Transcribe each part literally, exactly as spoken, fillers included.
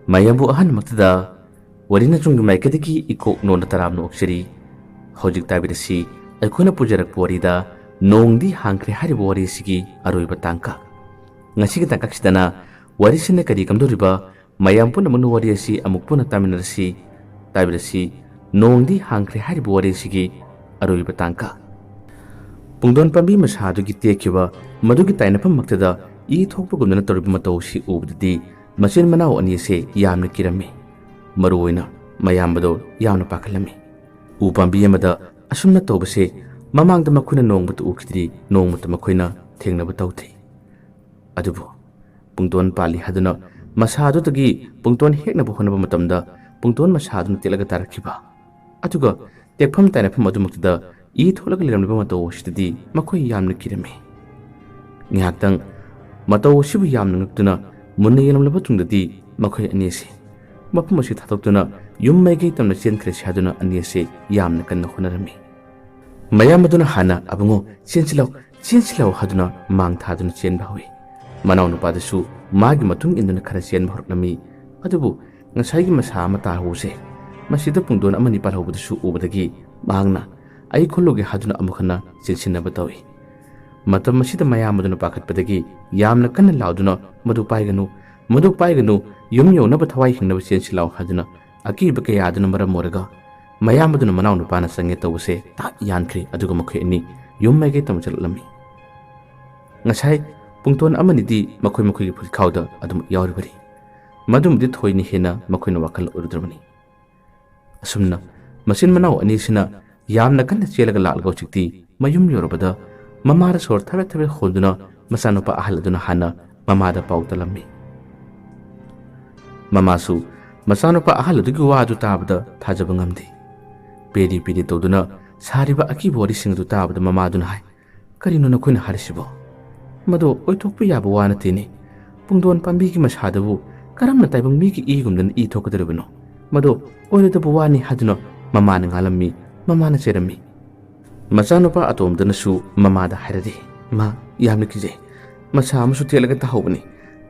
ꯃꯌꯥꯝꯕꯨ ꯑꯍꯥꯟꯕꯃꯛꯇꯗ ꯋꯥꯔꯤ ꯅꯆꯨꯝꯒꯤ ꯃꯥꯏꯀꯩꯗꯒꯤ ꯏꯀꯣꯛ ꯅꯣꯟꯅ ꯇꯔꯥꯝꯅ ꯑꯣꯛꯆꯔꯤ꯫ ꯍꯧꯖꯤꯛ ꯇꯥꯕꯤꯔꯁꯤ ꯑꯩꯈꯣꯏꯅ ꯄꯨꯖꯔꯛꯄ ꯋꯥꯔꯤꯗ "ꯅꯣꯡꯗꯤ ꯍꯥꯡꯈ꯭ꯔꯦ" ꯍꯥꯏꯔꯤꯕ ꯋꯥꯔꯤ ꯑꯁꯤꯒꯤ ꯑꯔꯣꯏꯕ ꯇꯥꯡꯀꯛ꯫ ꯉꯁꯤꯒꯤ ꯇꯥꯡꯀꯛꯁꯤꯗꯅ ꯋꯥꯔꯤꯁꯤꯅ ꯀꯔꯤ ꯀꯝꯗꯧꯔꯤꯕ, ꯃꯌꯥꯝ ꯄꯨꯝꯅꯃꯛꯅ ꯋꯥꯔꯤ ꯑꯁꯤ ꯑꯃꯨꯛ ꯄꯨꯟꯅ ꯇꯥꯃꯤꯟꯅꯔꯁꯤ꯫ ꯇꯥꯕꯤꯔꯁꯤ "ꯅꯣꯡꯗꯤ ꯍꯥꯡꯈ꯭ꯔꯦ" ꯍꯥꯏꯔꯤꯕ ꯋꯥꯔꯤ ꯑꯁꯤꯒꯤ ꯑꯔꯣꯏꯕ ꯇꯥꯡꯀꯛ꯫ ꯄꯨꯡꯗꯣꯟ ꯄꯥꯝꯕꯤ ꯃꯁꯥ ꯑꯗꯨꯒꯤ ꯇꯦꯛꯈꯤꯕ, ꯃꯗꯨꯒꯤ ꯇꯥꯏꯅꯐꯝꯃꯛꯇꯗ ꯏ ꯊꯣꯛꯄꯒꯨꯝꯗꯅ ꯇꯧꯔꯤꯕ ꯃꯇꯧ ꯑꯁꯤ ꯎꯕꯗꯗꯤ ꯃꯆꯤꯟ ꯃꯅꯥꯎ ꯑꯅꯤ ꯑꯁꯤ ꯌꯥꯝꯅ ꯀꯤꯔꯝꯃꯤ꯫ ꯃꯔꯨꯑꯣꯏꯅ ꯃꯌꯥꯝꯕꯗꯣ ꯌꯥꯝꯅ ꯄꯥꯈꯠꯂꯝꯃꯤ꯫ ꯎ ꯄꯥꯝꯕꯤ ꯑꯃꯗ ꯑꯁꯨꯝꯅ ꯇꯧꯕꯁꯦ ꯃꯃꯥꯡꯗ ꯃꯈꯣꯏꯅ ꯅꯣꯡꯃꯇ ꯎꯈꯤꯗ꯭ꯔꯤ, ꯅꯣꯡꯃꯇ ꯃꯈꯣꯏꯅ ꯊꯦꯡꯅꯕ ꯇꯧꯗ꯭ꯔꯤ꯫ ꯑꯗꯨꯕꯨ ꯄꯨꯡꯗꯣꯟ ꯄꯥꯜꯂꯤ ꯍꯥꯏꯗꯨꯅ ꯃꯁꯥ ꯑꯗꯨꯗꯒꯤ ꯄꯨꯡꯗꯣꯟ ꯍꯦꯛꯅꯕ ꯍꯣꯠꯅꯕ ꯃꯇꯝꯗ ꯄꯨꯡꯗꯣꯟ ꯃꯁꯥ ꯑꯗꯨꯅ ꯇꯦꯛꯂꯒ ꯇꯥꯔꯛꯈꯤꯕ, ꯑꯗꯨꯒ ꯇꯦꯛꯐꯝ ꯇꯥꯏꯅꯐꯝ ꯑꯗꯨꯃꯛꯇꯗ ꯏ ꯊꯣꯛꯂꯒ ꯂꯩꯔꯝꯂꯤꯕ ꯃꯇꯧ ꯑꯁꯤꯗꯗꯤ ꯃꯈꯣꯏ ꯌꯥꯝꯅ ꯀꯤꯔꯝꯃꯤ꯫ ꯉꯥꯏꯍꯥꯛꯇꯪ ꯃꯇꯧ ꯑꯁꯤꯕꯨ ꯌꯥꯝꯅ ꯉꯛꯇꯨꯅ ꯃꯨꯟꯅ ꯌꯦꯡꯂꯝꯂꯕ ꯇꯨꯡꯗꯗꯤ ꯃꯈꯣꯏ ꯑꯅꯤ ꯑꯁꯤ ꯃꯐꯝ ꯑꯁꯤ ꯊꯥꯗꯣꯛꯇꯨꯅ ꯌꯨꯝ ꯃꯥꯏꯀꯩ ꯇꯝꯅ ꯆꯦꯟꯈ꯭ꯔꯁꯤ ꯍꯥꯏꯗꯨꯅ ꯑꯅꯤ ꯑꯁꯤ ꯌꯥꯝꯅ ꯀꯟꯅ ꯍꯣꯠꯅꯔꯝꯃꯤ꯫ ꯃꯌꯥꯝ ꯑꯗꯨꯅ ꯍꯥꯟꯅ "ꯑꯕꯨꯡꯉꯣ, ꯆꯦꯟꯁꯤꯜꯂꯧ, ꯆꯦꯟꯁꯤꯜꯂꯧ" ꯍꯥꯏꯗꯨꯅ ꯃꯥꯡ ꯊꯥꯗꯨꯅ ꯆꯦꯟꯕ ꯍꯧꯏ꯫ ꯃꯅꯥꯎꯅꯨꯄꯥꯗꯨꯁꯨ ꯃꯥꯒꯤ ꯃꯇꯨꯡ ꯏꯟꯗꯨꯅ ꯈꯔ ꯆꯦꯟꯕ ꯍꯧꯔꯛꯂꯝꯃꯤ꯫ ꯑꯗꯨꯕꯨ ꯉꯁꯥꯏꯒꯤ ꯃꯁꯥ ꯑꯃ ꯇꯥꯍꯧꯕꯁꯦ, ꯃꯁꯤꯗ ꯄꯨꯡꯗꯣꯟ ꯑꯃꯅꯤ ꯄꯥꯜꯍꯧꯕꯗꯨꯁꯨ ꯎꯕꯗꯒꯤ ꯃꯍꯥꯛꯅ "ꯑꯩ ꯈꯨꯜꯂꯨꯒꯦ" ꯍꯥꯏꯗꯨꯅ ꯑꯃꯨꯛ ꯍꯟꯅ ꯆꯦꯟꯁꯤꯟꯅꯕ ꯇꯧꯏ꯫ ꯃꯇꯝ ꯑꯁꯤꯗ ꯃꯌꯥꯝ ꯑꯗꯨꯅ ꯄꯥꯈꯠꯄꯗꯒꯤ ꯌꯥꯝꯅ ꯀꯟꯅ ꯂꯥꯎꯗꯨꯅ "ꯃꯗꯨ ꯄꯥꯏꯒꯅꯨ, ꯃꯗꯨ ꯄꯥꯏꯒꯅꯨ, ꯌꯨꯝ ꯌꯧꯅꯕ ꯊꯋꯥꯏ ꯍꯤꯡꯅꯕ ꯆꯦꯟꯁꯤꯜꯂꯥꯎ" ꯍꯥꯏꯗꯨꯅ ꯑꯀꯤꯕ ꯀꯌꯥ ꯑꯗꯨꯅ ꯃꯔꯝ ꯑꯣꯏꯔꯒ ꯃꯌꯥꯝ ꯑꯗꯨꯅ ꯃꯅꯥꯎꯅꯨꯄꯥꯅ ꯆꯪꯉꯦ ꯇꯧꯕꯁꯦ ꯇꯥꯛ ꯌꯥꯟꯈ꯭ꯔꯦ, ꯑꯗꯨꯒ ꯃꯈꯣꯏ ꯑꯅꯤ ꯌꯨꯝ ꯃꯥꯏꯀꯩ ꯇꯝꯅ ꯆꯠꯂꯛꯂꯝꯃꯤ꯫ ꯉꯁꯥꯏ ꯄꯨꯡꯇꯣꯟ ꯑꯃꯅꯤꯗꯤ ꯃꯈꯣꯏ ꯃꯈꯣꯏꯒꯤ ꯐꯨꯔꯤꯠꯈꯥꯎꯗ ꯑꯗꯨꯝ ꯌꯥꯎꯔꯤꯕꯅꯤ꯫ ꯃꯗꯨꯃꯗꯤ ꯊꯣꯏꯅ ꯍꯦꯟꯅ ꯃꯈꯣꯏꯅ ꯋꯥꯈꯜ ꯑꯣꯏꯔꯨꯗ꯭ꯔꯕꯅꯤ꯫ ꯑꯁꯨꯝꯅ ꯃꯆꯤꯟ ꯃꯅꯥꯎ ꯑꯅꯤꯁꯤꯅ ꯌꯥꯝꯅ ꯀꯟꯅ ꯆꯦꯜꯂꯒ ꯂꯥꯛꯂꯒ ꯍꯧꯖꯤꯛꯇꯤ ꯃꯌꯨꯝ ꯌꯧꯔꯕꯗ ꯃꯃꯥꯗ ꯁꯣꯔ ꯊꯕꯦꯠ ꯊꯕꯦꯠ ꯍꯣꯟꯗꯨꯅ ꯃꯆꯥꯅꯨꯄꯥ ꯑꯍꯜ ꯑꯗꯨꯅ ꯍꯥꯟꯅ ꯃꯃꯥꯗ ꯄꯥꯎ ꯇꯝꯂꯝꯃꯤ꯫ ꯃꯃꯥꯁꯨ ꯃꯆꯥꯅꯨꯄꯥ ꯑꯍꯜ ꯑꯗꯨꯒꯤ ꯋꯥ ꯑꯗꯨ ꯇꯥꯕꯗ ꯊꯥꯖꯕ ꯉꯝꯗꯦ꯫ ꯄꯦꯔꯤ ꯄꯦꯔꯤ ꯇꯧꯗꯨꯅ ꯁꯥꯔꯤꯕ ꯑꯀꯤꯕ ꯋꯥꯔꯤꯁꯤꯡ ꯑꯗꯨ ꯇꯥꯕꯗ ꯃꯃꯥꯗꯨꯅ ꯍꯥꯏ, "ꯀꯔꯤꯅꯣ ꯅꯈꯣꯏꯅ ꯍꯥꯏꯔꯤꯁꯤꯕꯣ? ꯃꯗꯨ ꯑꯣꯏꯊꯣꯛꯄ ꯌꯥꯕ ꯋꯥ ꯅꯠꯇꯦꯅꯦ꯫ ꯄꯨꯡꯗꯣꯟ ꯄꯥꯝꯕꯤꯒꯤ ꯃꯁꯥꯗꯕꯨ ꯀꯔꯝꯅ ꯇꯥꯏꯕꯪ ꯃꯤꯒꯤ ꯏꯒꯨꯝꯗꯅ ꯏ ꯊꯣꯛꯀꯗꯧꯔꯤꯕꯅꯣ? ꯃꯗꯨ ꯑꯣꯏꯔꯣꯏꯗꯕ ꯋꯥꯅꯤ" ꯍꯥꯏꯗꯨꯅ ꯃꯃꯥꯅ ꯉꯥꯡꯂꯝꯃꯤ, ꯃꯃꯥꯅ ꯆꯩꯔꯝꯃꯤ꯫ ꯃꯆꯥꯅꯨꯄꯥ ꯑꯇꯣꯝꯕꯗꯨꯅꯁꯨ ꯃꯃꯥꯗ ꯍꯥꯏꯔꯗꯤ, "ꯃꯥ, ꯌꯥꯝꯅ ꯀꯤꯖꯩ꯫ ꯃꯁꯥ ꯑꯃꯁꯨ ꯇꯦꯛꯂꯒ ꯇꯥꯍꯧꯕꯅꯤ꯫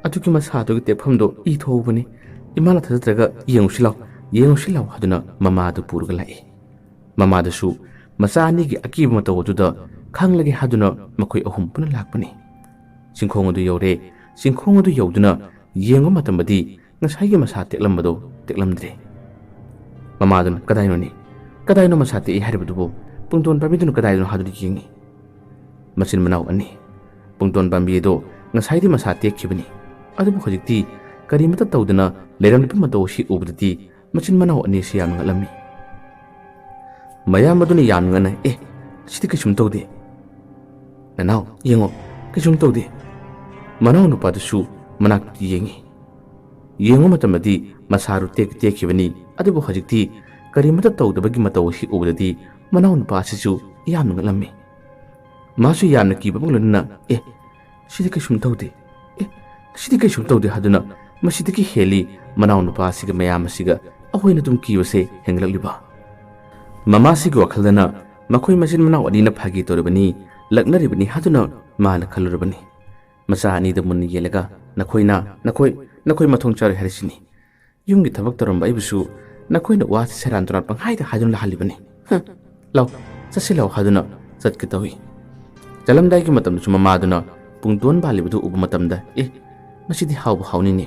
ꯑꯗꯨꯒꯤ ꯃꯁꯥꯗꯨꯒꯤ ꯇꯦꯛꯐꯝꯗꯣ ꯏ ꯊꯣꯛꯍꯧꯕꯅꯤ꯫ "ꯏꯃꯥꯅ ꯊꯥꯖꯗ꯭ꯔꯒ ꯌꯦꯡꯉꯨꯁꯤ ꯂꯥꯎ, ꯌꯦꯡꯉꯨꯁꯤ ꯂꯥꯎ" ꯍꯥꯏꯗꯨꯅ ꯃꯃꯥꯗꯨ ꯄꯨꯔꯒ ꯂꯥꯛꯏ꯫ ꯃꯃꯥꯗꯨꯁꯨ ꯃꯆꯥ ꯑꯅꯤꯒꯤ ꯑꯀꯤꯕ ꯃꯇꯧ ꯑꯗꯨꯗ ꯈꯪꯂꯒꯦ ꯍꯥꯏꯗꯨꯅ ꯃꯈꯣꯏ ꯑꯍꯨꯝ ꯄꯨꯟꯅ ꯂꯥꯛꯄꯅꯤ꯫ ꯆꯤꯡꯈꯣꯡ ꯑꯗꯨ ꯌꯧꯔꯦ꯫ ꯆꯤꯡꯈꯣꯡ ꯑꯗꯨ ꯌꯧꯗꯨꯅ ꯌꯦꯡꯕ ꯃꯇꯝꯗꯗꯤ ꯉꯁꯥꯏꯒꯤ ꯃꯁꯥ ꯇꯦꯛꯂꯝꯕꯗꯣ ꯇꯦꯛꯂꯝꯗ꯭ꯔꯦ꯫ ꯃꯃꯥꯗꯨꯅ, "ꯀꯗꯥꯏꯅꯣꯅꯦ? ꯀꯗꯥꯏꯅꯣ ꯃꯁꯥ ꯇꯦꯛꯏ ꯍꯥꯏꯔꯤꯕꯗꯨꯕꯨ? ꯄꯨꯡꯗꯣꯟ ꯄꯥꯝꯕꯤꯗꯨꯅ ꯀꯗꯥꯏꯗꯅꯣ?" ꯍꯥꯏꯗꯨꯅ ꯌꯦꯡꯉꯤ꯫ ꯃꯆꯤꯟ ꯃꯅꯥꯎ ꯑꯅꯤ꯫ ꯄꯨꯡꯗꯣꯟ ꯄꯥꯝꯕꯤ ꯑꯗꯣ ꯉꯁꯥꯏꯗꯤ ꯃꯁꯥ ꯇꯦꯛꯈꯤꯕꯅꯤ, ꯑꯗꯨꯕꯨ ꯍꯧꯖꯤꯛꯇꯤ ꯀꯔꯤꯃꯠꯇ ꯇꯧꯗꯅ ꯂꯩꯔꯝꯂꯤꯕ ꯃꯇꯧ ꯑꯁꯤ ꯎꯕꯗꯗꯤ ꯃꯆꯤꯟ ꯃꯅꯥꯎ ꯑꯅꯤ ꯑꯁꯤ ꯌꯥꯝꯅ ꯉꯛꯂꯝꯃꯤ꯫ ꯃꯌꯥꯝ ꯑꯗꯨꯅ ꯌꯥꯝꯅ ꯉꯛꯅ, "ꯑꯦ, ꯁꯤꯗꯤ ꯀꯩꯁꯨꯝ ꯇꯧꯗꯦ꯫ ꯅꯅꯥꯎ, ꯌꯦꯡꯉꯣ, ꯀꯩꯁꯨꯝ ꯇꯧꯗꯦ꯫" ꯃꯅꯥꯎ ꯅꯨꯄꯥꯗꯨꯁꯨ ꯃꯅꯥꯛꯇ ꯌꯦꯡꯉꯤ꯫ ꯌꯦꯡꯕ ꯃꯇꯝꯗꯗꯤ ꯃꯁꯥꯗꯨ ꯇꯦꯛ ꯇꯦꯛꯈꯤꯕꯅꯤ, ꯑꯗꯨꯕꯨ ꯍꯧꯖꯤꯛꯇꯤ ꯀꯔꯤꯃꯠꯇ ꯇꯧꯗꯕꯒꯤ ꯃꯇꯧ ꯑꯁꯤ ꯎꯕꯗꯗꯤ ꯃꯅꯥꯎ ꯅꯨꯄꯥ ꯑꯁꯤꯁꯨ ꯌꯥꯝꯅ ꯉꯛꯂꯝꯃꯤ꯫ ꯃꯥꯁꯨ ꯌꯥꯝꯅ ꯀꯤꯕ ꯄꯣꯛꯂꯗꯨꯅ, "ꯑꯦ, ꯁꯤꯗꯤ ꯀꯩꯁꯨꯝ ꯇꯧꯗꯦ꯫ ꯑꯦ, ꯁꯤꯗꯤ ꯀꯩꯁꯨꯝ ꯇꯧꯗꯦ" ꯍꯥꯏꯗꯨꯅ ꯃꯁꯤꯗꯒꯤ ꯍꯦꯜꯂꯤ ꯃꯅꯥꯎ ꯅꯨꯄꯥ ꯑꯁꯤꯒ ꯃꯌꯥꯝ ꯑꯁꯤꯒ ꯑꯩꯈꯣꯏꯅ ꯑꯗꯨꯝ ꯀꯤꯕꯁꯦ ꯍꯦꯟꯒꯠꯂꯛꯂꯤꯕ꯫ ꯃꯃꯥꯁꯤꯒꯤ ꯋꯥꯈꯜꯗꯅ ꯃꯈꯣꯏ ꯃꯆꯤꯟ ꯃꯅꯥꯎ ꯑꯅꯤꯅ ꯐꯥꯒꯤ ꯇꯧꯔꯤꯕꯅꯤ, ꯂꯛꯅꯔꯤꯕꯅꯤ ꯍꯥꯏꯗꯨꯅ ꯃꯥꯅ ꯈꯜꯂꯨꯔꯕꯅꯤ꯫ ꯃꯆꯥ ꯑꯅꯤꯗ ꯃꯨꯟꯅ ꯌꯦꯡꯂꯒ, "ꯅꯈꯣꯏꯅ, ꯅꯈꯣꯏ, ꯅꯈꯣꯏ ꯃꯊꯣꯡ ꯆꯥꯔꯣꯏ ꯍꯥꯏꯔꯤꯁꯤꯅꯤ꯫ ꯌꯨꯝꯒꯤ ꯊꯕꯛ ꯇꯧꯔꯝꯕ ꯑꯩꯕꯨꯁꯨ ꯅꯈꯣꯏꯅ ꯋꯥꯁꯤ ꯁꯦꯔꯥꯟ ꯇꯨꯔꯥꯟ ꯄꯪꯍꯥꯏꯗ ꯍꯥꯏꯗꯨꯅ ꯂꯥꯛꯍꯜꯂꯤꯕꯅꯤ꯫ ꯍ, ꯂꯥꯎ, ꯆꯠꯁꯤ ꯂꯥꯎ" ꯍꯥꯏꯗꯨꯅ ꯆꯠꯀꯦ ꯇꯧꯏ꯫ ꯆꯠꯂꯝꯗꯥꯏꯒꯤ ꯃꯇꯝꯗꯁꯨ ꯃꯃꯥꯗꯨꯅ ꯄꯨꯡꯗꯣꯟ ꯄꯥꯜꯂꯤꯕꯗꯨ ꯎꯕ ꯃꯇꯝꯗ, "ꯑꯦ, ꯃꯁꯤꯗꯤ ꯍꯥꯎꯕ ꯍꯥꯎꯅꯤꯅꯦ꯫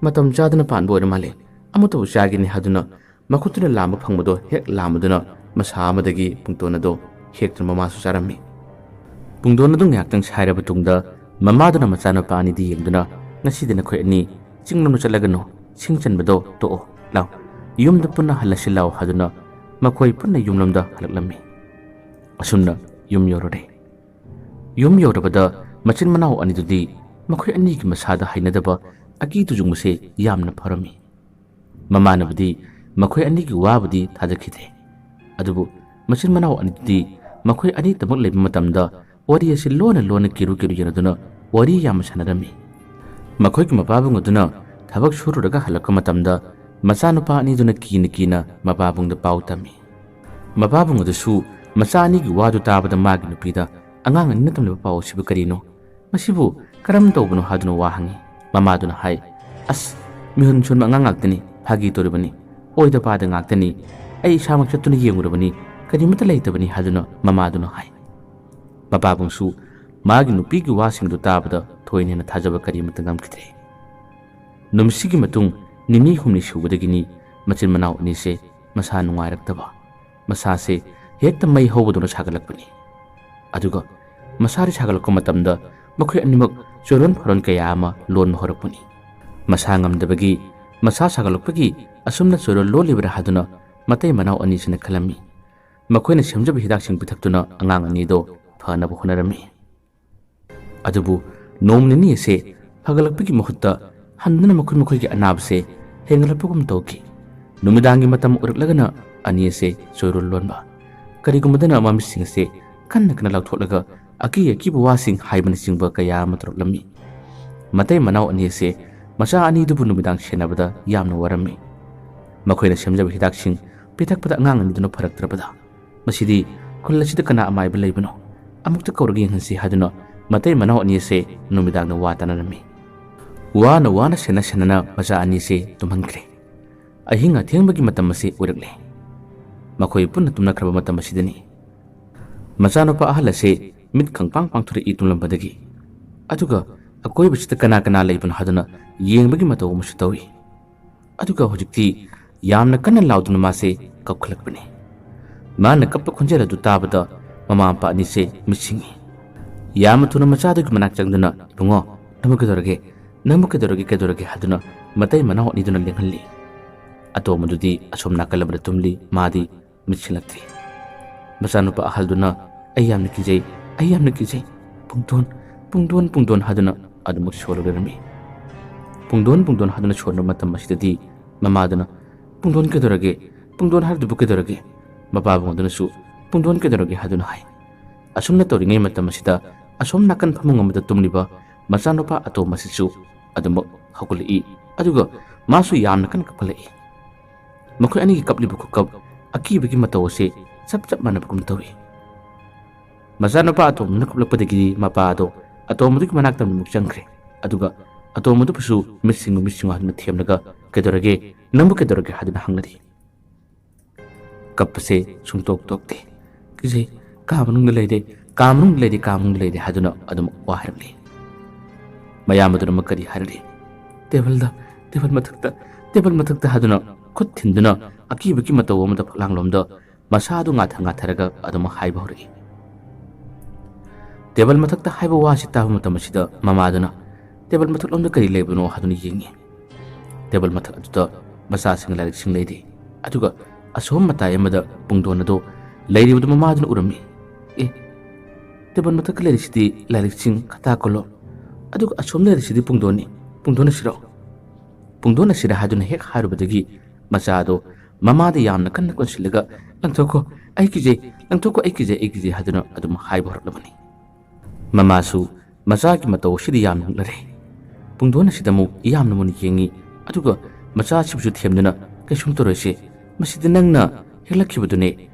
ꯃꯇꯝ ꯆꯥꯗꯅ ꯄꯥꯟꯕ ꯑꯣꯏꯔ ꯃꯥꯜꯂꯦ꯫ ꯑꯃꯠꯇꯕꯨ ꯆꯥꯒꯦꯅꯦ" ꯍꯥꯏꯗꯨꯅ ꯃꯈꯨꯠꯇꯨꯅ ꯂꯥꯝꯕ ꯐꯪꯕꯗꯣ ꯍꯦꯛ ꯂꯥꯝꯕꯗꯨꯅ ꯃꯁꯥ ꯑꯃꯗꯒꯤ ꯄꯨꯡꯗꯣꯟ ꯑꯗꯣ ꯍꯦꯛꯇꯨꯅ ꯃꯃꯥꯁꯨ ꯆꯥꯔꯝꯃꯤ꯫ ꯄꯨꯡꯗꯣꯟ ꯑꯗꯨ ꯉꯥꯏꯍꯥꯛꯇꯪ ꯁꯥꯏꯔꯕ ꯇꯨꯡꯗ ꯃꯃꯥꯗꯨꯅ ꯃꯆꯥꯅꯨꯄꯥ ꯑꯅꯤꯗꯤ ꯌꯦꯡꯗꯨꯅ, "ꯉꯁꯤꯗꯤ ꯅꯈꯣꯏ ꯑꯅꯤ ꯆꯤꯡꯂꯣꯝꯗ ꯆꯠꯂꯒꯅꯨ, ꯁꯤꯡ ꯆꯟꯕꯗꯣ ꯇꯣꯛꯑꯣ, ꯂꯥꯎ, ꯌꯨꯝꯗ ꯄꯨꯟꯅ ꯍꯜꯂꯁꯤ ꯂꯥꯎ" ꯍꯥꯏꯗꯨꯅ ꯃꯈꯣꯏ ꯄꯨꯟꯅ ꯌꯨꯝꯂꯣꯝꯗ ꯍꯜꯂꯛꯂꯝꯃꯤ꯫ ꯑꯁꯨꯝꯅ ꯌꯨꯝ ꯌꯧꯔꯨꯔꯦ꯫ ꯌꯨꯝ ꯌꯧꯔꯕꯗ ꯃꯆꯤꯟ ꯃꯅꯥꯎ ꯑꯅꯤꯗꯨꯗꯤ ꯃꯈꯣꯏ ꯑꯅꯤꯒꯤ ꯃꯁꯥꯗ ꯍꯩꯅꯗꯕ ꯑꯀꯤ ꯇꯨꯖꯨꯡꯕꯁꯦ ꯌꯥꯝꯅ ꯐꯥꯎꯔꯝꯃꯤ꯫ ꯃꯃꯥꯅꯕꯨꯗꯤ ꯃꯈꯣꯏ ꯑꯅꯤꯒꯤ ꯋꯥꯕꯨꯗꯤ ꯊꯥꯖꯈꯤꯗꯦ꯫ ꯑꯗꯨꯕꯨ ꯃꯆꯤꯟ ꯃꯅꯥꯎ ꯑꯅꯤꯗꯨꯗꯤ ꯃꯈꯣꯏ ꯑꯅꯤꯇꯃꯛ ꯂꯩꯕ ꯃꯇꯝꯗ ꯋꯥꯔꯤ ꯑꯁꯤ ꯂꯣꯟꯅ ꯂꯣꯟꯅ ꯀꯤꯔꯨ ꯀꯤꯔꯨ ꯌꯦꯡꯅꯗꯨꯅ ꯋꯥꯔꯤ ꯌꯥꯝꯅ ꯁꯥꯟꯅꯔꯝꯃꯤ꯫ ꯃꯈꯣꯏꯒꯤ ꯃꯄꯥꯕꯨꯡ ꯑꯗꯨꯅ ꯊꯕꯛ ꯁꯨꯔꯨꯔꯒ ꯍꯜꯂꯛꯄ ꯃꯇꯝꯗ ꯃꯆꯥꯅꯨꯄꯥ ꯑꯅꯤꯗꯨꯅ ꯀꯤꯅ ꯀꯤꯅ ꯃꯄꯥꯕꯨꯡꯗ ꯄꯥꯎ ꯇꯝꯃꯤ꯫ ꯃꯄꯥꯕꯨꯡ ꯑꯗꯨꯁꯨ ꯃꯆꯥ ꯑꯅꯤꯒꯤ ꯋꯥꯗꯨ ꯇꯥꯕꯗ ꯃꯥꯒꯤ ꯅꯨꯄꯤꯗ, "ꯑꯉꯥꯡ ꯑꯅꯤꯅ ꯇꯝꯂꯤꯕ ꯄꯥꯎ ꯑꯁꯤꯕꯨ ꯀꯔꯤꯅꯣ? ꯃꯁꯤꯕꯨ ꯀꯔꯝ ꯇꯧꯕꯅꯣ?" ꯍꯥꯏꯗꯨꯅ ꯋꯥ ꯍꯪꯉꯤ꯫ ꯃꯃꯥꯗꯨꯅ ꯍꯥꯏ, "ꯑꯁ, "ꯃꯤꯍꯨꯟ ꯁꯣꯟꯕ ꯑꯉꯥꯡ ꯉꯥꯛꯇꯅꯤ, ꯐꯥꯒꯤ ꯇꯧꯔꯤꯕꯅꯤ, ꯑꯣꯏꯗ ꯄꯥꯗ ꯉꯥꯛꯇꯅꯤ, ꯑꯩ ꯏꯁꯥꯃꯛ ꯆꯠꯇꯨꯅ ꯌꯦꯡꯉꯨꯔꯕꯅꯤ, ꯀꯔꯤꯃꯠꯇ ꯂꯩꯇꯕꯅꯤ" ꯍꯥꯏꯗꯨꯅ ꯃꯃꯥꯗꯨꯅ ꯍꯥꯏ꯫ ꯃꯄꯥꯕꯨꯡꯁꯨ ꯃꯥꯒꯤ ꯅꯨꯄꯤꯒꯤ ꯋꯥꯁꯤꯡꯗꯨ ꯇꯥꯕꯗ ꯊꯣꯏꯅ ꯍꯦꯟꯅ ꯊꯥꯖꯕ ꯀꯔꯤꯃꯠꯇ ꯉꯝꯈꯤꯗ꯭ꯔꯦ꯫ ꯅꯨꯃꯤꯠꯁꯤꯒꯤ ꯃꯇꯨꯡ ꯅꯤꯅꯤ ꯍꯨꯝꯅꯤ ꯁꯨꯕꯗꯒꯤꯅꯤ ꯃꯆꯤꯟ ꯃꯅꯥꯎ ꯑꯅꯤꯁꯦ ꯃꯁꯥ ꯅꯨꯡꯉꯥꯏꯔꯛꯇꯕ, ꯃꯁꯥꯁꯦ ꯍꯦꯛꯇ ꯃꯩ ꯍꯧꯕꯗꯧꯅ ꯁꯥꯒꯠꯂꯛꯄꯅꯤ꯫ ꯑꯗꯨꯒ ꯃꯁꯥꯗꯤ ꯁꯥꯒꯠꯂꯛꯄ ꯃꯇꯝꯗ ꯃꯈꯣꯏ ꯑꯅꯤꯃꯛ ꯆꯣꯏꯔꯣꯟ ꯐꯥꯔꯣꯟ ꯀꯌꯥ ꯑꯃ ꯂꯣꯟꯕ ꯍꯧꯔꯛꯄꯅꯤ꯫ ꯃꯁꯥ ꯉꯝꯗꯕꯒꯤ, ꯃꯁꯥ ꯁꯥꯒꯠꯂꯛꯄꯒꯤ ꯑꯁꯨꯝꯅ ꯆꯣꯏꯔꯣꯟ ꯂꯣꯜꯂꯤꯕ꯭ꯔꯥ ꯍꯥꯏꯗꯨꯅ ꯃꯇꯩ ꯃꯅꯥꯎ ꯑꯅꯤꯁꯤꯅ ꯈꯜꯂꯝꯃꯤ꯫ ꯃꯈꯣꯏꯅ ꯁꯦꯝꯖꯕ ꯍꯤꯗꯥꯛꯁꯤꯡ ꯄꯤꯊꯛꯇꯨꯅ ꯑꯉꯥꯡ ꯑꯅꯤꯗꯣ ꯐꯅꯕ ꯍꯣꯠꯅꯔꯝꯃꯤ꯫ ꯑꯗꯨꯕꯨ ꯅꯣꯡ ꯅꯤꯅꯤ ꯑꯁꯦ ꯐꯒꯠꯂꯛꯄꯒꯤ ꯃꯍꯨꯠꯇ ꯍꯟꯗꯨꯅ ꯃꯈꯣꯏ ꯃꯈꯣꯏꯒꯤ ꯑꯅꯥꯕꯁꯦ ꯍꯦꯟꯒꯠꯂꯛꯄꯒꯨꯝ ꯇꯧꯈꯤ꯫ ꯅꯨꯃꯤꯗꯥꯡꯒꯤ ꯃꯇꯝ ꯑꯣꯏꯔꯛꯂꯒꯅ ꯑꯅꯤ ꯑꯁꯦ ꯆꯣꯏꯔꯣꯜ ꯂꯣꯟꯕ, ꯀꯔꯤꯒꯨꯝꯕꯗꯅ ꯃꯃꯤꯠꯁꯤꯡ ꯑꯁꯦ ꯀꯟꯅ ꯀꯟꯅ ꯂꯥꯎꯊꯣꯛꯂꯒ ꯑꯀꯤ ꯑꯀꯤꯕ ꯋꯥꯁꯤꯡ ꯍꯥꯏꯕꯅꯆꯤꯡꯕ ꯀꯌꯥ ꯑꯃ ꯇꯧꯔꯛꯂꯝꯃꯤ꯫ ꯃꯇꯩ ꯃꯅꯥꯎ ꯑꯅꯤ ꯑꯁꯦ ꯃꯆꯥ ꯑꯅꯤꯗꯨꯕꯨ ꯅꯨꯃꯤꯗꯥꯡ ꯁꯦꯟꯅꯕꯗ ꯌꯥꯝꯅ ꯋꯥꯔꯝꯃꯤ꯫ ꯃꯈꯣꯏꯅ ꯁꯦꯝꯖꯕ ꯍꯤꯗꯥꯛꯁꯤꯡ ꯄꯤꯊꯛꯄꯗ ꯑꯉꯥꯡ ꯑꯅꯤꯗꯨꯅ ꯐꯔꯛꯇ꯭ꯔꯕꯗ, "ꯃꯁꯤꯗꯤ ꯈꯨꯜ ꯑꯁꯤꯗ ꯀꯅꯥ ꯑꯃꯥꯏꯕ ꯂꯩꯕꯅꯣ? ꯑꯃꯨꯛꯇ ꯀꯧꯔꯒ ꯌꯦꯡꯍꯟꯁꯤ" ꯍꯥꯏꯗꯨꯅ ꯃꯇꯩ ꯃꯅꯥꯎ ꯑꯅꯤ ꯑꯁꯦ ꯅꯨꯃꯤꯗꯥꯡꯗ ꯋꯥ ꯇꯥꯅꯔꯝꯃꯤ꯫ ꯋꯥꯅ ꯋꯥꯅ ꯁꯦꯟꯅ ꯁꯦꯟꯅꯅ ꯃꯆꯥ ꯑꯅꯤꯁꯦ ꯇꯨꯝꯍꯟꯈ꯭ꯔꯦ꯫ ꯑꯍꯤꯡ ꯑꯊꯦꯡꯕꯒꯤ ꯃꯇꯝ ꯑꯁꯦ ꯑꯣꯏꯔꯛꯂꯦ꯫ ꯃꯈꯣꯏ ꯄꯨꯟꯅ ꯇꯨꯝꯅꯈ꯭ꯔꯕ ꯃꯇꯝ ꯑꯁꯤꯗꯅꯤ ꯃꯆꯥꯅꯨꯄꯥ ꯑꯍꯜ ꯑꯁꯦ ꯃꯤꯠ ꯈꯪꯄꯥꯡ ꯄꯥꯡꯊꯣꯔꯛꯏ ꯇꯨꯝꯂꯝꯕꯗꯒꯤ꯫ ꯑꯗꯨꯒ ꯑꯀꯣꯏꯕꯁꯤꯗ ꯀꯅꯥ ꯀꯅꯥ ꯂꯩꯕꯅꯣ ꯍꯥꯏꯗꯨꯅ ꯌꯦꯡꯕꯒꯤ ꯃꯇꯧ ꯑꯃꯁꯨ ꯇꯧꯏ꯫ ꯑꯗꯨꯒ ꯍꯧꯖꯤꯛꯇꯤ ꯌꯥꯝꯅ ꯀꯟꯅ ꯂꯥꯎꯗꯨꯅ ꯃꯥꯁꯦ ꯀꯞꯈꯠꯂꯛꯄꯅꯤ꯫ ꯃꯥꯅ ꯀꯞꯄ ꯈꯣꯟꯖꯦꯜ ꯑꯗꯨ ꯇꯥꯕꯗ ꯃꯃꯥ ꯃꯄꯥ ꯑꯅꯤꯁꯦ ꯃꯤꯠ ꯁꯤꯡꯏ꯫ ꯌꯥꯝꯅ ꯊꯨꯅ ꯃꯆꯥꯗꯨꯒꯤ ꯃꯅꯥꯛ ꯆꯪꯗꯨꯅ, "ꯏꯕꯨꯡꯉꯣ, ꯅꯪꯕꯨ ꯀꯩꯗꯧꯔꯒꯦ? ꯅꯪꯕꯨ ꯀꯩꯗꯧꯔꯒꯦ? ꯀꯩꯗꯧꯔꯒꯦ?" ꯍꯥꯏꯗꯨꯅ ꯃꯇꯩ ꯃꯅꯥꯎ ꯑꯅꯤꯗꯨꯅ ꯂꯦꯡꯍꯜꯂꯤ꯫ ꯑꯇꯣꯝꯕꯗꯨꯗꯤ ꯑꯁꯣꯝ ꯅꯥꯀꯜ ꯑꯃꯗ ꯇꯨꯝꯂꯤ, ꯃꯥꯗꯤ ꯃꯤꯠ ꯁꯤꯡꯂꯛꯇ꯭ꯔꯤ꯫ ꯃꯆꯥꯅꯨꯄꯥ ꯑꯍꯜꯗꯨꯅ, "ꯑꯩ ꯌꯥꯝꯅ ꯀꯤꯖꯩ, ꯑꯩ ꯌꯥꯝꯅ ꯀꯤꯖꯩ, ꯄꯨꯡꯗꯣꯟ, ꯄꯨꯡꯗꯣꯟ, ꯄꯨꯡꯗꯣꯟ" ꯍꯥꯏꯗꯨꯅ ꯑꯗꯨꯃꯛ ꯁꯣꯜꯂ ꯂꯩꯔꯝꯃꯤ꯫ ꯄꯨꯡꯗꯣꯟ, ꯄꯨꯡꯗꯣꯟ ꯍꯥꯏꯗꯨꯅ ꯁꯣꯟꯕ ꯃꯇꯝ ꯑꯁꯤꯗꯗꯤ ꯃꯃꯥꯗꯨꯅ, "ꯄꯨꯡꯗꯣꯟ ꯀꯩꯗꯧꯔꯒꯦ? ꯄꯨꯡꯗꯣꯟ ꯍꯥꯏꯔꯤꯗꯨꯕꯨ ꯀꯩꯗꯧꯔꯒꯦ?" ꯃꯄꯥꯕꯨꯡ ꯑꯗꯨꯅꯁꯨ, "ꯄꯨꯡꯗꯣꯟ ꯀꯩꯗꯧꯔꯒꯦ?" ꯍꯥꯏꯗꯨꯅ ꯍꯥꯏ꯫ ꯑꯁꯨꯝꯅ ꯇꯧꯔꯤꯉꯩ ꯃꯇꯝ ꯑꯁꯤꯗ ꯑꯁꯣꯝ ꯅꯥꯀꯟ ꯐꯃꯨꯡ ꯑꯃꯗ ꯇꯨꯝꯂꯤꯕ ꯃꯆꯥꯅꯨꯄꯥ ꯑꯇꯣꯝꯕ ꯑꯁꯤꯁꯨ ꯑꯗꯨꯃꯛ ꯍꯧꯒꯠꯂꯛꯏ, ꯑꯗꯨꯒ ꯃꯥꯁꯨ ꯌꯥꯝꯅ ꯀꯟꯅ ꯀꯞꯈꯠꯂꯛꯏ꯫ ꯃꯈꯣꯏ ꯑꯅꯤꯒꯤ ꯀꯞꯂꯤꯕ ꯈꯨꯀꯞ, ꯑꯀꯤꯕꯒꯤ ꯃꯇꯧ ꯑꯁꯤ ꯆꯞ ꯆꯞ ꯃꯥꯟꯅꯕꯒꯨꯝ ꯇꯧꯏ꯫ ꯃꯆꯥꯅꯨꯄꯥ ꯑꯇꯣꯝꯕꯅ ꯀꯞꯂꯛꯄꯗꯒꯤꯗꯤ ꯃꯄꯥ ꯑꯗꯣ ꯑꯇꯣꯝꯕꯗꯨꯒꯤ ꯃꯅꯥꯛꯇ ꯑꯃꯨꯛ ꯆꯪꯈ꯭ꯔꯦ, ꯑꯗꯨꯒ ꯑꯇꯣꯝꯕꯗꯨꯕꯨꯁꯨ "ꯃꯤꯠ ꯁꯤꯡꯉꯨ, ꯃꯤꯠ ꯁꯤꯡꯉꯨ" ꯍꯥꯏꯗꯨꯅ ꯊꯦꯝꯂꯒ "ꯀꯩꯗꯧꯔꯒꯦ? ꯅꯪꯕꯨ ꯀꯩꯗꯧꯔꯒꯦ?" ꯍꯥꯏꯗꯨꯅ ꯍꯪꯂꯔꯤ꯫ ꯀꯞꯄꯁꯦ ꯁꯨꯡꯇꯣꯛ ꯇꯣꯛꯇꯦ꯫ "ꯀꯤꯖꯩ, ꯀꯥ ꯃꯅꯨꯡꯗ ꯂꯩꯔꯦ, ꯀꯥ ꯃꯅꯨꯡꯗ ꯂꯩꯔꯦ, ꯀꯥ ꯃꯅꯨꯡꯗ ꯂꯩꯔꯦ" ꯍꯥꯏꯗꯨꯅ ꯑꯗꯨꯝ ꯋꯥ ꯍꯥꯏꯔꯛꯂꯤ꯫ ꯃꯌꯥꯝꯕꯗꯨꯅ ꯑꯃꯨꯛ ꯀꯔꯤ ꯍꯥꯏꯔꯛꯂꯤ? "ꯇꯦꯕꯜꯗ, ꯇꯦꯕꯜ ꯃꯊꯛꯇ, ꯇꯦꯕꯜ ꯃꯊꯛꯇ" ꯍꯥꯏꯗꯨꯅ ꯈꯨꯠ ꯊꯤꯟꯗꯨꯅ ꯑꯀꯤꯕꯒꯤ ꯃꯇꯧ ꯑꯃꯗ ꯐꯛꯂꯥꯡꯂꯣꯝꯗ ꯃꯁꯥꯗꯨ ꯉꯥꯊ ꯉꯥꯊꯔꯒ ꯑꯗꯨꯝ ꯍꯥꯏꯕ ꯍꯧꯔꯛꯏ꯫ ꯇꯦꯕꯜ ꯃꯊꯛꯇ ꯍꯥꯏꯕ ꯋꯥꯁꯤ ꯇꯥꯕ ꯃꯇꯝ ꯑꯁꯤꯗ ꯃꯃꯥꯗꯨꯅ "ꯇꯦꯕꯜ ꯃꯊꯛꯂꯣꯝꯗ ꯀꯔꯤ ꯂꯩꯕꯅꯣ?" ꯍꯥꯏꯗꯨꯅ ꯌꯦꯡꯉꯤ꯫ ꯇꯦꯕꯜ ꯃꯊꯛ ꯑꯗꯨꯗ ꯃꯆꯥꯁꯤꯡꯒꯤ ꯂꯥꯏꯔꯤꯛꯁꯤꯡ ꯂꯩꯔꯤ꯫ ꯑꯗꯨꯒ ꯑꯁꯣꯝ ꯃꯇꯥꯏ ꯑꯃꯗ ꯄꯨꯡꯗꯣꯟ ꯑꯗꯨ ꯂꯩꯔꯤꯕꯗꯨ ꯃꯃꯥꯗꯨꯅ ꯎꯔꯝꯃꯤ꯫ "ꯑꯦ, ꯇꯦꯕꯜ ꯃꯊꯛꯇ ꯂꯩꯔꯤꯁꯤꯗꯤ ꯂꯥꯏꯔꯤꯛꯁꯤꯡ, ꯈꯇꯥ ꯀꯣꯂꯣꯝ, ꯑꯗꯨꯒ ꯑꯁꯣꯝ ꯂꯩꯔꯤꯁꯤꯗꯤ ꯄꯨꯡꯗꯣꯟꯅꯤ꯫ ꯄꯨꯡꯗꯣꯟ ꯑꯁꯤꯔꯣ? ꯄꯨꯡꯗꯣꯟ ꯑꯁꯤꯔ?" ꯍꯥꯏꯗꯨꯅ ꯍꯦꯛ ꯍꯥꯏꯔꯨꯕꯗꯒꯤ ꯃꯆꯥꯗꯣ ꯃꯃꯥꯗ ꯌꯥꯝꯅ ꯀꯟꯅ ꯀꯣꯟꯁꯤꯜꯂꯒ "ꯂꯪꯊꯣꯛꯈꯣ, ꯑꯩ ꯀꯤꯖꯩ, ꯂꯪꯊꯣꯛꯈꯣ, ꯑꯩ ꯀꯤꯖꯩ, ꯑꯩ ꯀꯤꯖꯩ" ꯍꯥꯏꯗꯨꯅ ꯑꯗꯨꯝ ꯍꯥꯏꯕ ꯍꯧꯔꯛꯂꯕꯅꯤ꯫ ꯃꯃꯥꯁꯨ ꯃꯆꯥꯒꯤ ꯃꯇꯧ ꯑꯁꯤꯗ ꯌꯥꯝꯅ ꯉꯛꯅꯔꯦ꯫ ꯄꯨꯡꯗꯣꯟ ꯑꯁꯤꯗ ꯑꯃꯨꯛ ꯌꯥꯝꯅ ꯃꯨꯟꯅ ꯌꯦꯡꯉꯤ꯫ ꯑꯗꯨꯒ ꯃꯆꯥ ꯑꯁꯤꯕꯨꯁꯨ ꯊꯦꯝꯗꯨꯅ "ꯀꯩꯁꯨꯝ ꯇꯧꯔꯣꯏꯁꯦ, ꯃꯁꯤꯗꯤ ꯅꯪꯅ ꯍꯦꯛꯂꯛꯈꯤꯕꯗꯨꯅꯦ,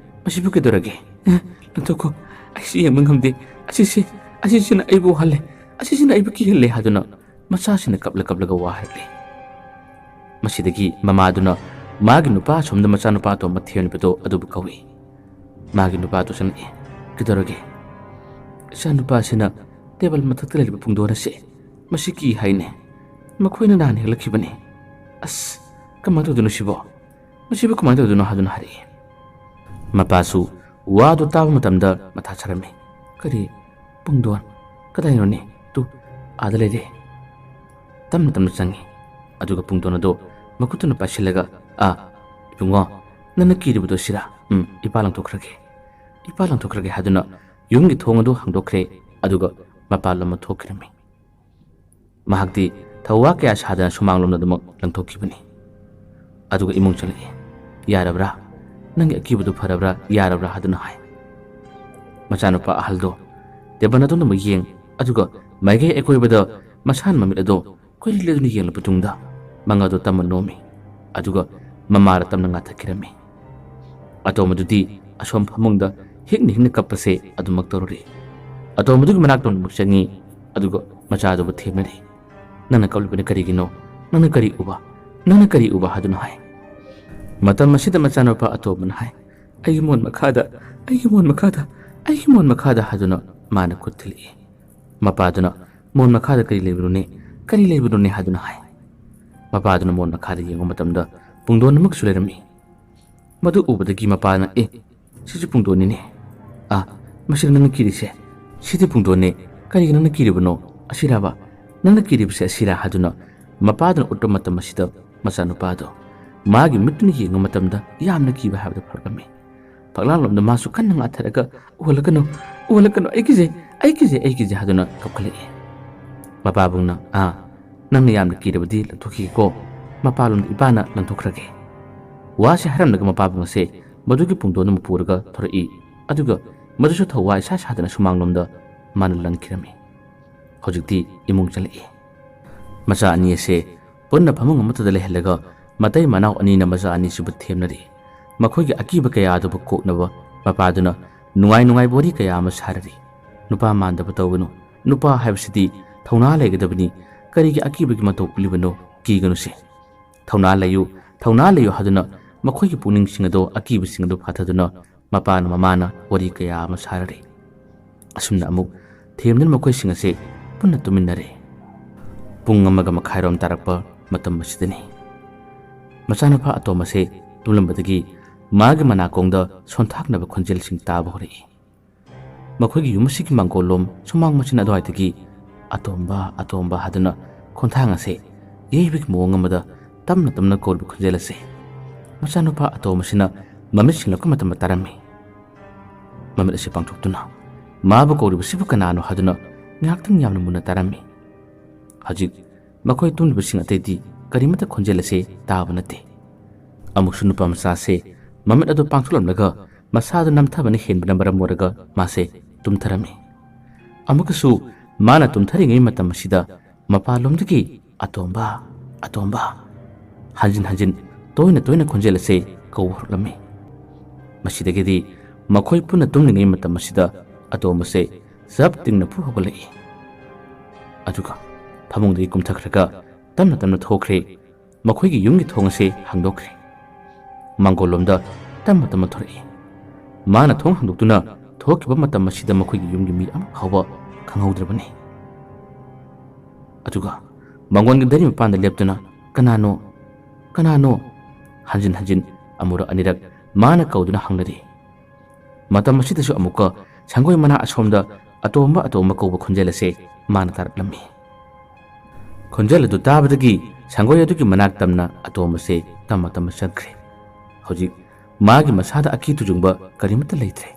ꯃꯁꯤꯕꯨ ꯀꯩꯗꯧꯔꯒꯦ? ꯑꯦ, ꯂꯪꯊꯣꯛꯈꯣ, ꯑꯩꯁꯤ ꯌꯦꯡꯕ ꯉꯝꯗꯦ, ꯑꯁꯤꯁꯦ, ꯑꯁꯤꯁꯤꯅ ꯑꯩꯕꯨ ꯋꯥꯍꯜꯂꯦ, ꯑꯁꯤꯁꯤꯅ ꯑꯩꯕꯨ ꯀꯤꯍꯜꯂꯦ" ꯍꯥꯏꯗꯨꯅ ꯃꯆꯥꯁꯤꯡꯅ ꯀꯞꯂ ꯀꯞꯂꯒ ꯋꯥ ꯍꯥꯏꯔꯛꯂꯤ꯫ ꯃꯁꯤꯗꯒꯤ ꯃꯃꯥꯗꯨꯅ ꯃꯥꯒꯤ ꯅꯨꯄꯥ ꯑꯁꯣꯝꯗ ꯃꯆꯥꯅꯨꯄꯥ ꯑꯇꯣꯝꯕ ꯊꯦꯝꯂꯤꯕꯗꯣ ꯑꯗꯨꯕꯨ ꯀꯧꯏ꯫ ꯃꯥꯒꯤ ꯅꯨꯄꯥꯗꯨ ꯆꯪꯂꯛꯏ꯫ "ꯀꯩꯗꯧꯔꯒꯦ?" "ꯏꯆꯥꯅꯨꯄꯥꯁꯤꯅ ꯇꯦꯕꯜ ꯃꯊꯛꯇ ꯂꯩꯔꯤꯕ ꯄꯨꯡꯗꯣꯟ ꯑꯁꯦ ꯃꯁꯤ ꯀꯤ ꯍꯥꯏꯅꯦ꯫ ꯃꯈꯣꯏꯅ ꯅꯍꯥꯟ ꯍꯦꯛꯂꯛꯈꯤꯕꯅꯦ꯫ ꯑꯁ, ꯀꯃꯥꯏꯅ ꯇꯧꯗꯣꯏꯅꯣ ꯁꯤꯕꯣ? ꯃꯁꯤꯕꯨ ꯀꯃꯥꯏꯅ ꯇꯧꯗꯣꯏꯅꯣ?" ꯍꯥꯏꯗꯨꯅ ꯍꯥꯏꯔꯛꯏ꯫ ꯃꯄꯥꯁꯨ ꯋꯥꯗꯨ ꯇꯥꯕ ꯃꯇꯝꯗ ꯃꯊꯥ ꯁꯥꯔꯝꯃꯤ꯫ "ꯀꯔꯤ? ꯄꯨꯡꯗꯣꯟ? ꯀꯗꯥꯏꯅꯣꯅꯦ? ꯇꯨ, ꯑꯥꯗ ꯂꯩꯔꯦ"꯫ ꯇꯞꯅ ꯇꯞꯅ ꯆꯪꯉꯤ꯫ ꯑꯗꯨꯒ ꯄꯨꯡꯗꯣꯟ ꯑꯗꯣ ꯃꯈꯨꯠꯇꯨꯅ ꯄꯥꯏꯁꯤꯜꯂꯒ, "ꯑꯥ, ꯏꯕꯨꯡꯉꯣ, ꯅꯪꯅ ꯀꯤꯔꯤꯕꯗꯣ ꯁꯤꯔꯥ? ꯎꯝ, ꯏꯄꯥ ꯂꯪꯊꯣꯛꯈ꯭ꯔꯒꯦ, ꯏꯄꯥ ꯂꯪꯊꯣꯛꯈ꯭ꯔꯒꯦ" ꯍꯥꯏꯗꯨꯅ ꯌꯨꯝꯒꯤ ꯊꯣꯡ ꯑꯗꯨ ꯍꯥꯡꯗꯣꯛꯈ꯭ꯔꯦ꯫ ꯑꯗꯨꯒ ꯃꯄꯥꯟꯂꯣꯝꯗ ꯊꯣꯛꯈꯤꯔꯝꯃꯤ꯫ ꯃꯍꯥꯛꯇꯤ ꯊꯧꯋꯥ ꯀꯌꯥ ꯁꯥꯗꯅ ꯁꯨꯃꯥꯡꯂꯣꯝꯗ ꯑꯗꯨꯃꯛ ꯂꯪꯊꯣꯛꯈꯤꯕꯅꯤ꯫ ꯑꯗꯨꯒ ꯏꯃꯨꯡ ꯆꯪꯂꯛꯏ꯫ "ꯌꯥꯔꯕ꯭ꯔꯥ? ꯅꯪꯒꯤ ꯑꯀꯤꯕꯗꯨ ꯐꯔꯕ꯭ꯔꯥ, ꯌꯥꯔꯕ꯭ꯔꯥ?" ꯍꯥꯏꯗꯨꯅ ꯍꯥꯏ꯫ ꯃꯆꯥꯅꯨꯄꯥ ꯑꯍꯜꯗꯣ ꯇꯦꯕꯜ ꯑꯗꯨꯅ ꯑꯃꯨꯛ ꯌꯦꯡ, ꯑꯗꯨꯒ ꯃꯥꯏꯀꯩ ꯑꯀꯣꯏꯕꯗ ꯃꯁꯥꯅ ꯃꯃꯤꯠ ꯑꯗꯣ ꯀꯣꯏꯂꯦꯗꯨꯅ ꯌꯦꯡꯂꯕ ꯇꯨꯡꯗ ꯃꯉꯥꯗꯨ ꯇꯞꯅ ꯅꯣꯝꯃꯤ꯫ ꯑꯗꯨꯒ ꯃꯃꯥꯗ ꯇꯞꯅ ꯉꯥꯊꯛꯈꯤꯔꯝꯃꯤ꯫ ꯑꯇꯣꯝꯕꯗꯨꯗꯤ ꯑꯁꯣꯝ ꯐꯃꯨꯡꯗ ꯍꯤꯛꯅ ꯍꯤꯛꯅ ꯀꯞꯄꯁꯦ ꯑꯗꯨꯃꯛ ꯇꯧꯔꯨꯔꯦ꯫ ꯑꯇꯣꯝꯕꯗꯨꯒꯤ ꯃꯅꯥꯛꯇ ꯑꯃꯨꯛ ꯆꯪꯉꯤ, ꯑꯗꯨꯒ ꯃꯆꯥꯗꯨꯕꯨ ꯊꯦꯝꯅꯔꯤ꯫ "ꯅꯪꯅ ꯀꯞꯂꯤꯕꯅ ꯀꯔꯤꯒꯤꯅꯣ? ꯅꯪꯅ ꯀꯔꯤ ꯎꯕ? ꯅꯪꯅ ꯀꯔꯤ ꯎꯕ?" ꯍꯥꯏꯗꯨꯅ ꯍꯥꯏ꯫ ꯃꯇꯝ ꯑꯁꯤꯗ ꯃꯆꯥꯅꯨꯄꯥ ꯑꯇꯣꯝꯕꯅ ꯍꯥꯏ, "ꯑꯩꯒꯤ ꯃꯣꯟ ꯃꯈꯥꯗ, ꯑꯩꯒꯤ ꯃꯣꯟ ꯃꯈꯥꯗ, ꯑꯩꯒꯤ ꯃꯣꯟ ꯃꯈꯥꯗ" ꯍꯥꯏꯗꯨꯅ ꯃꯥꯅ ꯈꯨꯠ ꯊꯤꯜꯂꯛꯏ꯫ ꯃꯄꯥꯗꯨꯅ, "ꯃꯣꯟ ꯃꯈꯥꯗ ꯀꯔꯤ ꯂꯩꯕꯅꯣꯅꯦ? ꯀꯔꯤ ꯂꯩꯕꯅꯣꯅꯦ?" ꯍꯥꯏꯗꯨꯅ ꯍꯥꯏ꯫ ꯃꯄꯥꯗꯨꯅ ꯃꯣꯟ ꯃꯈꯥꯗ ꯌꯦꯡꯕ ꯃꯇꯝꯗ ꯄꯨꯡꯗꯣꯟ ꯑꯃꯒꯁꯨ ꯂꯩꯔꯝꯃꯤ꯫ ꯃꯗꯨ ꯎꯕꯗꯒꯤ ꯃꯄꯥꯅ, "ꯑꯦ, ꯁꯤꯁꯨ ꯄꯨꯡꯗꯣꯟꯅꯤꯅꯦ꯫ ꯑꯥ, ꯃꯁꯤꯔ ꯅꯪꯅ ꯀꯤꯔꯤꯁꯦ? ꯁꯤꯗꯤ ꯄꯨꯡꯗꯣꯟꯅꯦ꯫ ꯀꯔꯤꯒꯤ ꯅꯪꯅ ꯀꯤꯔꯤꯕꯅꯣ? ꯑꯁꯤꯔꯕ? ꯅꯪꯅ ꯀꯤꯔꯤꯕꯁꯦ ꯑꯁꯤꯔꯥ?" ꯍꯥꯏꯗꯨꯅ ꯃꯄꯥꯗꯨꯅ ꯎꯠꯄ ꯃꯇꯝ ꯑꯁꯤꯗ ꯃꯆꯥꯅꯨꯄꯥꯗꯣ ꯃꯥꯒꯤ ꯃꯤꯠꯇꯨꯅ ꯌꯦꯡꯕ ꯃꯇꯝꯗ ꯌꯥꯝꯅ ꯀꯤꯕ ꯍꯥꯏꯕꯗꯨ ꯐꯥꯎꯔꯛꯂꯝꯃꯤ꯫ ꯐꯛꯂꯥꯡꯂꯣꯝꯗ ꯃꯥꯁꯨ ꯀꯟꯅ ꯉꯥꯊꯔꯒ, "ꯎꯍꯜꯂꯛꯀꯅꯨ, ꯎꯍꯜꯂꯛꯀꯅꯨ, ꯑꯩ ꯀꯤꯖꯩ, ꯑꯩ ꯀꯤꯖꯩ, ꯑꯩ ꯀꯤꯖꯩ" ꯍꯥꯏꯗꯨꯅ ꯀꯞꯈꯠꯂꯛꯏ꯫ ꯃꯄꯥꯕꯨꯡꯅ, "ꯑꯥ, ꯅꯪꯅ ꯌꯥꯝꯅ ꯀꯤꯔꯕꯗꯤ ꯂꯪꯊꯣꯛꯈꯤꯒꯦꯀꯣ, ꯃꯄꯥꯟꯂꯣꯝꯗ ꯏꯄꯥꯅ ꯂꯪꯊꯣꯛꯈ꯭ꯔꯒꯦ"꯫ ꯋꯥꯁꯤ ꯍꯥꯏꯔꯝꯂꯒ ꯃꯄꯥꯕꯨꯡ ꯑꯁꯦ ꯃꯗꯨꯒꯤ ꯄꯨꯡꯗꯣꯟ ꯑꯃ ꯄꯨꯔꯒ ꯊꯣꯔꯛꯏ꯫ ꯑꯗꯨꯒ ꯃꯗꯨꯁꯨ ꯊꯧꯋꯥ ꯏꯁꯥ ꯁꯥꯗꯅ ꯁꯨꯃꯥꯡꯂꯣꯝꯗ ꯃꯥꯅ ꯂꯪꯈꯤꯔꯝꯃꯤ꯫ ꯍꯧꯖꯤꯛꯇꯤ ꯏꯃꯨꯡ ꯆꯪꯂꯛꯏ꯫ ꯃꯆꯥ ꯑꯅꯤ ꯑꯁꯦ ꯄꯨꯟꯅ ꯐꯃꯨꯡ ꯑꯃꯠꯇꯗ ꯂꯩꯍꯜꯂꯒ ꯃꯇꯩ ꯃꯅꯥꯎ ꯑꯅꯤꯅ ꯃꯆꯥ ꯑꯅꯤꯁꯤꯕꯨ ꯊꯦꯝꯅꯔꯤ꯫ ꯃꯈꯣꯏꯒꯤ ꯑꯀꯤꯕ ꯀꯌꯥ ꯑꯗꯨꯕꯨ ꯀꯣꯛꯅꯕ ꯃꯄꯥꯗꯨꯅ ꯅꯨꯡꯉꯥꯏ ꯅꯨꯡꯉꯥꯏꯕ ꯋꯥꯔꯤ ꯀꯌꯥ ꯑꯃ ꯁꯥꯔꯔꯤ꯫ "ꯅꯨꯄꯥ ꯃꯥꯟꯗꯕ ꯇꯧꯒꯅꯨ꯫ ꯅꯨꯄꯥ ꯍꯥꯏꯕꯁꯤꯗꯤ ꯊꯧꯅꯥ ꯂꯩꯒꯗꯕꯅꯤ꯫ ꯀꯔꯤꯒꯤ ꯑꯀꯤꯕꯒꯤ ꯃꯇꯧ ꯎꯠꯂꯤꯕꯅꯣ? ꯀꯤꯒꯅꯨꯁꯦ꯫ ꯊꯧꯅꯥ ꯂꯩꯌꯨ, ꯊꯧꯅꯥ ꯂꯩꯌꯨ" ꯍꯥꯏꯗꯨꯅ ꯃꯈꯣꯏꯒꯤ ꯄꯨꯛꯅꯤꯡꯁꯤꯡ ꯑꯗꯣ, ꯑꯀꯤꯕꯁꯤꯡ ꯑꯗꯨ ꯐꯥꯊꯗꯨꯅ ꯃꯄꯥꯅ ꯃꯃꯥꯅ ꯋꯥꯔꯤ ꯀꯌꯥ ꯑꯃ ꯁꯥꯔꯔꯤ꯫ ꯑꯁꯨꯝꯅ ꯑꯃꯨꯛ ꯊꯦꯝꯗꯨꯅ ꯃꯈꯣꯏꯁꯤꯡ ꯑꯁꯦ ꯄꯨꯟꯅ ꯇꯨꯝꯃꯤꯟꯅꯔꯦ꯫ ꯄꯨꯡ ꯑꯃꯒ ꯃꯈꯥꯏꯔꯣꯝ ꯇꯥꯔꯛꯄ ꯃꯇꯝ ꯑꯁꯤꯗꯅꯤ꯫ ꯃꯆꯥꯅꯨꯄꯥ ꯑꯇꯣꯝ ꯑꯁꯦ ꯇꯨꯝꯂꯝꯕꯗꯒꯤ ꯃꯥꯒꯤ ꯃꯅꯥꯀꯣꯡꯗ ꯁꯣꯟꯊꯥꯛꯅꯕ ꯈꯣꯟꯖꯦꯜꯁꯤꯡ ꯇꯥꯕ ꯍꯧꯔꯛꯏ꯫ ꯃꯈꯣꯏꯒꯤ ꯌꯨꯝ ꯑꯁꯤꯒꯤ ꯃꯥꯡꯒꯣꯜꯂꯣꯝ ꯁꯨꯃꯥꯡ ꯃꯆꯤꯟ ꯑꯗꯨꯋꯥꯏꯗꯒꯤ "ꯑꯇꯣꯝꯕ, ꯑꯇꯣꯝꯕ" ꯍꯥꯏꯗꯨꯅ ꯈꯣꯟꯊꯥꯡ ꯑꯁꯦ ꯌꯩꯕꯒꯤ ꯃꯑꯣꯡ ꯑꯃꯗ ꯇꯞꯅ ꯇꯞꯅ ꯀꯧꯔꯤꯕ ꯈꯣꯟꯖꯦꯜ ꯑꯁꯦ ꯃꯆꯥꯅꯨꯄꯥ ꯑꯇꯣꯝ ꯑꯁꯤꯅ ꯃꯃꯤꯠ ꯁꯤꯡꯂꯛꯄ ꯃꯇꯝꯗ ꯇꯥꯔꯝꯃꯤ꯫ ꯃꯃꯤꯠ ꯑꯁꯤ ꯄꯥꯡꯊꯣꯛꯇꯨꯅ ꯃꯥꯕꯨ ꯀꯧꯔꯤꯕꯁꯤꯕꯨ ꯀꯅꯥꯅꯣ ꯍꯥꯏꯗꯨꯅ ꯉꯥꯏꯍꯥꯛꯇꯪ ꯌꯥꯝꯅ ꯃꯨꯟꯅ ꯇꯥꯔꯝꯃꯤ꯫ ꯍꯧꯖꯤꯛ ꯃꯈꯣꯏ ꯇꯨꯝꯂꯤꯕꯁꯤꯡ ꯑꯇꯩꯗꯤ ꯀꯔꯤꯃꯠꯇ ꯈꯣꯟꯖꯦꯜ ꯑꯁꯦ ꯇꯥꯕ ꯅꯠꯇꯦ꯫ ꯑꯃꯨꯛꯁꯨ ꯅꯨꯄꯥ ꯃꯆꯥ ꯑꯁꯦ ꯃꯃꯤꯠ ꯑꯗꯨ ꯄꯥꯡꯊꯣꯛꯂꯝꯂꯒ ꯃꯁꯥꯗꯨ ꯅꯝꯊꯕꯅ ꯍꯦꯟꯕꯅ ꯃꯔꯝ ꯑꯣꯏꯔꯒ ꯃꯥꯁꯦ ꯇꯨꯝꯊꯔꯝꯃꯤ꯫ ꯑꯃꯨꯛꯀꯁꯨ ꯃꯥꯅ ꯇꯨꯝꯊꯔꯤꯉꯩ ꯃꯇꯝ ꯑꯁꯤꯗ ꯃꯄꯥꯟꯂꯣꯝꯗꯒꯤ "ꯑꯇꯣꯝꯕ, ꯑꯇꯣꯝꯕ" ꯍꯟꯖꯤꯟ ꯍꯟꯖꯤꯟ ꯇꯣꯏꯅ ꯇꯣꯏꯅ ꯈꯣꯟꯖꯦꯜ ꯑꯁꯦ ꯀꯧꯕ ꯍꯧꯔꯛꯂꯝꯃꯤ꯫ ꯃꯁꯤꯗꯒꯤꯗꯤ ꯃꯈꯣꯏ ꯄꯨꯟꯅ ꯇꯨꯝꯂꯤꯉꯩ ꯃꯇꯝ ꯑꯁꯤꯗ ꯑꯇꯣꯝꯕꯁꯦ ꯆꯞ ꯇꯤꯡꯅ ꯐꯨ ꯍꯧꯒꯠꯂꯛꯏ꯫ ꯑꯗꯨꯒ ꯐꯃꯨꯡꯗꯒꯤ ꯀꯨꯝꯊꯈ꯭ꯔꯒ ꯇꯞꯅ ꯇꯞꯅ ꯊꯣꯛꯈ꯭ꯔꯦ꯫ ꯃꯈꯣꯏꯒꯤ ꯌꯨꯝꯒꯤ ꯊꯣꯡ ꯑꯁꯤ ꯍꯥꯡꯗꯣꯛꯈ꯭ꯔꯦ꯫ ꯃꯥꯡꯒꯣꯜꯂꯣꯝꯗ ꯇꯞꯅ ꯇꯞꯅ ꯊꯣꯔꯛꯏ꯫ ꯃꯥꯅ ꯊꯣꯡ ꯍꯥꯡꯗꯣꯛꯇꯨꯅ ꯊꯣꯛꯈꯤꯕ ꯃꯇꯝ ꯑꯁꯤꯗ ꯃꯈꯣꯏꯒꯤ ꯌꯨꯝꯒꯤ ꯃꯤ ꯑꯃ ꯐꯥꯎꯕ ꯈꯪꯍꯧꯗ꯭ꯔꯕꯅꯤ꯫ ꯑꯗꯨꯒ ꯃꯥꯡꯒꯣꯜꯒꯤ ꯗꯥꯏꯔꯤ ꯃꯄꯥꯟꯗ ꯂꯦꯞꯇꯨꯅ, "ꯀꯅꯥꯅꯣ? ꯀꯅꯥꯅꯣ?" ꯍꯟꯖꯤꯟ ꯍꯟꯖꯤꯟ ꯑꯃꯨꯔꯛ ꯑꯅꯤꯔꯛ ꯃꯥꯅ ꯀꯧꯗꯨꯅ ꯍꯪꯅꯔꯤ꯫ ꯃꯇꯝ ꯑꯁꯤꯗꯁꯨ ꯑꯃꯨꯛꯀ ꯁꯪꯒꯣꯏ ꯃꯅꯥ ꯑꯁꯣꯝꯗ "ꯑꯇꯣꯝꯕ, ꯑꯇꯣꯝꯕ" ꯀꯧꯕ ꯈꯣꯟꯖꯦꯜ ꯑꯁꯦ ꯃꯥꯅ ꯇꯥꯔꯛꯂꯝꯃꯤ꯫ ꯈꯣꯟꯖꯦꯜ ꯑꯗꯨ ꯇꯥꯕꯗꯒꯤ ꯁꯪꯒꯣꯏ ꯑꯗꯨꯒꯤ ꯃꯅꯥꯛ ꯇꯝꯅ ꯑꯇꯣꯝꯕꯁꯦ ꯇꯝꯃ ꯇꯝꯃ ꯆꯠꯈ꯭ꯔꯦ꯫ ꯍꯧꯖꯤꯛ ꯃꯥꯒꯤ ꯃꯁꯥꯗ ꯑꯀꯤ ꯇꯨꯖꯨꯡꯕ ꯀꯔꯤꯃꯠꯇ ꯂꯩꯇ꯭ꯔꯦ꯫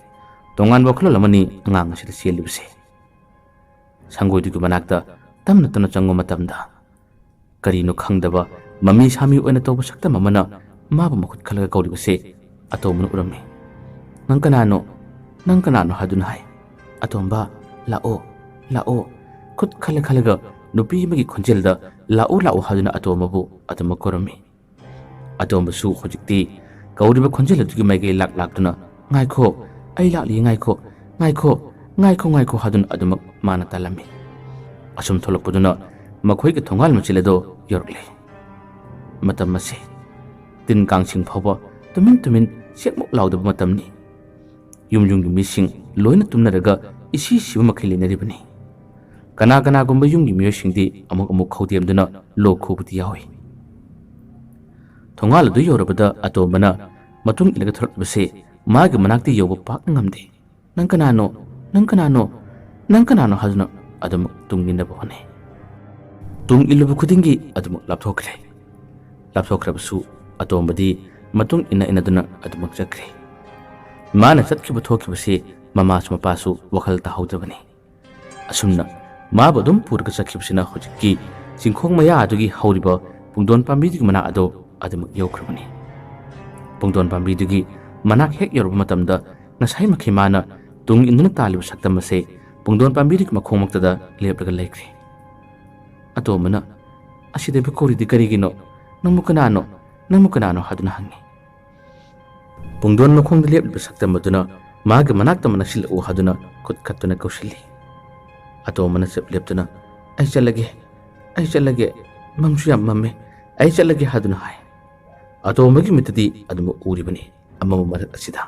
ꯇꯣꯉꯥꯟꯕ ꯋꯥꯈꯜꯂꯣꯟ ꯑꯃꯅꯤ ꯑꯉꯥꯡ ꯑꯁꯤꯗ ꯆꯦꯜꯂꯤꯕꯁꯦ꯫ ꯁꯪꯒꯣꯏꯗꯨꯒꯤ ꯃꯅꯥꯛꯇ ꯇꯞꯅ ꯇꯞꯅ ꯆꯪꯕ ꯃꯇꯝꯗ, ꯀꯔꯤꯅꯣ ꯈꯪꯗꯕ ꯃꯃꯤ ꯁꯥꯃꯤ ꯑꯣꯏꯅ ꯇꯧꯕ ꯁꯛꯇꯝ ꯑꯃꯅ ꯃꯥꯕꯨ ꯃꯈꯨꯠ ꯈꯜꯂꯒ ꯀꯧꯔꯤꯕꯁꯦ ꯑꯇꯣꯝꯕꯅ ꯎꯔꯝꯃꯤ꯫ "ꯅꯪ ꯀꯅꯥꯅꯣ? ꯅꯪ ꯀꯅꯥꯅꯣ?" ꯍꯥꯏꯗꯨꯅ ꯍꯥꯏ꯫ "ꯑꯇꯣꯝꯕ, ꯂꯥꯛꯑꯣ, ꯂꯥꯛꯑꯣ꯫" ꯈꯨꯠ ꯈꯜꯂ ꯈꯜꯂꯒ ꯅꯨꯄꯤ ꯑꯃꯒꯤ ꯈꯣꯟꯖꯦꯜꯗ "ꯂꯥꯛꯑꯣ, ꯂꯥꯛꯑꯣ" ꯍꯥꯏꯗꯨꯅ ꯑꯇꯣꯝꯕꯕꯨ ꯑꯗꯨꯃꯛ ꯀꯧꯔꯝꯃꯤ꯫ ꯑꯇꯣꯝꯕꯁꯨ ꯍꯧꯖꯤꯛꯇꯤ ꯀꯧꯔꯤꯕ ꯈꯣꯟꯖꯦꯜ ꯑꯗꯨꯒꯤ ꯃꯥꯏꯀꯩ ꯂꯥꯛ ꯂꯥꯛꯇꯨꯅ, "ꯉꯥꯏꯈꯣ, ꯑꯩ ꯂꯥꯛꯂꯤ, ꯉꯥꯏꯈꯣ, ꯉꯥꯏꯈꯣ, ꯉꯥꯏꯈꯣ, ꯉꯥꯏꯈꯣ" ꯍꯥꯏꯗꯨꯅ ꯑꯗꯨꯃꯛ ꯃꯥꯅ ꯇꯥꯜꯂꯝꯃꯤ꯫ ꯑꯁꯨꯝ ꯊꯣꯛꯂꯛꯄꯗꯨꯅ ꯃꯈꯣꯏꯒꯤ ꯊꯣꯡꯒꯥꯜ ꯃꯆꯤꯜ ꯑꯗꯣ ꯌꯧꯔꯛꯂꯦ꯫ ꯃꯇꯝ ꯑꯁꯤ ꯇꯤꯟ ꯀꯥꯡꯁꯤꯡ ꯐꯥꯎꯕ ꯇꯨꯃꯤꯟ ꯇꯨꯃꯤꯟ ꯆꯦꯛꯃꯨꯛ ꯂꯥꯎꯗꯕ ꯃꯇꯝꯅꯤ꯫ ꯌꯨꯝ ꯌꯨꯝꯒꯤ ꯃꯤꯁꯤꯡ ꯂꯣꯏꯅ ꯇꯨꯝꯅꯔꯒ ꯏꯁꯤ ꯁꯤꯕ ꯃꯈꯩ ꯂꯩꯅꯔꯤꯕꯅꯤ꯫ ꯀꯅꯥ ꯀꯅꯥꯒꯨꯝꯕ ꯌꯨꯝꯒꯤ ꯃꯤꯑꯣꯏꯁꯤꯡꯗꯤ ꯑꯃꯨꯛ ꯑꯃꯨꯛ ꯈꯧꯗꯦꯝꯗꯨꯅ ꯂꯣꯛ ꯈꯨꯕꯗꯤ ꯌꯥꯎꯏ꯫ ꯊꯣꯡꯒꯥꯜ ꯑꯗꯨ ꯌꯧꯔꯕꯗ ꯑꯇꯣꯝꯕꯅ ꯃꯇꯨꯡ ꯏꯜꯂꯒ ꯊꯣꯔꯛꯂꯤꯕꯁꯦ ꯃꯥꯒꯤ ꯃꯅꯥꯛꯇ ꯌꯧꯕ ꯄꯥꯛꯅ ꯉꯝꯗꯦ꯫ "ꯅꯪ ꯀꯅꯥꯅꯣ? ꯅꯪ ꯀꯅꯥꯅꯣ? ꯅꯪ ꯀꯅꯥꯅꯣ?" ꯍꯥꯏꯗꯨꯅ ꯑꯗꯨꯃꯛ ꯇꯨꯡ ꯏꯟꯅꯕ ꯍꯣꯠꯅꯩ꯫ ꯇꯨꯡ ꯏꯜꯂꯨꯕ ꯈꯨꯗꯤꯡꯒꯤ ꯑꯗꯨꯃꯛ ꯂꯥꯞꯊꯣꯛꯈ꯭ꯔꯦ꯫ ꯂꯥꯞꯊꯣꯛꯈ꯭ꯔꯕꯁꯨ ꯑꯇꯣꯝꯕꯗꯤ ꯃꯇꯨꯡ ꯏꯟꯅ ꯏꯟꯅꯗꯨꯅ ꯑꯗꯨꯃꯛ ꯆꯠꯈ꯭ꯔꯦ꯫ ꯃꯥꯅ ꯆꯠꯈꯤꯕ ꯊꯣꯛꯈꯤꯕꯁꯤ ꯃꯃꯥꯁꯨ ꯃꯄꯥꯁꯨ ꯋꯥꯈꯜ ꯇꯥꯍꯧꯗꯕꯅꯤ꯫ ꯑꯁꯨꯝꯅ ꯃꯥꯕꯨ ꯑꯗꯨꯝ ꯄꯨꯔꯒ ꯆꯠꯈꯤꯕꯁꯤꯅ ꯍꯧꯖꯤꯛꯀꯤ ꯆꯤꯡꯈꯣꯡ ꯃꯌꯥ ꯑꯗꯨꯒꯤ ꯍꯧꯔꯤꯕ ꯄꯨꯡꯗꯣꯟ ꯄꯥꯝꯕꯤꯗꯨꯒꯤ ꯃꯅꯥꯛ ꯑꯗꯣ ꯑꯗꯨꯃꯛ ꯌꯧꯈ꯭ꯔꯕꯅꯤ꯫ ꯄꯨꯡꯗꯣꯟ ꯄꯥꯝꯕꯤꯗꯨꯒꯤ ꯃꯅꯥꯛ ꯍꯦꯛ ꯌꯧꯔꯕ ꯃꯇꯝꯗ ꯉꯁꯥꯏꯃꯛꯀꯤ ꯃꯥꯅ ꯇꯨꯡ ꯏꯟꯗꯨꯅ ꯇꯥꯜꯂꯤꯕ ꯁꯛꯇꯝ ꯑꯁꯦ ꯄꯨꯡꯗꯣꯟ ꯄꯥꯝꯕꯤꯗꯨꯒꯤ ꯃꯈꯣꯡꯃꯛꯇꯗ ꯂꯦꯞꯂꯒ ꯂꯩꯈ꯭ꯔꯦ꯫ ꯑꯇꯣꯝꯕꯅ, "ꯑꯁꯤꯗꯕꯨ ꯀꯧꯔꯤꯗꯤ ꯀꯔꯤꯒꯤꯅꯣ? ꯅꯪꯕꯨ ꯀꯅꯥꯅꯣ? ꯅꯪꯕꯨ ꯀꯅꯥꯅꯣ?" ꯍꯥꯏꯗꯨꯅ ꯍꯪꯉꯤ꯫ ꯄꯨꯡꯗꯣꯟ ꯃꯈꯣꯡꯗ ꯂꯦꯞꯂꯤꯕ ꯁꯛꯇꯝ ꯑꯗꯨꯅ ꯃꯥꯒꯤ ꯃꯅꯥꯛꯇ ꯑꯃ ꯅꯛꯁꯤꯜꯂꯛꯎ ꯍꯥꯏꯗꯨꯅ ꯈꯨꯠ ꯈꯠꯇꯨꯅ ꯀꯧꯁꯤꯜꯂꯤ꯫ ꯑꯇꯣꯝꯕꯅ ꯆꯞ ꯂꯦꯞꯇꯨꯅ, "ꯑꯩ ꯆꯠꯂꯒꯦ, "ꯑꯩ ꯆꯠꯂꯒꯦ, ꯃꯝꯁꯨ ꯌꯥꯝ ꯃꯝꯃꯦ, ꯑꯩ ꯆꯠꯂꯒꯦ" ꯍꯥꯏꯗꯨꯅ ꯍꯥꯏ꯫ ꯑꯇꯣꯝꯕꯒꯤ ꯃꯤꯠꯇꯗꯤ ꯑꯗꯨꯃꯛ ꯎꯔꯤꯕꯅꯤ ꯑꯃꯝꯕ ꯃꯔꯛ ꯑꯁꯤꯗ꯫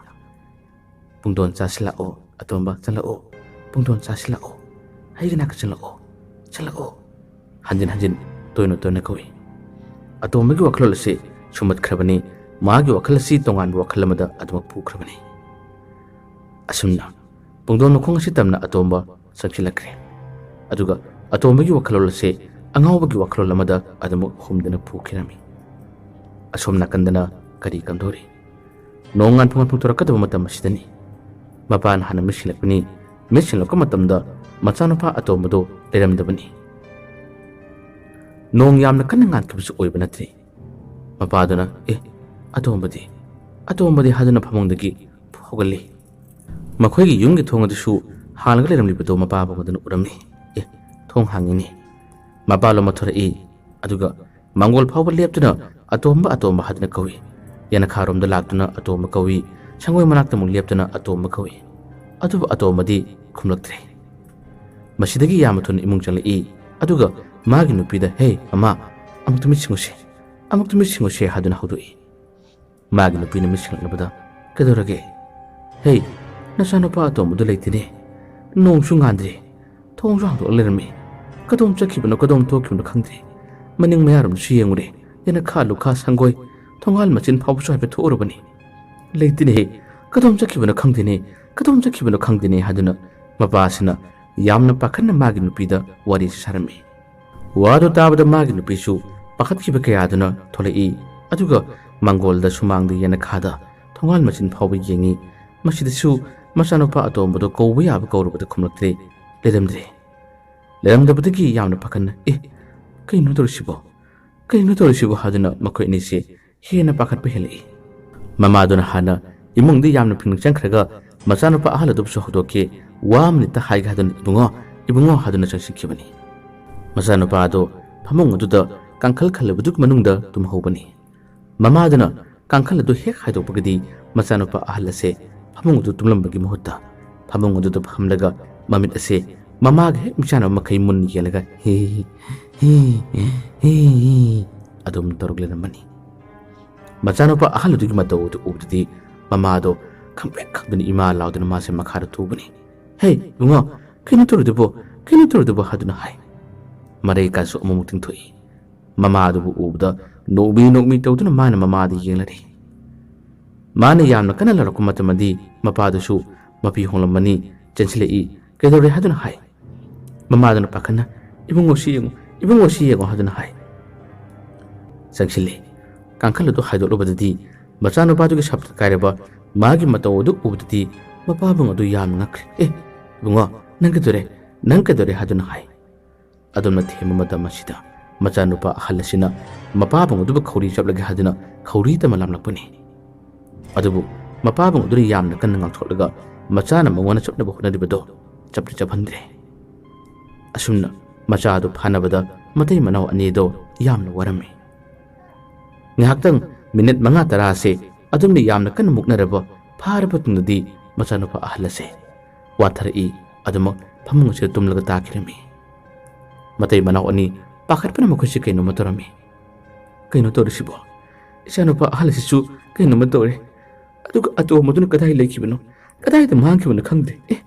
"ꯄꯨꯡꯗꯣꯟ ꯆꯥꯁꯤꯜꯂꯛꯑꯣ, ꯑꯇꯣꯝꯕ ꯆꯠꯂꯛꯑꯣ, ꯄꯨꯡꯗꯣꯟ ꯆꯥꯁꯤꯜꯂꯛꯑꯣ, ꯑꯩꯒꯤ ꯅꯥꯛꯇ ꯆꯠꯂꯛꯑꯣ, ꯆꯠꯂꯛꯑꯣ" ꯍꯟꯖꯤꯟ ꯍꯟꯖꯤꯟ ꯇꯣꯏꯅ ꯇꯣꯏꯅ ꯀꯧꯏ꯫ ꯑꯇꯣꯝꯕꯒꯤ ꯋꯥꯈꯜꯂꯣꯟ ꯑꯁꯤ ꯁꯨꯝꯃꯠꯈ꯭ꯔꯕꯅꯤ, ꯃꯥꯒꯤ ꯋꯥꯈꯜ ꯑꯁꯤ ꯇꯣꯉꯥꯟꯕ ꯋꯥꯈꯜ ꯑꯃꯗ ꯑꯗꯨꯃꯛ ꯄꯨꯈ꯭ꯔꯕꯅꯤ꯫ ꯑꯁꯨꯝꯅ ꯄꯨꯡꯗꯣꯟ ꯃꯈꯣꯡ ꯑꯁꯤ ꯇꯝꯅ ꯑꯇꯣꯝꯕ ꯆꯪꯁꯤꯜꯂꯛꯈ꯭ꯔꯦ꯫ ꯑꯗꯨꯒ ꯑꯇꯣꯝꯕꯒꯤ ꯋꯥꯈꯜꯂꯣꯟ ꯑꯁꯤ ꯑꯉꯥꯎꯕꯒꯤ ꯋꯥꯈꯜꯂꯣꯟ ꯑꯃꯗ ꯑꯗꯨꯃꯛ ꯍꯨꯝꯗꯅ ꯄꯨꯈꯤꯔꯝꯃꯤ꯫ ꯑꯁꯣꯝ ꯅꯥꯀꯟꯗꯅ ꯀꯔꯤ ꯀꯝꯗꯧꯔꯤ? ꯅꯣꯡꯉꯥꯟ ꯄꯨꯡꯉꯥꯟ ꯄꯨꯡꯊꯣꯔꯛꯀꯗꯕ ꯃꯇꯝ ꯑꯁꯤꯗꯅꯤ꯫ ꯃꯄꯥꯅ ꯍꯥꯟꯅ ꯃꯤꯠ ꯁꯤꯡꯂꯛꯄꯅꯤ꯫ ꯃꯤꯠ ꯁꯤꯡꯂꯛꯄ ꯃꯇꯝꯗ ꯃꯆꯥꯅꯨꯄꯥ ꯑꯇꯣꯝꯕꯗꯨ ꯂꯩꯔꯝꯗꯕꯅꯤ꯫ ꯅꯣꯡ ꯌꯥꯝꯅ ꯀꯟꯅ ꯉꯥꯟꯈꯤꯕꯁꯨ ꯑꯣꯏꯕ ꯅꯠꯇ꯭ꯔꯤ꯫ ꯃꯄꯥꯗꯨꯅ, "ꯑꯦ, ꯑꯇꯣꯝꯕꯗꯤ? ꯑꯇꯣꯝꯕꯗꯤ?" ꯍꯥꯏꯗꯨꯅ ꯐꯃꯨꯡꯗꯒꯤ ꯍꯧꯒꯠꯂꯤ꯫ ꯃꯈꯣꯏꯒꯤ ꯌꯨꯝꯒꯤ ꯊꯣꯡ ꯑꯗꯨꯁꯨ ꯍꯥꯡꯂꯒ ꯂꯩꯔꯝꯂꯤꯕꯗꯨ ꯃꯄꯥ ꯄꯥꯕꯨꯡꯗꯨꯅ ꯎꯔꯝꯃꯤ꯫ "ꯑꯦ, ꯊꯣꯡ ꯍꯥꯡꯉꯤꯅꯦ꯫" ꯃꯄꯥ ꯂꯣꯝ ꯊꯣꯔꯛꯏ꯫ ꯑꯗꯨꯒ ꯃꯥꯡꯒꯣꯜ ꯐꯥꯎꯕ ꯂꯦꯞꯇꯨꯅ "ꯑꯇꯣꯝꯕ, ꯑꯇꯣꯝꯕ" ꯍꯥꯏꯗꯨꯅ ꯀꯧꯏ꯫ ꯌꯦꯅꯈꯥꯔꯣꯝꯗ ꯂꯥꯛꯇꯨꯅ "ꯑꯇꯣꯝꯕ" ꯀꯧꯏ꯫ ꯁꯪꯒꯣꯏ ꯃꯅꯥꯛꯇ ꯑꯃꯨꯛ ꯂꯦꯞꯇꯨꯅ "ꯑꯇꯣꯝꯕ" ꯀꯧꯏ꯫ ꯑꯗꯨꯕꯨ ꯑꯇꯣꯝꯕꯗꯤ ꯈꯨꯝꯂꯛꯇ꯭ꯔꯦ꯫ ꯃꯁꯤꯗꯒꯤ ꯌꯥꯝꯅ ꯊꯨꯅ ꯏꯃꯨꯡ ꯆꯪꯂꯛꯏ꯫ ꯑꯗꯨꯒ ꯃꯥꯒꯤ ꯅꯨꯄꯤꯗ, "ꯍꯦ, ꯃꯃꯥ, ꯑꯃꯨꯛꯇ ꯃꯤꯠ ꯁꯤꯡꯉꯨꯁꯦ, ꯑꯃꯨꯛꯇ ꯃꯤꯠ ꯁꯤꯡꯉꯨꯁꯦ" ꯍꯥꯏꯗꯨꯅ ꯍꯧꯗꯣꯛꯏ꯫ ꯃꯥꯒꯤ ꯅꯨꯄꯤꯅ ꯃꯤꯠ ꯁꯤꯡꯂꯛꯅꯕꯗ, "ꯀꯩꯗꯧꯔꯒꯦ? ꯍꯦ, ꯅꯆꯥꯅꯨꯄꯥ ꯑꯇꯣꯝꯕꯗꯨ ꯂꯩꯇꯦꯅꯦ꯫ ꯅꯣꯡꯁꯨ ꯉꯥꯟꯗ꯭ꯔꯤ꯫ ꯊꯣꯡꯁꯨ ꯍꯥꯡꯗꯣꯛꯂ ꯂꯩꯔꯝꯃꯤ꯫ ꯀꯗꯣꯝ ꯆꯠꯈꯤꯕꯅꯣ, ꯀꯗꯣꯝ ꯊꯣꯛꯈꯤꯕꯅꯣ ꯈꯪꯗ꯭ꯔꯦ꯫ ꯃꯅꯤꯡ ꯃꯌꯥꯔꯣꯝꯗꯁꯨ ꯌꯦꯡꯉꯨꯔꯦ꯫ ꯌꯦꯅꯈꯥ, ꯂꯨꯈꯥ, ꯁꯪꯒꯣꯏ, ꯊꯣꯡꯒꯥꯜ ꯃꯆꯤꯟ ꯐꯥꯎꯕꯁꯨ ꯍꯥꯏꯐꯦꯠ ꯊꯣꯛꯎꯔꯕꯅꯤ꯫ ꯂꯩꯇꯦꯅꯦꯍꯦ꯫ ꯀꯗꯣꯝ ꯆꯠꯈꯤꯕꯅꯣ ꯈꯪꯗꯦꯅꯦ, ꯀꯗꯣꯝ ꯆꯠꯈꯤꯕꯅꯣ ꯈꯪꯗꯦꯅꯦ" ꯍꯥꯏꯗꯨꯅ ꯃꯄꯥꯁꯤꯅ ꯌꯥꯝꯅ ꯄꯥꯈꯠꯅ ꯃꯥꯒꯤ ꯅꯨꯄꯤꯗ ꯋꯥꯔꯤꯁꯤ ꯁꯥꯔꯝꯃꯤ꯫ ꯋꯥꯗꯨ ꯇꯥꯕꯗ ꯃꯥꯒꯤ ꯅꯨꯄꯤꯁꯨ ꯄꯥꯈꯠꯈꯤꯕ ꯀꯌꯥꯗꯨꯅ ꯊꯣꯛꯂꯛꯏ꯫ ꯑꯗꯨꯒ ꯃꯥꯡꯒꯣꯜꯗ ꯁꯨꯃꯥꯡꯗ ꯌꯦꯅꯈꯥꯗ ꯊꯣꯡꯒꯥꯜ ꯃꯆꯤꯟ ꯐꯥꯎꯕ ꯌꯦꯡꯉꯤ꯫ ꯃꯁꯤꯗꯁꯨ ꯃꯆꯥꯅꯨꯄꯥ ꯑꯇꯣꯝꯕꯗꯨ ꯀꯧꯕ ꯌꯥꯕ ꯀꯧꯔꯕꯗ ꯈꯨꯝꯂꯛꯇ꯭ꯔꯦ, ꯂꯩꯔꯝꯗ꯭ꯔꯦ꯫ ꯂꯩꯔꯝꯗꯕꯗꯒꯤ ꯌꯥꯝꯅ ꯄꯥꯈꯠꯅ, "ꯑꯦ, ꯀꯩꯅꯣ ꯇꯧꯔꯤꯁꯤꯕꯣ? ꯀꯩꯅꯣ ꯇꯧꯔꯤꯁꯤꯕꯣ?" ꯍꯥꯏꯗꯨꯅ ꯃꯈꯣꯏ ꯑꯅꯤꯁꯦ ꯍꯦꯟꯅ ꯄꯥꯈꯠꯄ ꯍꯦꯜꯂꯛꯏ꯫ ꯃꯃꯥꯗꯨꯅ ꯍꯥꯟꯅ ꯏꯃꯨꯡꯗ ꯌꯥꯝꯅ ꯐꯤꯡꯅ ꯆꯪꯈ꯭ꯔꯒ ꯃꯆꯥꯅꯨꯄꯥ ꯑꯍꯜ ꯑꯗꯨꯕꯨꯁꯨ ꯍꯧꯗꯣꯛꯀꯦ, ꯋꯥ ꯑꯃꯅꯤꯇ ꯍꯥꯏꯒꯦ ꯍꯥꯏꯗꯨꯅ, "ꯏꯕꯨꯡꯉꯣ, ꯏꯕꯨꯡꯉꯣ" ꯍꯥꯏꯗꯨꯅ ꯆꯪꯁꯤꯟꯈꯤꯕꯅꯤ꯫ ꯃꯆꯥꯅꯨꯄꯥ ꯑꯗꯨ ꯐꯃꯨꯡ ꯑꯗꯨꯗ ꯀꯥꯡꯈꯜ ꯈꯜꯂꯕꯗꯨꯒꯤ ꯃꯅꯨꯡꯗ ꯇꯨꯝꯍꯧꯕꯅꯤ꯫ ꯃꯃꯥꯗꯨꯅ ꯀꯥꯡꯈꯜ ꯑꯗꯨ ꯍꯦꯛ ꯍꯥꯏꯗꯣꯛꯄꯒꯗꯤ ꯃꯆꯥꯅꯨꯄꯥ ꯑꯍꯜ ꯑꯁꯦ ꯐꯃꯨꯡ ꯑꯗꯨ ꯇꯨꯝꯂꯝꯕꯒꯤ ꯃꯍꯨꯠꯇ ꯐꯃꯨꯡ ꯑꯗꯨꯗ ꯐꯝꯂꯒ ꯃꯃꯤꯠ ꯑꯁꯦ ꯃꯃꯥꯒ ꯍꯦꯛ ꯃꯤꯆꯥꯟꯅꯕ ꯃꯈꯩ ꯃꯨꯟꯅ ꯌꯦꯡꯂꯒ "ꯍꯤ, ꯍꯤ, ꯍꯤ, ꯍꯤ, ꯍꯤ, ꯍꯤ ꯑꯗꯨꯝ ꯇꯧꯔꯛ ꯂꯩꯔꯝꯕꯅꯤ꯫ ꯃꯆꯥꯅꯨꯄꯥ ꯑꯍꯜ ꯑꯗꯨꯒꯤ ꯃꯇꯧ ꯑꯗꯨ ꯎꯕꯗꯗꯤ ꯃꯃꯥꯗꯣ ꯈꯪꯄ꯭ꯔꯦꯛ ꯈꯪꯗꯅ ꯏꯃꯥ ꯂꯥꯎꯗꯨꯅ ꯃꯥꯁꯦ ꯃꯈꯥꯗ ꯊꯨꯕꯅꯤ꯫ "ꯍꯦ ꯏꯕꯨꯡꯉꯣ, ꯀꯩꯅꯣ ꯇꯧꯔꯤꯗꯨꯕꯣ? ꯀꯩꯅꯣ ꯇꯧꯔꯤꯗꯨꯕꯣ?" ꯍꯥꯏꯗꯨꯅ ꯍꯥꯏ꯫ ꯃꯔꯩ ꯀꯥꯏꯁꯨ ꯑꯃꯨꯛꯃꯨꯛ ꯇꯤꯡꯊꯣꯛꯏ꯫ ꯃꯃꯥ ꯑꯗꯨꯕꯨ ꯎꯕꯗ ꯅꯣꯛꯃꯤ ꯅꯣꯛꯃꯤ ꯇꯧꯗꯨꯅ ꯃꯥꯅ ꯃꯃꯥꯗ ꯌꯦꯡꯂꯔꯦ꯫ ꯃꯥꯅ ꯌꯥꯝꯅ ꯀꯟꯅ ꯂꯥꯎꯔꯛꯄ ꯃꯇꯝꯗꯤ ꯃꯄꯥꯗꯨꯁꯨ ꯃꯄꯤ ꯍꯣꯡꯂꯝꯃꯅꯤ, ꯆꯦꯟꯁꯤꯜꯂꯛꯏ꯫ "ꯀꯩꯗꯧꯔꯦ?" ꯍꯥꯏꯗꯨꯅ ꯍꯥꯏ꯫ ꯃꯃꯥꯗꯨꯅ ꯄꯥꯈꯠꯅ, "ꯏꯕꯨꯡꯉꯣ ꯁꯤ ꯌꯦꯡꯉꯨ, ꯏꯕꯨꯡꯉꯣ ꯁꯤ ꯌꯦꯡꯉꯨ" ꯍꯥꯏꯗꯨꯅ ꯍꯥꯏ꯫ ꯆꯪꯁꯤꯜꯂꯦ꯫ ꯀꯥꯡꯈꯜ ꯑꯗꯨ ꯍꯥꯏꯗꯣꯛꯂꯨꯕꯗꯗꯤ ꯃꯆꯥꯅꯨꯄꯥꯗꯨꯒꯤ ꯁꯥꯞꯇ ꯀꯥꯏꯔꯕ ꯃꯥꯒꯤ ꯃꯇꯧ ꯑꯗꯨ ꯎꯕꯗꯗꯤ ꯃꯄꯥꯕꯨꯡ ꯑꯗꯨ ꯌꯥꯝꯅ ꯉꯛꯈ꯭ꯔꯦ꯫ "ꯑꯦ ꯏꯕꯨꯡꯉꯣ, ꯅꯪ ꯀꯩꯗꯧꯔꯦ? ꯅꯪ ꯀꯩꯗꯧꯔꯦ?" ꯍꯥꯏꯗꯨꯅ ꯍꯥꯏ꯫ ꯑꯗꯨꯝꯅ ꯊꯦꯝꯕ ꯃꯇꯝ ꯑꯁꯤꯗ ꯃꯆꯥꯅꯨꯄꯥ ꯑꯍꯜ ꯑꯁꯤꯅ ꯃꯄꯥꯕꯨꯡ ꯑꯗꯨꯕꯨ ꯈꯧꯔꯤ ꯆꯞꯂꯒꯦ ꯍꯥꯏꯗꯨꯅ ꯈꯧꯔꯤ ꯇꯝꯃ ꯂꯥꯝꯂꯛꯄꯅꯤ꯫ ꯑꯗꯨꯕꯨ ꯃꯄꯥꯕꯨꯡ ꯑꯗꯨꯅ ꯌꯥꯝꯅ ꯀꯟꯅ ꯉꯥꯡꯊꯣꯛꯂꯒ ꯃꯆꯥꯅ ꯃꯉꯣꯟꯗ ꯆꯞꯅꯕ ꯍꯣꯠꯅꯔꯤꯕꯗꯣ ꯆꯞꯇꯤ ꯆꯞꯍꯟꯗ꯭ꯔꯦ꯫ ꯑꯁꯨꯝꯅ ꯃꯆꯥ ꯑꯗꯨ ꯐꯥꯅꯕꯗ ꯃꯇꯩ ꯃꯅꯥꯎ ꯑꯅꯤꯗꯣ ꯌꯥꯝꯅ ꯋꯥꯔꯝꯃꯤ꯫ ꯉꯥꯏꯍꯥꯛꯇꯪ, ꯃꯤꯅꯤꯠ ꯃꯉꯥ ꯇꯔꯥꯁꯦ ꯑꯗꯨꯝꯅ ꯌꯥꯝꯅ ꯀꯟꯅ ꯃꯨꯛꯅꯔꯕ ꯐꯥꯔꯕ ꯇꯨꯡꯗꯗꯤ ꯃꯆꯥꯅꯨꯄꯥ ꯑꯍꯜ ꯑꯁꯦ ꯋꯥꯊꯔꯛꯏ꯫ ꯑꯗꯨꯃꯛ ꯐꯃꯨꯡ ꯑꯁꯤꯗ ꯇꯨꯝꯂꯒ ꯇꯥꯈꯤꯔꯝꯃꯤ꯫ ꯃꯇꯩ ꯃꯅꯥꯎ ꯑꯅꯤ ꯄꯥꯈꯠꯄꯅ ꯃꯈꯣꯏꯁꯤ ꯀꯩꯅꯣꯝꯃ ꯇꯧꯔꯝꯃꯤ꯫ "ꯀꯩꯅꯣ ꯇꯧꯔꯤꯁꯤꯕꯣ? ꯏꯆꯥꯅꯨꯄꯥ ꯑꯍꯜ ꯑꯁꯤꯁꯨ ꯀꯩꯅꯣꯝꯃ ꯇꯧꯔꯦ꯫ ꯑꯗꯨꯒ ꯑꯇꯣꯝꯕꯗꯨꯅ ꯀꯗꯥꯏ ꯂꯩꯈꯤꯕꯅꯣ? ꯀꯗꯥꯏꯗ ꯃꯥꯡꯈꯤꯕꯅꯣ ꯈꯪꯗꯦ꯫ ꯑꯦ,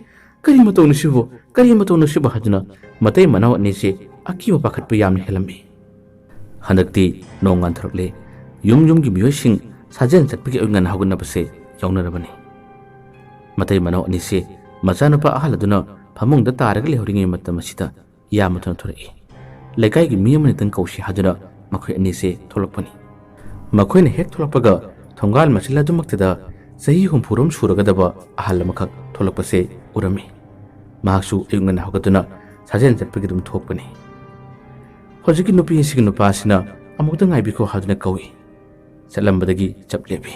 ꯀꯔꯤ ꯃꯇꯧꯅꯣ ꯁꯤꯕꯣ? ꯀꯔꯤ ꯃꯇꯧꯅꯣ ꯁꯤꯕꯣ?" ꯍꯥꯏꯗꯨꯅ ꯃꯇꯩ ꯃꯅꯥꯎ ꯑꯅꯤꯁꯦ ꯑꯀꯤꯕ ꯄꯥꯈꯠꯄ ꯌꯥꯝꯅ ꯍꯦꯜꯂꯝꯃꯤ꯫ ꯍꯟꯗꯛꯇꯤ ꯅꯣꯡ ꯉꯥꯟꯊꯣꯔꯛꯂꯦ꯫ ꯌꯨꯝ ꯌꯨꯝꯒꯤ ꯃꯤꯑꯣꯏꯁꯤꯡ ꯁꯥꯖꯦꯜ ꯆꯠꯄꯒꯤ ꯑꯌꯨꯛ ꯉꯟꯅ ꯍꯧꯒꯠꯅꯕꯁꯦ ꯌꯥꯎꯅꯔꯕꯅꯤ꯫ ꯃꯇꯩ ꯃꯅꯥꯎ ꯑꯅꯤꯁꯦ ꯃꯆꯥꯅꯨꯄꯥ ꯑꯍꯜ ꯑꯗꯨꯅ ꯐꯃꯨꯡꯗ ꯇꯥꯔꯒ ꯂꯩꯍꯧꯔꯤꯉꯩ ꯃꯇꯝ ꯑꯁꯤꯗ ꯏꯌꯥꯝꯕꯗꯨꯅ ꯊꯣꯔꯛꯏ꯫ "ꯂꯩꯀꯥꯏꯒꯤ ꯃꯤ ꯑꯃꯅꯤꯇꯪ ꯀꯧꯁꯤ" ꯍꯥꯏꯗꯨꯅ ꯃꯈꯣꯏ ꯑꯅꯤꯁꯦ ꯊꯣꯛꯂꯛꯄꯅꯤ꯫ ꯃꯈꯣꯏꯅ ꯍꯦꯛ ꯊꯣꯛꯂꯛꯄꯒ ꯊꯣꯡꯒꯥꯜ ꯃꯆꯤꯜ ꯑꯗꯨꯃꯛꯇꯗ ꯆꯍꯤ ꯍꯨꯝꯐꯨꯔꯣꯝ ꯁꯨꯔꯒꯗꯕ ꯑꯍꯜ ꯑꯃꯈꯛ ꯊꯣꯛꯂꯛꯄꯁꯦ ꯎꯔꯝꯃꯤ꯫ ꯃꯍꯥꯛꯁꯨ ꯑꯌꯨꯛ ꯉꯟꯅ ꯍꯧꯒꯠꯇꯨꯅ ꯁꯥꯖꯦꯜ ꯆꯠꯄꯒꯤ ꯑꯗꯨꯝ ꯊꯣꯛꯄꯅꯤ꯫ "ꯍꯧꯖꯤꯛꯀꯤ ꯅꯨꯄꯤ ꯑꯁꯤꯒꯤ ꯅꯨꯄꯥꯁꯤꯅ ꯑꯃꯨꯛꯇ ꯉꯥꯏꯕꯤꯈꯣ" ꯍꯥꯏꯗꯨꯅ ꯀꯧꯏ꯫ ꯆꯠꯂꯝꯕꯗꯒꯤ ꯆꯞ ꯂꯦꯞꯄꯤ꯫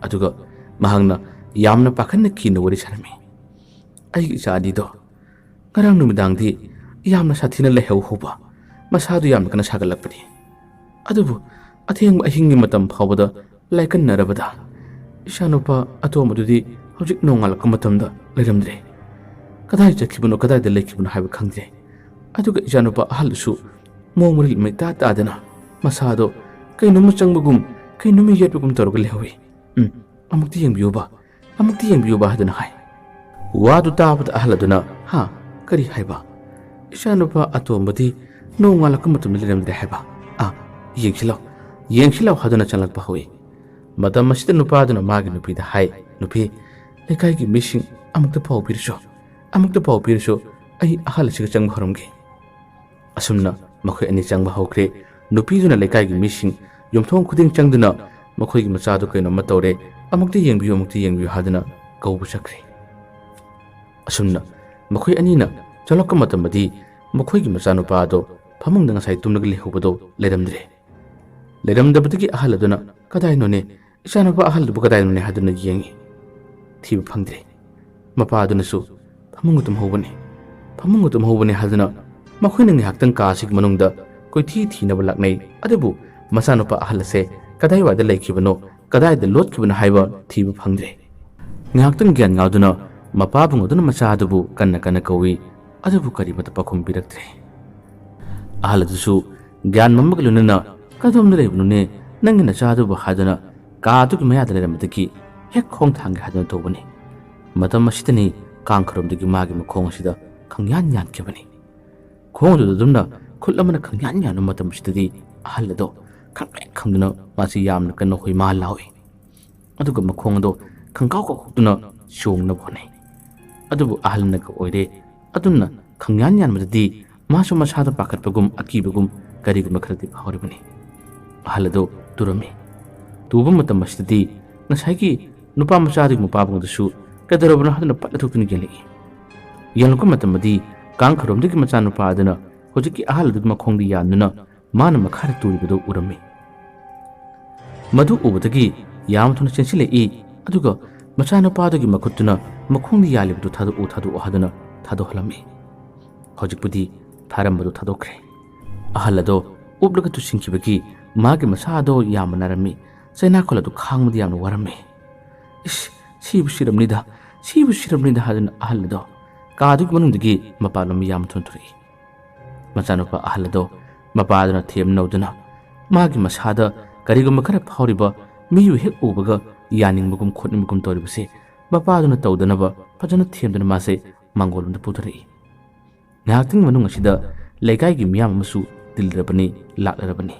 ꯑꯗꯨꯒ ꯃꯍꯥꯛꯅ ꯌꯥꯝꯅ ꯄꯥꯈꯠꯅ ꯀꯤꯅ ꯋꯥꯔꯤ ꯁꯥꯔꯝꯃꯤ꯫ "ꯑꯩꯒꯤ ꯏꯆꯥ ꯑꯅꯤꯗꯣ ꯉꯔꯥꯡ ꯅꯨꯃꯤꯗꯥꯡꯗꯤ ꯌꯥꯝꯅ ꯁꯥꯊꯤꯅ ꯂꯥꯏꯍꯧ ꯍꯧꯕ, ꯃꯁꯥꯗꯨ ꯌꯥꯝꯅ ꯀꯟꯅ ꯁꯥꯒꯠꯂꯛꯄꯅꯤ꯫ ꯑꯗꯨꯕꯨ ꯑꯊꯦꯡꯕ ꯑꯍꯤꯡꯒꯤ ꯃꯇꯝ ꯐꯥꯎꯕꯗ ꯂꯥꯏꯀꯟꯅꯔꯕꯗ ꯏꯆꯥꯅꯨꯄꯥ ꯑꯇꯣꯝꯕꯗꯨꯗꯤ ꯍꯧꯖꯤꯛ ꯅꯣꯡꯉꯥꯜꯂꯛꯄ ꯃꯇꯝꯗ ꯂꯩꯔꯝꯗ꯭ꯔꯦ꯫ ꯀꯗꯥꯏ ꯆꯠꯈꯤꯕꯅꯣ, ꯀꯗꯥꯏꯗ ꯂꯩꯈꯤꯕꯅꯣ ꯍꯥꯏꯕ ꯈꯪꯗ꯭ꯔꯦ꯫ ꯑꯗꯨꯒ ꯏꯆꯥꯅꯨꯄꯥ ꯑꯍꯜꯗꯨꯁꯨ ꯃꯑꯣꯡ ꯃꯔꯤꯜ ꯑꯃ ꯏꯇꯥ ꯇꯥꯗꯅ ꯃꯁꯥꯗꯣ ꯀꯩꯅꯣꯝꯃ ꯆꯪꯕꯒꯨꯝ, ꯀꯩꯅꯣꯝꯃ ꯌꯦꯠꯄꯒꯨꯝ ꯇꯧꯔꯒ ꯂꯩꯍꯧꯏ꯫ "ꯎꯝ, ꯑꯃꯨꯛꯇ ꯌꯦꯡꯕꯤꯌꯨꯕ, ꯑꯃꯨꯛꯇ ꯌꯦꯡꯕꯤꯌꯨꯕ" ꯍꯥꯏꯗꯨꯅ ꯍꯥꯏ꯫ ꯋꯥꯗꯨ ꯇꯥꯕꯗ ꯑꯍꯜ ꯑꯗꯨꯅ, "ꯍꯥ? ꯀꯔꯤ ꯍꯥꯏꯕ? ꯏꯆꯥꯅꯨꯄꯥ ꯑꯇꯣꯝꯕꯗꯤ ꯅꯣꯡꯉꯥꯜꯂꯛꯄ ꯃꯇꯝꯗ ꯂꯩꯔꯝꯗ꯭ꯔꯦ ꯍꯥꯏꯕ? ꯑꯥ, ꯌꯦꯡꯁꯤꯜꯂꯣ, ꯌꯦꯡꯁꯤꯜꯂꯣ" ꯍꯥꯏꯗꯨꯅ ꯆꯪꯂꯛꯄ ꯍꯧꯏ꯫ ꯃꯇꯝ ꯑꯁꯤꯗ ꯅꯨꯄꯥꯗꯨꯅ ꯃꯥꯒꯤ ꯅꯨꯄꯤꯗ ꯍꯥꯏ, "ꯅꯨꯄꯤ, ꯂꯩꯀꯥꯏꯒꯤ ꯃꯤꯁꯤꯡ ꯑꯃꯨꯛꯇ ꯄꯥꯎ ꯄꯤꯔꯁꯨ, ꯑꯃꯨꯛꯇ ꯄꯥꯎ ꯄꯤꯔꯁꯨ, ꯑꯩ ꯑꯍꯜ ꯑꯁꯤꯒ ꯆꯪꯕ ꯍꯧꯔꯝꯒꯦ"꯫ ꯑꯁꯨꯝꯅ ꯃꯈꯣꯏ ꯑꯅꯤ ꯆꯪꯕ ꯍꯧꯈ꯭ꯔꯦ꯫ ꯅꯨꯄꯤꯗꯨꯅ ꯂꯩꯀꯥꯏꯒꯤ ꯃꯤꯁꯤꯡ ꯌꯨꯝꯊꯣꯡ ꯈꯨꯗꯤꯡ ꯆꯪꯗꯨꯅ ꯃꯈꯣꯏꯒꯤ ꯃꯆꯥꯗꯨ ꯀꯩꯅꯣꯝꯃ ꯇꯧꯔꯦ, "ꯑꯃꯨꯛꯇ ꯌꯦꯡꯕꯤꯌꯨ, ꯑꯃꯨꯛꯇ ꯌꯦꯡꯕꯤꯌꯨ" ꯍꯥꯏꯗꯨꯅ ꯀꯧꯕ ꯆꯠꯈ꯭ꯔꯦ꯫ ꯑꯁꯨꯝꯅ ꯃꯈꯣꯏ ꯑꯅꯤꯅ ꯆꯪꯂꯛꯄ ꯃꯇꯝꯗꯗꯤ ꯃꯈꯣꯏꯒꯤ ꯃꯆꯥꯅꯨꯄꯥ ꯑꯗꯣ ꯐꯃꯨꯡꯗ ꯉꯁꯥꯏ ꯇꯨꯝꯂꯒ ꯂꯩꯍꯧꯕꯗꯣ ꯂꯩꯔꯝꯗ꯭ꯔꯦ꯫ ꯂꯩꯔꯝꯗꯕꯗꯒꯤ ꯑꯍꯜ ꯑꯗꯨꯅ, "ꯀꯗꯥꯏꯅꯣꯅꯦ? ꯏꯆꯥꯅꯨꯄꯥ ꯑꯍꯜꯗꯨꯕꯨ ꯀꯗꯥꯏꯅꯣꯅꯦ?" ꯍꯥꯏꯗꯨꯅ ꯌꯦꯡꯉꯤ꯫ ꯊꯤꯕ ꯐꯪꯗ꯭ꯔꯦ꯫ ꯃꯄꯥ ꯑꯗꯨꯅꯁꯨ, "ꯐꯃꯨꯡꯒ ꯇꯨꯝꯍꯧꯕꯅꯤ, ꯐꯃꯨꯡꯒ ꯇꯨꯝꯍꯧꯕꯅꯤ" ꯍꯥꯏꯗꯨꯅ ꯃꯈꯣꯏꯅ ꯉꯥꯏꯍꯥꯛꯇꯪ ꯀꯥ ꯑꯁꯤꯒꯤ ꯃꯅꯨꯡꯗ ꯀꯣꯏꯊꯤ ꯊꯤꯅꯕ ꯂꯥꯛꯅꯩ꯫ ꯑꯗꯨꯕꯨ ꯃꯆꯥꯅꯨꯄꯥ ꯑꯍꯜ ꯑꯁꯦ ꯀꯗꯥꯏꯋꯥꯏꯗ ꯂꯩꯈꯤꯕꯅꯣ, ꯀꯗꯥꯏꯗ ꯂꯣꯠꯈꯤꯕꯅꯣ ꯍꯥꯏꯕ ꯊꯤꯕ ꯐꯪꯗ꯭ꯔꯦ꯫ ꯉꯥꯏꯍꯥꯛꯇꯪ ꯒ꯭ꯌꯥꯟ ꯉꯥꯎꯗꯨꯅ ꯃꯄꯥꯕꯨꯡ ꯑꯗꯨꯅ ꯃꯆꯥ ꯑꯗꯨꯕꯨ ꯀꯟꯅ ꯀꯟꯅ ꯀꯧꯏ, ꯑꯗꯨꯕꯨ ꯀꯔꯤꯃꯠꯇ ꯄꯥꯎꯈꯨꯝ ꯄꯤꯔꯛꯇ꯭ꯔꯦ꯫ ꯑꯍꯜ ꯑꯗꯨꯁꯨ ꯒ꯭ꯌꯥꯟ ꯃꯝꯕꯒ ꯂꯣꯏꯅꯅ, "ꯀꯗꯣꯝꯗ ꯂꯩꯕꯅꯣꯅꯦ ꯅꯪꯒꯤ ꯅꯆꯥ ꯑꯗꯨꯕꯨ?" ꯍꯥꯏꯗꯨꯅ ꯀꯥ ꯑꯗꯨꯒꯤ ꯃꯌꯥꯗ ꯂꯩꯔꯝꯕꯗꯒꯤ ꯍꯦꯛ ꯈꯣꯡ ꯊꯥꯡꯒꯦ ꯍꯥꯏꯗꯨꯅ ꯇꯧꯕꯅꯤ꯫ ꯃꯇꯝ ꯑꯁꯤꯗꯅꯤ ꯀꯥꯡ ꯈꯔꯣꯝꯗꯒꯤ ꯃꯥꯒꯤ ꯃꯈꯣꯡ ꯑꯁꯤꯗ ꯈꯪꯌꯥꯟ ꯌꯥꯟꯈꯤꯕꯅꯤ꯫ ꯈꯣꯡ ꯑꯗꯨꯗ ꯑꯗꯨꯝꯅ ꯈꯨꯠ ꯑꯃꯅ ꯈꯪꯌꯥꯟ ꯌꯥꯟꯕ ꯃꯇꯝ ꯑꯁꯤꯗꯗꯤ ꯑꯍꯜ ꯑꯗꯣ ꯈꯪꯄ꯭ꯔꯦꯛ ꯈꯪꯗꯨꯅ ꯃꯥꯁꯤ ꯌꯥꯝꯅ ꯀꯟꯅ ꯍꯣꯏꯃꯥ ꯂꯥꯎꯏ꯫ ꯑꯗꯨꯒ ꯃꯈꯣꯡ ꯑꯗꯣ ꯈꯪꯀꯥꯎ ꯀꯥꯎꯊꯣꯛꯇꯨꯅ ꯆꯣꯡꯅꯕ ꯍꯣꯠꯅꯩ꯫ ꯑꯗꯨꯕꯨ ꯑꯍꯜꯅꯒ ꯑꯣꯏꯔꯦ, ꯑꯗꯨꯝꯅ ꯈꯪꯌꯥꯟ ꯌꯥꯟꯕꯗꯗꯤ ꯃꯥꯁꯨ ꯃꯁꯥꯗ ꯄꯥꯈꯠꯄꯒꯨꯝ ꯑꯀꯤꯕꯒꯨꯝ ꯀꯔꯤꯒꯨꯝꯕ ꯈꯔꯗꯤ ꯐꯥꯎꯔꯤꯕꯅꯤ꯫ ꯑꯍꯜ ꯑꯗꯣ ꯇꯨꯔꯝꯃꯤ꯫ ꯇꯨꯕ ꯃꯇꯝ ꯑꯁꯤꯗꯗꯤ ꯉꯁꯥꯏꯒꯤ ꯅꯨꯄꯥ ꯃꯆꯥꯗꯨꯒꯤ ꯃꯄꯥꯕꯨꯡꯗꯨꯁꯨ ꯀꯩꯗꯧꯔꯕꯅꯣ ꯍꯥꯏꯗꯨꯅ ꯄꯠ ꯂꯊꯣꯛꯇꯨꯅ ꯌꯦꯡꯂꯛꯏ꯫ ꯌꯦꯡꯂꯛꯄ ꯃꯇꯝꯗꯗꯤ ꯀꯥꯡ ꯈꯔꯣꯝꯗꯒꯤ ꯃꯆꯥꯅꯨꯄꯥ ꯑꯗꯨꯅ ꯍꯧꯖꯤꯛꯀꯤ ꯑꯍꯜ ꯑꯗꯨꯒꯤ ꯃꯈꯣꯡꯗ ꯌꯥꯟꯗꯨꯅ ꯃꯥꯅ ꯃꯈꯥꯗ ꯇꯨꯔꯤꯕꯗꯨ ꯎꯔꯝꯃꯤ꯫ ꯃꯗꯨ ꯎꯕꯗꯒꯤ ꯌꯥꯝ ꯊꯨꯅ ꯆꯦꯟꯁꯤꯜꯂꯛꯏ, ꯑꯗꯨꯒ ꯃꯆꯥꯅꯨꯄꯥꯗꯨꯒꯤ ꯃꯈꯨꯠꯇꯨꯅ ꯃꯈꯣꯡꯗ ꯌꯥꯜꯂꯤꯕꯗꯨ "ꯊꯥꯗꯣꯛꯎ, ꯊꯥꯗꯣꯛꯎ" ꯍꯥꯏꯗꯨꯅ ꯊꯥꯗꯣꯛꯍꯜꯂꯝꯃꯤ꯫ ꯍꯧꯖꯤꯛꯄꯨꯗꯤ ꯊꯥꯔꯝꯕꯗꯨ ꯊꯥꯗꯣꯛꯈ꯭ꯔꯦ꯫ ꯑꯍꯜ ꯑꯗꯣ ꯎꯞꯂꯒ ꯇꯨꯁꯤꯟꯈꯤꯕꯒꯤ ꯃꯥꯒꯤ ꯃꯁꯥ ꯑꯗꯣ ꯌꯥꯝꯅ ꯅꯥꯔꯝꯃꯤ꯫ ꯆꯩꯅꯥꯈꯣꯜ ꯑꯗꯨ ꯈꯥꯡꯕꯗ ꯌꯥꯝꯅ ꯋꯥꯔꯝꯃꯤ꯫ "ꯏꯁ, ꯁꯤꯕꯨ ꯁꯤꯔꯝꯅꯤꯗ, ꯁꯤꯕꯨ ꯁꯤꯔꯝꯅꯤꯗ" ꯍꯥꯏꯗꯨꯅ ꯑꯍꯜ ꯑꯗꯣ ꯀꯥꯗꯨꯒꯤ ꯃꯅꯨꯡꯗꯒꯤ ꯃꯄꯥꯟꯂꯣꯝ ꯌꯥꯝ ꯊꯨꯅ ꯊꯣꯔꯛꯏ꯫ ꯃꯆꯥꯅꯨꯄꯥ ꯑꯍꯜ ꯑꯗꯣ ꯃꯄꯥꯗꯨꯅ ꯊꯦꯝꯅꯧꯗꯨꯅ ꯃꯥꯒꯤ ꯃꯁꯥꯗ ꯀꯔꯤꯒꯨꯝꯕ ꯈꯔ ꯐꯥꯎꯔꯤꯕ ꯃꯤꯕꯨ ꯍꯦꯛ ꯎꯕꯒ ꯌꯥꯅꯤꯡꯕꯒꯨꯝ ꯈꯣꯠꯅꯤꯡꯕꯒꯨꯝ ꯇꯧꯔꯤꯕꯁꯦ ꯃꯄꯥꯗꯨꯅ ꯇꯧꯗꯅꯕ ꯐꯖꯅ ꯊꯦꯝꯗꯨꯅ ꯃꯥꯁꯦ ꯃꯥꯡꯒꯣꯜ ꯑꯃꯗ ꯄꯨꯊꯔꯛꯏ꯫ ꯉꯥꯏꯍꯥꯛꯇꯪꯒꯤ ꯃꯅꯨꯡ ꯑꯁꯤꯗ ꯂꯩꯀꯥꯏꯒꯤ ꯃꯤꯌꯥꯝ ꯑꯃꯁꯨ ꯇꯤꯜꯂꯔꯕꯅꯤ, ꯂꯥꯛꯂꯔꯕꯅꯤ꯫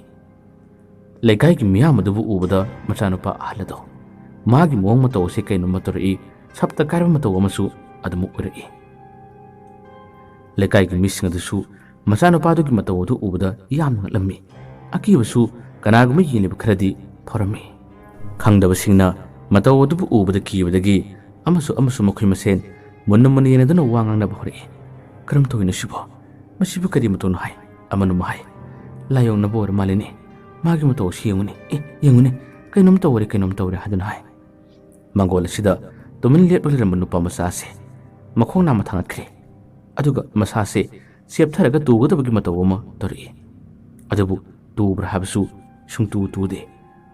ꯂꯩꯀꯥꯏꯒꯤ ꯃꯤꯌꯥꯝ ꯑꯗꯨꯕꯨ ꯎꯕꯗ ꯃꯆꯥꯅꯨꯄꯥ ꯑꯍꯜ ꯑꯗꯣ ꯃꯥꯒꯤ ꯃꯑꯣꯡ ꯃꯇꯧ ꯑꯁꯦ ꯀꯩꯅꯣꯝꯃ ꯇꯧꯔꯛꯏ, ꯁꯞꯇ ꯀꯥꯏꯕ ꯃꯇꯧ ꯑꯃꯁꯨ ꯑꯗꯨꯃꯛ ꯑꯣꯏꯔꯛꯏ꯫ ꯂꯩꯀꯥꯏꯒꯤ ꯃꯤꯁꯤꯡ ꯑꯗꯨꯁꯨ ꯃꯆꯥꯅꯨꯄꯥꯗꯨꯒꯤ ꯃꯇꯧ ꯑꯗꯨ ꯎꯕꯗ ꯌꯥꯝꯅ ꯉꯛꯂꯝꯃꯤ꯫ ꯑꯀꯤꯕꯁꯨ ꯀꯅꯥꯒꯨꯝꯕ ꯌꯦꯡꯂꯤꯕ ꯈꯔꯗꯤ ꯐꯥꯎꯔꯝꯃꯤ꯫ ꯈꯪꯗꯕꯁꯤꯡꯅ ꯃꯇꯧ ꯑꯗꯨꯕꯨ ꯎꯕꯗ ꯀꯤꯕꯗꯒꯤ ꯑꯃꯁꯨ ꯑꯃꯁꯨ ꯃꯈꯣꯏ ꯃꯁꯦꯟ ꯃꯨꯟꯅ ꯃꯨꯟꯅ ꯌꯦꯡꯅꯗꯨꯅ ꯋꯥ ꯉꯥꯡꯅꯕ ꯍꯧꯔꯛꯏ꯫ "ꯀꯔꯝ ꯇꯧꯏꯅꯣ ꯁꯤꯕꯣ? ꯃꯁꯤꯕꯨ ꯀꯔꯤ ꯃꯇꯧꯅꯣ?" ꯍꯥꯏ꯫ ꯑꯃꯅ ꯑꯃ ꯍꯥꯏ, "ꯂꯥꯏꯑꯣꯡꯅꯕ ꯑꯣꯏꯔ ꯃꯥꯜꯂꯤꯅꯦ꯫ ꯃꯥꯒꯤ ꯃꯇꯧ ꯑꯁꯤ ꯌꯦꯡꯉꯨꯅꯦ꯫ ꯑꯦ, ꯌꯦꯡꯉꯨꯅꯦ, ꯀꯩꯅꯣꯝ ꯇꯧꯔꯦ, ꯀꯩꯅꯣꯝ ꯇꯧꯔꯦ" ꯍꯥꯏꯗꯨꯅ ꯍꯥꯏ꯫ ꯃꯥꯡꯒꯣꯜ ꯑꯁꯤꯗ ꯇꯨꯃꯤꯟ ꯂꯦꯞꯂꯒ ꯂꯩꯔꯝꯕ ꯅꯨꯄꯥ ꯃꯆꯥ ꯑꯁꯦ ꯃꯈꯣꯡ ꯅꯥꯝꯃ ꯊꯥꯡꯒꯠꯈ꯭ꯔꯦ꯫ ꯑꯗꯨꯒ ꯃꯁꯥꯁꯦ ꯆꯦꯞꯊꯔꯒ ꯇꯨꯒꯗꯕꯒꯤ ꯃꯇꯧ ꯑꯃ ꯇꯧꯔꯛꯏ꯫ ꯑꯗꯨꯕꯨ ꯇꯨꯕ꯭ꯔꯥ ꯍꯥꯏꯕꯁꯨ ꯁꯨꯡꯇꯨ ꯇꯨꯗꯦ꯫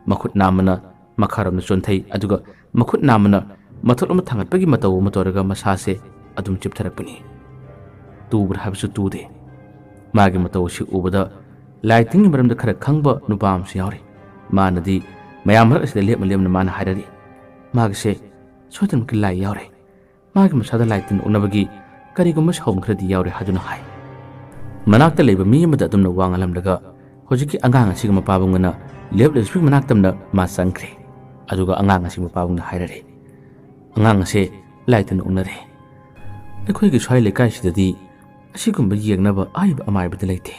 ꯃꯈꯨꯠ ꯅꯥꯝꯃꯅ ꯃꯈꯥꯔꯣꯝꯗ ꯆꯣꯟꯊꯩ, ꯑꯗꯨꯒ ꯃꯈꯨꯠ ꯅꯥꯝꯃꯅ ꯃꯊꯛꯂꯣꯝꯗ ꯊꯥꯡꯒꯠꯄꯒꯤ ꯃꯇꯧ ꯑꯃ ꯇꯧꯔꯒ ꯃꯁꯥꯁꯦ ꯑꯗꯨꯝ ꯆꯦꯞꯊꯔꯛꯄꯅꯤ꯫ ꯇꯨꯕ꯭ꯔꯥ ꯍꯥꯏꯕꯁꯨ ꯇꯨꯗꯦ꯫ ꯃꯥꯒꯤ ꯃꯇꯧ ꯑꯁꯤ ꯎꯕꯗ ꯂꯥꯏ ꯇꯤꯟꯒꯤ ꯃꯔꯝꯗ ꯈꯔ ꯈꯪꯕ ꯅꯨꯄꯥ ꯑꯃꯁꯨ ꯌꯥꯎꯔꯤ꯫ ꯃꯥꯅꯗꯤ ꯃꯌꯥꯝ ꯃꯔꯛ ꯑꯁꯤꯗ ꯂꯦꯞꯅ ꯂꯦꯞꯅ ꯃꯥꯅ ꯍꯥꯏꯔꯛꯏ, "ꯃꯥꯒꯤꯁꯦ ꯁꯣꯏꯗꯅꯃꯛꯀꯤ ꯂꯥꯏ ꯌꯥꯎꯔꯦ꯫ ꯃꯥꯒꯤ ꯃꯁꯥꯗ ꯂꯥꯏ ꯇꯤꯟ ꯑꯣꯛꯅꯕꯒꯤ ꯀꯔꯤꯒꯨꯝꯕ ꯁꯥꯎꯟ ꯈꯔꯗꯤ ꯌꯥꯎꯔꯦ" ꯍꯥꯏꯗꯨꯅ ꯍꯥꯏ꯫ ꯃꯅꯥꯛꯇ ꯂꯩꯕ ꯃꯤ ꯑꯃꯗ ꯑꯗꯨꯝꯅ ꯋꯥ ꯉꯥꯡꯂꯝꯂꯒ ꯍꯧꯖꯤꯛꯀꯤ ꯑꯉꯥꯡ ꯑꯁꯤꯒ ꯃꯄꯥꯕꯨꯡꯒꯅ ꯂꯦꯞꯂꯤꯕꯁꯤꯒꯤ ꯃꯅꯥꯛꯇꯝꯅ ꯃꯥ ꯆꯪꯈ꯭ꯔꯦ꯫ ꯑꯗꯨꯒ ꯑꯉꯥꯡ ꯑꯁꯤ ꯃꯄꯥꯕꯨꯡꯅ ꯍꯥꯏꯔꯔꯦ, "ꯑꯉꯥꯡ ꯑꯁꯦ ꯂꯥꯏ ꯇꯤꯟ ꯑꯣꯛꯅꯔꯦ꯫ ꯑꯩꯈꯣꯏꯒꯤ ꯁ꯭ꯋꯥꯏ ꯂꯩꯀꯥꯏꯁꯤꯗꯗꯤ ꯑꯁꯤꯒꯨꯝꯕ ꯌꯦꯡꯅꯕ ꯑꯍꯩꯕ ꯑꯃꯥꯏꯕꯗꯤ ꯂꯩꯇꯦ꯫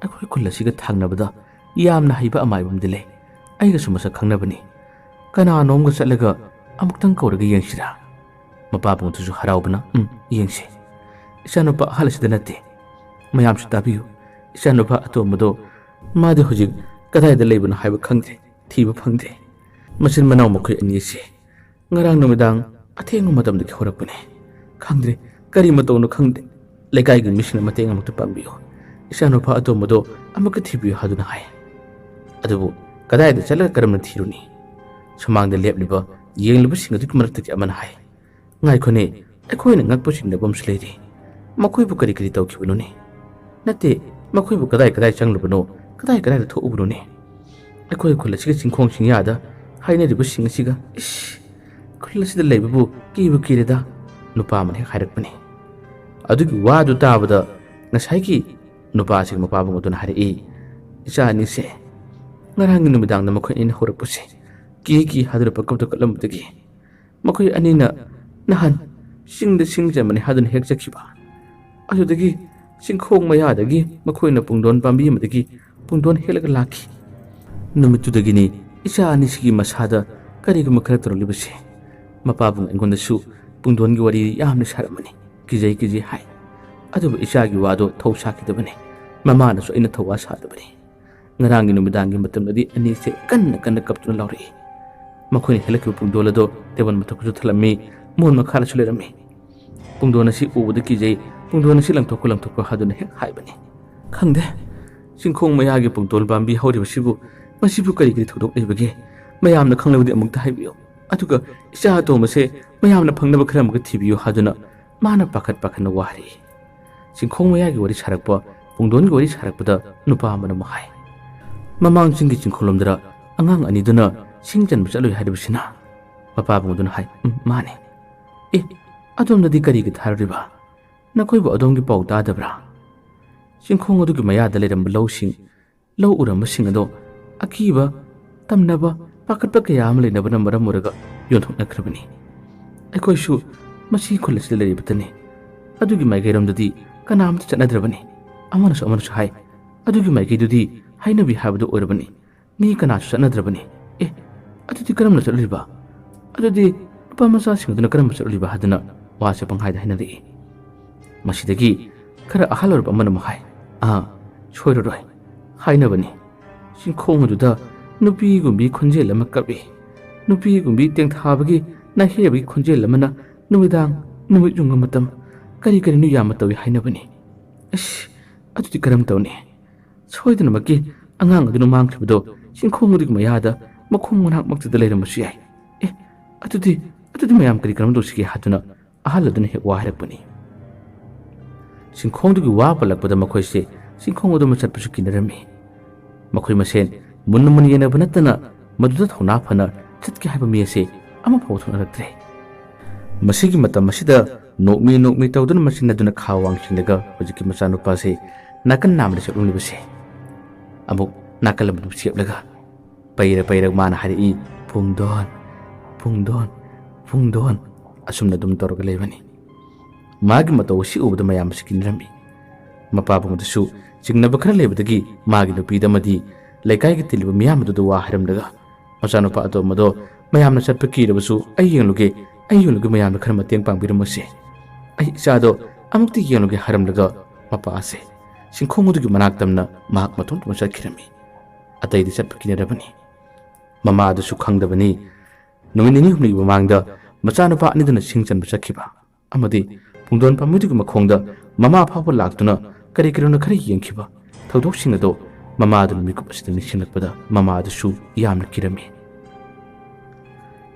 ꯑꯩꯈꯣꯏ ꯈꯨꯜ ꯑꯁꯤꯒ ꯊꯪꯅꯕꯗ ꯌꯥꯝꯅ ꯍꯩꯕ ꯑꯃꯥꯏꯕ ꯑꯃꯗꯤ ꯂꯩ꯫ ꯑꯩꯒꯁꯨ ꯃꯁꯛ ꯈꯪꯅꯕꯅꯤ꯫ ꯀꯅꯥꯅꯣꯝꯒ ꯆꯠꯂꯒ ꯑꯃꯨꯛꯇꯪ ꯀꯧꯔꯒ ꯌꯦꯡꯁꯤꯔꯥ?" ꯃꯄꯥꯕꯨꯡꯗꯨꯁꯨ ꯍꯔꯥꯎꯕꯅ, "ꯎꯝ, ꯌꯦꯡꯁꯤ꯫ ꯏꯆꯥꯅꯨꯄꯥ ꯑꯍꯜ ꯑꯁꯤꯗ ꯅꯠꯇꯦ꯫ ꯃꯌꯥꯝꯁꯨ ꯇꯥꯕꯤꯌꯨ꯫ ꯏꯆꯥꯅꯨꯄꯥ ꯑꯇꯣꯝꯕꯗꯣ ꯃꯥꯗꯤ ꯍꯧꯖꯤꯛ ꯀꯗꯥꯏꯗ ꯂꯩꯕꯅꯣ ꯍꯥꯏꯕ ꯈꯪꯗ꯭ꯔꯦ, ꯊꯤꯕ ꯐꯪꯗ꯭ꯔꯦ꯫ ꯃꯆꯤꯟ ꯃꯅꯥꯎ ꯃꯈꯣꯏ ꯑꯅꯤ ꯑꯁꯤ ꯉꯔꯥꯡ ꯅꯨꯃꯤꯗꯥꯡ ꯑꯊꯦꯡꯕ ꯃꯇꯝꯗꯒꯤ ꯍꯧꯔꯛꯄꯅꯦ꯫ ꯈꯪꯗ꯭ꯔꯦ, ꯀꯔꯤ ꯃꯇꯧꯅꯣ ꯈꯪꯗꯦ꯫ ꯂꯩꯀꯥꯏꯒꯤ ꯃꯤꯁꯤꯡꯅ ꯃꯇꯦꯡ ꯑꯃꯨꯛꯇ ꯄꯥꯡꯕꯤꯌꯨ꯫ ꯏꯆꯥꯅꯨꯄꯥ ꯑꯇꯣꯝꯕꯗꯣ ꯑꯃꯨꯛꯇ ꯊꯤꯕꯤꯌꯨ" ꯍꯥꯏꯗꯨꯅ ꯍꯥꯏ꯫ ꯑꯗꯨꯕꯨ ꯀꯗꯥꯏꯗ ꯆꯠꯂꯒ ꯀꯔꯝꯅ ꯊꯤꯔꯨꯅꯤ? ꯁꯨꯃꯥꯡꯗ ꯂꯦꯞꯂꯤꯕ ꯌꯦꯡꯂꯤꯕꯁꯤꯡ ꯑꯗꯨꯒꯤ ꯃꯔꯛꯇꯒꯤ ꯑꯃꯅ ꯍꯥꯏ, "ꯉꯥꯏꯈꯣꯅꯦ, ꯑꯩꯈꯣꯏꯅ ꯉꯛꯄ ꯆꯤꯡꯅꯕ ꯑꯃꯁꯨ ꯂꯩꯔꯤ꯫ ꯃꯈꯣꯏꯕꯨ ꯀꯔꯤ ꯀꯔꯤ ꯇꯧꯈꯤꯕꯅꯣꯅꯦ? ꯅꯠꯇꯦ, ꯃꯈꯣꯏꯕꯨ ꯀꯗꯥꯏ ꯀꯗꯥꯏ ꯆꯪꯂꯨꯕꯅꯣ, ꯀꯗꯥꯏ ꯀꯗꯥꯏꯗ ꯊꯣꯛꯎꯕꯅꯣꯅꯦ? ꯑꯩꯈꯣꯏ ꯈꯨꯜ ꯑꯁꯤꯒꯤ ꯆꯤꯡꯈꯣꯡ ꯆꯤꯡꯌꯥꯗ ꯍꯥꯏꯅꯔꯤꯕꯁꯤꯡ ꯑꯁꯤꯒ, ꯏꯁ, ꯈꯨꯜ ꯑꯁꯤꯗ ꯂꯩꯕꯕꯨ ꯀꯤꯕꯨ ꯀꯤꯔꯦꯗ꯫ ꯅꯨꯄꯥ ꯑꯃꯅ ꯍꯦꯛ ꯍꯥꯏꯔꯛꯄꯅꯤ꯫ ꯑꯗꯨꯒꯤ ꯋꯥꯗꯨ ꯇꯥꯕꯗ ꯉꯁꯥꯏꯒꯤ ꯅꯨꯄꯥꯁꯤꯒꯤ ꯃꯄꯥꯕꯨꯡ ꯑꯗꯨꯅ ꯍꯥꯏꯔꯛꯏ, "ꯏꯆꯥ ꯑꯅꯤꯁꯦ ꯉꯔꯥꯡꯒꯤ ꯅꯨꯃꯤꯗꯥꯡꯗ ꯃꯈꯣꯏ ꯑꯅꯤꯅ ꯍꯧꯔꯛꯄꯁꯦ ꯀꯤ ꯀꯤ ꯍꯥꯏꯗꯨꯅ ꯄꯪꯀꯞꯇ ꯀꯞꯂꯝꯕꯗꯒꯤ ꯃꯈꯣꯏ ꯑꯅꯤꯅ ꯅꯍꯥꯟ ꯆꯤꯡꯗ ꯁꯤꯡ ꯆꯟꯕꯅꯤ ꯍꯥꯏꯗꯨꯅ ꯍꯦꯛ ꯆꯠꯈꯤꯕ꯫ ꯑꯗꯨꯗꯒꯤ ꯆꯤꯡꯈꯣꯡ ꯃꯌꯥꯗꯒꯤ ꯃꯈꯣꯏꯅ ꯄꯨꯡꯗꯣꯟ ꯄꯥꯝꯕꯤ ꯑꯃꯗꯒꯤ ꯄꯨꯡꯗꯣꯟ ꯍꯦꯛꯂꯒ ꯂꯥꯛꯈꯤ꯫ ꯅꯨꯃꯤꯠꯇꯨꯗꯒꯤꯅꯤ ꯏꯆꯥ ꯑꯅꯤꯁꯤꯒꯤ ꯃꯁꯥꯗ ꯀꯔꯤꯒꯨꯝꯕ ꯈꯔ ꯇꯧꯔꯛꯂꯤꯕꯁꯦ꯫ ꯃꯄꯥꯕꯨꯡ ꯑꯩꯉꯣꯟꯗꯁꯨ ꯄꯨꯡꯗꯣꯟꯒꯤ ꯋꯥꯔꯤ ꯌꯥꯝꯅ ꯁꯥꯔꯝꯕꯅꯤ꯫ ꯀꯤꯖꯩ ꯀꯤꯖꯩ ꯍꯥꯏ꯫ ꯑꯗꯨꯕꯨ ꯏꯆꯥꯒꯤ ꯋꯥꯗꯣ ꯊꯧ ꯁꯥꯈꯤꯗꯕꯅꯤ꯫ ꯃꯃꯥꯅꯁꯨ ꯑꯩꯅ ꯊꯧꯋꯥ ꯁꯥꯗꯕꯅꯤ꯫ ꯉꯔꯥꯡꯒꯤ ꯅꯨꯃꯤꯗꯥꯡꯒꯤ ꯃꯇꯝꯗꯗꯤ ꯑꯅꯤꯁꯦ ꯀꯟꯅ ꯀꯟꯅ ꯀꯞꯇꯨꯅ ꯂꯥꯎꯔꯛꯏ꯫ ꯃꯈꯣꯏꯅ ꯍꯦꯜꯂꯛꯈꯤꯕ ꯄꯨꯡꯗꯣꯜ ꯑꯗꯣ ꯇꯦꯕꯜ ꯃꯊꯛꯇꯁꯨ ꯊꯜꯂꯝꯃꯤ, ꯃꯣꯟ ꯃꯈꯥꯗꯁꯨ ꯂꯩꯔꯝꯃꯤ꯫ "ꯄꯨꯡꯗꯣꯟ ꯑꯁꯤ ꯎꯕꯗ ꯀꯤꯖꯩ, ꯄꯨꯡꯗꯣꯟ ꯑꯁꯤ ꯂꯪꯊꯣꯛꯈꯣ, ꯂꯪꯊꯣꯛꯈꯣ" ꯍꯥꯏꯗꯨꯅ ꯍꯦꯛ ꯍꯥꯏꯕꯅꯤ꯫ ꯈꯪꯗꯦ, ꯆꯤꯡꯈꯣꯡ ꯃꯌꯥꯒꯤ ꯄꯨꯡꯗꯣꯟ ꯄꯥꯝꯕꯤ ꯍꯧꯔꯤꯕꯁꯤꯕꯨ ꯃꯁꯤꯕꯨ ꯀꯔꯤ ꯀꯔꯤ ꯊꯧꯗꯣꯛ ꯂꯩꯕꯒꯦ? ꯃꯌꯥꯝꯅ ꯈꯪꯂꯕꯗꯤ ꯑꯃꯨꯛꯇ ꯍꯥꯏꯕꯤꯌꯨ꯫ ꯑꯗꯨꯒ ꯏꯆꯥ ꯑꯇꯣꯝꯕꯁꯦ ꯃꯌꯥꯝꯅ ꯐꯪꯅꯕ ꯈꯔ ꯑꯃꯨꯛꯀ ꯊꯤꯕꯤꯌꯨ ꯍꯥꯏꯗꯨꯅ ꯃꯥꯅ ꯄꯥꯈꯠ ꯄꯥꯈꯠꯅ ꯋꯥ ꯍꯥꯏꯔꯛꯏ꯫ ꯆꯤꯡꯈꯣꯡ ꯃꯌꯥꯒꯤ ꯋꯥꯔꯤ ꯁꯥꯔꯛꯄ, ꯄꯨꯡꯗꯣꯟꯒꯤ ꯋꯥꯔꯤ ꯁꯥꯔꯛꯄꯗ ꯅꯨꯄꯥ ꯑꯃꯅ ꯑꯃꯨꯛ ꯍꯥꯏ, "ꯃꯃꯥꯡ ꯆꯤꯡꯒꯤ ꯆꯤꯡꯈꯣꯡꯂꯣꯝꯗꯔ ꯑꯉꯥꯡ ꯑꯅꯤꯗꯨꯅ ꯁꯤꯡ ꯆꯟꯕ ꯆꯠꯂꯨꯏ ꯍꯥꯏꯔꯤꯕꯁꯤꯅ?" ꯃꯄꯥꯕꯨꯡꯗꯨꯅ ꯍꯥꯏ, "ꯎꯝ, ꯃꯥꯅꯦ꯫ ꯑꯦ, ꯑꯗꯣꯝꯗꯗꯤ ꯀꯔꯤꯒꯤ ꯊꯥꯔꯨꯔꯤꯕ? ꯅꯈꯣꯏꯕꯨ ꯑꯗꯣꯝꯒꯤ ꯄꯥꯎ ꯇꯥꯗꯕ꯭ꯔꯥ? ꯆꯤꯡꯈꯣꯡ ꯑꯗꯨꯒꯤ ꯃꯌꯥꯗ ꯂꯩꯔꯝꯕ ꯂꯧꯁꯤꯡ, ꯂꯧ ꯎꯔꯝꯕꯁꯤꯡ ꯑꯗꯣ ꯑꯀꯤꯕ, ꯇꯝꯅꯕ, ꯄꯥꯈꯠꯄ ꯀꯌꯥ ꯑꯃ ꯂꯩꯅꯕꯅ ꯃꯔꯝ ꯑꯣꯏꯔꯒ ꯌꯣꯟꯊꯣꯛꯅꯈ꯭ꯔꯕꯅꯤ꯫ ꯑꯩꯈꯣꯏꯁꯨ ꯃꯁꯤ ꯈꯨꯜ ꯑꯁꯤꯗ ꯂꯩꯔꯤꯕꯇꯅꯤ꯫ ꯑꯗꯨꯒꯤ ꯃꯥꯏꯀꯩꯔꯣꯝꯗꯗꯤ ꯀꯅꯥꯝꯇ ꯆꯠꯅꯗ꯭ꯔꯕꯅꯤ꯫" ꯑꯃꯅꯁꯨ ꯑꯃꯅꯁꯨ ꯍꯥꯏ, "ꯑꯗꯨꯒꯤ ꯃꯥꯏꯀꯩꯗꯨꯗꯤ ꯍꯥꯏꯅꯕꯤ ꯍꯥꯏꯕꯗꯨ ꯑꯣꯏꯔꯕꯅꯤ꯫ ꯃꯤ ꯀꯅꯥꯁꯨ ꯆꯠꯅꯗ꯭ꯔꯕꯅꯤ꯫ ꯑꯦ, ꯑꯗꯨꯗꯤ ꯀꯔꯝꯅ ꯆꯠꯂꯤꯕ? ꯑꯗꯨꯗꯤ ꯅꯨꯄꯥ ꯃꯆꯥꯁꯤꯡ ꯑꯗꯨꯅ ꯀꯔꯝꯕ ꯆꯠꯂꯤꯕ?" ꯍꯥꯏꯗꯨꯅ ꯋꯥꯁꯦ ꯄꯪꯍꯥꯏꯗ ꯍꯥꯏꯅꯔꯛꯏ꯫ ꯃꯁꯤꯗꯒꯤ ꯈꯔ ꯑꯍꯜ ꯑꯣꯏꯔꯕ ꯑꯃꯅ ꯑꯃꯨꯛ ꯍꯥꯏ, "ꯑꯥ, ꯁꯣꯏꯔꯔꯣꯏ꯫ ꯍꯥꯏꯅꯕꯅꯤ꯫ ꯆꯤꯡꯈꯣꯡ ꯑꯗꯨꯗ ꯅꯨꯄꯤꯒꯨꯝꯕꯤ ꯈꯣꯟꯖꯦꯜ ꯑꯃ ꯀꯞꯏ꯫ ꯅꯨꯄꯤꯒꯨꯝꯕꯤ ꯇꯦꯡꯊꯥꯕꯒꯤ ꯅꯥꯍꯦꯕꯒꯤ ꯈꯣꯟꯖꯦꯜ ꯑꯃꯅ ꯅꯨꯃꯤꯗꯥꯡ ꯅꯨꯃꯤꯠ ꯌꯨꯡꯕ ꯃꯇꯝ ꯀꯔꯤ ꯀꯔꯤꯅꯣ ꯌꯥꯝꯅ ꯇꯧꯏ ꯍꯥꯏꯅꯕꯅꯤ꯫ ꯑꯁ, ꯑꯗꯨꯗꯤ ꯀꯔꯝ ꯇꯧꯅꯤ? ꯁꯣꯏꯗꯅꯃꯛꯀꯤ ꯑꯉꯥꯡ ꯑꯗꯨꯅ ꯃꯥꯡꯈ꯭ꯔꯤꯕꯗꯣ ꯆꯤꯡꯈꯣꯡ ꯑꯗꯨꯒꯤ ꯃꯌꯥꯗ ꯃꯈꯣꯡ ꯃꯅꯥꯛꯃꯛꯇꯗ ꯂꯩꯔꯝꯕꯁꯨ ꯌꯥꯏ꯫ ꯑꯦ, ꯑꯗꯨꯗꯤ, ꯑꯗꯨꯗꯤ ꯃꯌꯥꯝ ꯀꯔꯤ ꯀꯔꯝ ꯇꯧꯁꯤꯒꯦ?" ꯍꯥꯏꯗꯨꯅ ꯑꯍꯜ ꯑꯗꯨꯅ ꯍꯦꯛ ꯋꯥ ꯍꯥꯏꯔꯛꯄꯅꯤ꯫ ꯆꯤꯡꯈꯣꯡꯗꯨꯒꯤ ꯋꯥ ꯄꯜꯂꯛꯄꯗ ꯃꯈꯣꯏꯁꯦ ꯆꯤꯡꯈꯣꯡ ꯑꯗꯨꯃ ꯆꯠꯄꯁꯨ ꯀꯤꯅꯔꯝꯃꯤ꯫ ꯃꯈꯣꯏ ꯃꯁꯦꯟ ꯃꯨꯟꯅ ꯃꯨꯟꯅ ꯌꯦꯡꯅꯕ ꯅꯠꯇꯅ ꯃꯗꯨꯗ ꯊꯧꯅꯥ ꯐꯅ ꯆꯠꯀꯦ ꯍꯥꯏꯕ ꯃꯤ ꯑꯁꯤ ꯑꯃꯐꯥꯎꯕ ꯊꯣꯛꯅꯔꯛꯇ꯭ꯔꯦ꯫ ꯃꯁꯤꯒꯤ ꯃꯇꯝ ꯑꯁꯤꯗ ꯅꯣꯛꯃꯤ ꯅꯣꯛꯃꯤ ꯇꯧꯗꯨꯅ ꯃꯆꯤꯟ ꯑꯗꯨꯅ ꯈꯥ ꯋꯥꯡꯁꯤꯜꯂꯒ ꯍꯧꯖꯤꯛꯀꯤ ꯃꯆꯥꯅꯨꯄꯥꯁꯤ ꯅꯥꯀꯟ ꯅꯥꯝꯗ ꯆꯠꯂꯝꯂꯤꯕꯁꯦ ꯑꯃꯨꯛ ꯅꯥꯀꯜ ꯑꯃꯗ ꯆꯦꯞꯂꯒ ꯄꯩꯔ ꯄꯩꯔꯒ ꯃꯥꯅ ꯍꯥꯏꯔꯛꯏ, "ꯄꯨꯡꯗꯣꯟ, ꯄꯨꯡꯗꯣꯟ, ꯄꯨꯡꯗꯣꯟ"꯫ ꯑꯁꯨꯝꯅ ꯑꯗꯨꯝ ꯇꯧꯔꯒ ꯂꯩꯕꯅꯤ꯫ ꯃꯥꯒꯤ ꯃꯇꯧ ꯑꯁꯤ ꯎꯕꯗ ꯃꯌꯥꯝ ꯑꯁꯤ ꯀꯤꯅꯔꯝꯃꯤ꯫ ꯃꯄꯥꯕꯨꯡ ꯑꯗꯨꯁꯨ ꯆꯤꯡꯅꯕ ꯈꯔ ꯂꯩꯕꯗꯒꯤ ꯃꯥꯒꯤ ꯅꯨꯄꯤꯗ ꯑꯃꯗꯤ ꯂꯩꯀꯥꯏꯒꯤ ꯇꯤꯜꯂꯤꯕ ꯃꯤꯌꯥꯝ ꯑꯗꯨꯗ ꯋꯥ ꯍꯥꯏꯔꯝꯂꯒ, "ꯃꯆꯥꯅꯨꯄꯥ ꯑꯇꯣꯝꯕꯗꯣ ꯃꯌꯥꯝꯅ ꯆꯠꯄ ꯀꯤꯔꯕꯁꯨ ꯑꯩ ꯌꯦꯡꯂꯨꯒꯦ, ꯑꯩ ꯌꯦꯡꯂꯨꯒꯦ, ꯃꯌꯥꯝꯅ ꯈꯔ ꯃꯇꯦꯡ ꯄꯥꯡꯕꯤꯔꯝꯃꯨꯁꯦ꯫ ꯑꯩ ꯏꯆꯥꯗꯣ ꯑꯃꯨꯛꯇ ꯌꯦꯡꯂꯨꯒꯦ" ꯍꯥꯏꯔꯝꯂꯒ ꯃꯄꯥ ꯑꯁꯦ ꯆꯤꯡꯈꯣꯡ ꯑꯗꯨꯒꯤ ꯃꯅꯥꯛ ꯇꯝꯅ ꯃꯍꯥꯛ ꯃꯇꯣꯝꯇ ꯆꯠꯈꯤꯔꯝꯃꯤ꯫ ꯑꯇꯩꯗꯤ ꯆꯠꯄ ꯀꯤꯅꯔꯕꯅꯤ꯫ ꯃꯃꯥ ꯑꯗꯨꯁꯨ ꯈꯪꯗꯕꯅꯤ꯫ ꯅꯨꯃꯤꯠ ꯅꯤꯅꯤ ꯍꯨꯝꯅꯤꯒꯤ ꯃꯃꯥꯡꯗ ꯃꯆꯥꯅꯨꯄꯥ ꯑꯅꯤꯗꯨꯅ ꯁꯤꯡ ꯆꯟꯕ ꯆꯠꯈꯤꯕ ꯑꯃꯗꯤ ꯄꯨꯡꯗꯣꯟ ꯄꯥꯝꯕꯤꯗꯨꯒꯤ ꯃꯈꯣꯡꯗ ꯃꯃꯥ ꯐꯥꯎꯕ ꯂꯥꯛꯇꯨꯅ ꯀꯔꯤ ꯀꯔꯤꯅꯣ ꯈꯔ ꯌꯦꯡꯈꯤꯕ ꯊꯧꯗꯣꯛꯁꯤꯡ ꯑꯗꯣ ꯃꯃꯥ ꯑꯗꯨꯅ ꯃꯤꯀꯨꯞ ꯑꯁꯤꯗ ꯅꯤꯡꯁꯤꯡꯂꯛꯄꯗ ꯃꯃꯥ ꯑꯗꯨꯁꯨ ꯌꯥꯝꯅ ꯀꯤꯔꯝꯃꯤ꯫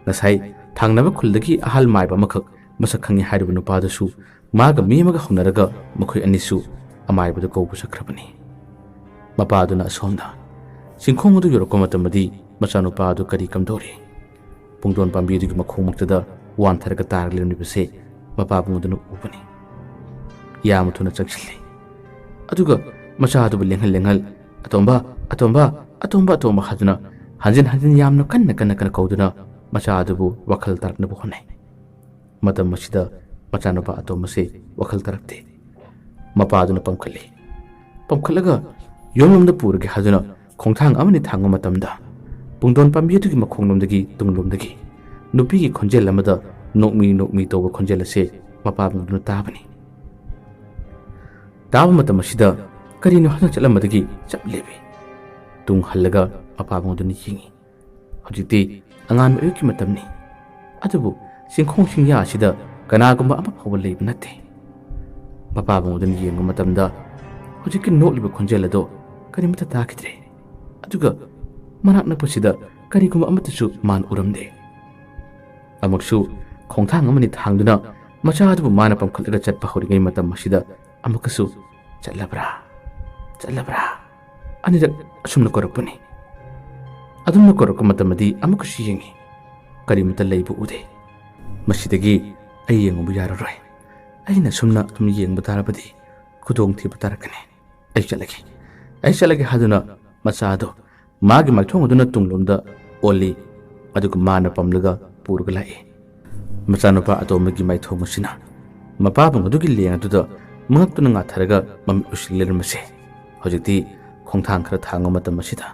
ꯉꯁꯥꯏ ꯊꯪꯅꯕ ꯈꯨꯜꯗꯒꯤ ꯑꯍꯜ ꯃꯥꯏꯕ ꯑꯃꯈꯛ ꯃꯁꯛ ꯈꯪꯉꯤ ꯍꯥꯏꯔꯤꯕ ꯅꯨꯄꯥꯗꯨꯁꯨ ꯃꯥꯒ ꯃꯤ ꯑꯃꯒ ꯍꯧꯅꯔꯒ ꯃꯈꯣꯏ ꯑꯅꯤꯁꯨ ꯑꯃꯥꯏꯕꯗ ꯀꯧꯕ ꯆꯠꯈ꯭ꯔꯕꯅꯤ꯫ ꯃꯄꯥꯗꯨꯅ ꯑꯁꯣꯝꯗ ꯆꯤꯡꯈꯣꯡ ꯑꯗꯨ ꯌꯧꯔꯛꯄ ꯃꯇꯝꯗꯗꯤ ꯃꯆꯥꯅꯨꯄꯥ ꯑꯗꯨ ꯀꯔꯤ ꯀꯝꯗꯧꯔꯤ? ꯄꯨꯡꯗꯣꯟ ꯄꯥꯝꯕꯤ ꯑꯗꯨꯒꯤ ꯃꯈꯣꯡꯃꯛꯇꯗ ꯋꯥꯟꯊꯔꯒ ꯇꯥꯔꯒ ꯂꯩꯔꯝꯂꯤꯕꯁꯦ ꯃꯄꯥꯕꯨꯡ ꯑꯗꯨꯅ ꯎꯕꯅꯤ꯫ ꯌꯥꯝꯅ ꯊꯨꯅ ꯆꯪꯁꯤꯜꯂꯤ꯫ ꯑꯗꯨꯒ ꯃꯆꯥ ꯑꯗꯨꯕꯨ ꯂꯦꯡꯍꯜ ꯂꯦꯡꯍꯜ, "ꯑꯇꯣꯝꯕ, ꯑꯇꯣꯝꯕ, ꯑꯇꯣꯝꯕ, ꯑꯇꯣꯝꯕ" ꯍꯥꯏꯗꯨꯅ ꯍꯟꯖꯤꯟ ꯍꯟꯖꯤꯟ ꯌꯥꯝꯅ ꯀꯟꯅ ꯀꯟꯅ ꯀꯟꯅ ꯀꯧꯗꯨꯅ ꯃꯆꯥ ꯑꯗꯨꯕꯨ ꯋꯥꯈꯜ ꯇꯥꯔꯛꯅꯕ ꯍꯣꯠꯅꯩ꯫ ꯃꯇꯝ ꯑꯁꯤꯗ ꯃꯆꯥꯅꯨꯄꯥ ꯑꯇꯣꯝꯕꯁꯦ ꯋꯥꯈꯜ ꯇꯥꯔꯛꯇꯦ꯫ ꯃꯄꯥꯗꯨꯅ ꯄꯝꯈꯠꯂꯤ꯫ ꯄꯝꯈꯠꯂꯒ ꯌꯨꯝꯂꯣꯝꯗ ꯄꯨꯔꯒꯦ ꯍꯥꯏꯗꯨꯅ ꯈꯣꯡꯊꯥꯡ ꯑꯃꯅꯤ ꯊꯥꯡꯕ ꯃꯇꯝꯗ ꯄꯨꯡꯗꯣꯟ ꯄꯥꯝꯕꯤ ꯑꯗꯨꯒꯤ ꯃꯈꯣꯡꯂꯣꯝꯗꯒꯤ ꯇꯨꯡꯂꯣꯝꯗꯒꯤ ꯅꯨꯄꯤꯒꯤ ꯈꯣꯟꯖꯦꯜ ꯑꯃꯗ ꯅꯣꯛꯃꯤ ꯅꯣꯛꯃꯤ ꯇꯧꯕ ꯈꯣꯟꯖꯦꯜ ꯑꯁꯦ ꯃꯄꯥꯕꯨꯡꯗꯨꯅ ꯇꯥꯕꯅꯤ꯫ ꯇꯥꯕ ꯃꯇꯝ ꯑꯁꯤꯗ ꯀꯔꯤꯅꯣ ꯍꯥꯏꯅ ꯆꯠꯂꯝꯕꯗꯒꯤ ꯆꯞ ꯂꯦꯞꯄꯤ꯫ ꯇꯨꯡ ꯍꯜꯂꯒ ꯃꯄꯥꯕꯨꯡꯗꯨꯅ ꯌꯦꯡꯉꯤ꯫ ꯍꯧꯖꯤꯛꯇꯤ ꯑꯉꯥꯟꯕ ꯑꯌꯨꯛꯀꯤ ꯃꯇꯝꯅꯤ꯫ ꯑꯗꯨꯕꯨ ꯆꯤꯡꯈꯣꯡ ꯆꯤꯡꯌꯥ ꯑꯁꯤꯗ ꯀꯅꯥꯒꯨꯝꯕ ꯑꯃ ꯐꯥꯎꯕ ꯂꯩꯕ ꯅꯠꯇꯦ꯫ ꯃꯄꯥꯕꯨꯡ ꯑꯗꯨꯅ ꯌꯦꯡꯕ ꯃꯇꯝꯗ ꯍꯧꯖꯤꯛꯀꯤ ꯅꯣꯛꯂꯤꯕ ꯈꯣꯟꯖꯦꯜ ꯑꯗꯣ ꯀꯔꯤꯃꯠꯇ ꯇꯥꯈꯤꯗ꯭ꯔꯦ꯫ ꯑꯗꯨꯒ ꯃꯅꯥꯛ ꯅꯛꯄꯁꯤꯗ ꯀꯔꯤꯒꯨꯝꯕ ꯑꯃꯠꯇꯁꯨ ꯃꯥꯅ ꯎꯔꯝꯗꯦ꯫ ꯑꯃꯨꯛꯁꯨ ꯈꯣꯡꯊꯥꯡ ꯑꯃꯅꯤ ꯊꯥꯡꯗꯨꯅ ꯃꯆꯥ ꯑꯗꯨꯕꯨ ꯃꯥꯅ ꯄꯝꯈꯠꯂꯒ ꯆꯠꯄ ꯍꯧꯔꯤꯉꯩ ꯃꯇꯝ ꯑꯁꯤꯗ ꯑꯃꯨꯛꯀꯁꯨ ꯆꯠꯂꯕ꯭ꯔꯥ? "ꯆꯠꯂꯕ꯭ꯔꯥ?" ꯑꯅꯤꯔꯛ ꯑꯁꯨꯝꯅ ꯀꯧꯔꯛꯄꯅꯤ꯫ ꯑꯗꯨꯝꯅ ꯀꯧꯔꯛꯄ ꯃꯇꯝꯗꯤ ꯑꯃꯨꯛꯀꯁꯨ ꯌꯦꯡꯉꯤ, ꯀꯔꯤꯃꯠꯇ ꯂꯩꯕ ꯎꯗꯦ꯫ "ꯃꯁꯤꯗꯒꯤ ꯑꯩ ꯌꯦꯡꯉꯨꯕ ꯌꯥꯔꯔꯣꯏ꯫ ꯑꯩꯅ ꯑꯁꯨꯝꯅ ꯁꯨꯝ ꯌꯦꯡꯕ ꯇꯥꯔꯕꯗꯤ ꯈꯨꯗꯣꯡꯊꯤꯕ ꯇꯥꯔꯛꯀꯅꯤ꯫ ꯑꯩ ꯆꯠꯂꯒꯦ, ꯑꯩ ꯆꯠꯂꯒꯦ" ꯍꯥꯏꯗꯨꯅ ꯃꯆꯥ ꯑꯗꯨ ꯃꯥꯒꯤ ꯃꯥꯏꯊꯣꯡ ꯑꯗꯨꯅ ꯇꯨꯡꯂꯣꯝꯗ ꯑꯣꯜꯂꯤ, ꯑꯗꯨꯒ ꯃꯥꯅ ꯄꯝꯂꯒ ꯄꯨꯔꯒ ꯂꯥꯛꯏ꯫ ꯃꯆꯥꯅꯨꯄꯥ ꯑꯇꯣꯝꯕꯒꯤ ꯃꯥꯏꯊꯣꯡ ꯑꯁꯤꯅ ꯃꯄꯥꯕꯨꯡ ꯑꯗꯨꯒꯤ ꯂꯦꯡ ꯑꯗꯨꯗ ꯃꯉꯛꯇꯨꯅ ꯉꯥꯊꯔꯒ ꯃꯃꯤꯠ ꯎꯏꯁꯤꯜ ꯂꯩꯔꯝꯕꯁꯦ ꯍꯧꯖꯤꯛꯇꯤ ꯈꯣꯡꯊꯥꯡ ꯈꯔ ꯊꯥꯡꯕ ꯃꯇꯝ ꯑꯁꯤꯗ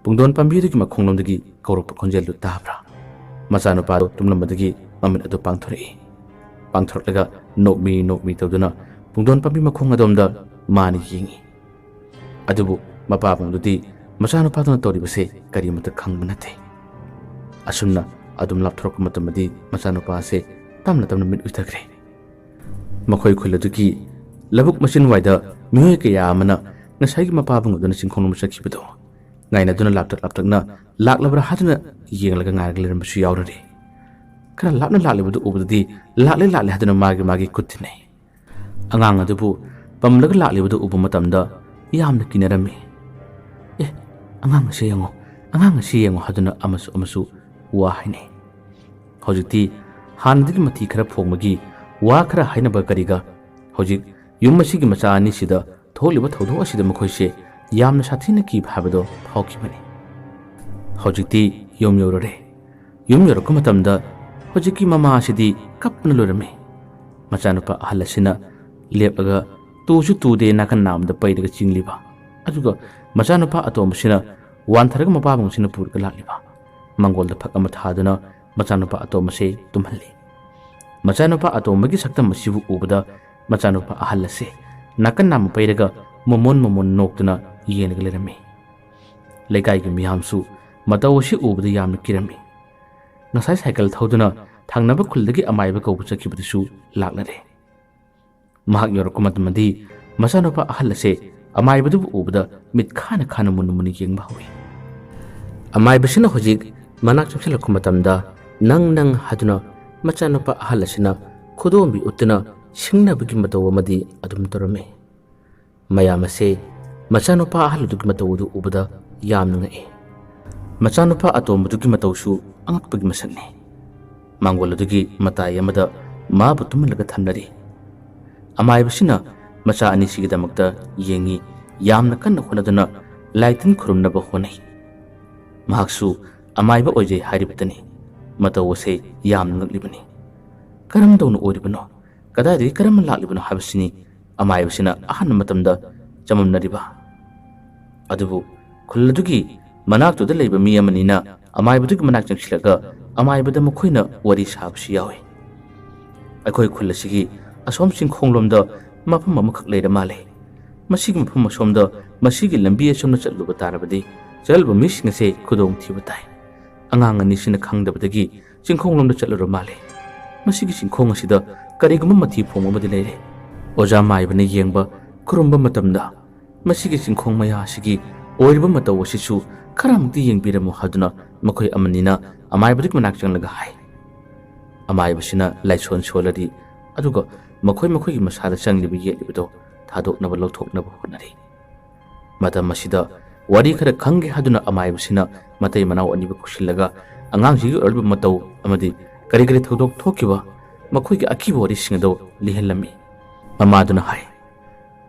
ꯄꯨꯡꯗꯣꯟ ꯄꯥꯝꯕꯤ ꯑꯗꯨꯒꯤ ꯃꯈꯣꯡꯂꯣꯝꯗꯒꯤ ꯀꯧꯔꯛꯄ ꯈꯣꯟꯖꯦꯜꯗꯨ ꯇꯥꯕ꯭ꯔꯥ? ꯃꯆꯥꯅꯨꯄꯥꯗꯨ ꯇꯨꯝꯂꯝꯕꯗꯒꯤ ꯃꯃꯤꯠ ꯑꯗꯨ ꯄꯥꯡꯊꯣꯔꯛꯏ꯫ ꯄꯥꯡꯊꯣꯔꯛꯂꯒ ꯅꯣꯛꯃꯤ ꯅꯣꯛꯃꯤ ꯇꯧꯗꯨꯅ ꯄꯨꯡꯗꯣꯟ ꯄꯥꯝꯕꯤ ꯃꯈꯣꯡ ꯑꯗꯣꯝꯗ ꯃꯥꯅ ꯌꯦꯡꯏ꯫ ꯑꯗꯨꯕꯨ ꯃꯄꯥꯕꯨꯡꯗꯨꯗꯤ ꯃꯆꯥꯅꯨꯄꯥꯗꯨꯅ ꯇꯧꯔꯤꯕꯁꯦ ꯀꯔꯤꯃꯠꯇ ꯈꯪꯕ ꯅꯠꯇꯦ꯫ ꯑꯁꯨꯝꯅ ꯑꯗꯨꯝ ꯂꯥꯞꯊꯣꯔꯛꯄ ꯃꯇꯝꯗꯗꯤ ꯃꯆꯥꯅꯨꯄꯥ ꯑꯁꯦ ꯇꯞꯅ ꯇꯞꯅ ꯃꯤꯠ ꯎꯏꯊꯈ꯭ꯔꯦ꯫ ꯃꯈꯣꯏ ꯈꯨꯜ ꯑꯗꯨꯒꯤ ꯂꯧꯕꯨꯛ ꯃꯆꯤꯟꯋꯥꯏꯗ ꯃꯤꯑꯣꯏ ꯀꯌꯥ ꯑꯃꯅ ꯉꯁꯥꯏꯒꯤ ꯃꯄꯥꯕꯨꯡ ꯑꯗꯨꯅ ꯆꯤꯡꯈꯣꯡꯂꯣꯝꯗ ꯆꯠꯈꯤꯕꯗꯣ ꯉꯥꯏꯅꯗꯨꯅ ꯂꯥꯞꯇꯛ ꯂꯥꯞꯇꯛꯅ ꯂꯥꯛꯂꯕ꯭ꯔꯥ ꯍꯥꯏꯗꯨꯅ ꯌꯦꯡꯂꯒ ꯉꯥꯏꯔꯒ ꯂꯩꯔꯝꯕꯁꯨ ꯌꯥꯎꯔꯔꯦ꯫ ꯈꯔ ꯂꯥꯞꯅ ꯂꯥꯛꯂꯤꯕꯗꯨ ꯎꯕꯗꯗꯤ ꯂꯥꯛꯂꯦ ꯂꯥꯛꯂꯦ ꯍꯥꯏꯗꯨꯅ ꯃꯥꯒꯤ ꯃꯥꯒꯤ ꯈꯨꯠ ꯊꯤꯟꯅꯩ꯫ ꯑꯉꯥꯡ ꯑꯗꯨꯕꯨ ꯄꯝꯂꯒ ꯂꯥꯛꯂꯤꯕꯗꯨ ꯎꯕ ꯃꯇꯝꯗ ꯌꯥꯝꯅ ꯀꯤꯅꯔꯝꯃꯤ꯫ "ꯑꯦ, ꯑꯉꯥꯡ ꯑꯁꯤ ꯌꯦꯡꯉꯣ, ꯑꯉꯥꯡ ꯑꯁꯤ ꯌꯦꯡꯉꯣ" ꯍꯥꯏꯗꯨꯅ ꯑꯃꯁꯨ ꯑꯃꯁꯨ ꯋꯥ ꯍꯥꯏꯅꯩ꯫ ꯍꯧꯖꯤꯛꯇꯤ ꯍꯥꯟꯅꯗꯒꯤ ꯃꯊꯤ ꯈꯔ ꯐꯣꯡꯕꯒꯤ ꯋꯥ ꯈꯔ ꯍꯥꯏꯅꯕ ꯀꯔꯤꯒ ꯍꯧꯖꯤꯛ ꯌꯨꯝ ꯑꯁꯤꯒꯤ ꯃꯆꯥ ꯑꯅꯤꯁꯤꯗ ꯊꯣꯛꯂꯤꯕ ꯊꯧꯗꯣꯛ ꯑꯁꯤꯗ ꯃꯈꯣꯏꯁꯦ ꯌꯥꯝꯅ ꯁꯥꯊꯤꯅ ꯀꯤꯕ ꯍꯥꯏꯕꯗꯣ ꯐꯥꯎꯈꯤꯕꯅꯤ꯫ ꯍꯧꯖꯤꯛꯇꯤ ꯌꯨꯝ ꯌꯧꯔꯨꯔꯦ꯫ ꯌꯨꯝ ꯌꯧꯔꯛꯄ ꯃꯇꯝꯗ ꯍꯧꯖꯤꯛꯀꯤ ꯃꯃꯥ ꯑꯁꯤꯗꯤ ꯀꯞꯄꯅ ꯂꯣꯏꯔꯝꯃꯤ꯫ ꯃꯆꯥꯅꯨꯄꯥ ꯑꯍꯜ ꯑꯁꯤꯅ ꯂꯦꯞꯂꯒ ꯇꯨꯁꯨ ꯇꯨꯗꯦ ꯅꯥꯀꯟ ꯅꯥꯝꯗ ꯄꯩꯔꯒ ꯆꯤꯡꯂꯤꯕ, ꯑꯗꯨꯒ ꯃꯆꯥꯅꯨꯄꯥ ꯑꯇꯣꯝꯕꯁꯤꯅ ꯋꯥꯟꯊꯔꯒ ꯃꯄꯥꯕꯨꯡꯁꯤꯅ ꯄꯨꯔꯒ ꯂꯥꯛꯂꯤꯕ꯫ ꯃꯪꯒꯣꯜꯗ ꯐꯛ ꯑꯃ ꯊꯥꯗꯨꯅ ꯃꯆꯥꯅꯨꯄꯥ ꯑꯇꯣꯝꯕꯁꯦ ꯇꯨꯝꯍꯜꯂꯤ꯫ ꯃꯆꯥꯅꯨꯄꯥ ꯑꯇꯣꯝꯕꯒꯤ ꯁꯛꯇꯝ ꯑꯁꯤꯕꯨ ꯎꯕꯗ ꯃꯆꯥꯅꯨꯄꯥ ꯑꯍꯜ ꯑꯁꯦ ꯅꯥꯀꯟ ꯅꯥꯝꯃ ꯄꯩꯔꯒ ꯃꯃꯣꯟ ꯃꯃꯣꯟ ꯅꯣꯛꯇꯨꯅ ꯌꯦꯡꯂꯒ ꯂꯩꯔꯝꯃꯤ꯫ ꯂꯩꯀꯥꯏꯒꯤ ꯃꯤꯌꯥꯝꯁꯨ ꯃꯇꯧ ꯑꯁꯤ ꯎꯕꯗ ꯌꯥꯝꯅ ꯀꯤꯔꯝꯃꯤ꯫ ꯉꯁꯥꯏ ꯁꯥꯏꯀꯜ ꯊꯧꯗꯨꯅ ꯊꯪꯅꯕ ꯈꯨꯜꯗꯒꯤ ꯑꯃꯥꯏꯕ ꯀꯧꯕ ꯆꯠꯈꯤꯕꯗꯨꯁꯨ ꯂꯥꯛꯂꯔꯦ꯫ ꯃꯍꯥꯛ ꯌꯧꯔꯛꯄ ꯃꯇꯝꯗꯗꯤ ꯃꯆꯥꯅꯨꯄꯥ ꯑꯍꯜ ꯑꯁꯦ ꯑꯃꯥꯏꯕꯗꯨꯕꯨ ꯎꯕꯗ ꯃꯤꯠ ꯈꯥꯅ ꯈꯥꯅ ꯃꯨꯟꯅ ꯃꯨꯟꯅ ꯌꯦꯡꯕ ꯍꯧꯏ꯫ ꯑꯃꯥꯏꯕꯁꯤꯅ ꯍꯧꯖꯤꯛ ꯃꯅꯥꯛ ꯆꯪꯁꯤꯜꯂꯛꯄ ꯃꯇꯝꯗ ꯅꯪ ꯅꯪ ꯍꯥꯏꯗꯨꯅ ꯃꯆꯥꯅꯨꯄꯥ ꯑꯍꯜ ꯑꯁꯤꯅ ꯈꯨꯗꯣꯝꯕꯤ ꯎꯠꯇꯨꯅ ꯁꯤꯡꯅꯕꯒꯤ ꯃꯇꯧ ꯑꯃꯗꯤ ꯑꯗꯨꯝ ꯇꯧꯔꯝꯃꯤ꯫ ꯃꯌꯥꯝ ꯑꯁꯦ ꯃꯆꯥꯅꯨꯄꯥ ꯑꯍꯜ ꯑꯗꯨꯒꯤ ꯃꯇꯧ ꯑꯗꯨ ꯎꯕꯗ ꯌꯥꯝꯅ ꯉꯛꯏ꯫ ꯃꯆꯥꯅꯨꯄꯥ ꯑꯇꯣꯝꯕꯗꯨꯒꯤ ꯃꯇꯧꯁꯨ ꯑꯉꯛꯄꯒꯤ ꯃꯁꯛꯅꯤ꯫ ꯃꯥꯡꯒꯣꯜ ꯑꯗꯨꯒꯤ ꯃꯇꯥꯏ ꯑꯃꯗ ꯃꯥꯕꯨ ꯇꯨꯝꯍꯜꯂꯒ ꯊꯝꯅꯔꯤ꯫ ꯑꯃꯥꯏꯕꯁꯤꯅ ꯃꯆꯥ ꯑꯅꯤꯁꯤꯒꯤꯗꯃꯛꯇ ꯌꯦꯡꯉꯤ, ꯌꯥꯝꯅ ꯀꯟꯅ ꯍꯣꯠꯅꯗꯨꯅ ꯂꯥꯏ ꯇꯤꯟ ꯈꯨꯔꯨꯝꯅꯕ ꯍꯣꯠꯅꯩ꯫ ꯃꯍꯥꯛꯁꯨ ꯑꯃꯥꯏꯕ ꯑꯣꯏꯖꯩ ꯍꯥꯏꯔꯤꯕꯇꯅꯤ꯫ ꯃꯇꯧ ꯑꯁꯦ ꯌꯥꯝꯅ ꯉꯛꯂꯤꯕꯅꯤ꯫ ꯀꯔꯝꯗꯧꯅ ꯑꯣꯏꯔꯤꯕꯅꯣ, ꯀꯗꯥꯏꯗꯒꯤ ꯀꯔꯝꯅ ꯂꯥꯛꯂꯤꯕꯅꯣ ꯍꯥꯏꯕꯁꯤꯅꯤ ꯑꯃꯥꯏꯕꯁꯤꯅ ꯑꯍꯥꯟꯕ ꯃꯇꯝꯗ ꯆꯃꯝꯅꯔꯤꯕ꯫ ꯑꯗꯨꯕꯨ ꯈꯨꯜ ꯑꯗꯨꯒꯤ ꯃꯅꯥꯛꯇꯨꯗ ꯂꯩꯕ ꯃꯤ ꯑꯃꯅꯤꯅ ꯑꯃꯥꯏꯕꯗꯨꯒꯤ ꯃꯅꯥꯛ ꯆꯪꯁꯤꯜꯂꯒ ꯑꯃꯥꯏꯕꯗ ꯃꯈꯣꯏꯅ ꯋꯥꯔꯤ ꯁꯥꯕꯁꯨ ꯌꯥꯎꯏ꯫ ꯑꯩꯈꯣꯏ ꯈꯨꯜ ꯑꯁꯤꯒꯤ ꯑꯁꯣꯝ ꯆꯤꯡꯈꯣꯡꯂꯣꯝꯗ ꯃꯐꯝ ꯑꯃꯈꯛ ꯂꯩꯔ ꯃꯥꯜꯂꯦ꯫ ꯃꯁꯤꯒꯤ ꯃꯐꯝ ꯑꯁꯣꯝꯗ ꯃꯁꯤꯒꯤ ꯂꯝꯕꯤ ꯑꯁꯣꯝꯗ ꯆꯠꯂꯨꯕ ꯇꯥꯔꯕꯗꯤ ꯆꯠꯂꯨꯕ ꯃꯤꯁꯤꯡ ꯑꯁꯦ ꯈꯨꯗꯣꯡꯊꯤꯕ ꯇꯥꯏ꯫ ꯑꯉꯥꯡ ꯑꯅꯤꯁꯤꯅ ꯈꯪꯗꯕꯗꯒꯤ ꯆꯤꯡꯈꯣꯡꯂꯣꯝꯗ ꯆꯠꯂꯨꯔ ꯃꯥꯜꯂꯦ꯫ ꯃꯁꯤꯒꯤ ꯆꯤꯡꯈꯣꯡ ꯑꯁꯤꯗ ꯀꯔꯤꯒꯨꯝꯕ ꯃꯊꯤ ꯐꯣꯡꯕ ꯑꯃꯗꯤ ꯂꯩꯔꯦ꯫ ꯑꯣꯖꯥ ꯃꯥꯏꯕꯅ ꯌꯦꯡꯕ ꯈꯨꯔꯨꯝꯕ ꯃꯇꯝꯗ ꯃꯁꯤꯒꯤ ꯆꯤꯡꯈꯣꯡ ꯃꯌꯥ ꯑꯁꯤꯒꯤ ꯑꯣꯏꯔꯤꯕ ꯃꯇꯧ ꯑꯁꯤꯁꯨ ꯈꯔꯃꯨꯛꯇꯤ ꯌꯦꯡꯕꯤꯔꯝꯃꯨ ꯍꯥꯏꯗꯨꯅ ꯃꯈꯣꯏ ꯑꯃꯅꯤꯅ ꯑꯃꯥꯏꯕꯗꯨꯒꯤ ꯃꯅꯥꯛ ꯆꯪꯂꯒ ꯍꯥꯏ꯫ ꯑꯃꯥꯏꯕꯁꯤꯅ ꯂꯥꯏꯁꯣꯟ ꯁꯣꯜꯂꯔꯤ, ꯑꯗꯨꯒ ꯃꯈꯣꯏ ꯃꯈꯣꯏꯒꯤ ꯃꯁꯥꯗ ꯆꯪꯂꯤꯕ ꯌꯦꯠꯂꯤꯕꯗꯣ ꯊꯥꯗꯣꯛꯅꯕ ꯂꯧꯊꯣꯛꯅꯕ ꯍꯣꯠꯅꯔꯤ꯫ ꯃꯇꯝ ꯑꯁꯤꯗ ꯋꯥꯔꯤ ꯈꯔ ꯈꯪꯒꯦ ꯍꯥꯏꯗꯨꯅ ꯑꯃꯥꯏꯕꯁꯤꯅ ꯃꯇꯩ ꯃꯅꯥꯎ ꯑꯅꯤꯕꯨ ꯀꯧꯁꯤꯜꯂꯒ ꯑꯉꯥꯡꯁꯤꯒꯤ ꯑꯣꯏꯔꯤꯕ ꯃꯇꯧ ꯑꯃꯗꯤ ꯀꯔꯤ ꯀꯔꯤ ꯊꯧꯗꯣꯛ ꯊꯣꯛꯈꯤꯕ, ꯃꯈꯣꯏꯒꯤ ꯑꯀꯤꯕ ꯋꯥꯔꯤꯁꯤꯡ ꯑꯗꯨ ꯂꯤꯍꯜꯂꯝꯃꯤ꯫ ꯃꯃꯥꯗꯨꯅ ꯍꯥꯏ,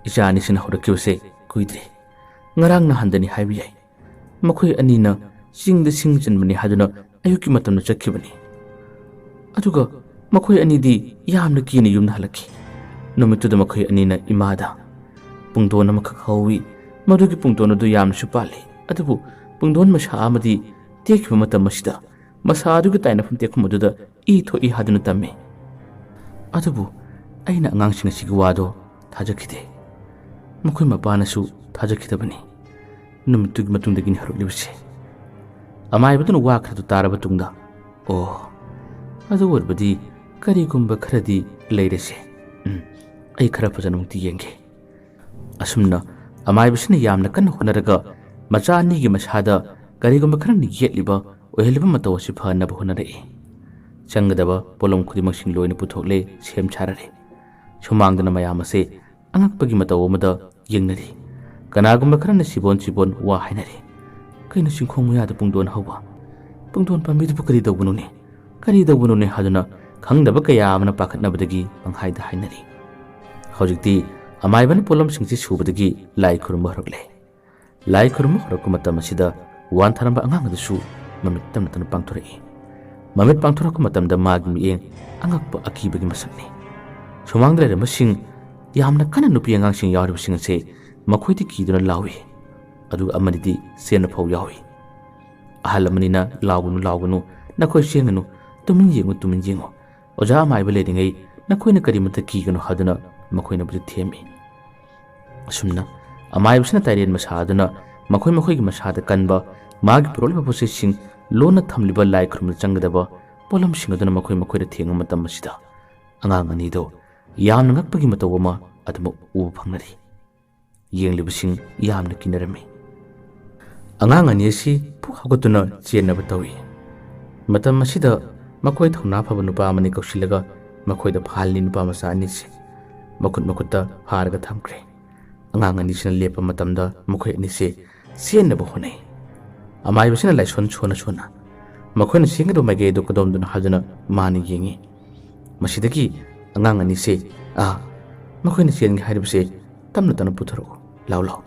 "ꯏꯆꯥ ꯑꯅꯤꯁꯤꯅ ꯍꯧꯔꯛꯈꯤꯕꯁꯦ ꯀꯨꯏꯗ꯭ꯔꯤ꯫ ꯉꯔꯥꯡ ꯅꯍꯥꯟꯗꯅꯤ ꯍꯥꯏꯕ ꯌꯥꯏ꯫ ꯃꯈꯣꯏ ꯑꯅꯤꯅ ꯆꯤꯡꯗ ꯁꯤꯡ ꯆꯟꯕꯅꯤ ꯍꯥꯏꯗꯨꯅ ꯑꯌꯨꯛꯀꯤ ꯃꯇꯝꯗ ꯆꯠꯈꯤꯕꯅꯤ꯫ ꯑꯗꯨꯒ ꯃꯈꯣꯏ ꯑꯅꯤꯗꯤ ꯌꯥꯝꯅ ꯀꯤꯅ ꯌꯨꯝꯗ ꯍꯜꯂꯛꯈꯤ꯫ ꯅꯨꯃꯤꯠꯇꯨꯗ ꯃꯈꯣꯏ ꯑꯅꯤꯅ ꯏꯃꯥꯗ ꯄꯨꯡꯗꯣꯟ ꯑꯃꯈꯛ ꯍꯧꯋꯤ, ꯃꯗꯨꯒꯤ ꯄꯨꯡꯗꯣꯟ ꯑꯗꯨ ꯌꯥꯝꯅꯁꯨ ꯄꯥꯜꯂꯤ, ꯑꯗꯨꯕꯨ ꯄꯨꯡꯗꯣꯟ ꯃꯁꯥ ꯑꯃꯗꯤ ꯇꯦꯛꯈꯤꯕ ꯃꯇꯝ ꯑꯁꯤꯗ ꯃꯁꯥ ꯑꯗꯨꯒꯤ ꯇꯥꯏꯅꯐꯝ ꯇꯦꯛꯐꯝ ꯑꯗꯨꯗ ꯏ ꯊꯣꯛꯏ ꯍꯥꯏꯗꯨꯅ ꯇꯝꯃꯤ꯫ ꯑꯗꯨꯕꯨ ꯑꯩꯅ ꯑꯉꯥꯡꯁꯤꯡ ꯑꯁꯤꯒꯤ ꯋꯥꯗꯣ ꯊꯥꯖꯈꯤꯗꯦ꯫ ꯃꯈꯣꯏ ꯃꯄꯥꯅꯁꯨ ꯊꯥꯖꯈꯤꯗꯕꯅꯤ꯫ ꯅꯨꯃꯤꯠꯇꯨꯒꯤ ꯃꯇꯨꯡꯗꯒꯤꯅꯤ ꯍꯧꯔꯛꯂꯤꯕꯁꯦ꯫" ꯑꯃꯥꯏꯕꯗꯨꯅ ꯋꯥ ꯈꯔꯗꯨ ꯇꯥꯔꯕ ꯇꯨꯡꯗ, "ꯑꯣ, ꯑꯗꯨ ꯑꯣꯏꯔꯕꯗꯤ ꯀꯔꯤꯒꯨꯝꯕ ꯈꯔꯗꯤ ꯂꯩꯔꯦꯁꯦ꯫ ꯎꯝ, ꯑꯩ ꯈꯔ ꯐꯖꯅꯃꯛꯇꯤ ꯌꯦꯡꯒꯦ꯫" ꯑꯁꯨꯝꯅ ꯑꯃꯥꯏꯕꯁꯤꯅ ꯌꯥꯝꯅ ꯀꯟꯅ ꯍꯣꯠꯅꯔꯒ ꯃꯆꯥ ꯑꯅꯤꯒꯤ ꯃꯁꯥꯗ ꯀꯔꯤꯒꯨꯝꯕ ꯈꯔꯅ ꯌꯦꯠꯂꯤꯕ ꯑꯣꯏꯍꯜꯂꯤꯕ ꯃꯇꯧ ꯑꯁꯤ ꯐꯅꯕ ꯍꯣꯠꯅꯔꯛꯏ꯫ ꯆꯪꯒꯗꯕ ꯄꯣꯠꯂꯝ ꯈꯨꯗꯤꯡꯃꯛꯁꯤꯡ ꯂꯣꯏꯅ ꯄꯨꯊꯣꯛꯂꯦ, ꯁꯦꯝ ꯁꯥꯔꯔꯦ꯫ ꯁꯨꯃꯥꯡꯗꯅ ꯃꯌꯥꯝ ꯑꯁꯦ ꯑꯉꯛꯄꯒꯤ ꯃꯇꯧ ꯑꯃꯗ ꯌꯦꯡꯅꯔꯤ꯫ ꯀꯅꯥꯒꯨꯝꯕ ꯈꯔꯅ ꯁꯤꯕꯣꯟ ꯁꯤꯕꯣꯟ ꯋꯥ ꯍꯥꯏꯅꯔꯤ꯫ "ꯀꯩꯅꯣ ꯆꯤꯡꯈꯣꯡ ꯃꯌꯥꯗ ꯄꯨꯡꯗꯣꯟ ꯍꯧꯕ? ꯄꯨꯡꯗꯣꯟ ꯄꯥꯝꯕꯤꯗꯨꯕꯨ ꯀꯔꯤ ꯇꯧꯕꯅꯣꯅꯦ? ꯀꯔꯤ ꯇꯧꯕꯅꯣꯅꯦ?" ꯍꯥꯏꯗꯨꯅ ꯈꯪꯗꯕ ꯀꯌꯥ ꯑꯃꯅ ꯄꯥꯈꯠꯅꯕꯗꯒꯤ ꯄꯪꯍꯥꯏꯗ ꯍꯥꯏꯅꯔꯤ꯫ ꯍꯧꯖꯤꯛꯇꯤ ꯑꯃꯥꯏꯕꯅ ꯄꯣꯠꯂꯝꯁꯤꯡꯁꯤ ꯁꯨꯕꯗꯒꯤ ꯂꯥꯏ ꯈꯨꯔꯨꯝꯕ ꯍꯧꯔꯛꯂꯦ꯫ ꯂꯥꯏ ꯈꯨꯔꯨꯝꯕ ꯍꯧꯔꯛꯄ ꯃꯇꯝ ꯑꯁꯤꯗ ꯋꯥꯟꯊꯔꯝꯕ ꯑꯉꯥꯡ ꯑꯗꯨꯁꯨ ꯃꯃꯤꯠ ꯇꯞꯅ ꯇꯞꯅ ꯄꯥꯡꯊꯣꯔꯛꯏ꯫ ꯃꯃꯤꯠ ꯄꯥꯡꯊꯣꯔꯛꯄ ꯃꯇꯝꯗ ꯃꯥꯒꯤ ꯃꯤꯠꯌꯦꯡ ꯑꯉꯛꯄ ꯑꯀꯤꯕꯒꯤ ꯃꯁꯛꯅꯤ꯫ ꯁꯨꯃꯥꯡꯗ ꯂꯩꯔꯝꯕꯁꯤꯡ, ꯌꯥꯝꯅ ꯀꯟꯅ ꯅꯨꯄꯤ ꯑꯉꯥꯡꯁꯤꯡ ꯌꯥꯎꯔꯤꯕꯁꯤꯡ ꯑꯁꯦ ꯃꯈꯣꯏꯗꯤ ꯀꯤꯗꯨꯅ ꯂꯥꯎꯏ꯫ ꯑꯗꯨꯒ ꯑꯃꯅꯤꯗꯤ ꯆꯦꯟꯕ ꯐꯥꯎ ꯌꯥꯎꯏ꯫ ꯑꯍꯜ ꯑꯃꯅꯤꯅ, "ꯂꯥꯎꯒꯅꯨ, ꯂꯥꯎꯒꯅꯨ, ꯅꯈꯣꯏ ꯆꯦꯟꯒꯅꯨ, ꯇꯨꯃꯤꯟ ꯌꯦꯡꯉꯨ, ꯇꯨꯃꯤꯟ ꯌꯦꯡꯉꯨ꯫ ꯑꯣꯖꯥ ꯑꯃꯥꯏꯕ ꯂꯩꯔꯤꯉꯩ ꯅꯈꯣꯏꯅ ꯀꯔꯤꯃꯠꯇ ꯀꯤꯒꯅꯨ" ꯍꯥꯏꯗꯨꯅ ꯃꯈꯣꯏꯅꯕꯨꯗꯤ ꯊꯦꯝꯃꯤ꯫ ꯑꯁꯨꯝꯅ ꯑꯃꯥꯏꯕꯁꯤꯅ ꯇꯥꯏꯔꯦꯟ ꯃꯁꯥꯗꯨꯅ ꯃꯈꯣꯏ ꯃꯈꯣꯏꯒꯤ ꯃꯁꯥꯗ ꯀꯟꯕ, ꯃꯥꯒꯤ ꯄꯨꯔꯛꯂꯤꯕ ꯄꯣꯠꯆꯩꯁꯤꯡ ꯂꯣꯟꯅ ꯊꯝꯂꯤꯕ ꯂꯥꯏ ꯈꯨꯔꯨꯝꯕꯗ ꯆꯪꯒꯗꯕ ꯄꯣꯠꯂꯝꯁꯤꯡ ꯑꯗꯨꯅ ꯃꯈꯣꯏ ꯃꯈꯣꯏꯗ ꯊꯦꯡꯕ ꯃꯇꯝ ꯑꯁꯤꯗ ꯑꯉꯥꯡ ꯑꯅꯤꯗꯣ ꯌꯥꯝꯅ ꯉꯛꯄꯒꯤ ꯃꯇꯧ ꯑꯃ ꯑꯗꯨꯃꯛ ꯎꯕ ꯐꯪꯅꯔꯤ꯫ ꯌꯦꯡꯂꯤꯕꯁꯤꯡ ꯌꯥꯝꯅ ꯀꯤꯅꯔꯝꯃꯤ꯫ ꯑꯉꯥꯡ ꯑꯅꯤ ꯑꯁꯤ ꯄꯨꯛ ꯍꯧꯒꯠꯇꯨꯅ ꯆꯦꯟꯅꯕ ꯇꯧꯏ꯫ ꯃꯇꯝ ꯑꯁꯤꯗ ꯃꯈꯣꯏ ꯊꯧꯅꯥ ꯐꯕ ꯅꯨꯄꯥ ꯑꯃꯅꯤ ꯀꯧꯁꯤꯜꯂꯒ ꯃꯈꯣꯏꯗ ꯐꯥꯍꯜꯂꯤ ꯅꯨꯄꯥ ꯃꯆꯥ ꯑꯅꯤꯁꯦ꯫ ꯃꯈꯨꯠ ꯃꯈꯨꯠꯇ ꯐꯥꯔꯒ ꯊꯝꯈ꯭ꯔꯦ꯫ ꯑꯉꯥꯡ ꯑꯅꯤꯁꯤꯅ ꯂꯦꯞꯄ ꯃꯇꯝꯗ ꯃꯈꯣꯏ ꯑꯅꯤꯁꯦ ꯆꯦꯟꯅꯕ ꯍꯣꯠꯅꯩ꯫ ꯑꯃꯥꯏꯕꯁꯤꯅ ꯂꯥꯏꯁꯣꯟ ꯁꯣꯟꯅ ꯁꯣꯟꯅ ꯃꯈꯣꯏꯅ ꯆꯦꯟꯒꯗꯕ ꯃꯥꯏꯀꯩ ꯑꯗꯨ ꯀꯗꯣꯝꯗꯅꯣ ꯍꯥꯏꯗꯨꯅ ꯃꯥꯅ ꯌꯦꯡꯉꯤ꯫ ꯃꯁꯤꯗꯒꯤ ꯑꯉꯥꯡ ꯑꯅꯤꯁꯦ, "ꯑꯥ, ꯃꯈꯣꯏꯅ ꯆꯦꯟꯒꯦ ꯍꯥꯏꯔꯤꯕꯁꯦ ꯇꯞꯅ ꯇꯞꯅ ꯄꯨꯊꯣꯔꯛꯎ꯫ ꯂꯥꯎ, ꯂꯥꯎ꯫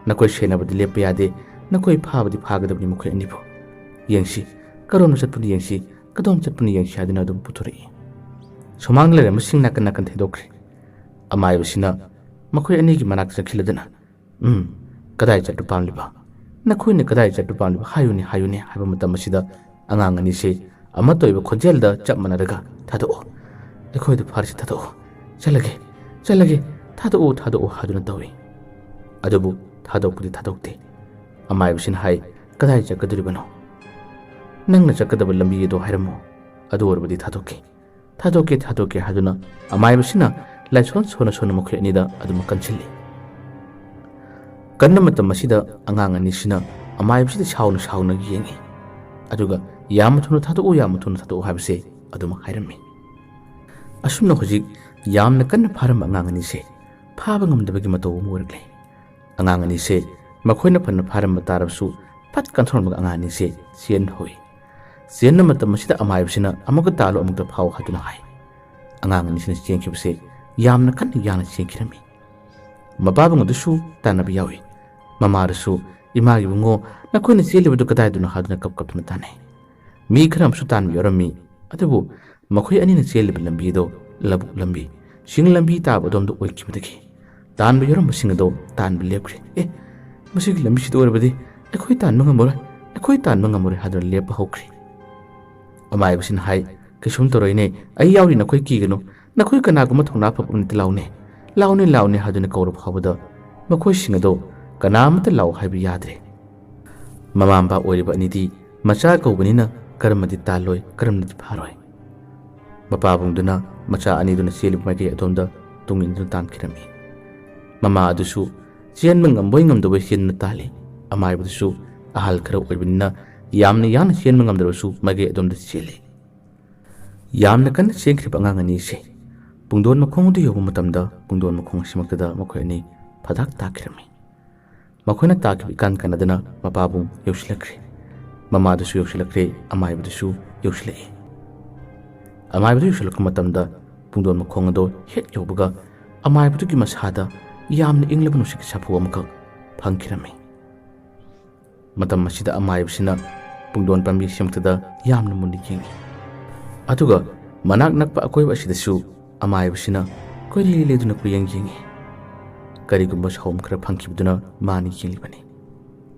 ꯅꯈꯣꯏ ꯁꯦꯟꯅꯕꯗꯤ ꯂꯦꯞꯄ ꯌꯥꯗꯦ꯫ ꯅꯈꯣꯏ ꯐꯥꯕꯗꯤ ꯐꯥꯒꯗꯕꯅꯤ ꯃꯈꯣꯏ ꯑꯅꯤꯕꯨ꯫ ꯌꯦꯡꯁꯤ, ꯀꯔꯣꯝꯗ ꯆꯠꯄꯅꯣ ꯌꯦꯡꯁꯤ, ꯀꯗꯣꯝ ꯆꯠꯄꯅꯣ ꯌꯦꯡꯁꯤ" ꯍꯥꯏꯗꯨꯅ ꯑꯗꯨꯝ ꯄꯨꯊꯣꯔꯛꯏ꯫ ꯁꯨꯃꯥꯡꯗ ꯂꯩꯔꯝꯕꯁꯤꯡ ꯅꯥꯀꯟ ꯅꯥꯀꯟ ꯊꯩꯗꯣꯛꯈ꯭ꯔꯦ꯫ ꯑꯃꯥꯏꯕꯁꯤꯅ ꯃꯈꯣꯏ ꯑꯅꯤꯒꯤ ꯃꯅꯥꯛꯇ ꯆꯪꯁꯤꯜꯂꯗꯨꯅ, "ꯎꯝ, ꯀꯗꯥꯏ ꯆꯠꯄ ꯄꯥꯝꯂꯤꯕ? ꯅꯈꯣꯏꯅ ꯀꯗꯥꯏ ꯆꯠꯄ ꯄꯥꯝꯂꯤꯕ? ꯍꯥꯏꯌꯨꯅꯦ, ꯍꯥꯏꯌꯨꯅꯦ" ꯍꯥꯏꯕ ꯃꯇꯝ ꯑꯁꯤꯗ ꯑꯉꯥꯡ ꯑꯅꯤꯁꯦ ꯑꯃꯠꯇ ꯑꯣꯏꯕ ꯈꯣꯟꯖꯦꯜꯗ ꯆꯞ ꯃꯥꯟꯅꯔꯒ, "ꯊꯥꯗꯣꯛꯑꯣ, ꯑꯩꯈꯣꯏꯗ ꯐꯥꯔꯤꯁꯤ ꯊꯥꯗꯣꯛꯑꯣ, ꯆꯠꯂꯒꯦ, ꯆꯠꯂꯒꯦ, ꯊꯥꯗꯣꯛꯑꯣ, ꯊꯥꯗꯣꯛꯑꯣ" ꯍꯥꯏꯗꯨꯅ ꯇꯧꯏ꯫ ꯑꯗꯨꯕꯨ ꯊꯥꯗꯣꯛꯄꯗꯤ ꯊꯥꯗꯣꯛꯇꯦ꯫ ꯑꯃꯥꯏꯕꯁꯤꯅ ꯍꯥꯏ, "ꯀꯗꯥꯏ ꯆꯠꯀꯗꯧꯔꯤꯕꯅꯣ? ꯅꯪꯅ ꯆꯠꯀꯗꯕ ꯂꯝꯕꯤ ꯑꯗꯨ ꯍꯥꯏꯔꯝꯃꯨ, ꯑꯗꯨ ꯑꯣꯏꯔꯕꯗꯤ ꯊꯥꯗꯣꯛꯀꯦ, ꯊꯥꯗꯣꯛꯀꯦ, ꯊꯥꯗꯣꯛꯀꯦ" ꯍꯥꯏꯗꯨꯅ ꯑꯃꯥꯏꯕꯁꯤꯅ ꯂꯥꯏꯁꯣꯟ ꯁꯣꯟꯅ ꯁꯣꯟꯅ ꯃꯈꯣꯏ ꯑꯅꯤꯗ ꯑꯗꯨꯃꯛ ꯀꯟꯁꯤꯜꯂꯤ꯫ ꯀꯟꯕ ꯃꯇꯝ ꯑꯁꯤꯗ ꯑꯉꯥꯡ ꯑꯅꯤꯁꯤꯅ ꯑꯃꯥꯏꯕꯁꯤꯗ ꯁꯥꯎꯅ ꯁꯥꯎꯅ ꯌꯦꯡꯉꯤ, ꯑꯗꯨꯒ "ꯌꯥꯝꯅ ꯊꯨꯅ ꯊꯥꯗꯣꯛꯎ, ꯌꯥꯝꯅ ꯊꯨꯅ ꯊꯥꯗꯣꯛꯎ" ꯍꯥꯏꯕꯁꯦ ꯑꯗꯨꯃꯛ ꯍꯥꯏꯔꯝꯃꯤ꯫ ꯑꯁꯨꯝꯅ ꯍꯧꯖꯤꯛ ꯌꯥꯝꯅ ꯀꯟꯅ ꯐꯥꯔꯝꯕ ꯑꯉꯥꯡ ꯑꯅꯤꯁꯦ ꯐꯥꯕ ꯉꯝꯗꯕꯒꯤ ꯃꯇꯧ ꯑꯃ ꯑꯣꯏꯔꯛꯂꯦ꯫ ꯑꯉꯥꯡ ꯑꯅꯤꯁꯦ ꯃꯈꯣꯏꯅ ꯐꯅ ꯐꯥꯔꯝꯕ ꯇꯥꯔꯕꯁꯨ, ꯐꯠ ꯀꯟꯊꯣꯛꯂꯝꯃꯒ ꯑꯉꯥꯡ ꯑꯅꯤꯁꯦ ꯆꯦꯟꯍꯧꯏ꯫ ꯆꯦꯟꯕ ꯃꯇꯝ ꯑꯁꯤꯗ ꯑꯃꯥꯏꯕꯁꯤꯅ "ꯑꯃꯨꯛꯀ ꯇꯥꯜꯂꯨ, ꯑꯃꯨꯛꯇ ꯐꯥꯎ" ꯍꯥꯏꯗꯨꯅ ꯍꯥꯏ꯫ ꯑꯉꯥꯡ ꯑꯅꯤꯁꯤꯅ ꯆꯦꯟꯈꯤꯕꯁꯦ ꯌꯥꯝꯅ ꯀꯟꯅ ꯌꯥꯡꯅ ꯆꯦꯟꯈꯤꯔꯝꯃꯤ꯫ ꯃꯄꯥꯕꯨꯡ ꯑꯗꯨꯁꯨ ꯇꯥꯟꯅꯕ ꯌꯥꯎꯏ꯫ ꯃꯃꯥꯗꯨꯁꯨ, "ꯏꯃꯥꯒꯤ ꯏꯕꯨꯡꯉꯣ, ꯅꯈꯣꯏꯅ ꯆꯦꯜꯂꯤꯕꯗꯨ ꯀꯗꯥꯏꯗꯅꯣ?" ꯍꯥꯏꯗꯨꯅ ꯀꯞ ꯀꯞꯇꯨꯅ ꯇꯥꯟꯅꯩ꯫ ꯃꯤ ꯈꯔ ꯑꯃꯁꯨ ꯇꯥꯟꯕ ꯌꯥꯎꯔꯝꯃꯤ, ꯑꯗꯨꯕꯨ ꯃꯈꯣꯏ ꯑꯅꯤꯅ ꯆꯦꯜꯂꯤꯕ ꯂꯝꯕꯤꯗꯣ ꯂꯧꯕꯨꯛ ꯂꯝꯕꯤ, ꯆꯤꯡ ꯂꯝꯕꯤ ꯇꯥꯕ ꯑꯗꯣꯝꯗ ꯑꯣꯏꯈꯤꯕꯗꯒꯤ ꯇꯥꯟꯕ ꯌꯥꯎꯔꯝꯕꯁꯤꯡ ꯑꯗꯣ ꯇꯥꯟꯕ ꯂꯦꯞꯈ꯭ꯔꯦ꯫ "ꯑꯦ, ꯃꯁꯤꯒꯤ ꯂꯝꯕꯤꯁꯤꯗ ꯑꯣꯏꯔꯕꯗꯤ ꯑꯩꯈꯣꯏ ꯇꯥꯟꯕ ꯉꯝꯃꯔꯣꯏ, ꯑꯩꯈꯣꯏ ꯇꯥꯟꯕ ꯉꯝꯃꯔꯣꯏ" ꯍꯥꯏꯗꯨꯅ ꯂꯦꯞꯄ ꯍꯧꯈ꯭ꯔꯦ꯫ ꯑꯃꯥꯏꯕꯁꯤꯅ ꯍꯥꯏ, "ꯀꯩꯁꯨꯝ ꯇꯧꯔꯣꯏꯅꯦ, ꯑꯩ ꯌꯥꯎꯔꯤ, ꯅꯈꯣꯏ ꯀꯤꯒꯅꯨ, ꯅꯈꯣꯏ ꯀꯅꯥꯒꯨꯝꯕ ꯊꯧꯅꯥ ꯐꯕ ꯑꯃ ꯂꯥꯎꯅꯦ, ꯂꯥꯎꯅꯦ, ꯂꯥꯎꯅꯦ" ꯍꯥꯏꯗꯨꯅ ꯀꯧꯔ ꯐꯥꯎꯕꯗ ꯃꯈꯣꯏꯁꯤꯡ ꯑꯗꯣ ꯀꯅꯥꯃꯠꯇ ꯂꯥꯎ ꯍꯥꯏꯕ ꯌꯥꯗ꯭ꯔꯦ꯫ ꯃꯃꯥ ꯃꯄꯥ ꯑꯣꯏꯔꯤꯕ ꯑꯅꯤꯗꯤ ꯃꯆꯥ ꯀꯧꯕꯅꯤꯅ ꯀꯔꯝꯃꯗꯤ ꯇꯥꯜꯂꯣꯏ, ꯀꯔꯝꯅꯗꯤ ꯐꯥꯔꯣꯏ꯫ ꯃꯄꯥꯕꯨꯡꯗꯨꯅ ꯃꯆꯥ ꯑꯅꯤꯗꯨꯅ ꯆꯦꯜꯂꯤꯕ ꯃꯥꯏꯀꯩ ꯑꯗꯣꯝꯗ ꯇꯨꯡ ꯏꯟꯗꯨꯅ ꯇꯥꯟꯈꯤꯔꯝꯃꯤ꯫ ꯃꯃꯥ ꯑꯗꯨꯁꯨ ꯆꯦꯟꯕ ꯉꯝꯕꯣꯏ ꯉꯝꯗꯕꯣꯏ ꯆꯦꯟꯗꯨꯅ ꯇꯥꯜꯂꯤ꯫ ꯑꯃꯥꯏꯕꯗꯨꯁꯨ ꯑꯍꯜ ꯈꯔ ꯑꯣꯏꯕꯅꯤꯅ ꯌꯥꯝꯅ ꯌꯥꯡꯅ ꯆꯦꯟꯕ ꯉꯝꯗ꯭ꯔꯕꯁꯨ ꯃꯥꯏꯀꯩ ꯑꯗꯣꯝꯗ ꯆꯦꯜꯂꯤ꯫ ꯌꯥꯝꯅ ꯀꯟꯅ ꯆꯦꯟꯈ꯭ꯔꯤꯕ ꯑꯉꯥꯡ ꯑꯅꯤꯁꯦ ꯄꯨꯡꯗꯣꯟ ꯃꯈꯣꯡ ꯑꯗꯨ ꯌꯧꯕ ꯃꯇꯝꯗ ꯄꯨꯡꯗꯣꯟ ꯃꯈꯣꯡ ꯑꯁꯤꯃꯛꯇꯗ ꯃꯈꯣꯏ ꯑꯅꯤ ꯐꯗꯥꯛ ꯇꯥꯈꯤꯔꯝꯃꯤ꯫ ꯃꯈꯣꯏꯅ ꯇꯥꯈꯤꯕ ꯏꯀꯥꯟ ꯀꯥꯟꯅꯗꯅ ꯃꯄꯥꯕꯨꯡ ꯌꯧꯁꯤꯜꯂꯛꯈ꯭ꯔꯦ꯫ ꯃꯃꯥꯗꯨꯁꯨ ꯌꯧꯁꯤꯜꯂꯛꯈ꯭ꯔꯦ, ꯑꯃꯥꯏꯕꯗꯨꯁꯨ ꯌꯧꯁꯤꯜꯂꯛꯏ꯫ ꯑꯃꯥꯏꯕꯗꯨ ꯌꯧꯁꯤꯜꯂꯛꯄ ꯃꯇꯝꯗ ꯄꯨꯡꯗꯣꯟ ꯃꯈꯣꯡ ꯑꯗꯣ ꯍꯦꯛ ꯌꯧꯕꯒ ꯑꯃꯥꯏꯕꯗꯨꯒꯤ ꯃꯁꯥꯗ ꯌꯥꯝꯅ ꯏꯪꯂꯕ ꯅꯨꯡꯁꯤꯠꯀꯤ ꯁꯥꯐꯨ ꯑꯃꯈꯛ ꯐꯪꯈꯤꯔꯝꯃꯤ꯫ ꯃꯇꯝ ꯑꯁꯤꯗ ꯑꯃꯥꯏꯕꯁꯤꯅ ꯄꯨꯡꯗꯣꯟ ꯄꯥꯝꯕꯤ ꯑꯁꯤꯃꯛꯇꯗ ꯌꯥꯝꯅ ꯃꯨꯟꯅ ꯌꯦꯡꯏ꯫ ꯑꯗꯨꯒ ꯃꯅꯥꯛ ꯅꯛꯄ ꯑꯀꯣꯏꯕ ꯑꯁꯤꯗꯁꯨ ꯑꯃꯥꯏꯕꯁꯤꯅ ꯀꯣꯏꯂꯦ ꯂꯦꯗꯨꯅ ꯀꯣꯏꯌꯦꯡ ꯌꯦꯡꯏ꯫ ꯀꯔꯤꯒꯨꯝꯕ ꯁꯥꯎꯝ ꯈꯔ ꯐꯪꯈꯤꯕꯗꯨꯅ ꯃꯥꯅ ꯌꯦꯡꯂꯤꯕꯅꯤ꯫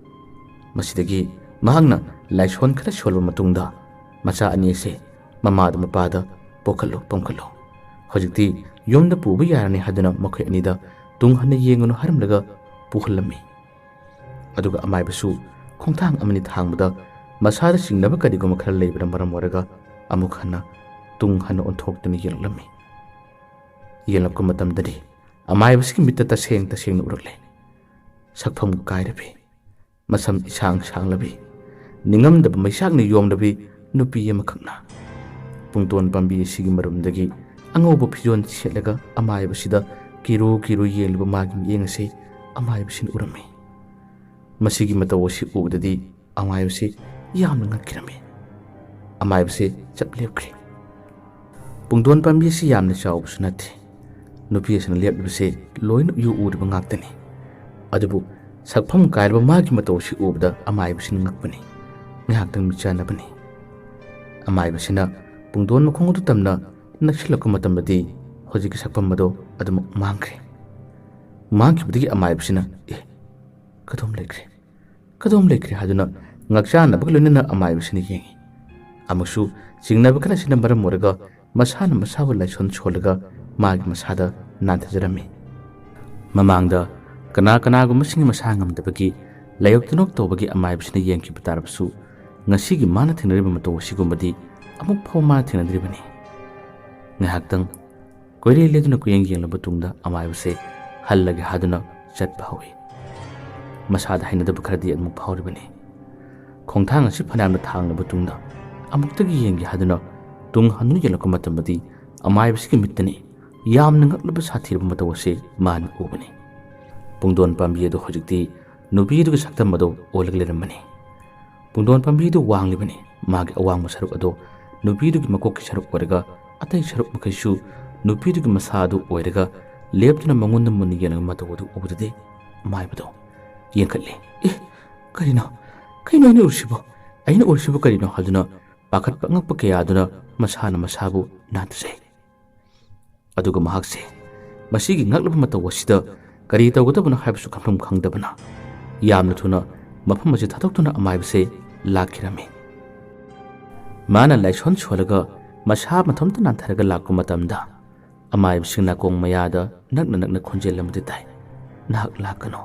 ꯃꯁꯤꯗꯒꯤ ꯃꯍꯥꯛꯅ ꯂꯥꯏꯁꯣꯟ ꯈꯔ ꯁꯣꯜꯂꯕ ꯃꯇꯨꯡꯗ ꯃꯆꯥ ꯑꯅꯤ ꯑꯁꯦ ꯃꯃꯥꯗ ꯃꯄꯥꯗ "ꯄꯣꯛꯈꯠꯂꯨ, ꯄꯣꯝꯈꯠꯂꯨ꯫ ꯍꯧꯖꯤꯛꯇꯤ ꯌꯨꯝꯗ ꯄꯨꯕ ꯌꯥꯔꯅꯤ" ꯍꯥꯏꯗꯨꯅ ꯃꯈꯣꯏ ꯑꯅꯤꯗ ꯇꯨꯡ ꯍꯟꯅ ꯌꯦꯡꯒꯅꯨ ꯍꯥꯏꯔꯝꯂꯒ ꯄꯨꯍꯜꯂꯝꯃꯤ꯫ ꯑꯗꯨꯒ ꯑꯃꯥꯏꯕꯁꯨ ꯈꯣꯡꯊꯥꯡ ꯑꯃꯅꯤ ꯊꯥꯡꯕꯗ ꯃꯁꯥꯗ ꯆꯤꯡꯅꯕ ꯀꯔꯤꯒꯨꯝꯕ ꯈꯔ ꯂꯩꯕꯅ ꯃꯔꯝ ꯑꯣꯏꯔꯒ ꯑꯃꯨꯛ ꯍꯟꯅ ꯇꯨꯡ ꯍꯟꯅ ꯑꯣꯟꯊꯣꯛꯇꯨꯅ ꯌꯦꯡꯂꯛꯂꯝꯃꯤ꯫ ꯌꯦꯡꯂꯛꯄ ꯃꯇꯝꯗꯗꯤ ꯑꯃꯥꯏꯕꯁꯤꯒꯤ ꯃꯤꯠꯇ ꯇꯁꯦꯡ ꯇꯁꯦꯡꯅ ꯎꯔꯛꯂꯦ꯫ ꯁꯛꯐꯝ ꯀꯥꯏꯔꯕꯤ, ꯃꯁꯝ ꯏꯁꯥꯡ ꯁꯥꯡꯂꯕꯤ, ꯅꯤꯡꯉꯝꯗꯕ ꯃꯩꯆꯥꯛꯅ ꯌꯣꯝꯂꯕꯤ ꯅꯨꯄꯤ ꯑꯃꯈꯛꯅ ꯄꯨꯡꯗꯣꯟ ꯄꯥꯝꯕꯤ ꯑꯁꯤꯒꯤ ꯃꯔꯨꯝꯗꯒꯤ ꯑꯉꯧꯕ ꯐꯤꯖꯣꯜ ꯁꯦꯠꯂꯒ ꯑꯃꯥꯏꯕꯁꯤꯗ ꯀꯤꯔꯨ ꯀꯤꯔꯨ ꯌꯦꯡꯂꯤꯕ ꯃꯥꯒꯤ ꯃꯤꯠꯌꯦꯡ ꯑꯁꯤ ꯑꯃꯥꯏꯕꯁꯤꯅ ꯎꯔꯝꯃꯤ꯫ ꯃꯁꯤꯒꯤ ꯃꯇꯧ ꯑꯁꯤ ꯎꯕꯗꯗꯤ ꯑꯃꯥꯏꯕꯁꯤ ꯌꯥꯝꯅ ꯉꯛꯈꯤꯔꯝꯃꯤ꯫ ꯑꯃꯥꯏꯕꯁꯤ ꯆꯞ ꯂꯦꯞꯈ꯭ꯔꯦ꯫ ꯄꯨꯡꯗꯣꯟ ꯄꯥꯝꯕꯤ ꯑꯁꯤ ꯌꯥꯝꯅ ꯆꯥꯎꯕꯁꯨ ꯅꯠꯇꯦ꯫ ꯅꯨꯄꯤ ꯑꯁꯤꯅ ꯂꯦꯞꯂꯤꯕꯁꯦ ꯂꯣꯏꯅ ꯎ ꯎꯔꯤꯕ ꯉꯥꯛꯇꯅꯤ꯫ ꯑꯗꯨꯕꯨ ꯁꯛꯐꯝ ꯀꯥꯏꯔꯕ ꯃꯥꯒꯤ ꯃꯇꯧ ꯑꯁꯤ ꯎꯕꯗ ꯑꯃꯥꯏꯕꯁꯤꯅ ꯉꯛꯄꯅꯤ꯫ ꯉꯥꯏꯍꯥꯛꯇꯪ ꯃꯤꯠꯆꯥꯟꯅꯕꯅꯤ꯫ ꯑꯃꯥꯏꯕꯁꯤꯅ ꯄꯨꯡꯗꯣꯟ ꯃꯈꯣꯡ ꯑꯗꯨ ꯇꯝꯅ ꯅꯛꯁꯤꯜꯂꯛꯄ ꯃꯇꯝꯗꯗꯤ ꯍꯧꯖꯤꯛꯀꯤ ꯁꯛꯐꯝ ꯑꯗꯣ ꯑꯗꯨꯃꯛ ꯃꯥꯡꯈ꯭ꯔꯦ꯫ ꯃꯥꯡꯈꯤꯕꯗꯒꯤ ꯑꯃꯥꯏꯕꯁꯤꯅ "ꯑꯦ, ꯀꯗꯣꯝ ꯂꯩꯈ꯭ꯔꯦ? ꯀꯗꯣꯝ ꯂꯩꯈ꯭ꯔꯦ?" ꯍꯥꯏꯗꯨꯅ ꯉꯛꯆꯥꯟꯅꯕꯒ ꯂꯣꯏꯅꯅ ꯑꯃꯥꯏꯕꯁꯤꯅ ꯌꯦꯡꯉꯤ꯫ ꯑꯃꯨꯛꯁꯨ ꯆꯤꯡꯅꯕ ꯈꯔꯁꯤꯅ ꯃꯔꯝ ꯑꯣꯏꯔꯒ ꯃꯁꯥꯅ ꯃꯁꯥꯕꯨ ꯂꯥꯏꯁꯣꯟ ꯁꯣꯜꯂꯒ ꯃꯥꯒꯤ ꯃꯁꯥꯗ ꯅꯥꯟꯊꯖꯔꯝꯃꯤ꯫ ꯃꯃꯥꯡꯗ ꯀꯅꯥ ꯀꯅꯥꯒꯨꯝꯕꯁꯤꯡꯒꯤ ꯃꯁꯥ ꯉꯝꯗꯕꯒꯤ ꯂꯥꯏꯌꯣꯛꯇꯅꯣꯛ ꯇꯧꯕꯒꯤ ꯑꯃꯥꯏꯕꯁꯤꯅ ꯌꯦꯡꯈꯤꯕ ꯇꯥꯔꯕꯁꯨ, ꯉꯁꯤꯒꯤ ꯃꯥꯅ ꯊꯦꯡꯅꯔꯤꯕ ꯃꯇꯧ ꯑꯁꯤꯒꯨꯝꯕꯗꯤ ꯑꯃꯨꯛ ꯐꯥꯎꯕ ꯃꯥꯅ ꯊꯦꯡꯅꯗ꯭ꯔꯤꯕꯅꯤ꯫ ꯉꯥꯏꯍꯥꯛꯇꯪ ꯀꯣꯏꯔꯦ ꯂꯦꯗꯨꯅ ꯀꯨꯌꯦꯡ ꯌꯦꯡꯂꯕ ꯇꯨꯡꯗ ꯑꯃꯥꯏꯕꯁꯦ ꯍꯜꯂꯒꯦ ꯍꯥꯏꯗꯨꯅ ꯆꯠꯄ ꯍꯧꯏ꯫ ꯃꯁꯥꯗ ꯍꯩꯅꯗꯕ ꯈꯔꯗꯤ ꯑꯗꯨꯃꯛ ꯐꯥꯎꯔꯤꯕꯅꯤ꯫ ꯈꯣꯡꯊꯥꯡ ꯑꯁꯤ ꯐꯅꯌꯥꯝꯅ ꯊꯥꯡꯂꯕ ꯇꯨꯡꯗ ꯑꯃꯨꯛꯇꯒꯤ ꯌꯦꯡꯒꯦ ꯍꯥꯏꯗꯨꯅ ꯇꯨꯡ ꯍꯟꯗꯨꯅ ꯌꯦꯡꯂꯛꯄ ꯃꯇꯝꯗꯗꯤ ꯑꯃꯥꯏꯕꯁꯤꯒꯤ ꯃꯤꯠꯇꯅꯤ ꯌꯥꯝꯅ ꯉꯛꯂꯕ ꯁꯥꯊꯤꯔꯕ ꯃꯇꯧ ꯑꯁꯤ ꯃꯥꯅ ꯎꯕꯅꯤ꯫ ꯄꯨꯡꯗꯣꯟ ꯄꯥꯝꯕꯤ ꯑꯗꯨ ꯍꯧꯖꯤꯛꯇꯤ ꯅꯨꯄꯤ ꯑꯗꯨꯒꯤ ꯁꯛꯇꯝ ꯑꯗꯨ ꯑꯣꯜꯂꯒ ꯂꯩꯔꯝꯕꯅꯤ꯫ ꯄꯨꯡꯗꯣꯟ ꯄꯥꯝꯕꯤꯗꯨ ꯋꯥꯡꯂꯤꯕꯅꯤ꯫ ꯃꯥꯒꯤ ꯑꯋꯥꯡꯕ ꯁꯔꯨꯛ ꯑꯗꯨ ꯅꯨꯄꯤꯗꯨꯒꯤ ꯃꯀꯣꯛꯀꯤ ꯁꯔꯨꯛ ꯑꯣꯏꯔꯒ, ꯑꯇꯩ ꯁꯔꯨꯛ ꯃꯈꯩꯁꯨ ꯅꯨꯄꯤꯗꯨꯒꯤ ꯃꯁꯥ ꯑꯗꯨ ꯑꯣꯏꯔꯒ, ꯂꯦꯞꯇꯨꯅ ꯃꯉꯣꯟꯗ ꯃꯨꯟꯅ ꯌꯦꯡꯂꯕ ꯃꯇꯧ ꯑꯗꯨ ꯎꯕꯗꯗꯤ ꯃꯥꯏꯕꯗꯨ ꯌꯦꯡꯈꯠꯂꯤ꯫ "ꯑꯦ, ꯀꯔꯤꯅꯣ? ꯀꯩꯅꯣ ꯑꯩꯅ ꯎꯔꯤꯁꯤꯕꯣ? ꯑꯩꯅ ꯎꯔꯤꯁꯤꯕꯨ ꯀꯔꯤꯅꯣ?" ꯍꯥꯏꯗꯨꯅ ꯄꯥꯈꯠꯄ ꯑꯉꯛꯄ ꯀꯌꯥ ꯑꯗꯨꯅ ꯃꯁꯥꯅ ꯃꯁꯥꯕꯨ ꯅꯥꯟꯊꯖꯩ꯫ ꯑꯗꯨꯒ ꯃꯍꯥꯛꯁꯦ ꯃꯁꯤꯒꯤ ꯉꯛꯂꯕ ꯃꯇꯧ ꯑꯁꯤꯗ ꯀꯔꯤ ꯇꯧꯒꯗꯕꯅꯣ ꯍꯥꯏꯕꯁꯨ ꯈꯟꯐꯝ ꯈꯪꯗꯕꯅ ꯌꯥꯝꯅ ꯊꯨꯅ ꯃꯐꯝ ꯑꯁꯤ ꯊꯥꯗꯣꯛꯇꯨꯅ ꯑꯃꯥꯏꯕꯁꯦ ꯂꯥꯛꯈꯤꯔꯝꯃꯤ꯫ ꯃꯥꯅ ꯂꯥꯏꯁꯣꯟ ꯁꯣꯜꯂꯒ ꯃꯁꯥ ꯃꯊꯟꯇ ꯅꯥꯟꯊꯔꯒ ꯂꯥꯛꯄ ꯃꯇꯝꯗ ꯑꯃꯥꯏꯕꯁꯤꯡ ꯅꯥꯀꯣꯡ ꯃꯌꯥꯗ ꯅꯛꯅ ꯅꯛꯅ ꯈꯣꯟꯖꯦꯜ ꯑꯃꯗꯤ ꯇꯥꯏ, "ꯅꯍꯥꯛ ꯂꯥꯛꯀꯅꯨ,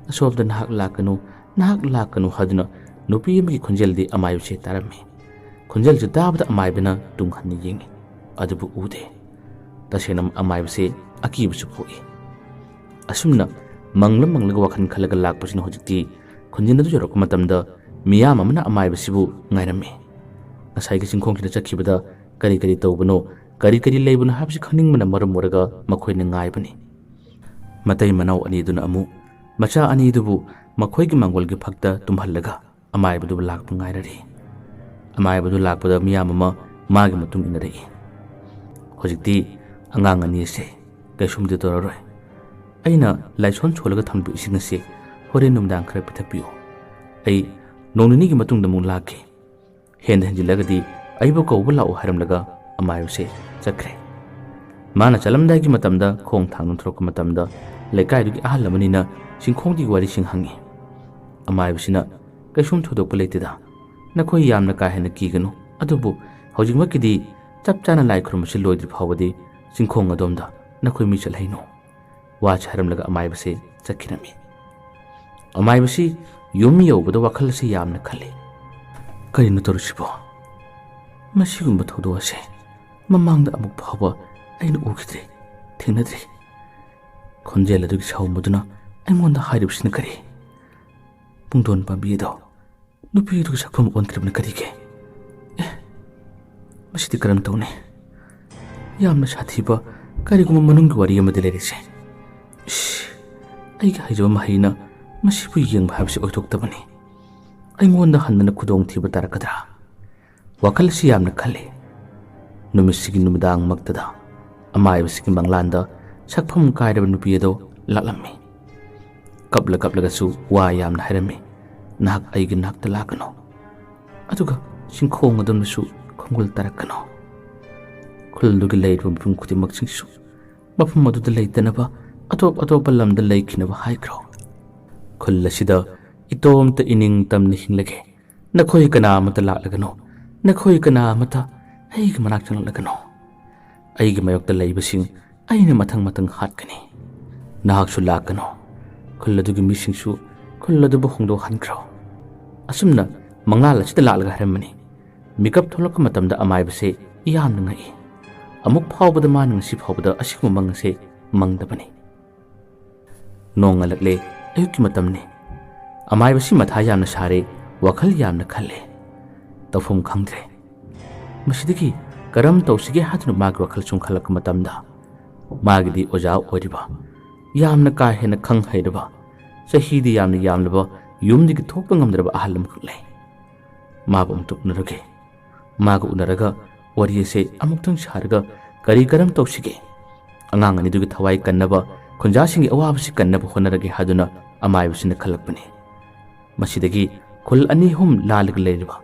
ꯑꯁꯣꯝꯗ ꯅꯍꯥꯛ ꯂꯥꯛꯀꯅꯨ, ꯅꯍꯥꯛ ꯂꯥꯛꯀꯅꯨ" ꯍꯥꯏꯗꯨꯅ ꯅꯨꯄꯤ ꯑꯃꯒꯤ ꯈꯣꯟꯖꯦꯜꯗꯤ ꯑꯃꯥꯏꯕꯁꯦ ꯇꯥꯔꯝꯃꯤ꯫ ꯈꯣꯟꯖꯦꯜꯁꯤ ꯇꯥꯕꯗ ꯑꯃꯥꯏꯕꯅ ꯇꯨꯡ ꯍꯟꯅ ꯌꯦꯡꯉꯤ, ꯑꯗꯨꯕꯨ ꯎꯗꯦ꯫ ꯇꯁꯦꯡꯅ ꯑꯃꯥꯏꯕꯁꯦ ꯑꯀꯤꯕꯁꯨ ꯄꯣꯛꯏ꯫ ꯑꯁꯨꯝꯅ ꯃꯪꯂ ꯃꯪꯂꯒ ꯋꯥꯈꯜ ꯈꯜꯂꯒ ꯂꯥꯛꯄꯁꯤꯅ ꯍꯧꯖꯤꯛꯇꯤ ꯈꯨꯟꯖꯤꯟ ꯑꯗꯨ ꯌꯧꯔꯛꯄ ꯃꯇꯝꯗ ꯃꯤꯌꯥꯝ ꯑꯃꯅ ꯑꯃꯥꯏꯕꯁꯤꯕꯨ ꯉꯥꯏꯔꯝꯃꯤ꯫ ꯉꯁꯥꯏꯒꯤ ꯆꯤꯡꯈꯣꯡꯁꯤꯗ ꯆꯠꯈꯤꯕꯗ ꯀꯔꯤ ꯀꯔꯤ ꯇꯧꯕꯅꯣ, ꯀꯔꯤ ꯀꯔꯤ ꯂꯩꯕꯅꯣ ꯍꯥꯏꯕꯁꯤ ꯈꯪꯅꯤꯡꯕꯅ ꯃꯔꯝ ꯑꯣꯏꯔꯒ ꯃꯈꯣꯏꯅ ꯉꯥꯏꯕꯅꯤ꯫ ꯃꯇꯩ ꯃꯅꯥꯎ ꯑꯅꯤꯗꯨꯅ ꯑꯃꯨꯛ ꯃꯆꯥ ꯑꯅꯤꯗꯨꯕꯨ ꯃꯈꯣꯏꯒꯤ ꯃꯥꯡꯒꯣꯜꯒꯤ ꯐꯛꯇ ꯇꯨꯝꯍꯜꯂꯒ ꯑꯃꯥꯏꯕꯗꯨ ꯂꯥꯛꯄ ꯉꯥꯏꯔꯔꯤ꯫ ꯑꯃꯥꯏꯕꯗꯨ ꯂꯥꯛꯄꯗ ꯃꯤꯌꯥꯝ ꯑꯃ ꯃꯥꯒꯤ ꯃꯇꯨꯡ ꯏꯟꯅꯔꯛꯏ꯫ "ꯍꯧꯖꯤꯛꯇꯤ ꯑꯉꯥꯡ ꯑꯅꯤ ꯑꯁꯦ ꯀꯩꯁꯨꯝꯗꯤ ꯇꯧꯔꯔꯣꯏ꯫ ꯑꯩꯅ ꯂꯥꯏꯁꯣꯟ ꯁꯣꯜꯂꯒ ꯊꯝꯕ ꯏꯁꯤꯡ ꯑꯁꯤ ꯍꯣꯔꯦꯟ ꯅꯨꯃꯤꯗꯥꯡ ꯈꯔ ꯄꯤꯊꯛꯄꯤꯌꯨ꯫ ꯑꯩ ꯅꯣꯡ ꯅꯤꯅꯤꯒꯤ ꯃꯇꯨꯡꯗ ꯑꯃꯨꯛ ꯂꯥꯛꯀꯦ꯫ ꯍꯦꯟꯗ ꯍꯦꯟꯖꯤꯜꯂꯒꯗꯤ ꯑꯩꯕꯨ ꯀꯧꯕ ꯂꯥꯛꯎ" ꯍꯥꯏꯔꯝꯂꯒ ꯑꯃꯥꯏꯕꯁꯦ ꯆꯠꯈ꯭ꯔꯦ꯫ ꯃꯥꯅ ꯆꯠꯂꯝꯗꯥꯏꯒꯤ ꯃꯇꯝꯗ ꯈꯣꯡ ꯊꯥꯡꯗꯨꯅ ꯊꯣꯛꯂꯛꯄ ꯃꯇꯝꯗ ꯂꯩꯀꯥꯏꯗꯨꯒꯤ ꯑꯍꯜ ꯑꯃꯅꯤꯅ ꯆꯤꯡꯈꯣꯡꯗꯒꯤ ꯋꯥꯔꯤꯁꯤꯡ ꯍꯪꯉꯤ꯫ ꯑꯃꯥꯏꯕꯁꯤꯅ, "ꯀꯩꯁꯨꯝ ꯊꯣꯏꯗꯣꯛꯄ ꯂꯩꯇꯦꯗ꯫ ꯅꯈꯣꯏ ꯌꯥꯝꯅ ꯀꯥ ꯍꯦꯟꯅ ꯀꯤꯒꯅꯨ꯫ ꯑꯗꯨꯕꯨ ꯍꯧꯖꯤꯛꯃꯛꯀꯤꯗꯤ ꯆꯞ ꯆꯥꯅ ꯂꯥꯏ ꯈꯨꯔꯨꯝꯕꯁꯤ ꯂꯣꯏꯗ꯭ꯔꯤ ꯐꯥꯎꯕꯗꯤ ꯆꯤꯡꯈꯣꯡ ꯑꯗꯣꯝꯗ ꯅꯈꯣꯏ ꯃꯤ ꯆꯠꯍꯩꯅꯨ"꯫ ꯋꯥꯁꯤ ꯍꯥꯏꯔꯝꯂꯒ ꯑꯃꯥꯏꯕꯁꯤ ꯆꯠꯈꯤꯔꯝꯃꯤ꯫ ꯑꯃꯥꯏꯕꯁꯤ ꯌꯨꯝ ꯌꯧꯕꯗ ꯋꯥꯈꯜ ꯑꯁꯤ ꯌꯥꯝꯅ ꯈꯜꯂꯤ꯫ "ꯀꯔꯤꯅꯣ ꯇꯧꯔꯤꯁꯤꯕꯣ? ꯃꯁꯤꯒꯨꯝꯕ ꯊꯧꯗꯣꯛ ꯑꯁꯦ ꯃꯃꯥꯡꯗ ꯑꯃꯨꯛ ꯐꯥꯎꯕ ꯑꯩꯅ ꯎꯈꯤꯗ꯭ꯔꯤ, ꯊꯦꯡꯅꯗ꯭ꯔꯤ꯫ ꯈꯣꯟꯖꯦꯜ ꯑꯗꯨꯒꯤ ꯁꯥꯎꯝꯕꯗꯨꯅ ꯑꯩꯉꯣꯟꯗ ꯍꯥꯏꯔꯤꯕꯁꯤꯅ ꯀꯔꯤ? ꯄꯨꯡꯗꯣꯟ ꯄꯥꯝꯕꯤ ꯑꯗꯣ ꯅꯨꯄꯤ ꯑꯗꯨꯒꯤ ꯁꯛꯐꯝ ꯑꯣꯟꯈ꯭ꯔꯤꯕꯅ ꯀꯔꯤꯒꯤ? ꯑꯦ, ꯃꯁꯤꯗꯤ ꯀꯔꯝ ꯇꯧꯅꯤ? ꯌꯥꯝꯅ ꯁꯥꯊꯤꯕ ꯀꯔꯤꯒꯨꯝꯕ ꯃꯅꯨꯡꯒꯤ ꯋꯥꯔꯤ ꯑꯃꯗꯤ ꯂꯩꯔꯤꯁꯦ꯫ ꯏꯁ, ꯑꯩꯒꯤ ꯍꯩꯖꯕ ꯃꯍꯩꯅ ꯃꯁꯤꯕꯨ ꯌꯦꯡꯕ ꯍꯥꯏꯕꯁꯤ ꯑꯣꯏꯊꯣꯛꯇꯕꯅꯤ꯫ ꯑꯩꯉꯣꯟꯗ ꯍꯟꯗꯅ ꯈꯨꯗꯣꯡꯊꯤꯕ ꯇꯥꯔꯛꯀꯗ꯭ꯔꯥ?" ꯋꯥꯈꯜ ꯑꯁꯤ ꯌꯥꯝꯅ ꯈꯜꯂꯤ꯫ ꯅꯨꯃꯤꯠꯁꯤꯒꯤ ꯅꯨꯃꯤꯗꯥꯡꯃꯛꯇꯗ ꯑꯃꯥꯏꯕꯁꯤꯒꯤ ꯃꯪꯂꯥꯟꯗ ꯁꯛꯐꯝ ꯀꯥꯏꯔꯕ ꯅꯨꯄꯤ ꯑꯗꯨ ꯂꯥꯛꯂꯝꯃꯤ꯫ ꯀꯞꯂ ꯀꯞꯂꯒꯁꯨ ꯋꯥ ꯌꯥꯝꯅ ꯍꯥꯏꯔꯝꯃꯤ꯫ "ꯅꯍꯥꯛ ꯑꯩꯒꯤ ꯅꯥꯛꯇ ꯂꯥꯛꯀꯅꯨ꯫ ꯑꯗꯨꯒ ꯆꯤꯡꯈꯣꯡ ꯑꯗꯣꯝꯗꯁꯨ ꯈꯣꯡꯒꯨꯜ ꯇꯥꯔꯛꯀꯅꯨ꯫ ꯈꯨꯜꯗꯨꯒꯤ ꯂꯩꯔꯤꯕ ꯃꯤꯄꯨꯝ ꯈꯨꯗꯤꯡꯃꯛꯁꯤꯡꯁꯨ ꯃꯐꯝ ꯑꯗꯨꯗ ꯂꯩꯇꯅꯕ ꯑꯇꯣꯞ ꯑꯇꯣꯞꯄ ꯂꯝꯗ ꯂꯩꯈꯤꯅꯕ ꯍꯥꯏꯈ꯭ꯔꯣ꯫ ꯈꯨꯜ ꯑꯁꯤꯗ ꯏꯇꯣꯝꯇ ꯏꯅꯤꯡ ꯇꯝꯅ ꯍꯤꯡꯂꯒꯦ꯫ ꯅꯈꯣꯏ ꯀꯅꯥ ꯑꯃꯠꯇ ꯂꯥꯛꯂꯒꯅꯨ꯫ ꯅꯈꯣꯏ ꯀꯅꯥ ꯑꯃꯠꯇ ꯑꯩꯒꯤ ꯃꯅꯥꯛ ꯆꯪꯂꯛꯂꯒꯅꯨ꯫ ꯑꯩꯒꯤ ꯃꯥꯌꯣꯛꯇ ꯂꯩꯕꯁꯤꯡ ꯑꯩꯅ ꯃꯊꯪ ꯃꯊꯪ ꯍꯥꯠꯀꯅꯤ꯫ ꯅꯍꯥꯛꯁꯨ ꯂꯥꯛꯀꯅꯨ꯫ ꯈꯨꯜ ꯑꯗꯨꯒꯤ ꯃꯤꯁꯤꯡꯁꯨ ꯈꯨꯜ ꯑꯗꯨꯕꯨ ꯍꯣꯡꯗꯣꯛꯍꯟꯈ꯭ꯔꯣ"꯫ ꯑꯁꯨꯝꯅ ꯃꯪꯂꯥꯜ ꯑꯁꯤꯗ ꯂꯥꯛꯂꯒ ꯍꯥꯏꯔꯝꯕꯅꯤ꯫ ꯃꯤꯀꯞ ꯊꯣꯛꯂꯛꯄ ꯃꯇꯝꯗ ꯑꯃꯥꯏꯕꯁꯦ ꯌꯥꯝꯅ ꯉꯛꯏ꯫ ꯑꯃꯨꯛ ꯐꯥꯎꯕꯗ ꯃꯥꯅ ꯉꯁꯤ ꯐꯥꯎꯕꯗ ꯑꯁꯤꯒꯨꯝꯕ ꯃꯪ ꯑꯁꯦ ꯃꯪꯗꯕꯅꯤ꯫ ꯅꯣꯡꯉꯥꯜꯂꯛꯂꯦ꯫ ꯑꯌꯨꯛꯀꯤ ꯃꯇꯝꯅꯤ꯫ ꯑꯃꯥꯏꯕꯁꯤ ꯃꯊꯥ ꯌꯥꯝꯅ ꯁꯥꯔꯦ, ꯋꯥꯈꯜ ꯌꯥꯝꯅ ꯈꯜꯂꯦ꯫ ꯇꯧꯐꯝ ꯈꯪꯗ꯭ꯔꯦ꯫ ꯃꯁꯤꯗꯒꯤ ꯀꯔꯝ ꯇꯧꯁꯤꯒꯦ ꯍꯥꯏꯗꯨꯅ ꯃꯥꯒꯤ ꯋꯥꯈꯜ ꯁꯨꯝ ꯈꯜꯂꯛꯄ ꯃꯇꯝꯗ, ꯃꯥꯒꯤꯗꯤ ꯑꯣꯖꯥ ꯑꯣꯏꯔꯤꯕ ꯌꯥꯝꯅ ꯀꯥ ꯍꯦꯟꯅ ꯈꯪ ꯍꯩꯔꯕ, ꯆꯍꯤꯗꯤ ꯌꯥꯝꯅ ꯌꯥꯝꯂꯕ, ꯌꯨꯝꯗꯒꯤ ꯊꯣꯛꯄ ꯉꯝꯗ꯭ꯔꯕ ꯑꯍꯜ ꯑꯃꯈꯛ ꯂꯩ꯫ ꯃꯥꯕꯨ ꯑꯃꯨꯛꯇ ꯎꯅꯔꯨꯒꯦ꯫ ꯃꯥꯒ ꯎꯅꯔꯒ ꯋꯥꯔꯤ ꯑꯁꯦ ꯑꯃꯨꯛꯇꯪ ꯁꯥꯔꯒ ꯀꯔꯤ ꯀꯔꯝ ꯇꯧꯁꯤꯒꯦ? ꯑꯉꯥꯡ ꯑꯅꯤꯗꯨꯒꯤ ꯊꯋꯥꯏ ꯀꯟꯅꯕ, ꯈꯨꯟꯖꯥꯁꯤꯡꯒꯤ ꯑꯋꯥꯕꯁꯤ ꯀꯟꯅꯕ ꯍꯣꯠꯅꯔꯒꯦ ꯍꯥꯏꯗꯨꯅ ꯑꯃꯥꯏꯕꯁꯤꯅ ꯈꯜꯂꯛꯄꯅꯤ꯫ ꯃꯁꯤꯗꯒꯤ ꯈꯨꯜ ꯑꯅꯤ ꯑꯍꯨꯝ ꯂꯥꯜꯂꯒ ꯂꯩꯔꯤꯕ,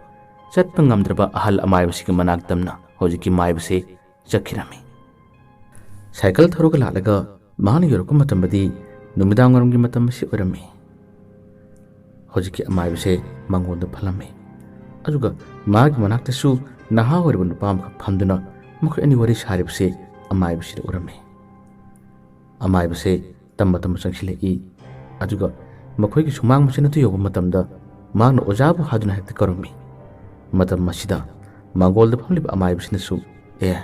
ꯆꯠꯄ ꯉꯝꯗ꯭ꯔꯕ ꯑꯍꯜ ꯑꯃꯥꯏꯕꯁꯤꯒꯤ ꯃꯅꯥꯛ ꯇꯝꯅ ꯍꯧꯖꯤꯛꯀꯤ ꯃꯥꯏꯕꯁꯦ ꯆꯠꯈꯤꯔꯝꯃꯤ꯫ ꯁꯥꯏꯀꯜ ꯊꯧꯔꯒ ꯂꯥꯛꯂꯒ ꯃꯍꯥꯛꯅ ꯌꯧꯔꯛꯄ ꯃꯇꯝꯗꯗꯤ ꯅꯨꯃꯤꯗꯥꯡ ꯋꯥꯏꯔꯝꯒꯤ ꯃꯇꯝ ꯑꯁꯤ ꯑꯣꯏꯔꯝꯃꯤ꯫ ꯍꯧꯖꯤꯛꯀꯤ ꯑꯃꯥꯏꯕꯁꯦ ꯃꯉꯣꯟꯗ ꯐꯝꯂꯝꯃꯤ꯫ ꯑꯗꯨꯒ ꯃꯥꯒꯤ ꯃꯅꯥꯛꯇꯁꯨ ꯅꯍꯥ ꯑꯣꯏꯔꯕ ꯅꯨꯄꯥ ꯑꯃꯈꯛ ꯐꯝꯗꯨꯅ ꯃꯈꯣꯏ ꯑꯅꯤ ꯋꯥꯔꯤ ꯁꯥꯔꯤꯕꯁꯦ ꯑꯃꯥꯏꯕꯁꯤꯗ ꯎꯔꯝꯃꯤ꯫ ꯑꯃꯥꯏꯕꯁꯦ ꯇꯝꯕ ꯇꯝꯕ ꯆꯪꯁꯤꯜꯂꯛꯏ꯫ ꯑꯗꯨꯒ ꯃꯈꯣꯏꯒꯤ ꯁꯨꯃꯥꯡ ꯃꯆꯤꯟ ꯑꯗꯨ ꯌꯧꯕ ꯃꯇꯝꯗ ꯃꯍꯥꯛꯅ ꯑꯣꯖꯥꯕꯨ ꯍꯥꯗꯨꯅ ꯍꯦꯛꯇ ꯀꯧꯔꯝꯃꯤ꯫ ꯃꯇꯝ ꯑꯁꯤꯗ ꯃꯥꯡꯒꯣꯜꯗ ꯐꯝꯂꯤꯕ ꯑꯃꯥꯏꯕꯁꯤꯅꯁꯨ, "ꯑꯦ,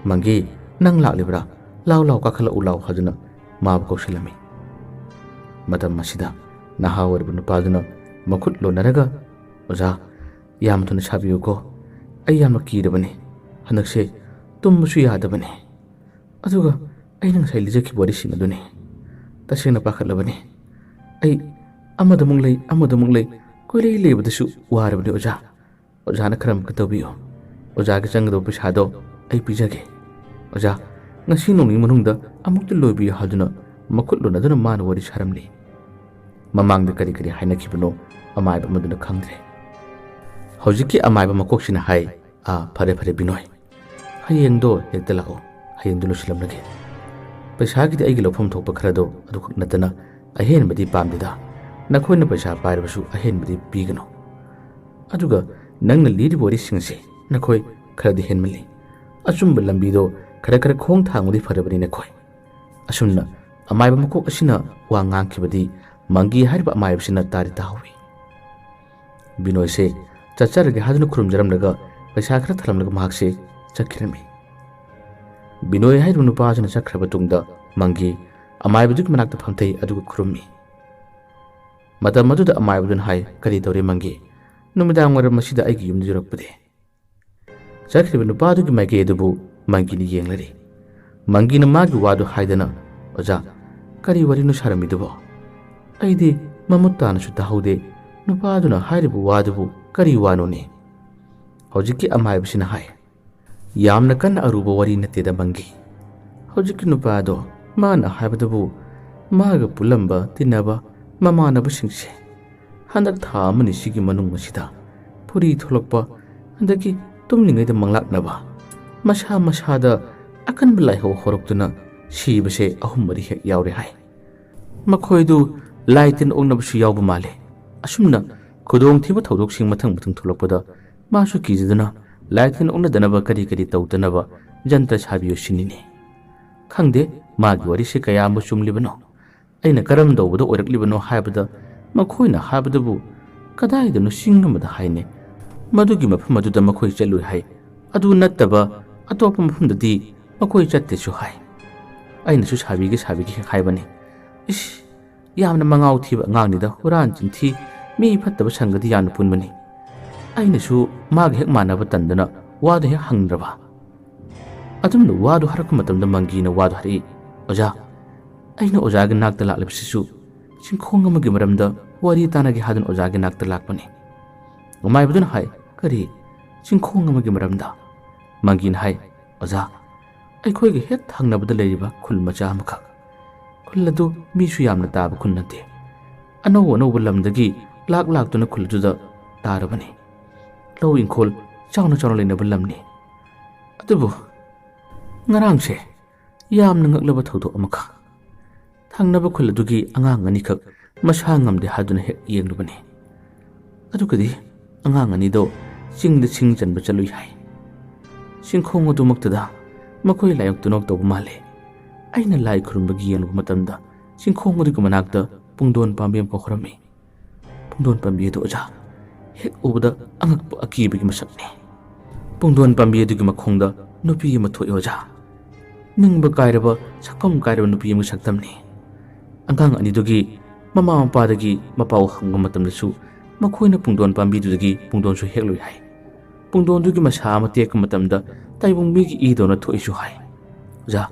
ꯃꯪꯒꯤ, ꯅꯪ ꯂꯥꯛꯂꯤꯕ꯭ꯔꯥ? ꯂꯥꯎ, ꯂꯥꯎ, ꯀꯥꯈꯠꯂꯛꯎ, ꯂꯥꯎ," ꯍꯥꯏꯗꯨꯅ ꯃꯥꯕꯨ ꯀꯧꯁꯤꯜꯂꯝꯃꯤ꯫ ꯃꯇꯝ ꯑꯁꯤꯗ ꯅꯍꯥ ꯑꯣꯏꯔꯤꯕ ꯅꯨꯄꯥꯗꯨꯅ ꯃꯈꯨꯠ ꯂꯣꯟꯅꯔꯒ, "ꯑꯣꯖꯥ, ꯌꯥꯝ ꯊꯨꯅ ꯁꯥꯕꯤꯌꯨꯀꯣ꯫ ꯑꯩ ꯌꯥꯝꯅ ꯀꯤꯔꯕꯅꯤ꯫ ꯍꯟꯗꯛꯁꯦ ꯇꯨꯝꯕꯁꯨ ꯌꯥꯗꯕꯅꯤ꯫ ꯑꯗꯨꯒ ꯑꯩꯅ ꯉꯁꯥꯏ ꯂꯤꯖꯈꯤꯕ ꯋꯥꯔꯤꯁꯤꯡ ꯑꯗꯨꯅꯤ꯫ ꯇꯁꯦꯡꯅ ꯄꯥꯈꯠꯂꯕꯅꯤ꯫ ꯑꯩ ꯑꯃꯗꯃꯨꯛ ꯂꯩ, ꯑꯃꯗꯃꯨꯛ ꯂꯩ, ꯀꯣꯏꯂꯩ ꯂꯩꯕꯗꯁꯨ ꯋꯥꯔꯕꯅꯤ ꯑꯣꯖꯥ꯫ ꯑꯣꯖꯥꯅ ꯈꯔ ꯑꯃꯨꯛꯇ ꯇꯧꯕꯤꯌꯨ꯫ ꯑꯣꯖꯥꯒꯤ ꯆꯪꯒꯗꯕ ꯄꯩꯁꯥꯗꯣ ꯑꯩ ꯄꯤꯖꯒꯦ꯫ ꯑꯣꯖꯥ, ꯉꯁꯤ ꯅꯣꯡ ꯅꯤꯅꯤ ꯃꯅꯨꯡꯗ ꯑꯃꯨꯛꯇ ꯂꯣꯏꯕꯤꯌꯨ," ꯍꯥꯏꯗꯨꯅ ꯃꯈꯨꯠ ꯂꯣꯟꯅꯗꯨꯅ ꯃꯥꯅ ꯋꯥꯔꯤ ꯁꯥꯔꯝꯂꯤ꯫ ꯃꯃꯥꯡꯗ ꯀꯔꯤ ꯀꯔꯤ ꯍꯥꯏꯅꯈꯤꯕꯅꯣ ꯑꯃꯥꯏꯕ ꯑꯃꯗꯨꯅ ꯈꯪꯗ꯭ꯔꯦ꯫ ꯍꯧꯖꯤꯛꯀꯤ ꯑꯃꯥꯏꯕ ꯃꯀꯣꯛꯁꯤꯅ ꯍꯥꯏ, "ꯑꯥ, ꯐꯔꯦ, ꯐꯔꯦ, ꯕꯤꯅꯣꯏ꯫ ꯍꯌꯦꯡꯗꯣ ꯍꯦꯛꯇ ꯂꯥꯛꯑꯣ꯫ ꯍꯌꯦꯡꯗꯣ ꯂꯣꯏꯁꯤꯜꯂꯝꯂꯒꯦ꯫ ꯄꯩꯁꯥꯒꯤꯗꯤ ꯑꯩꯒꯤ ꯂꯧꯐꯝ ꯊꯣꯛꯄ ꯈꯔꯗꯣ ꯑꯗꯨꯈꯛ ꯅꯠꯇꯅ ꯑꯍꯦꯟꯕꯗꯤ ꯄꯥꯝꯗꯦꯗ꯫ ꯅꯈꯣꯏꯅ ꯄꯩꯁꯥ ꯄꯥꯏꯔꯕꯁꯨ ꯑꯍꯦꯟꯕꯗꯤ ꯄꯤꯒꯅꯨ꯫ ꯑꯗꯨꯒ ꯅꯪꯅ ꯂꯤꯔꯤꯕ ꯋꯥꯔꯤꯁꯤꯡꯁꯦ ꯅꯈꯣꯏ ꯈꯔꯗꯤ ꯍꯦꯟꯃꯜꯂꯤ꯫ ꯑꯆꯨꯝꯕ ꯂꯝꯕꯤꯗꯣ ꯈꯔ ꯈꯔ ꯈꯣꯡ ꯊꯥꯡꯕꯗꯤ ꯐꯔꯕꯅꯤ ꯅꯈꯣꯏ꯫" ꯑꯁꯨꯝꯅ ꯑꯃꯥꯏꯕ ꯃꯀꯣꯛ ꯑꯁꯤꯅ ꯋꯥ ꯉꯥꯡꯈꯤꯕꯗꯤ ꯃꯪꯒꯤ ꯍꯥꯏꯔꯤꯕ ꯑꯃꯥꯏꯕꯁꯤꯅ ꯇꯥꯗꯤ ꯇꯥꯍꯧꯏ꯫ ꯕꯤꯅꯣꯏꯁꯦ ꯆꯠꯆꯔꯒꯦ ꯍꯥꯏꯗꯨꯅ ꯈꯨꯔꯨꯝꯖꯔꯝꯂꯒ ꯄꯩꯁꯥ ꯈꯔ ꯊꯅꯝꯂꯒ ꯃꯍꯥꯛꯁꯦ ꯆꯠꯈꯤꯔꯝꯃꯤ꯫ ꯕꯤꯅꯣꯏ ꯍꯥꯏꯔꯤꯕ ꯅꯨꯄꯥ ꯑꯁꯤꯅ ꯆꯠꯈ꯭ꯔꯕ ꯇꯨꯡꯗ ꯃꯪꯒꯤ ꯑꯃꯥꯏꯕꯗꯨꯒꯤ ꯃꯅꯥꯛꯇ ꯐꯝꯊꯩ ꯑꯗꯨꯒ ꯈꯨꯔꯨꯝꯃꯤ꯫ ꯃꯇꯝ ꯑꯗꯨꯗ ꯑꯃꯥꯏꯕꯗꯨꯅ ꯍꯥꯏ, "ꯀꯔꯤ ꯇꯧꯔꯦ ꯃꯪꯒꯤ? ꯅꯨꯃꯤꯗꯥꯡ ꯋꯥꯏꯔꯝ ꯑꯁꯤꯗ ꯑꯩꯒꯤ ꯌꯨꯝꯗ ꯌꯧꯔꯛꯄꯗꯤ?" ꯆꯠꯈ꯭ꯔꯤꯕ ꯅꯨꯄꯥꯗꯨꯒꯤ ꯃꯥꯏꯀꯩ ꯑꯗꯨꯕꯨ ꯃꯪꯒꯤꯅ ꯌꯦꯡꯂꯔꯤ꯫ ꯃꯪꯒꯤꯅ ꯃꯥꯒꯤ ꯋꯥꯗꯨ ꯍꯥꯏꯗꯅ, "ꯑꯣꯖꯥ, "ꯀꯔꯤ ꯋꯥꯔꯤꯅꯣ ꯁꯥꯔꯝꯃꯤꯗꯨꯕꯣ? ꯑꯩꯗꯤ ꯃꯃꯨꯠ ꯇꯥꯅꯁꯨ ꯇꯥꯍꯧꯗꯦ꯫ ꯅꯨꯄꯥꯗꯨꯅ ꯍꯥꯏꯔꯤꯕ ꯋꯥꯗꯨꯕꯨ ꯀꯔꯤ ꯋꯥꯅꯣꯅꯦ?" ꯍꯧꯖꯤꯛꯀꯤ ꯑꯃꯥꯏꯕꯁꯤꯅ ꯍꯥꯏ, "ꯌꯥꯝꯅ ꯀꯟꯅ ꯑꯔꯨꯕ ꯋꯥꯔꯤ ꯅꯠꯇꯦꯗ, ꯃꯪꯒꯤ꯫ ꯍꯧꯖꯤꯛꯀꯤ ꯅꯨꯄꯥꯗꯣ, ꯃꯥꯅ ꯍꯥꯏꯕꯗꯕꯨ, ꯃꯥꯒ ꯄꯨꯜꯂꯝꯕ, ꯇꯤꯟꯅꯕ ꯃꯃꯥꯟꯅꯕꯁꯤꯡꯁꯦ ꯍꯟꯗꯛ ꯊꯥ ꯑꯃꯅꯤ ꯁꯤꯒꯤ ꯃꯅꯨꯡ ꯑꯁꯤꯗ ꯐꯨꯔꯤ ꯊꯣꯛꯂꯛꯄ, ꯑꯗꯒꯤ ꯇꯨꯝꯂꯤꯉꯩꯗ ꯃꯪꯂꯥꯛꯅꯕ, ꯃꯁꯥ ꯃꯁꯥꯗ ꯑꯀꯟꯕ ꯂꯥꯏꯍꯧ ꯍꯧꯔꯛꯇꯨꯅ ꯁꯤꯕꯁꯦ ꯑꯍꯨꯝ ꯃꯔꯤ ꯍꯦꯛ ꯌꯥꯎꯔꯦ" ꯍꯥꯏ꯫ "ꯃꯈꯣꯏꯗꯨ ꯂꯥꯏ ꯇꯤꯟ ꯑꯣꯛꯅꯕꯁꯨ ꯌꯥꯎꯕ ꯃꯥꯜꯂꯦ꯫ ꯑꯁꯨꯝꯅ ꯈꯨꯗꯣꯡꯊꯤꯕ ꯊꯧꯗꯣꯛꯁꯤꯡ ꯃꯊꯪ ꯃꯊꯪ ꯊꯣꯛꯂꯛꯄꯗ ꯃꯥꯁꯨ ꯀꯤꯖꯗꯨꯅ ꯂꯥꯏ ꯇꯤꯟ ꯑꯣꯛꯅꯗꯅꯕ ꯀꯔꯤ ꯀꯔꯤ ꯇꯧꯗꯅꯕ ꯖꯟꯇ꯭ꯔ ꯁꯥꯕꯤꯌꯨ ꯁꯤꯅꯤꯅꯦ꯫ ꯈꯪꯗꯦ, ꯃꯥꯒꯤ ꯋꯥꯔꯤꯁꯦ ꯀꯌꯥꯝꯕꯨ ꯆꯨꯝꯂꯤꯕꯅꯣ꯫ ꯑꯩꯅ ꯀꯔꯝ ꯇꯧꯕꯗ ꯑꯣꯏꯔꯛꯂꯤꯕꯅꯣ ꯍꯥꯏꯕꯗ, ꯃꯈꯣꯏꯅ ꯍꯥꯏꯕꯗꯕꯨ ꯀꯗꯥꯏꯗꯅꯣ ꯆꯤꯡ ꯑꯃꯗ ꯍꯥꯏꯅꯦ꯫ ꯃꯗꯨꯒꯤ ꯃꯐꯝ ꯑꯗꯨꯗ ꯃꯈꯣꯏ ꯆꯠꯂꯨꯏ ꯍꯥꯏ꯫ ꯑꯗꯨ ꯅꯠꯇꯕ ꯑꯇꯣꯞꯄ ꯃꯐꯝꯗꯗꯤ ꯃꯈꯣꯏ ꯆꯠꯇꯦꯁꯨ ꯍꯥꯏ꯫ ꯑꯩꯅꯁꯨ ꯁꯥꯕꯤꯒꯦ ꯁꯥꯕꯤꯒꯦ ꯍꯦꯛ ꯍꯥꯏꯕꯅꯤ꯫ ꯏꯁ, ꯌꯥꯝꯅ ꯃꯉꯥꯎ ꯊꯤꯕ ꯑꯉꯥꯡꯅꯤꯗ, ꯍꯨꯔꯥꯟ ꯆꯤꯟꯊꯤ, ꯃꯤ ꯐꯠꯇꯕ ꯁꯪꯒꯗꯤ ꯌꯥꯝꯅ ꯄꯨꯟꯕꯅꯤ꯫ ꯑꯩꯅꯁꯨ ꯃꯥꯒ ꯍꯦꯛ ꯃꯥꯟꯅꯕ ꯇꯟꯗꯅ ꯋꯥꯗꯨ ꯍꯦꯛ ꯍꯪꯗ꯭ꯔꯕ꯫ ꯑꯗꯨꯝꯅ ꯋꯥꯗꯨ ꯍꯥꯏꯔꯛꯄ ꯃꯇꯝꯗ ꯃꯪꯒꯤꯅ ꯋꯥꯗꯨ ꯍꯥꯏꯔꯛꯏ, "ꯑꯣꯖꯥ, ꯑꯩꯅ ꯑꯣꯖꯥꯒꯤ ꯅꯥꯛꯇ ꯂꯥꯛꯂꯤꯕꯁꯤꯁꯨ ꯆꯤꯡꯈꯣꯡ ꯑꯃꯒꯤ ꯃꯔꯝꯗ ꯋꯥꯔꯤ ꯇꯥꯟꯅꯒꯦ ꯍꯥꯏꯗꯨꯅ ꯑꯣꯖꯥꯒꯤ ꯅꯥꯛꯇ ꯂꯥꯛꯄꯅꯤ"꯫ ꯑꯃꯥꯏꯕꯗꯨꯅ ꯍꯥꯏ, "ꯀꯔꯤ? ꯆꯤꯡꯈꯣꯡ ꯑꯃꯒꯤ ꯃꯔꯝꯗ?" ꯃꯪꯒꯤꯅ ꯍꯥꯏ, "ꯑꯣꯖꯥ, ꯑꯩꯈꯣꯏꯒꯤ ꯍꯦꯛ ꯊꯪꯅꯕꯗ ꯂꯩꯔꯤꯕ ꯈꯨꯜ ꯃꯆꯥ ꯑꯃꯈꯛ, ꯈꯨꯜ ꯑꯗꯨ ꯃꯤꯁꯨ ꯌꯥꯝꯅ ꯇꯥꯕ ꯈꯨꯜ ꯅꯠꯇꯦ꯫ ꯑꯅꯧ ꯑꯅꯧꯕ ꯂꯝꯗꯒꯤ ꯂꯥꯛ ꯂꯥꯛꯇꯨꯅ ꯈꯨꯜ ꯑꯗꯨꯗ ꯇꯥꯔꯕꯅꯤ꯫ ꯂꯧ ꯏꯪꯈꯣꯜ ꯆꯥꯎꯅ ꯆꯥꯎꯅ ꯂꯩꯅꯕ ꯂꯝꯅꯤ꯫ ꯑꯗꯨꯕꯨ ꯉꯔꯥꯡꯁꯦ ꯌꯥꯝꯅ ꯉꯛꯂꯕ ꯊꯧꯗꯣꯛ ꯑꯃꯈꯛ, ꯊꯪꯅꯕ ꯈꯨꯜ ꯑꯗꯨꯒꯤ ꯑꯉꯥꯡ ꯑꯅꯤꯈꯛ ꯃꯁꯥ ꯉꯝꯗꯦ ꯍꯥꯏꯗꯨꯅ ꯍꯦꯛ ꯌꯦꯡꯂꯨꯕꯅꯤ꯫ ꯑꯗꯨꯒꯗꯤ ꯑꯉꯥꯡ ꯑꯅꯤꯗꯣ ꯆꯤꯡꯗ ꯁꯤꯡ ꯆꯟꯕ ꯆꯠꯂꯨꯏ ꯍꯥꯏ꯫ ꯆꯤꯡꯈꯣꯡ ꯑꯗꯨꯃꯛꯇꯗ ꯃꯈꯣꯏ ꯂꯥꯏꯑꯣꯡ ꯇꯨꯅꯧ ꯇꯧꯕ ꯃꯥꯜꯂꯦ꯫ ꯑꯩꯅ ꯂꯥꯏ ꯈꯨꯔꯨꯝꯕꯒꯤ ꯌꯦꯡꯂꯨꯕ ꯃꯇꯝꯗ ꯆꯤꯡꯈꯣꯡ ꯑꯗꯨꯒꯤ ꯃꯅꯥꯛꯇ ꯄꯨꯡꯗꯣꯟ ꯄꯥꯝꯕꯤ ꯑꯃꯈꯛ ꯍꯧꯔꯝꯃꯤ꯫ ꯄꯨꯡꯗꯣꯟ ꯄꯥꯝꯕꯤ ꯑꯗꯨ, ꯑꯣꯖꯥ, ꯍꯦꯛ ꯎꯕꯗ ꯑꯉꯛꯄ ꯑꯀꯤꯕꯒꯤ ꯃꯁꯛꯅꯤ꯫ ꯄꯨꯡꯗꯣꯟ ꯄꯥꯝꯕꯤ ꯑꯗꯨꯒꯤ ꯃꯈꯣꯡꯗ ꯅꯨꯄꯤ ꯑꯃ ꯊꯣꯛꯏ, ꯑꯣꯖꯥ꯫ ꯅꯤꯡꯕ ꯀꯥꯏꯔꯕ, ꯁꯛꯐꯝ ꯀꯥꯏꯔꯕ ꯅꯨꯄꯤ ꯑꯃꯒꯤ ꯁꯛꯇꯝꯅꯤ꯫ ꯑꯉꯥꯡ ꯑꯅꯤꯗꯨꯒꯤ ꯃꯃꯥ ꯃꯄꯥꯗꯒꯤ ꯃꯄꯥꯎ ꯍꯪꯕ ꯃꯇꯝꯗꯁꯨ ꯃꯈꯣꯏꯅ ꯄꯨꯡꯗꯣꯟ ꯄꯥꯝꯕꯤꯗꯨꯗꯒꯤ ꯄꯨꯡꯗꯣꯟꯁꯨ ꯍꯦꯛꯂꯣꯏ ꯍꯥꯏ꯫ ꯄꯨꯡꯗꯣꯟꯗꯨꯒꯤ ꯃꯁꯥ ꯑꯃ ꯇꯦꯛꯄ ꯃꯇꯝꯗ ꯇꯥꯏꯕꯪ ꯃꯤꯒꯤ ꯏꯗꯧꯅ ꯊꯣꯛꯏꯁꯨ ꯍꯥꯏ꯫ ꯑꯣꯖꯥ,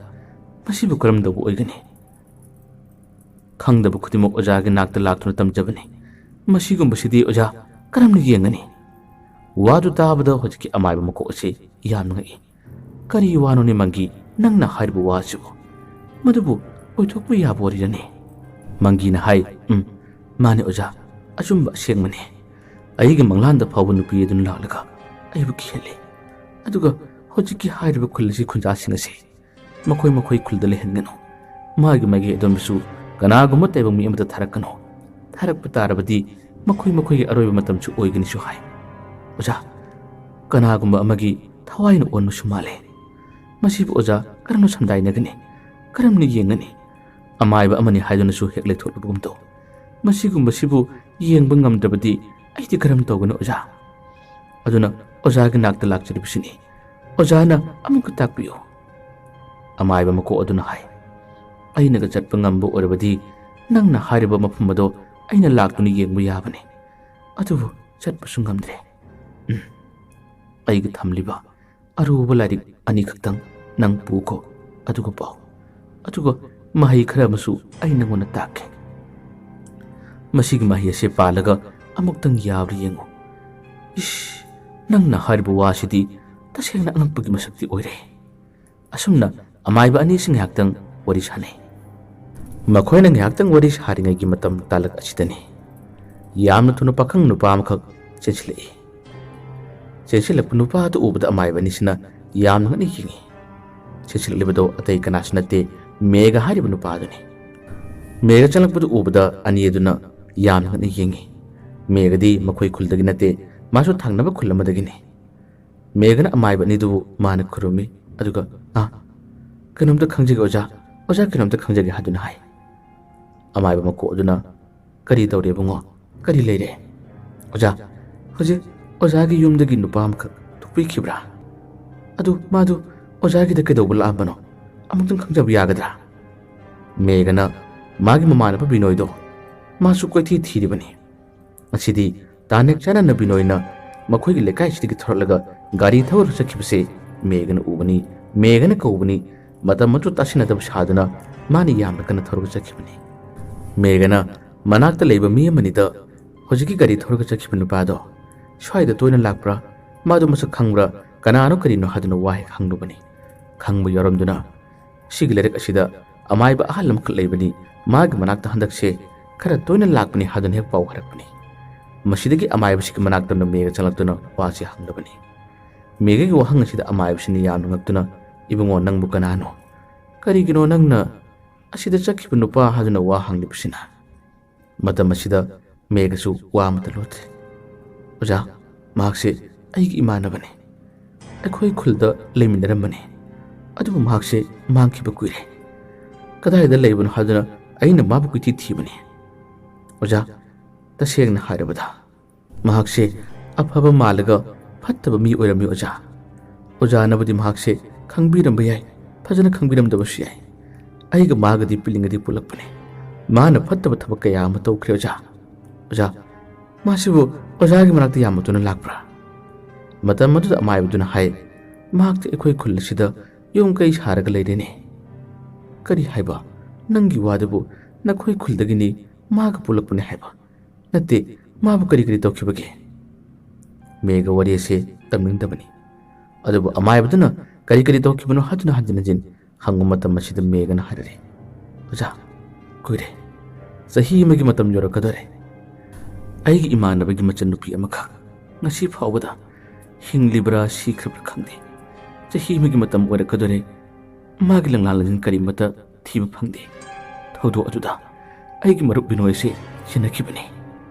ꯃꯁꯤꯕꯨ ꯀꯔꯝ ꯇꯧꯕ ꯑꯣꯏꯒꯅꯤ? ꯈꯪꯗꯕ ꯈꯨꯗꯤꯡꯃꯛ ꯑꯣꯖꯥꯒꯤ ꯅꯥꯛꯇ ꯂꯥꯛꯇꯨꯅ ꯇꯝꯖꯕꯅꯤ꯫ ꯃꯁꯤꯒꯨꯝꯕꯁꯤꯗꯤ ꯑꯣꯖꯥ ꯀꯔꯝꯅ ꯌꯦꯡꯒꯅꯤ?" ꯋꯥꯗꯨ ꯇꯥꯕꯗ ꯍꯧꯖꯤꯛꯀꯤ ꯑꯃꯥꯏꯕ ꯃꯀꯣꯛ ꯑꯁꯤ ꯌꯥꯝꯅ ꯉꯛꯏ꯫ "ꯀꯔꯤ ꯋꯥꯅꯣꯅꯦ ꯃꯪꯒꯤ, ꯅꯪꯅ ꯍꯥꯏꯔꯤꯕ ꯋꯥꯁꯤꯕꯨ? ꯃꯗꯨꯕꯨ ꯑꯣꯏꯊꯣꯛꯄ ꯌꯥꯕ ꯋꯥꯔꯤꯔꯅꯦ?" ꯃꯪꯒꯤꯅ ꯍꯥꯏ, "ꯎꯝ, ꯃꯥꯅꯦ ꯑꯣꯖꯥ, ꯑꯆꯨꯝꯕ ꯑꯁꯦꯡꯕꯅꯦ꯫ ꯑꯩꯒꯤ ꯃꯪꯂꯥꯟꯗ ꯐꯥꯎꯕ ꯅꯨꯄꯤ ꯑꯗꯨꯅ ꯂꯥꯛꯂꯒ ꯑꯩꯕꯨ ꯀꯤꯍꯜꯂꯤ꯫ ꯑꯗꯨꯒ ꯍꯧꯖꯤꯛꯀꯤ ꯍꯥꯏꯔꯤꯕ ꯈꯨꯜ ꯑꯁꯤ ꯈꯨꯟꯖꯥꯁꯤꯡ ꯑꯁꯤ ꯃꯈꯣꯏ ꯃꯈꯣꯏ ꯈꯨꯜꯗ ꯂꯩꯍꯟꯒꯅꯨ꯫ ꯃꯥꯒꯤ ꯃꯥꯒꯤ ꯑꯗꯣꯝꯗꯁꯨ ꯀꯅꯥꯒꯨꯝꯕ ꯇꯥꯏꯕꯪ ꯃꯤ ꯑꯃꯠꯇ ꯊꯥꯔꯛꯀꯅꯨ꯫ ꯊꯥꯔꯛꯄ ꯇꯥꯔꯕꯗꯤ ꯃꯈꯣꯏ ꯃꯈꯣꯏꯒꯤ ꯑꯔꯣꯏꯕ ꯃꯇꯝꯁꯨ ꯑꯣꯏꯒꯅꯤꯁꯨ ꯍꯥꯏ꯫ ꯑꯣꯖꯥ, ꯀꯅꯥꯒꯨꯝꯕ ꯑꯃꯒꯤ ꯊꯋꯥꯏꯅ ꯑꯣꯟꯕꯁꯨ ꯃꯥꯜꯂꯦ꯫ ꯃꯁꯤꯕꯨ ꯑꯣꯖꯥ ꯀꯔꯝꯅ ꯁꯝꯗꯥꯏꯅꯒꯅꯤ? ꯀꯔꯝꯅ ꯌꯦꯡꯒꯅꯤ? ꯑꯃꯥꯏꯕ ꯑꯃꯅꯤ ꯍꯥꯏꯗꯨꯅꯁꯨ ꯍꯦꯛ ꯂꯩꯊꯣꯛꯂꯕꯒꯨꯝ ꯇꯧ꯫ ꯃꯁꯤꯒꯨꯝꯕꯁꯤꯕꯨ ꯌꯦꯡꯕ ꯉꯝꯗ꯭ꯔꯕꯗꯤ ꯑꯩꯗꯤ ꯀꯔꯝ ꯇꯧꯒꯅꯤ ꯑꯣꯖꯥ? ꯑꯗꯨꯅ ꯑꯣꯖꯥꯒꯤ ꯅꯥꯛꯇ ꯂꯥꯛꯆꯔꯤꯕꯁꯤꯅꯤ꯫ ꯑꯣꯖꯥꯅ ꯑꯃꯨꯛꯀ ꯇꯥꯛꯄꯤꯌꯨ꯫" ꯑꯃꯥꯏꯕ ꯃꯀꯣꯛ ꯑꯗꯨꯅ ꯍꯥꯏ, "ꯑꯩꯅꯒ ꯆꯠꯄ ꯉꯝꯕ ꯑꯣꯏꯔꯕꯗꯤ ꯅꯪꯅ ꯍꯥꯏꯔꯤꯕ ꯃꯐꯝ ꯑꯗꯣ ꯑꯩꯅ ꯂꯥꯛꯇꯨꯅ ꯌꯦꯡꯕ ꯌꯥꯕꯅꯤ꯫ ꯑꯗꯨꯕꯨ ꯆꯠꯄꯁꯨ ꯉꯝꯗ꯭ꯔꯦ꯫ ꯎꯝ, ꯑꯩꯒ ꯊꯝꯂꯤꯕ ꯑꯔꯨꯕ ꯂꯥꯏꯔꯤꯛ ꯑꯅꯤꯈꯛꯇꯪ ꯅꯪ ꯄꯨꯈꯣ, ꯑꯗꯨꯒ ꯄꯥꯎ꯫ ꯑꯗꯨꯒ ꯃꯍꯩ ꯈꯔ ꯑꯃꯁꯨ ꯑꯩ ꯅꯪꯉꯣꯟꯗ ꯇꯥꯛꯀꯦ꯫ ꯃꯁꯤꯒꯤ ꯃꯍꯩ ꯑꯁꯤ ꯄꯥꯜꯂꯒ ꯑꯃꯨꯛꯇꯪ ꯌꯥꯕ꯭ꯔꯥ ꯌꯦꯡꯉꯨ꯫ ꯏꯁ, ꯅꯪꯅ ꯍꯥꯏꯔꯤꯕ ꯋꯥꯁꯤꯗꯤ ꯇꯁꯦꯡꯅ ꯑꯉꯛꯄꯒꯤ ꯃꯁꯛꯇꯤ ꯑꯣꯏꯔꯦ꯫" ꯑꯁꯨꯝꯅ ꯑꯃꯥꯏꯕ ꯑꯅꯤꯁꯤ ꯉꯥꯏꯍꯥꯛꯇꯪ ꯋꯥꯔꯤ ꯁꯥꯟꯅꯩ꯫ ꯃꯈꯣꯏꯅ ꯉꯥꯏꯍꯥꯛꯇꯪ ꯋꯥꯔꯤ ꯁꯥꯔꯤꯉꯩꯒꯤ ꯃꯇꯝ ꯇꯥꯂꯛ ꯑꯁꯤꯗꯅꯤ ꯌꯥꯝꯅ ꯊꯨꯅ ꯄꯥꯈꯪ ꯅꯨꯄꯥ ꯑꯃꯈꯛ ꯆꯦꯟꯁꯤꯜꯂꯛꯏ꯫ ꯆꯦꯟꯁꯤꯜꯂꯛꯄ ꯅꯨꯄꯥ ꯑꯗꯨ ꯎꯕꯗ ꯑꯃꯥꯏꯕ ꯑꯅꯤꯁꯤꯅ ꯌꯥꯝꯅ ꯉꯛꯅ ꯌꯦꯡꯉꯤ꯫ ꯆꯦꯟꯁꯤꯜꯂꯛꯂꯤꯕꯗꯣ ꯑꯇꯩ ꯀꯅꯥꯁꯨ ꯅꯠꯇꯦ, ꯃꯦꯒ ꯍꯥꯏꯔꯤꯕ ꯅꯨꯄꯥ ꯑꯗꯨꯅꯤ꯫ ꯃꯦꯒ ꯆꯪꯂꯛꯄꯗꯨ ꯎꯕꯗ ꯑꯅꯤ ꯑꯗꯨꯅ ꯌꯥꯝꯅ ꯉꯛꯅ ꯌꯦꯡꯉꯤ꯫ ꯃꯦꯒꯗꯤ ꯃꯈꯣꯏ ꯈꯨꯜꯗꯒꯤ ꯅꯠꯇꯦ, ꯃꯥꯁꯨ ꯊꯪꯅꯕ ꯈꯨꯜ ꯑꯃꯗꯒꯤꯅꯤ꯫ ꯃꯦꯒꯅ ꯑꯃꯥꯏꯕ ꯑꯅꯤꯗꯨꯕꯨ ꯃꯥꯅ ꯈꯨꯔꯨꯝꯃꯤ, ꯑꯗꯨꯒ, "ꯑꯥ, ꯀꯩꯅꯣꯝꯇ ꯈꯪꯖꯒꯦ ꯑꯣꯖꯥ, ꯑꯣꯖꯥ ꯀꯩꯅꯣꯝꯇ ꯈꯪꯖꯒꯦ" ꯍꯥꯏꯗꯨꯅ ꯍꯥꯏ꯫ ꯑꯃꯥꯏꯕ ꯃꯀꯣꯛ ꯑꯗꯨꯅ, "ꯀꯔꯤ ꯇꯧꯔꯦ ꯏꯕꯨꯡꯉꯣ? ꯀꯔꯤ ꯂꯩꯔꯦ?" "ꯑꯣꯖꯥ, ꯍꯧꯖꯤꯛ ꯑꯣꯖꯥꯒꯤ ꯌꯨꯝꯗꯒꯤ ꯅꯨꯄꯥ ꯑꯃꯈꯛ ꯊꯣꯛꯄꯤꯈꯤꯕ꯭ꯔꯥ? ꯑꯗꯨ ꯃꯥꯗꯨ ꯑꯣꯖꯥꯒꯤꯗ ꯀꯩꯗꯧꯕ ꯂꯥꯛꯑꯝꯕꯅꯣ? ꯑꯃꯨꯛꯇꯪ ꯈꯪꯖꯕ ꯌꯥꯒꯗ꯭ꯔꯥ?" ꯃꯦꯒꯅ, "ꯃꯥꯒꯤ ꯃꯃꯥꯟꯅꯕ ꯕꯤꯅꯣꯏꯗꯣ, ꯃꯥꯁꯨ ꯀꯣꯏꯊꯤ ꯊꯤꯔꯤꯕꯅꯤ꯫ ꯉꯁꯤꯗꯤ ꯇꯥꯅꯦꯛ ꯆꯥꯅꯅ ꯕꯤꯅꯣꯏꯅ ꯃꯈꯣꯏꯒꯤ ꯂꯩꯀꯥꯏꯁꯤꯗꯒꯤ ꯊꯣꯔꯛꯂꯒ ꯒꯥꯔꯤ ꯊꯧꯔꯒ ꯆꯠꯈꯤꯕꯁꯦ ꯃꯦꯒꯅ ꯎꯕꯅꯤ, ꯃꯦꯒꯅ ꯀꯧꯕꯅꯤ, ꯃꯇꯝ ꯑꯗꯨ ꯇꯥꯁꯤꯟꯅꯗꯕ ꯁꯥꯗꯨꯅ ꯃꯥꯅ ꯌꯥꯝꯅ ꯀꯟꯅ ꯊꯧꯔꯒ ꯆꯠꯈꯤꯕꯅꯤ꯫" ꯃꯦꯘꯅ ꯃꯅꯥꯛꯇ ꯂꯩꯕ ꯃꯤ ꯑꯃꯅꯤꯗ ꯍꯧꯖꯤꯛꯀꯤ ꯒꯥꯔꯤ ꯊꯧꯔꯒ ꯆꯠꯈꯤꯕ ꯅꯨꯄꯥꯗꯣ ꯁ꯭ꯋꯥꯏꯗ ꯇꯣꯏꯅ ꯂꯥꯛꯄ꯭ꯔꯥ, ꯃꯥꯗꯣ ꯃꯁꯛ ꯈꯪꯕ꯭ꯔꯥ, ꯀꯅꯥꯅꯣ ꯀꯔꯤꯅꯣ ꯍꯥꯏꯗꯨꯅ ꯋꯥ ꯍꯦꯛ ꯍꯪꯂꯨꯕꯅꯤ꯫ ꯈꯪꯕ ꯌꯥꯎꯔꯝꯗꯨꯅ, "ꯁꯤꯒꯤ ꯂꯩꯔꯛ ꯑꯁꯤꯗ ꯑꯃꯥꯏꯕ ꯑꯍꯜ ꯑꯃꯈꯛ ꯂꯩꯕꯅꯤ, ꯃꯥꯒꯤ ꯃꯅꯥꯛꯇ ꯍꯟꯗꯛꯁꯦ ꯈꯔ ꯇꯣꯏꯅ ꯂꯥꯛꯄꯅꯤ" ꯍꯥꯏꯗꯨꯅ ꯍꯦꯛ ꯄꯥꯎ ꯍꯥꯏꯔꯛꯄꯅꯤ꯫ ꯃꯁꯤꯗꯒꯤ ꯑꯃꯥꯏꯕꯁꯤꯒꯤ ꯃꯅꯥꯛꯇ ꯃꯦꯘ ꯆꯪꯂꯛꯇꯨꯅ ꯋꯥꯁꯤ ꯍꯪꯂꯕꯅꯤ꯫ ꯃꯦꯘꯒꯤ ꯋꯥꯍꯪ ꯑꯁꯤꯗ ꯑꯃꯥꯏꯕꯁꯤꯅ ꯌꯥꯝꯅ ꯉꯛꯇꯨꯅ, "ꯏꯕꯨꯡꯉꯣ, ꯅꯪꯕꯨ ꯀꯅꯥꯅꯣ? ꯀꯔꯤꯒꯤꯅꯣ ꯅꯪꯅ ꯑꯁꯤꯗ ꯆꯠꯈꯤꯕ ꯅꯨꯄꯥ ꯍꯥꯏꯗꯨꯅ ꯋꯥ ꯍꯪꯂꯤꯕꯁꯤꯅ?" ꯃꯇꯝ ꯑꯁꯤꯗ ꯃꯦꯘꯁꯨ ꯋꯥ ꯑꯃꯠꯇ ꯂꯣꯠꯇ꯭ꯔꯦ꯫ "ꯑꯣꯖꯥ, ꯃꯍꯥꯛꯁꯦ ꯑꯩꯒꯤ ꯏꯃꯥꯟꯅꯕꯅꯤ꯫ ꯑꯩꯈꯣꯏ ꯈꯨꯜꯗ ꯂꯩꯃꯤꯟꯅꯔꯝꯕꯅꯤ꯫ ꯑꯗꯨꯕꯨ ꯃꯍꯥꯛꯁꯦ ꯃꯥꯡꯈꯤꯕ ꯀꯨꯏꯔꯦ꯫ ꯀꯗꯥꯏꯗ ꯂꯩꯕꯅꯣ ꯍꯥꯏꯗꯨꯅ ꯑꯩꯅ ꯃꯥꯕꯨ ꯀꯣꯏꯊꯤ ꯊꯤꯕꯅꯤ꯫ ꯑꯣꯖꯥ, ꯇꯁꯦꯡꯅ ꯍꯥꯏꯔꯕꯗ, ꯃꯍꯥꯛꯁꯦ ꯑꯐꯕ ꯃꯥꯜꯂꯒ ꯐꯠꯇꯕ ꯃꯤ ꯑꯣꯏꯔꯝꯃꯤ, ꯑꯣꯖꯥ꯫ ꯑꯣꯖꯥꯅꯕꯨꯗꯤ ꯃꯍꯥꯛꯁꯦ ꯈꯪꯕꯤꯔꯝꯕ ꯌꯥꯏ, ꯐꯖꯅ ꯈꯪꯕꯤꯔꯝꯗꯕꯁꯨ ꯌꯥꯏ꯫ ꯑꯩꯒ ꯃꯥꯒꯗꯤ ꯄꯤꯛꯂꯤꯉꯩꯗꯤ ꯄꯨꯜꯂꯛꯄꯅꯦ꯫ ꯃꯥꯅ ꯐꯠꯇꯕ ꯊꯕꯛ ꯀꯌꯥ ꯑꯃ ꯇꯧꯈ꯭ꯔꯦ, ꯑꯣꯖꯥ꯫ ꯑꯣꯖꯥ, ꯃꯥꯁꯤꯕꯨ ꯑꯣꯖꯥꯒꯤ ꯃꯅꯥꯛꯇ ꯌꯥꯝꯅ ꯇꯣꯏꯅ ꯂꯥꯛꯄ꯭ꯔꯥ?" ꯃꯇꯝ ꯑꯗꯨꯗ ꯑꯃꯥꯏꯕꯗꯨꯅ ꯍꯥꯏ, "ꯃꯍꯥꯛꯇꯤ ꯑꯩꯈꯣꯏ ꯈꯨꯜ ꯑꯁꯤꯗ ꯌꯨꯝ ꯀꯩ ꯁꯥꯔꯒ ꯂꯩꯔꯦꯅꯦ꯫" "ꯀꯔꯤ ꯍꯥꯏꯕ? ꯅꯪꯒꯤ ꯋꯥꯗꯨꯕꯨ ꯅꯈꯣꯏ ꯈꯨꯜꯗꯒꯤꯅꯤ, ꯃꯥꯒ ꯄꯨꯜꯂꯛꯄꯅꯦ ꯍꯥꯏꯕ? ꯅꯠꯇꯦ, ꯃꯥꯕꯨ ꯀꯔꯤ ꯀꯔꯤ ꯇꯧꯈꯤꯕꯒꯦ?" ꯃꯦꯒ ꯋꯥꯔꯤ ꯑꯁꯤ ꯇꯝꯅꯤꯡꯗꯕꯅꯤ꯫ ꯑꯗꯨꯕꯨ ꯑꯃꯥꯏꯕꯗꯨꯅ ꯀꯔꯤ ꯀꯔꯤ ꯇꯧꯈꯤꯕꯅꯣ ꯍꯥꯏꯗꯨꯅ ꯍꯟꯖꯤꯟ ꯍꯟꯖꯤꯟ ꯍꯪꯕ ꯃꯇꯝ ꯑꯁꯤꯗ ꯃꯦꯒꯅ ꯍꯥꯏꯔꯛꯏ, "ꯑꯣꯖꯥ, ꯀꯨꯏꯔꯦ꯫ ꯆꯍꯤ ꯑꯃꯒꯤ ꯃꯇꯝ ꯌꯧꯔꯛꯀꯗꯧꯔꯦ꯫ ꯑꯩꯒꯤ ꯏꯃꯥꯟꯅꯕꯒꯤ ꯃꯆꯟꯅꯨꯄꯤ ꯑꯃꯈꯛ ꯉꯁꯤ ꯐꯥꯎꯕꯗ ꯍꯤꯡꯂꯤꯕ꯭ꯔꯥ ꯁꯤꯈ꯭ꯔꯕ꯭ꯔꯥ ꯈꯪꯗꯦ꯫ ꯆꯍꯤ ꯑꯃꯒꯤ ꯃꯇꯝ ꯑꯣꯏꯔꯛꯀꯗꯧꯔꯦ꯫ ꯃꯥꯒꯤ ꯂꯪꯂꯥ ꯂꯪꯖꯤꯟ ꯀꯔꯤꯃꯠꯇ ꯊꯤꯕ ꯐꯪꯗꯦ꯫ ꯊꯧꯗꯣꯛ ꯑꯗꯨꯗ ꯑꯩꯒꯤ ꯃꯔꯨꯞ ꯕꯤꯅꯣꯏꯁꯦ ꯁꯤꯟꯅꯈꯤꯕꯅꯤ꯫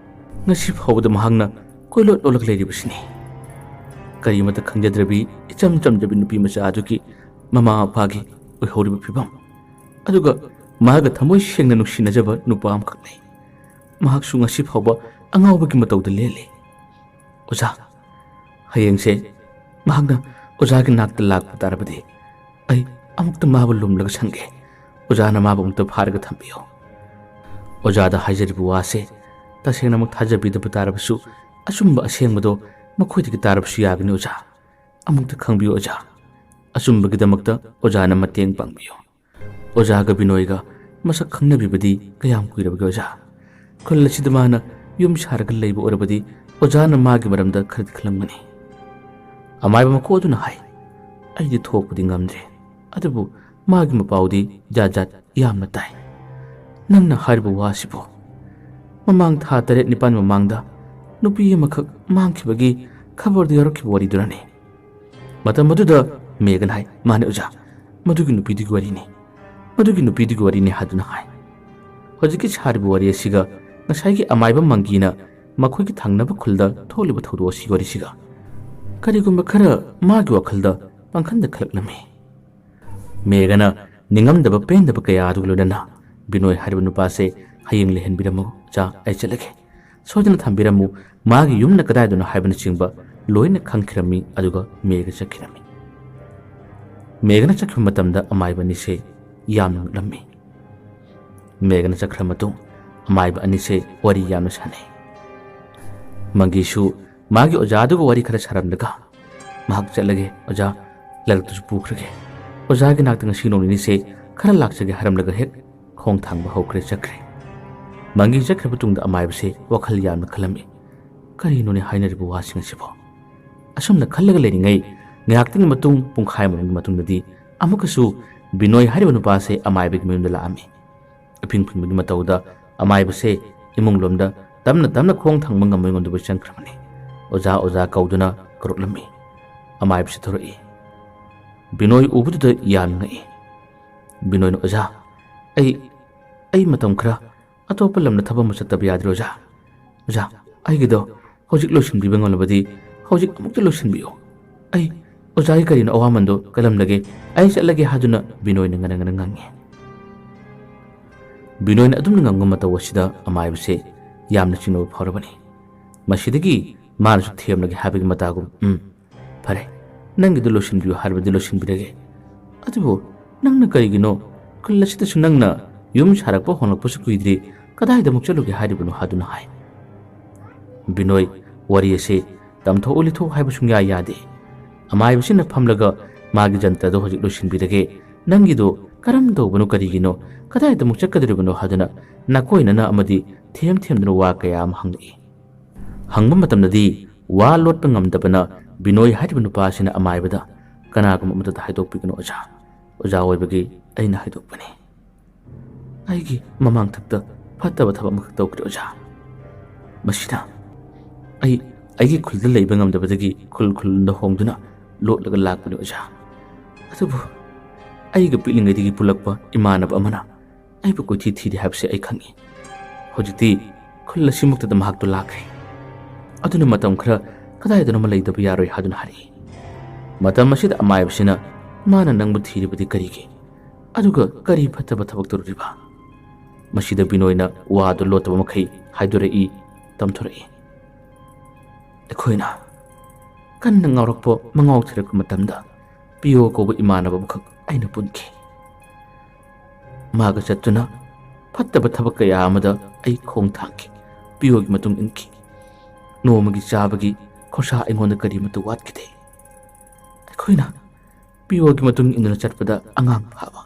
ꯉꯁꯤ ꯐꯥꯎꯕꯗ ꯃꯍꯥꯛꯅ ꯀꯣꯏꯂꯣꯠ ꯂꯣꯠꯂꯒ ꯂꯩꯔꯤꯕꯁꯤꯅꯤ꯫ ꯀꯔꯤꯃꯠꯇ ꯈꯪꯖꯗ꯭ꯔꯕꯤ ꯏꯆꯝ ꯆꯝꯖꯕꯤ ꯅꯨꯄꯤ ꯃꯆꯥ ꯑꯗꯨꯒꯤ ꯃꯃꯥ ꯃꯄꯥꯒꯤ ꯑꯣꯏꯍꯧꯔꯤꯕ ꯐꯤꯕꯝ, ꯑꯗꯨꯒ ꯃꯥꯒ ꯊꯃꯣꯏ ꯁꯦꯡꯅ ꯅꯨꯡꯁꯤꯅꯖꯕ ꯅꯨꯄꯥ ꯑꯃꯈꯛ ꯂꯩ꯫ ꯃꯍꯥꯛꯁꯨ ꯉꯁꯤ ꯐꯥꯎꯕ ꯑꯉꯥꯎꯕꯒꯤ ꯃꯇꯧꯗ ꯂꯦꯜꯂꯤ꯫ ꯑꯣꯖꯥ, ꯍꯌꯦꯡꯁꯦ ꯃꯍꯥꯛꯅ ꯑꯣꯖꯥꯒꯤ ꯅꯥꯛꯇ ꯂꯥꯛꯄ ꯇꯥꯔꯕꯗꯤ ꯑꯩ ꯑꯃꯨꯛꯇ ꯃꯥꯕꯨ ꯂꯨꯝꯂꯒ ꯁꯟꯒꯦ꯫ ꯑꯣꯖꯥꯅ ꯃꯥꯕꯨ ꯑꯃꯨꯛꯇ ꯐꯥꯔꯒ ꯊꯝꯕꯤꯌꯨ꯫" ꯑꯣꯖꯥꯗ ꯍꯥꯏꯖꯔꯤꯕ ꯋꯥꯁꯦ ꯇꯁꯦꯡꯅꯃꯛ ꯊꯥꯖꯕꯤꯗꯕ ꯇꯥꯔꯕꯁꯨ, ꯑꯆꯨꯝꯕ ꯑꯁꯦꯡꯕꯗꯣ ꯃꯈꯣꯏꯗꯒꯤ ꯇꯥꯔꯕꯁꯨ ꯌꯥꯒꯅꯤ ꯑꯣꯖꯥ꯫ ꯑꯃꯨꯛꯇ ꯈꯪꯕꯤꯌꯨ ꯑꯣꯖꯥ꯫ ꯑꯆꯨꯝꯕꯒꯤꯗꯃꯛꯇ ꯑꯣꯖꯥꯅ ꯃꯇꯦꯡ ꯄꯥꯡꯕꯤꯌꯨ꯫ ꯑꯣꯖꯥꯒ ꯕꯤꯅꯣꯏꯒ ꯃꯁꯛ ꯈꯪꯅꯕꯤꯕꯗꯤ ꯀꯌꯥꯝ ꯀꯨꯏꯔꯕꯒꯦ ꯑꯣꯖꯥ? ꯈꯨꯜ ꯑꯁꯤꯗ ꯃꯥꯅ ꯌꯨꯝ ꯁꯥꯔꯒ ꯂꯩꯕ ꯑꯣꯏꯔꯕꯗꯤ ꯑꯣꯖꯥꯅ ꯃꯥꯒꯤ ꯃꯔꯝꯗ ꯈꯔꯗꯤ ꯈꯜꯂꯝꯒꯅꯤ꯫ ꯑꯃꯥꯏꯕ ꯃꯀꯣꯛ ꯑꯗꯨꯅ ꯍꯥꯏ, "ꯑꯩꯗꯤ ꯊꯣꯛꯄꯗꯤ ꯉꯝꯗ꯭ꯔꯦ, ꯑꯗꯨꯕꯨ ꯃꯥꯒꯤ ꯃꯄꯥꯎꯗꯤ ꯖꯥꯠ ꯖꯥꯠ ꯌꯥꯝꯅ ꯇꯥꯏ꯫ ꯅꯪꯅ ꯍꯥꯏꯔꯤꯕ ꯋꯥꯁꯤꯕꯨ? ꯃꯃꯥꯡ ꯊꯥ ꯇꯔꯦꯠ ꯅꯤꯄꯥꯜ ꯃꯃꯥꯡꯗ ꯅꯨꯄꯤ ꯑꯃꯈꯛ ꯃꯥꯡꯈꯤꯕꯒꯤ ꯈꯕꯔꯗ ꯌꯥꯎꯔꯛꯈꯤꯕ ꯋꯥꯔꯤꯗꯨꯔꯅꯦ?" ꯃꯇꯝ ꯑꯗꯨꯗ ꯃꯦꯒꯟ ꯍꯥꯏ, "ꯃꯥꯅꯦ ꯑꯣꯖꯥ, ꯃꯗꯨꯒꯤ ꯅꯨꯄꯤꯗꯨꯒꯤ ꯋꯥꯔꯤꯅꯤ, ꯃꯗꯨꯒꯤ ꯅꯨꯄꯤꯗꯨꯒꯤ ꯋꯥꯔꯤꯅꯤ" ꯍꯥꯏꯗꯨꯅ ꯍꯥꯏ꯫ ꯍꯧꯖꯤꯛꯀꯤ ꯁꯥꯔꯤꯕ ꯋꯥꯔꯤ ꯑꯁꯤꯒ ꯉꯁꯥꯏꯒꯤ ꯑꯃꯥꯏꯕ ꯃꯪꯒꯤꯅ ꯃꯈꯣꯏꯒꯤ ꯊꯪꯅꯕ ꯈꯨꯜꯗ ꯊꯣꯛꯂꯤꯕ ꯊꯧꯗꯣꯛ ꯑꯁꯤꯒꯤ ꯋꯥꯔꯤꯁꯤꯒ ꯀꯔꯤꯒꯨꯝꯕ ꯈꯔ ꯃꯥꯒꯤ ꯋꯥꯈꯜꯗ ꯄꯪꯈꯟꯗ ꯈꯜꯂꯛꯂꯝꯃꯤ꯫ ꯃꯦꯒꯅ ꯅꯤꯡꯉꯝꯗꯕ ꯄꯦꯟꯗꯕ ꯀꯌꯥ ꯑꯗꯨꯒ ꯂꯣꯏꯅꯅ, "ꯕꯤꯅꯣꯏ ꯍꯥꯏꯔꯤꯕ ꯅꯨꯄꯥꯁꯦ ꯍꯌꯦꯡ ꯂꯩꯍꯟꯕꯤꯔꯝꯃꯨ ꯑꯣꯖꯥ, ꯑꯩ ꯆꯠꯂꯒꯦ꯫ ꯁꯣꯏꯗꯅ ꯊꯝꯕꯤꯔꯝꯃꯨ, ꯃꯥꯒꯤ ꯌꯨꯝꯅ ꯀꯗꯥꯏꯗꯅꯣ" ꯍꯥꯏꯕꯅꯆꯤꯡꯕ ꯂꯣꯏꯅ ꯈꯪꯈꯤꯔꯝꯃꯤ, ꯑꯗꯨꯒ ꯃꯦꯒ ꯆꯠꯈꯤꯔꯝꯃꯤ꯫ ꯃꯦꯒꯅ ꯆꯠꯈꯤꯕ ꯃꯇꯝꯗ ꯑꯃꯥꯏꯕ ꯑꯅꯤꯁꯦ ꯌꯥꯝꯅ ꯉꯛꯂꯝꯃꯤ꯫ ꯃꯦꯒꯅ ꯆꯠꯈ꯭ꯔ ꯃꯇꯨꯡ ꯑꯃꯥꯏꯕ ꯑꯅꯤꯁꯦ ꯋꯥꯔꯤ ꯌꯥꯝꯅ ꯁꯥꯟꯅꯩ꯫ ꯃꯪꯒꯤꯁꯨ ꯃꯥꯒꯤ ꯑꯣꯖꯥꯗꯨꯒ ꯋꯥꯔꯤ ꯈꯔ ꯁꯥꯔꯝꯂꯒ, "ꯃꯍꯥꯛ ꯆꯠꯂꯒꯦ ꯑꯣꯖꯥ, ꯂꯥꯏꯔꯤꯛꯇꯨꯁꯨ ꯄꯨꯈ꯭ꯔꯒꯦ꯫ ꯑꯣꯖꯥꯒꯤ ꯅꯥꯛꯇ ꯉꯁꯤ ꯅꯣꯡ ꯅꯤꯅꯤꯁꯦ ꯈꯔ ꯂꯥꯛꯆꯒꯦ" ꯍꯥꯏꯔꯝꯂꯒ ꯍꯦꯛ ꯈꯣꯡ ꯊꯥꯡꯕ ꯍꯧꯈ꯭ꯔꯦ, ꯆꯠꯈ꯭ꯔꯦ꯫ ꯃꯪꯒꯤ ꯆꯠꯈ꯭ꯔꯕ ꯇꯨꯡꯗ ꯑꯃꯥꯏꯕꯁꯦ ꯋꯥꯈꯜ ꯌꯥꯝꯅ ꯈꯜꯂꯝꯃꯤ꯫ "ꯀꯔꯤꯅꯣꯅꯦ ꯍꯥꯏꯅꯔꯤꯕ ꯋꯥꯁꯤꯡ ꯑꯁꯤꯕꯣ?" ꯑꯁꯨꯝꯅ ꯈꯜꯂꯒ ꯂꯩꯔꯤꯉꯩ ꯉꯥꯏꯍꯥꯛꯇꯪꯒꯤ ꯃꯇꯨꯡ, ꯄꯨꯡꯈꯥꯏ ꯑꯃꯒꯤ ꯃꯇꯨꯡꯗꯗꯤ ꯑꯃꯨꯛꯀꯁꯨ ꯕꯤꯅꯣꯏ ꯍꯥꯏꯔꯤꯕ ꯅꯨꯄꯥꯁꯦ ꯑꯃꯥꯏꯕꯒꯤ ꯃꯌꯨꯝꯗ ꯂꯥꯛꯑꯝꯃꯤ꯫ ꯏꯐꯤꯡ ꯐꯤꯡꯕꯒꯤ ꯃꯇꯧꯗ ꯑꯃꯥꯏꯕꯁꯦ ꯏꯃꯨꯡ ꯂꯣꯝꯗ ꯇꯞꯅ ꯇꯞꯅ ꯈꯣꯡ ꯊꯥꯡꯕ ꯉꯝꯃꯣꯏ ꯉꯝꯗꯕ ꯆꯪꯈ꯭ꯔꯕꯅꯤ꯫ "ꯑꯣꯖꯥ, ꯑꯣꯖꯥ" ꯀꯧꯗꯨꯅ ꯀꯧꯔꯛꯂꯝꯃꯤ꯫ ꯑꯃꯥꯏꯕꯁꯦ ꯊꯣꯔꯛꯏ꯫ ꯕꯤꯅꯣꯏ ꯎꯕꯗꯨꯗ ꯌꯥꯝꯅ ꯉꯛꯏ꯫ ꯕꯤꯅꯣꯏꯅ, "ꯑꯣꯖꯥ, ꯑꯩ, ꯑꯩ ꯃꯇꯝ ꯈꯔ ꯑꯇꯣꯞꯄ ꯂꯝꯗ ꯊꯕꯛ ꯑꯃ ꯆꯠꯇꯕ ꯌꯥꯗ꯭ꯔꯦ ꯑꯣꯖꯥ꯫ ꯑꯣꯖꯥ, ꯑꯩꯒꯤꯗꯣ ꯍꯧꯖꯤꯛ ꯂꯣꯏꯁꯤꯟꯕꯤꯕ ꯉꯝꯂꯕꯗꯤ ꯍꯧꯖꯤꯛ ꯑꯃꯨꯛꯇ ꯂꯣꯏꯁꯤꯟꯕꯤꯌꯨ꯫ ꯑꯩ ꯑꯣꯖꯥꯒꯤ ꯀꯔꯤꯅꯣ ꯑꯋꯥꯃꯟꯗꯣ ꯀꯜꯂꯝꯂꯒꯦ, ꯑꯩ ꯆꯠꯂꯒꯦ" ꯍꯥꯏꯗꯨꯅ ꯕꯤꯅꯣꯏꯅ ꯉꯅ ꯉꯅ ꯉꯥꯡꯉꯤ꯫ ꯕꯤꯅꯣꯏꯅ ꯑꯗꯨꯝꯅ ꯉꯥꯡꯕ ꯃꯇꯧ ꯑꯁꯤꯗ ꯑꯃꯥꯏꯕꯁꯦ ꯌꯥꯝꯅ ꯆꯤꯡꯅꯕ ꯐꯥꯎꯔꯕꯅꯤ꯫ ꯃꯁꯤꯗꯒꯤ ꯃꯥꯅꯁꯨ ꯊꯦꯝꯂꯒꯦ ꯍꯥꯏꯕꯒꯤ ꯃꯇꯥꯒꯨꯝ, "ꯎꯝ, ꯐꯔꯦ, ꯅꯪꯒꯤꯗꯨ ꯂꯣꯏꯁꯤꯟꯕꯤꯌꯨ ꯍꯥꯏꯔꯕꯗꯤ ꯂꯣꯏꯁꯤꯟꯕꯤꯔꯒꯦ꯫ ꯑꯗꯨꯕꯨ ꯅꯪꯅ ꯀꯔꯤꯒꯤꯅꯣ ꯈꯨꯜ ꯑꯁꯤꯗꯁꯨ ꯅꯪꯅ ꯌꯨꯝ ꯁꯥꯔꯛꯄ ꯍꯣꯡꯂꯛꯄꯁꯨ ꯀꯨꯏꯗ꯭ꯔꯤ, ꯀꯗꯥꯏꯗ ꯑꯃꯨꯛ ꯆꯠꯂꯨꯒꯦ ꯍꯥꯏꯔꯤꯕꯅꯣ?" ꯍꯥꯏꯗꯨꯅ ꯍꯥꯏ꯫ ꯕꯤꯅꯣꯏ, ꯋꯥꯔꯤ ꯑꯁꯤ ꯇꯝꯊꯣꯛꯎ ꯂꯤꯊꯣꯛꯎ ꯍꯥꯏꯕ ꯁꯨꯡꯌꯥ ꯌꯥꯗꯦ꯫ ꯑꯃꯥꯏꯕꯁꯤꯅ ꯐꯝꯂꯒ ꯃꯥꯒꯤ ꯖꯟꯇ꯭ꯔꯗꯣ ꯍꯧꯖꯤꯛ ꯂꯣꯏꯁꯤꯟꯕꯤꯔꯒꯦ, ꯅꯪꯒꯤꯗꯣ "ꯀꯔꯝ ꯇꯧꯕꯅꯣ, ꯀꯔꯤꯒꯤꯅꯣ, ꯀꯗꯥꯏꯗ ꯑꯃꯨꯛ ꯆꯠꯀꯗꯧꯔꯤꯕꯅꯣ?" ꯍꯥꯏꯗꯨꯅ ꯅꯥꯀꯣꯏꯅꯅ ꯑꯃꯗꯤ ꯊꯦꯝ ꯊꯦꯝꯗꯨꯅ ꯋꯥ ꯀꯌꯥ ꯑꯃ ꯍꯪꯂꯛꯏ꯫ ꯍꯪꯕ ꯃꯇꯝꯗꯗꯤ ꯋꯥ ꯂꯣꯠꯄ ꯉꯝꯗꯕꯅ ꯕꯤꯅꯣꯏ ꯍꯥꯏꯔꯤꯕ ꯅꯨꯄꯥ ꯑꯁꯤꯅ ꯑꯃꯥꯏꯕꯗ "ꯀꯅꯥꯒꯨꯝꯕ ꯑꯃꯠꯇꯗ ꯍꯥꯏꯗꯣꯛꯄꯤꯒꯅꯨ ꯑꯣꯖꯥ꯫ ꯑꯣꯖꯥ ꯑꯣꯏꯕꯒꯤ ꯑꯩꯅ ꯍꯥꯏꯗꯣꯛꯄꯅꯤ꯫ ꯑꯩꯒꯤ ꯃꯃꯥꯡꯊꯛꯇ ꯐꯠꯇꯕ ꯊꯕꯛ ꯑꯃꯈꯛ ꯇꯧꯈ꯭ꯔꯦ ꯑꯣꯖꯥ꯫ ꯃꯁꯤꯅ ꯑꯩ ꯑꯩꯒꯤ ꯈꯨꯜꯗ ꯂꯩꯕ ꯉꯝꯗꯕꯗꯒꯤ ꯈꯨꯜ ꯈꯨꯜꯗ ꯍꯣꯡꯗꯨꯅ ꯂꯣꯠꯂꯒ ꯂꯥꯛꯄꯅꯤ ꯑꯣꯖꯥ꯫ ꯑꯗꯨꯕꯨ ꯑꯩꯒ ꯄꯤꯛꯂꯤꯉꯩꯗꯒꯤ ꯄꯨꯜꯂꯛꯄ ꯏꯃꯥꯟꯅꯕ ꯑꯃꯅ ꯑꯩꯕꯨ ꯀꯣꯏꯊꯤ ꯊꯤꯔꯤ ꯍꯥꯏꯕꯁꯤ ꯑꯩ ꯈꯪꯏ꯫ ꯍꯧꯖꯤꯛꯇꯤ ꯈꯨꯜ ꯑꯁꯤꯃꯛꯇꯗ ꯃꯍꯥꯛꯇꯣ ꯂꯥꯛꯈ꯭ꯔꯦ꯫ ꯑꯗꯨꯅ ꯃꯇꯝ ꯈꯔ ꯀꯗꯥꯏꯗꯅꯣꯃ ꯂꯩꯇꯕ ꯌꯥꯔꯣꯏ" ꯍꯥꯏꯗꯨꯅ ꯍꯥꯏꯔꯛꯏ꯫ ꯃꯇꯝ ꯑꯁꯤꯗ ꯑꯃꯥꯏꯕꯁꯤꯅ "ꯃꯥꯅ ꯅꯪꯕꯨ ꯊꯤꯔꯤꯕꯗꯤ ꯀꯔꯤꯒꯤ? ꯑꯗꯨꯒ ꯀꯔꯤ ꯐꯠꯇꯕ ꯊꯕꯛ ꯇꯧꯔꯨꯔꯤꯕ?" ꯃꯁꯤꯗ ꯕꯤꯅꯣꯏꯅ ꯋꯥꯗꯨ ꯂꯣꯠꯇꯕ ꯃꯈꯩ ꯍꯥꯏꯗꯣꯔꯛꯏ, ꯇꯝꯊꯣꯔꯛꯏ꯫ ꯑꯩꯈꯣꯏꯅ ꯀꯟꯅ ꯉꯥꯎꯔꯛꯄ ꯃꯉꯥꯎ ꯊꯤꯔꯛꯄ ꯃꯇꯝꯗ ꯄꯤꯌꯣ ꯀꯧꯕ ꯏꯃꯥꯟꯅꯕ ꯑꯃꯈꯛ ꯑꯩꯅ ꯄꯨꯟꯈꯤ꯫ ꯃꯥꯒ ꯆꯠꯇꯨꯅ ꯐꯠꯇꯕ ꯊꯕꯛ ꯀꯌꯥ ꯑꯃꯗ ꯑꯩ ꯈꯣꯡ ꯊꯥꯡꯈꯤ꯫ ꯄꯤꯌꯣꯒꯤ ꯃꯇꯨꯡ ꯏꯟꯈꯤ꯫ ꯅꯣꯡꯃꯒꯤ ꯆꯥꯕꯒꯤ ꯈꯣꯔꯁꯥ ꯑꯩꯉꯣꯟꯗ ꯀꯔꯤꯃꯠꯇ ꯋꯥꯠꯈꯤꯗꯦ꯫ ꯑꯩꯈꯣꯏꯅ ꯄꯤꯌꯣꯒꯤ ꯃꯇꯨꯡ ꯏꯟꯗꯨꯅ ꯆꯠꯄꯗ ꯑꯉꯥꯡ ꯐꯥꯕ,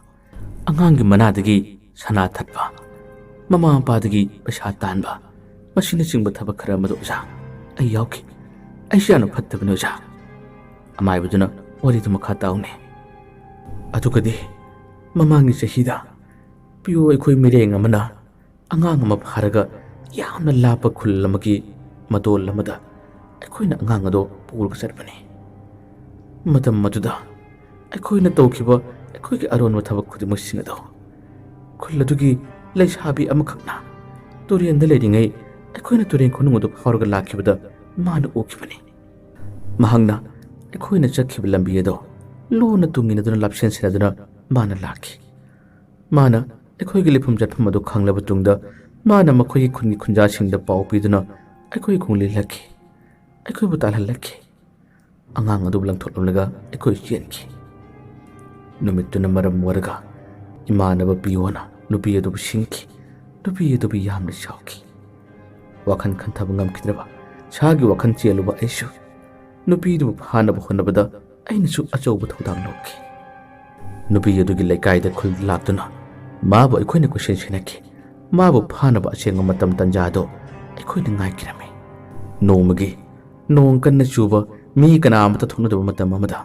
ꯑꯉꯥꯡꯒꯤ ꯃꯅꯥꯗꯒꯤ ꯁꯅꯥ ꯊꯠꯄ, ꯃꯃꯥ ꯃꯄꯥꯗꯒꯤ ꯄꯩꯁꯥ ꯇꯥꯟꯕ, ꯃꯁꯤꯅꯆꯤꯡꯕ ꯊꯕꯛ ꯈꯔ ꯑꯃꯗ ꯑꯣꯖꯥ, ꯑꯩ ꯌꯥꯎꯈꯤ꯫ ꯑꯩꯁꯨ ꯌꯥꯝꯅ ꯐꯠꯇꯕꯅꯤ ꯑꯣꯖꯥ꯫ ꯑꯃꯥꯏꯕꯗꯨꯅ ꯋꯥꯔꯤꯗꯨ ꯃꯈꯥ ꯇꯥꯎꯅꯦ꯫ ꯑꯗꯨꯒꯗꯤ ꯃꯃꯥꯡꯒꯤ ꯆꯍꯤꯗ ꯄꯤꯌꯣ ꯑꯩꯈꯣꯏ ꯃꯤꯔꯦꯡ ꯑꯃꯅ ꯑꯉꯥꯡ ꯑꯃ ꯐꯥꯔꯒ ꯌꯥꯝꯅ ꯂꯥꯞꯄ ꯈꯨꯜ ꯑꯃꯒꯤ ꯃꯗꯣꯜ ꯑꯃꯗ ꯑꯩꯈꯣꯏꯅ ꯑꯉꯥꯡ ꯑꯗꯣ ꯄꯨꯔꯒ ꯆꯠꯄꯅꯤ꯫ ꯃꯇꯝ ꯑꯗꯨꯗ ꯑꯩꯈꯣꯏꯅ ꯇꯧꯈꯤꯕ ꯑꯩꯈꯣꯏꯒꯤ ꯑꯔꯣꯟꯕ ꯊꯕꯛ ꯈꯨꯗꯤꯡꯃꯛꯁꯤꯡ ꯑꯗꯣ ꯈꯨꯜ ꯑꯗꯨꯒꯤ ꯂꯩꯁꯥꯕꯤ ꯑꯃꯈꯛꯅ ꯇꯨꯔꯦꯟꯗ ꯂꯩꯔꯤꯉꯩ ꯑꯩꯈꯣꯏꯅ ꯇꯨꯔꯦꯟ ꯈꯣꯡꯅꯨꯡ ꯑꯗꯨ ꯐꯥꯎꯔꯒ ꯂꯥꯛꯈꯤꯕꯗ ꯃꯥꯅ ꯎꯈꯤꯕꯅꯤ꯫ ꯃꯍꯥꯛꯅ ꯑꯩꯈꯣꯏꯅ ꯆꯠꯈꯤꯕ ꯂꯝꯕꯤ ꯑꯗꯣ ꯂꯨꯅ ꯇꯨꯡ ꯏꯟꯅꯗꯨꯅ ꯂꯥꯞꯁꯦꯟ ꯁꯦꯟꯅꯗꯨꯅ ꯃꯥꯅ ꯂꯥꯛꯈꯤ꯫ ꯃꯥꯅ ꯑꯩꯈꯣꯏꯒꯤ ꯂꯩꯐꯝ ꯆꯠꯐꯝ ꯑꯗꯨ ꯈꯪꯂꯕ ꯇꯨꯡꯗ ꯃꯥꯅ ꯃꯈꯣꯏꯒꯤ ꯈꯨꯟꯒꯤ ꯈꯨꯟꯖꯥꯁꯤꯡꯗ ꯄꯥꯎ ꯄꯤꯗꯨꯅ ꯑꯩꯈꯣꯏꯒꯤ ꯈꯣꯡ ꯂꯤꯜꯂꯛꯈꯤ, ꯑꯩꯈꯣꯏꯕꯨ ꯇꯥꯜꯍꯜꯂꯛꯈꯤ꯫ ꯑꯉꯥꯡ ꯑꯗꯨꯕꯨ ꯂꯪꯊꯣꯛꯂꯝꯂꯒ ꯑꯩꯈꯣꯏ ꯆꯦꯟꯈꯤ꯫ ꯅꯨꯃꯤꯠꯇꯨꯅ ꯃꯔꯝ ꯑꯣꯏꯔꯒ ꯏꯃꯥꯟꯅꯕ ꯄꯤꯌꯣꯅ ꯅꯨꯄꯤ ꯑꯗꯨꯕꯨ ꯁꯤꯡꯈꯤ꯫ ꯅꯨꯄꯤ ꯑꯗꯨꯕꯨ ꯌꯥꯝꯅ ꯁꯥꯎꯈꯤ꯫ ꯋꯥꯈꯜ ꯈꯟꯊꯕ ꯉꯝꯈꯤꯗ꯭ꯔꯕ ꯁꯥꯒꯤ ꯋꯥꯈꯜ ꯆꯦꯜꯂꯨꯕ ꯑꯩꯁꯨ ꯅꯨꯄꯤꯗꯨꯕꯨ ꯐꯥꯅꯕ ꯍꯣꯠꯅꯕꯗ ꯑꯩꯅꯁꯨ ꯑꯆꯧꯕ ꯊꯧꯗꯥꯡ ꯂꯧꯈꯤ꯫ ꯅꯨꯄꯤ ꯑꯗꯨꯒꯤ ꯂꯩꯀꯥꯏꯗ ꯈꯨꯜ ꯂꯥꯛꯇꯨꯅ ꯃꯥꯕꯨ ꯑꯩꯈꯣꯏꯅ ꯀꯣꯏꯁꯦꯟ ꯁꯦꯟꯅꯈꯤ꯫ ꯃꯥꯕꯨ ꯐꯥꯅꯕ ꯑꯁꯦꯡꯕ ꯃꯇꯝ ꯇꯥꯟꯖꯥꯗꯣ ꯑꯩꯈꯣꯏꯅ ꯉꯥꯏꯈꯤꯔꯝꯃꯤ꯫ ꯅꯣꯡꯃꯒꯤ ꯅꯣꯡ ꯀꯟꯅ ꯆꯨꯕ, ꯃꯤ ꯀꯅꯥ ꯑꯃꯠꯇ ꯊꯣꯛꯅꯗꯕ ꯃꯇꯝ ꯑꯃꯗ,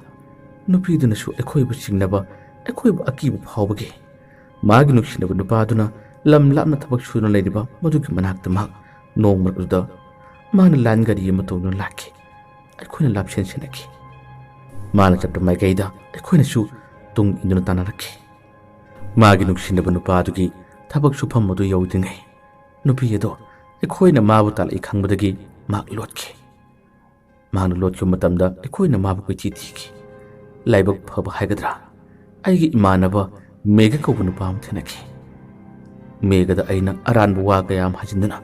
ꯅꯨꯄꯤꯗꯨꯅꯁꯨ ꯑꯩꯈꯣꯏꯕꯨ ꯆꯤꯡꯅꯕ, ꯑꯩꯈꯣꯏꯕꯨ ꯑꯀꯤꯕ ꯐꯥꯎꯕꯒꯤ, ꯃꯥꯒꯤ ꯅꯨꯡꯁꯤꯅꯕ ꯅꯨꯄꯥꯗꯨꯅ ꯂꯝ ꯂꯥꯞꯅ ꯊꯕꯛ ꯁꯨꯗꯨꯅ ꯂꯩꯔꯤꯕ ꯃꯗꯨꯒꯤ ꯃꯅꯥꯛꯇ ꯃꯍꯥꯛ ꯅꯣꯡ ꯃꯔꯛꯇꯨꯗ ꯃꯥꯅ ꯂꯥꯟ ꯒꯥꯔꯤ ꯑꯃ ꯇꯣꯡꯗꯨꯅ ꯂꯥꯛꯈꯤ꯫ ꯑꯩꯈꯣꯏꯅ ꯂꯥꯞꯁꯦꯟ ꯁꯦꯟꯅꯈꯤ꯫ ꯃꯥꯅ ꯆꯠꯄ ꯃꯥꯏꯀꯩꯗ ꯑꯩꯈꯣꯏꯅꯁꯨ ꯇꯨꯡ ꯏꯟꯗꯨꯅ ꯇꯥꯟꯅꯔꯛꯈꯤ꯫ ꯃꯥꯒꯤ ꯅꯨꯡꯁꯤꯅꯕ ꯅꯨꯄꯥꯗꯨꯒꯤ ꯊꯕꯛ ꯁꯨꯐꯝ ꯑꯗꯨ ꯌꯧꯗ꯭ꯔꯤꯉꯩ, ꯅꯨꯄꯤ ꯑꯗꯣ ꯑꯩꯈꯣꯏꯅ ꯃꯥꯕꯨ ꯇꯥꯜꯂꯛꯏ ꯈꯪꯕꯗꯒꯤ ꯃꯍꯥꯛ ꯂꯣꯠꯈꯤ꯫ ꯃꯍꯥꯛꯅ ꯂꯣꯠꯈꯤꯕ ꯃꯇꯝꯗ ꯑꯩꯈꯣꯏꯅ ꯃꯥꯕꯨ ꯀꯣꯏꯊꯤ ꯊꯤꯈꯤ꯫ ꯂꯥꯏꯕꯛ ꯐꯕ ꯍꯥꯏꯒꯗ꯭ꯔꯥ, ꯑꯩꯒꯤ ꯏꯃꯥꯟꯅꯕ ꯃꯦꯘ ꯀꯧꯕ ꯅꯨꯄꯥ ꯑꯃ ꯊꯦꯡꯅꯈꯤ꯫ ꯃꯦꯘꯗ ꯑꯩꯅ ꯑꯔꯥꯟꯕ ꯋꯥ ꯀꯌꯥ ꯑꯃ ꯍꯥꯏꯖꯤꯟꯗꯨꯅ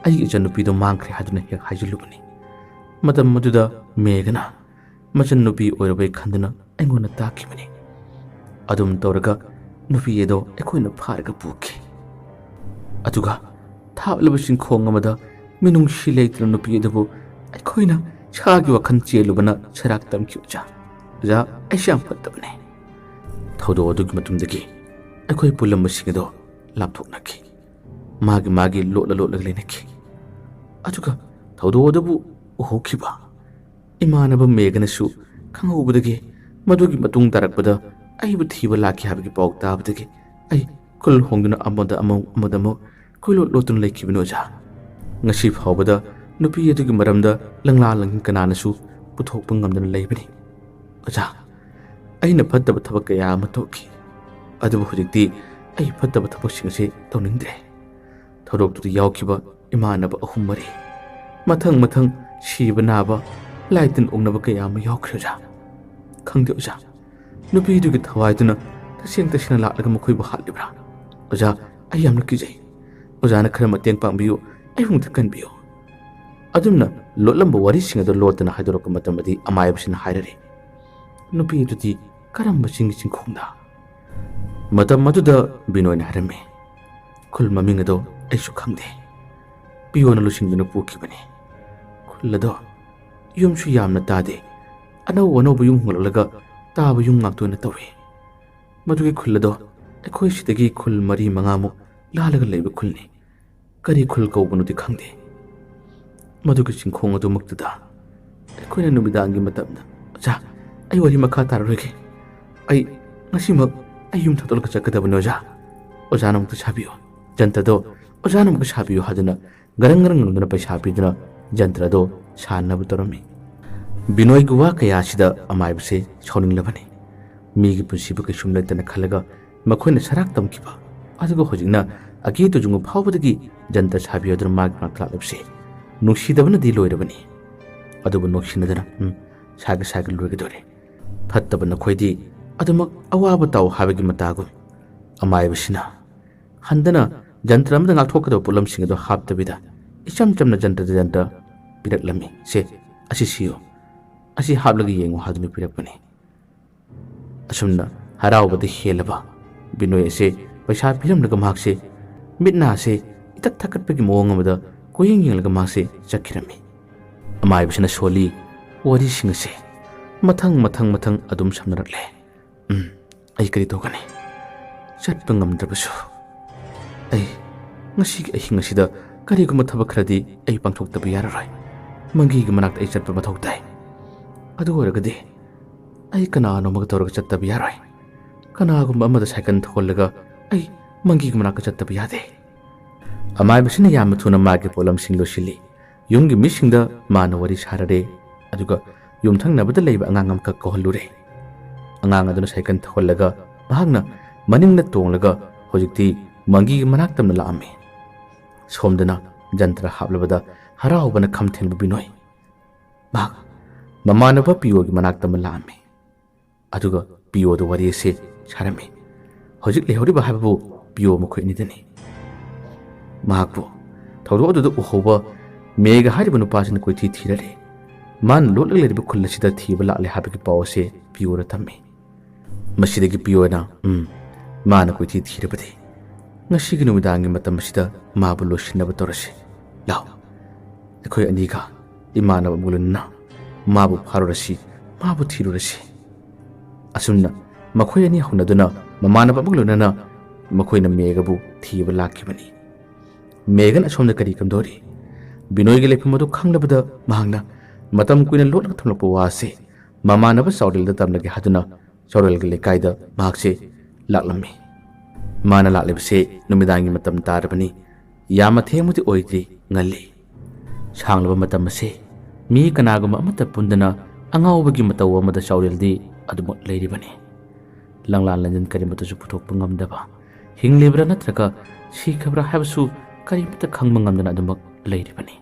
ꯑꯩꯒꯤ ꯏꯆꯟꯅꯨꯄꯤꯗꯨ ꯃꯥꯡꯈ꯭ꯔꯦ ꯍꯥꯏꯗꯨꯅ ꯍꯦꯛ ꯍꯥꯏꯖꯤꯜꯂꯨꯕꯅꯤ꯫ ꯃꯇꯝ ꯑꯗꯨꯗ ꯃꯦꯘꯅ ꯃꯆꯟꯅꯨꯄꯤ ꯑꯣꯏꯔꯕꯩ ꯈꯟꯗꯨꯅ ꯑꯩꯉꯣꯟꯗ ꯇꯥꯛꯈꯤꯕꯅꯤ꯫ ꯑꯗꯨꯝ ꯇꯧꯔꯒ ꯅꯨꯄꯤ ꯑꯗꯣ ꯑꯩꯈꯣꯏꯅ ꯐꯥꯔꯒ ꯄꯨꯈꯤ꯫ ꯑꯗꯨꯒ ꯊꯥꯞꯂꯕ ꯆꯤꯡꯈꯣꯡ ꯑꯃꯗ ꯃꯤꯅꯨꯡꯁꯤ ꯂꯩꯇꯅ ꯅꯨꯄꯤ ꯑꯗꯨꯕꯨ ꯑꯩꯈꯣꯏꯅ ꯁꯥꯒꯤ ꯋꯥꯈꯜ ꯆꯦꯜꯂꯨꯕꯅ ꯁꯔꯥꯛ ꯇꯝꯈꯤ ꯑꯣꯖꯥ꯫ ꯑꯣꯖꯥ, ꯑꯩꯁꯦ ꯌꯥꯝ ꯐꯠꯇꯕꯅꯦ꯫ ꯊꯧꯗꯣꯛ ꯑꯗꯨꯒꯤ ꯃꯇꯨꯡꯗꯒꯤ ꯑꯩꯈꯣꯏ ꯄꯨꯜꯂꯝꯕꯁꯤꯡ ꯑꯗꯣ ꯂꯥꯞꯊꯣꯛꯅꯈꯤ꯫ ꯃꯥꯒꯤ ꯃꯥꯒꯤ ꯂꯣꯠꯂ ꯂꯣꯠꯂꯒ ꯂꯩꯅꯈꯤ꯫ ꯑꯗꯨꯒ ꯊꯧꯗꯣꯛ ꯑꯗꯨꯕꯨ ꯎꯍꯧꯈꯤꯕ ꯏꯃꯥꯟꯅꯕ ꯃꯦꯘꯅꯁꯨ ꯈꯪꯍꯧꯕꯗꯒꯤ ꯃꯗꯨꯒꯤ ꯃꯇꯨꯡ ꯇꯥꯔꯛꯄꯗ ꯑꯩꯕꯨ ꯊꯤꯕ ꯂꯥꯛꯈꯤ ꯍꯥꯏꯕꯒꯤ ꯄꯥꯎ ꯇꯥꯕꯗꯒꯤ ꯑꯩ ꯈꯨꯜ ꯍꯣꯡꯗꯨꯅ ꯑꯃꯗ ꯑꯃꯨꯛ ꯑꯃꯗ ꯑꯃꯨꯛ ꯀꯣꯏꯂꯣꯠ ꯂꯣꯠꯇꯨꯅ ꯂꯩꯈꯤꯕꯅꯤ ꯑꯣꯖꯥ꯫ ꯉꯁꯤ ꯐꯥꯎꯕꯗ ꯅꯨꯄꯤ ꯑꯗꯨꯒꯤ ꯃꯔꯝꯗ ꯂꯪꯂꯥ ꯂꯪꯍꯤꯟ ꯀꯅꯥꯅꯁꯨ ꯄꯨꯊꯣꯛꯄ ꯉꯝꯗꯅ ꯂꯩꯕꯅꯤ꯫ ꯑꯣꯖꯥ, ꯑꯩꯅ ꯐꯠꯇꯕ ꯊꯕꯛ ꯀꯌꯥ ꯑꯃ ꯇꯧꯈꯤ, ꯑꯗꯨꯕꯨ ꯍꯧꯖꯤꯛꯇꯤ ꯑꯩ ꯐꯠꯇꯕ ꯊꯕꯛꯁꯤꯡ ꯑꯁꯤ ꯇꯧꯅꯤꯡꯗ꯭ꯔꯦ꯫ ꯊꯧꯗꯣꯛꯇꯨꯗ ꯌꯥꯎꯈꯤꯕ ꯏꯃꯥꯟꯅꯕ ꯑꯍꯨꯝ ꯃꯔꯤ ꯃꯊꯪ ꯃꯊꯪ ꯁꯤꯕ ꯅꯥꯕ, ꯂꯥꯏ ꯇꯤꯟ ꯑꯣꯛꯅꯕ ꯀꯌꯥ ꯑꯃ ꯌꯥꯎꯈ꯭ꯔꯦ ꯑꯣꯖꯥ꯫ ꯈꯪꯗꯦ ꯑꯣꯖꯥ, ꯅꯨꯄꯤꯗꯨꯒꯤ ꯊꯋꯥꯏꯗꯨꯅ ꯇꯁꯦꯡ ꯇꯁꯦꯡꯅ ꯂꯥꯛꯂꯒ ꯃꯈꯣꯏꯕꯨ ꯍꯥꯠꯂꯤꯕ꯭ꯔꯥ? ꯑꯣꯖꯥ, ꯑꯩ ꯌꯥꯝꯅ ꯀꯤꯖꯩ꯫ ꯑꯣꯖꯥꯅ ꯈꯔ ꯃꯇꯦꯡ ꯄꯥꯡꯕꯤꯌꯨ, ꯑꯩꯕꯨ ꯑꯝꯇ ꯀꯟꯕꯤꯌꯨ꯫ ꯑꯗꯨꯝꯅ ꯂꯣꯠꯂꯝꯕ ꯋꯥꯔꯤꯁꯤꯡ ꯑꯗꯨ ꯂꯣꯠꯇꯅ ꯍꯥꯏꯗꯣꯔꯛꯄ ꯃꯇꯝꯗꯗꯤ ꯑꯃꯥꯏꯕꯁꯤꯅ ꯍꯥꯏꯔꯔꯦ, "ꯅꯨꯄꯤ ꯑꯗꯨꯗꯤ ꯀꯔꯝꯕ ꯆꯤꯡꯒꯤ ꯆꯤꯡꯈꯣꯡꯗ?" ꯃꯇꯝ ꯑꯗꯨꯗ ꯕꯤꯅꯣꯏꯅ ꯍꯥꯏꯔꯝꯃꯤ, "ꯈꯨꯜ ꯃꯃꯤꯡ ꯑꯗꯣ ꯑꯩꯁꯨ ꯈꯪꯗꯦ꯫ ꯄꯤꯌꯣꯅ ꯂꯨꯆꯤꯡꯗꯨꯅ ꯄꯨꯈꯤꯕꯅꯤ꯫ ꯈꯨꯜ ꯑꯗꯣ ꯌꯨꯝꯁꯨ ꯌꯥꯝꯅ ꯇꯥꯗꯦ꯫ ꯑꯅꯧ ꯑꯅꯧꯕ ꯌꯨꯝ ꯍꯣꯡꯂꯛꯂꯒ ꯇꯥꯕ ꯌꯨꯝ ꯉꯥꯛꯇ ꯑꯣꯏꯅ ꯇꯧꯏ꯫ ꯃꯗꯨꯒꯤ ꯈꯨꯜ ꯑꯗꯣ ꯑꯩꯈꯣꯏ ꯁꯤꯗꯒꯤ ꯈꯨꯜ ꯃꯔꯤ ꯃꯉꯥꯃꯨꯛ ꯂꯥꯜꯂꯒ ꯂꯩꯕ ꯈꯨꯜꯅꯤ꯫ ꯀꯔꯤ ꯈꯨꯜ ꯀꯧꯕꯅꯣꯗꯤ ꯈꯪꯗꯦ꯫ ꯃꯗꯨꯒꯤ ꯆꯤꯡꯈꯣꯡ ꯑꯗꯨꯃꯛꯇꯗ ꯑꯩꯈꯣꯏꯅ ꯅꯨꯃꯤꯗꯥꯡꯒꯤ ꯃꯇꯝꯗ, "ꯑꯣꯖꯥ, ꯑꯩ ꯋꯥꯔꯤ ꯃꯈꯥ ꯇꯥꯔꯔꯣꯏꯒꯦ꯫ ꯑꯩ ꯉꯁꯤꯃꯛ ꯑꯩ ꯌꯨꯝ ꯊꯥꯗꯣꯛꯂꯒ ꯆꯠꯀꯗꯕꯅꯤ, ꯑꯣꯖꯥ꯫ ꯑꯣꯖꯥꯅ ꯑꯃꯨꯛꯇ ꯁꯥꯕꯤꯌꯨ꯫ ꯖꯟꯇ꯭ꯔꯗꯣ ꯑꯣꯖꯥꯅ ꯑꯃꯨꯛꯀ ꯁꯥꯕꯤꯌꯨ" ꯍꯥꯏꯗꯨꯅ ꯒꯔꯪ ꯒꯔꯪ ꯉꯪꯗꯨꯅ ꯄꯩꯁꯥ ꯄꯤꯗꯨꯅ ꯖꯟꯇ꯭ꯔꯗꯣ ꯁꯥꯅꯕ ꯇꯧꯔꯝꯃꯤ꯫ ꯕꯤꯅꯣꯏꯒꯤ ꯋꯥ ꯀꯌꯥ ꯑꯁꯤꯗ ꯑꯃꯥꯏꯕꯁꯦ ꯁꯥꯎꯅꯤꯡꯂꯕꯅꯤ꯫ ꯃꯤꯒꯤ ꯄꯨꯟꯁꯤꯕꯨ ꯀꯩꯁꯨꯝ ꯂꯩꯇꯅ ꯈꯜꯂꯒ ꯃꯈꯣꯏꯅ ꯁꯔꯥꯛ ꯇꯝꯈꯤꯕ, ꯑꯗꯨꯒ ꯍꯧꯖꯤꯛꯅ ꯑꯀꯦ ꯇꯨꯖꯨꯡꯕ ꯐꯥꯎꯕꯗꯒꯤ ꯖꯟꯇ꯭ꯔ ꯁꯥꯕꯤꯌꯨ ꯍꯥꯏꯗꯨꯅ ꯃꯥꯒꯤ ꯃꯅꯥꯛꯇ ꯂꯥꯛꯂꯤꯕꯁꯦ ꯅꯨꯡꯁꯤꯗꯕꯅꯗꯤ ꯂꯣꯏꯔꯕꯅꯤ꯫ ꯑꯗꯨꯕꯨ ꯅꯣꯛꯁꯤꯟꯅꯗꯅ, "ꯎꯝ, ꯁꯥꯒꯦ, ꯁꯥꯒꯦ, ꯂꯣꯏꯒꯗꯧꯔꯦ꯫ ꯐꯠꯇꯕ ꯅꯈꯣꯏꯗꯤ ꯑꯗꯨꯃꯛ ꯑꯋꯥꯕ ꯇꯥꯎ" ꯍꯥꯏꯕꯒꯤ ꯃꯇꯥꯒꯨꯝ꯫ ꯑꯃꯥꯏꯕꯁꯤꯅ ꯍꯟꯗꯅ ꯖꯟꯇ꯭ꯔ ꯑꯃꯗ ꯉꯥꯛꯊꯣꯛꯀꯗꯕ ꯄꯣꯠꯂꯝꯁꯤꯡ ꯑꯗꯨ ꯍꯥꯞꯇꯕꯤꯗ ꯏꯆꯝ ꯆꯝꯅ ꯖꯟꯇ꯭ꯔꯗ ꯖꯟꯇ꯭ꯔ ꯄꯤꯔꯛꯂꯝꯃꯤ꯫ "ꯁꯦ, ꯑꯁꯤ ꯁꯤꯌꯨ, ꯑꯁꯤ ꯍꯥꯞꯂꯒ ꯌꯦꯡꯉꯨ" ꯍꯥꯏꯗꯨꯅ ꯄꯤꯔꯛꯄꯅꯤ꯫ ꯑꯁꯨꯝꯅ ꯍꯔꯥꯎꯕꯗ ꯍꯦꯜꯂꯕ ꯕꯤꯅꯣꯏ ꯑꯁꯦ ꯄꯩꯁꯥ ꯄꯤꯔꯝꯂꯒ ꯃꯍꯥꯛꯁꯦ ꯃꯤꯠ ꯅꯥꯁꯦ ꯏꯇꯛ ꯊꯛꯀꯠꯄꯒꯤ ꯃꯑꯣꯡ ꯑꯃꯗ ꯀꯣꯏꯌꯦꯡ ꯌꯦꯡꯂꯒ ꯃꯍꯥꯛꯁꯦ ꯆꯠꯈꯤꯔꯝꯃꯤ꯫ ꯑꯃꯥꯏꯕꯁꯤꯅ ꯁꯣꯜꯂꯤ ꯋꯥꯔꯤꯁꯤꯡ ꯑꯁꯦ ꯃꯊꯪ ꯃꯊꯪ ꯃꯊꯪ ꯑꯗꯨꯝ ꯁꯝꯅꯔꯛꯂꯦ꯫ ꯎꯝ, ꯑꯩ ꯀꯔꯤ ꯇꯧꯒꯅꯤ? ꯆꯠꯄ ꯉꯝꯗ꯭ꯔꯕꯁꯨ ꯑꯩ ꯉꯁꯤꯒꯤ ꯑꯍꯤꯡ ꯑꯁꯤꯗ ꯀꯔꯤꯒꯨꯝꯕ ꯊꯕꯛ ꯈꯔꯗꯤ ꯑꯩ ꯄꯥꯡꯊꯣꯛꯇꯕ ꯌꯥꯔꯔꯣꯏ꯫ ꯃꯪꯒꯤꯒꯤ ꯃꯅꯥꯛꯇ ꯑꯩ ꯆꯠꯄ ꯃꯊꯧ ꯇꯥꯏ꯫ ꯑꯗꯨ ꯑꯣꯏꯔꯒꯗꯤ ꯑꯩ ꯀꯅꯥꯅꯣꯃꯒ ꯇꯧꯔꯒ ꯆꯠꯇꯕ ꯌꯥꯔꯣꯏ꯫ ꯀꯅꯥꯒꯨꯝꯕ ꯑꯃꯗ ꯁꯥꯏꯀꯜ ꯊꯧꯍꯜꯂꯒ ꯑꯩ ꯃꯪꯒꯤꯒꯤ ꯃꯅꯥꯛꯇ ꯆꯠꯇꯕ ꯌꯥꯗꯦ꯫ ꯑꯃꯥꯏꯕꯁꯤꯅ ꯌꯥꯝꯅ ꯊꯨꯅ ꯃꯥꯒꯤ ꯄꯣꯠꯂꯝꯁꯤꯡ ꯂꯣꯏꯁꯤꯜꯂꯤ꯫ ꯌꯨꯝꯒꯤ ꯃꯤꯁꯤꯡꯗ ꯃꯥꯅ ꯋꯥꯔꯤ ꯁꯥꯔꯔꯦ, ꯑꯗꯨꯒ ꯌꯨꯝꯊꯪꯅꯕꯗ ꯂꯩꯕ ꯑꯉꯥꯡ ꯑꯃꯈꯛ ꯀꯧꯍꯜꯂꯨꯔꯦ꯫ ꯑꯉꯥꯡ ꯑꯗꯨꯅ ꯁꯥꯏꯀꯜ ꯊꯧꯍꯜꯂꯒ ꯃꯍꯥꯛꯅ ꯃꯅꯤꯡꯗ ꯇꯣꯡꯂꯒ ꯍꯧꯖꯤꯛꯇꯤ ꯃꯪꯒꯤꯒꯤ ꯃꯅꯥꯛꯇꯝꯅ ꯂꯥꯛꯑꯝꯃꯤ꯫ ꯁꯣꯝꯗꯅ ꯖꯟꯇ꯭ꯔ ꯍꯥꯞꯂꯕꯗ ꯍꯔꯥꯎꯕꯅ ꯈꯝ ꯊꯦꯡꯕ ꯕꯤꯅꯣꯏ꯫ ꯃꯍꯥꯛ ꯃꯃꯥꯟꯅꯕ ꯄꯤꯌꯣꯒꯤ ꯃꯅꯥꯛꯇ ꯑꯃ ꯂꯥꯛꯑꯝꯃꯤ꯫ ꯑꯗꯨꯒ ꯄꯤꯌꯣꯗ ꯋꯥꯔꯤ ꯑꯁꯤ ꯁꯥꯔꯝꯃꯤ꯫ ꯍꯧꯖꯤꯛ ꯂꯩꯍꯧꯔꯤꯕ ꯍꯥꯏꯕꯕꯨ ꯄꯤꯌꯣ ꯃꯈꯣꯏ ꯑꯅꯤꯗꯅꯤ꯫ ꯃꯍꯥꯛꯄꯨ ꯊꯧꯗꯣꯛ ꯑꯗꯨꯗ ꯎꯍꯧꯕ ꯃꯦꯒ ꯍꯥꯏꯔꯤꯕ ꯅꯨꯄꯥꯁꯤꯅ ꯀꯣꯏꯊꯤ ꯊꯤꯔꯔꯦ꯫ ꯃꯥꯅ ꯂꯣꯠꯂꯒ ꯂꯩꯔꯤꯕ ꯈꯨꯜ ꯑꯁꯤꯗ ꯊꯤꯕ ꯂꯥꯛꯂꯦ ꯍꯥꯏꯕꯒꯤ ꯄꯥꯎ ꯑꯁꯤ ꯄꯤꯌꯣꯗ ꯇꯝꯃꯤ꯫ ꯃꯁꯤꯗꯒꯤ ꯄꯤꯌꯣꯅ, ꯎꯝ, ꯃꯥꯅ ꯀꯣꯏꯊꯤ ꯊꯤꯔꯕꯗꯤ ꯉꯁꯤꯒꯤ ꯅꯨꯃꯤꯗꯥꯡꯒꯤ ꯃꯇꯝ ꯑꯁꯤꯗ ꯃꯥꯕꯨ ꯂꯣꯏꯁꯤꯟꯅꯕ ꯇꯧꯔꯁꯤ꯫ ꯂꯥꯎ, ꯑꯩꯈꯣꯏ ꯑꯅꯤꯒ ꯏꯃꯥꯟꯅꯕ ꯃꯨꯂꯨꯟꯅ ꯃꯥꯕꯨ ꯐꯥꯔꯨꯔꯁꯤ, ꯃꯥꯕꯨ ꯊꯤꯔꯨꯔꯁꯤ꯫ ꯑꯁꯨꯝꯅ ꯃꯈꯣꯏ ꯑꯅꯤ ꯍꯧꯅꯗꯨꯅ ꯃꯃꯥꯟꯅꯕ ꯑꯃꯒ ꯂꯣꯏꯅꯅ ꯃꯈꯣꯏꯅ ꯃꯦꯘꯕꯨ ꯊꯤꯕ ꯂꯥꯛꯈꯤꯕꯅꯤ꯫ ꯃꯦꯘꯅ ꯑꯁꯣꯝꯗ ꯀꯔꯤ ꯀꯝꯗꯧꯔꯤ? ꯕꯤꯅꯣꯏꯒꯤ ꯂꯩꯐꯝ ꯑꯗꯨ ꯈꯪꯂꯕꯗ ꯃꯍꯥꯛꯅ ꯃꯇꯝ ꯀꯨꯏꯅ ꯂꯣꯠꯂꯒ ꯊꯝꯂꯛꯄ ꯋꯥ ꯑꯁꯤ ꯃꯃꯥꯟꯅꯕ ꯆꯥꯎꯔꯦꯜꯗ ꯇꯝꯂꯒꯦ ꯍꯥꯏꯗꯨꯅ ꯆꯥꯎꯔꯦꯜꯒꯤ ꯂꯩꯀꯥꯏꯗ ꯃꯍꯥꯛꯁꯦ ꯂꯥꯛꯂꯝꯃꯤ꯫ ꯃꯥꯅ ꯂꯥꯛꯂꯤꯕꯁꯦ ꯅꯨꯃꯤꯗꯥꯡꯒꯤ ꯃꯇꯝ ꯇꯥꯔꯕꯅꯤ꯫ ꯌꯥꯝꯅ ꯊꯦꯡꯕꯗꯤ ꯑꯣꯏꯗ꯭ꯔꯤ, ꯉꯜꯂꯤ꯫ ꯁꯥꯡꯂꯕ ꯃꯇꯝ ꯑꯁꯤ ꯃꯤ ꯀꯅꯥꯒꯨꯝꯕ ꯑꯃꯠꯇ ꯄꯨꯟꯗꯅ ꯑꯉꯥꯎꯕꯒꯤ ꯃꯇꯧ ꯑꯃꯗ ꯆꯥꯎꯔꯦꯜꯗꯤ ꯑꯗꯨꯃꯛ ꯂꯩꯔꯤꯕꯅꯤ꯫ ꯂꯪꯂꯥ ꯂꯪꯖꯟ ꯀꯔꯤꯃꯠꯇꯁꯨ ꯄꯨꯊꯣꯛꯄ ꯉꯝꯗꯕ, ꯍꯤꯡꯂꯤꯕ꯭ꯔꯥ ꯅꯠꯇ꯭ꯔꯒ ꯁꯤꯈ꯭ꯔꯕ꯭ꯔꯥ ꯍꯥꯏꯕꯁꯨ ꯀꯔꯤꯃꯠꯇ ꯈꯪꯕ ꯉꯝꯗꯅ ꯑꯗꯨꯃꯛ ꯂꯩꯔꯤꯕꯅꯤ꯫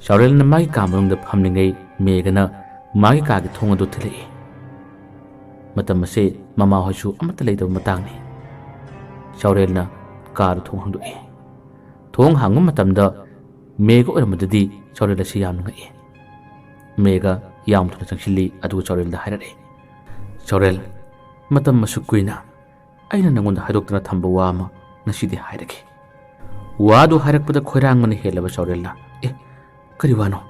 ꯆꯥꯎꯔꯦꯜꯅ ꯃꯥꯒꯤ ꯀꯥ ꯃꯅꯨꯡꯗ ꯐꯝꯂꯤꯉꯩ ꯃꯦꯘꯅ ꯃꯥꯒꯤ ꯀꯥꯒꯤ ꯊꯣꯡ ꯑꯗꯨ ꯊꯤꯜꯂꯛꯏ꯫ ꯃꯇꯝ ꯑꯁꯤ ꯃꯃꯥꯍꯣꯏꯁꯨ ꯑꯃꯠꯇ ꯂꯩꯇꯕ ꯃꯇꯥꯡꯅꯤ꯫ ꯆꯥꯎꯔꯦꯜꯅ ꯀꯥꯗꯨ ꯊꯣꯡ ꯍꯥꯡꯗꯣꯛꯏ꯫ ꯊꯣꯡ ꯍꯥꯡꯕ ꯃꯇꯝꯗ ꯃꯦꯘ ꯑꯣꯏꯔꯝꯕꯗꯨꯗꯤ ꯆꯥꯎꯔꯦꯜ ꯑꯁꯤ ꯌꯥꯝꯅ ꯉꯛꯏ꯫ ꯃꯦꯘ ꯌꯥꯝ ꯊꯨꯅ ꯆꯪꯁꯤꯜꯂꯤ, ꯑꯗꯨꯒ ꯆꯥꯎꯔꯦꯜꯗ ꯍꯥꯏꯔꯛꯏ, "ꯆꯥꯎꯔꯦꯜ, ꯃꯇꯝ ꯑꯁꯨꯛ ꯀꯨꯏꯅ ꯑꯩꯅ ꯅꯪꯉꯣꯟꯗ ꯍꯥꯏꯗꯣꯛꯇꯅ ꯊꯝꯕ ꯋꯥ ꯑꯃ ꯉꯁꯤꯗꯤ ꯍꯥꯏꯔꯒꯦ꯫" ꯋꯥꯗꯨ ꯍꯥꯏꯔꯛꯄꯗ ꯈꯣꯏꯔꯥꯡꯕꯅ ꯍꯦꯜꯂꯕ ꯆꯥꯎꯔꯦꯜꯅ, "ꯑꯦ, ꯀꯔꯤ ꯋꯥꯅꯣ?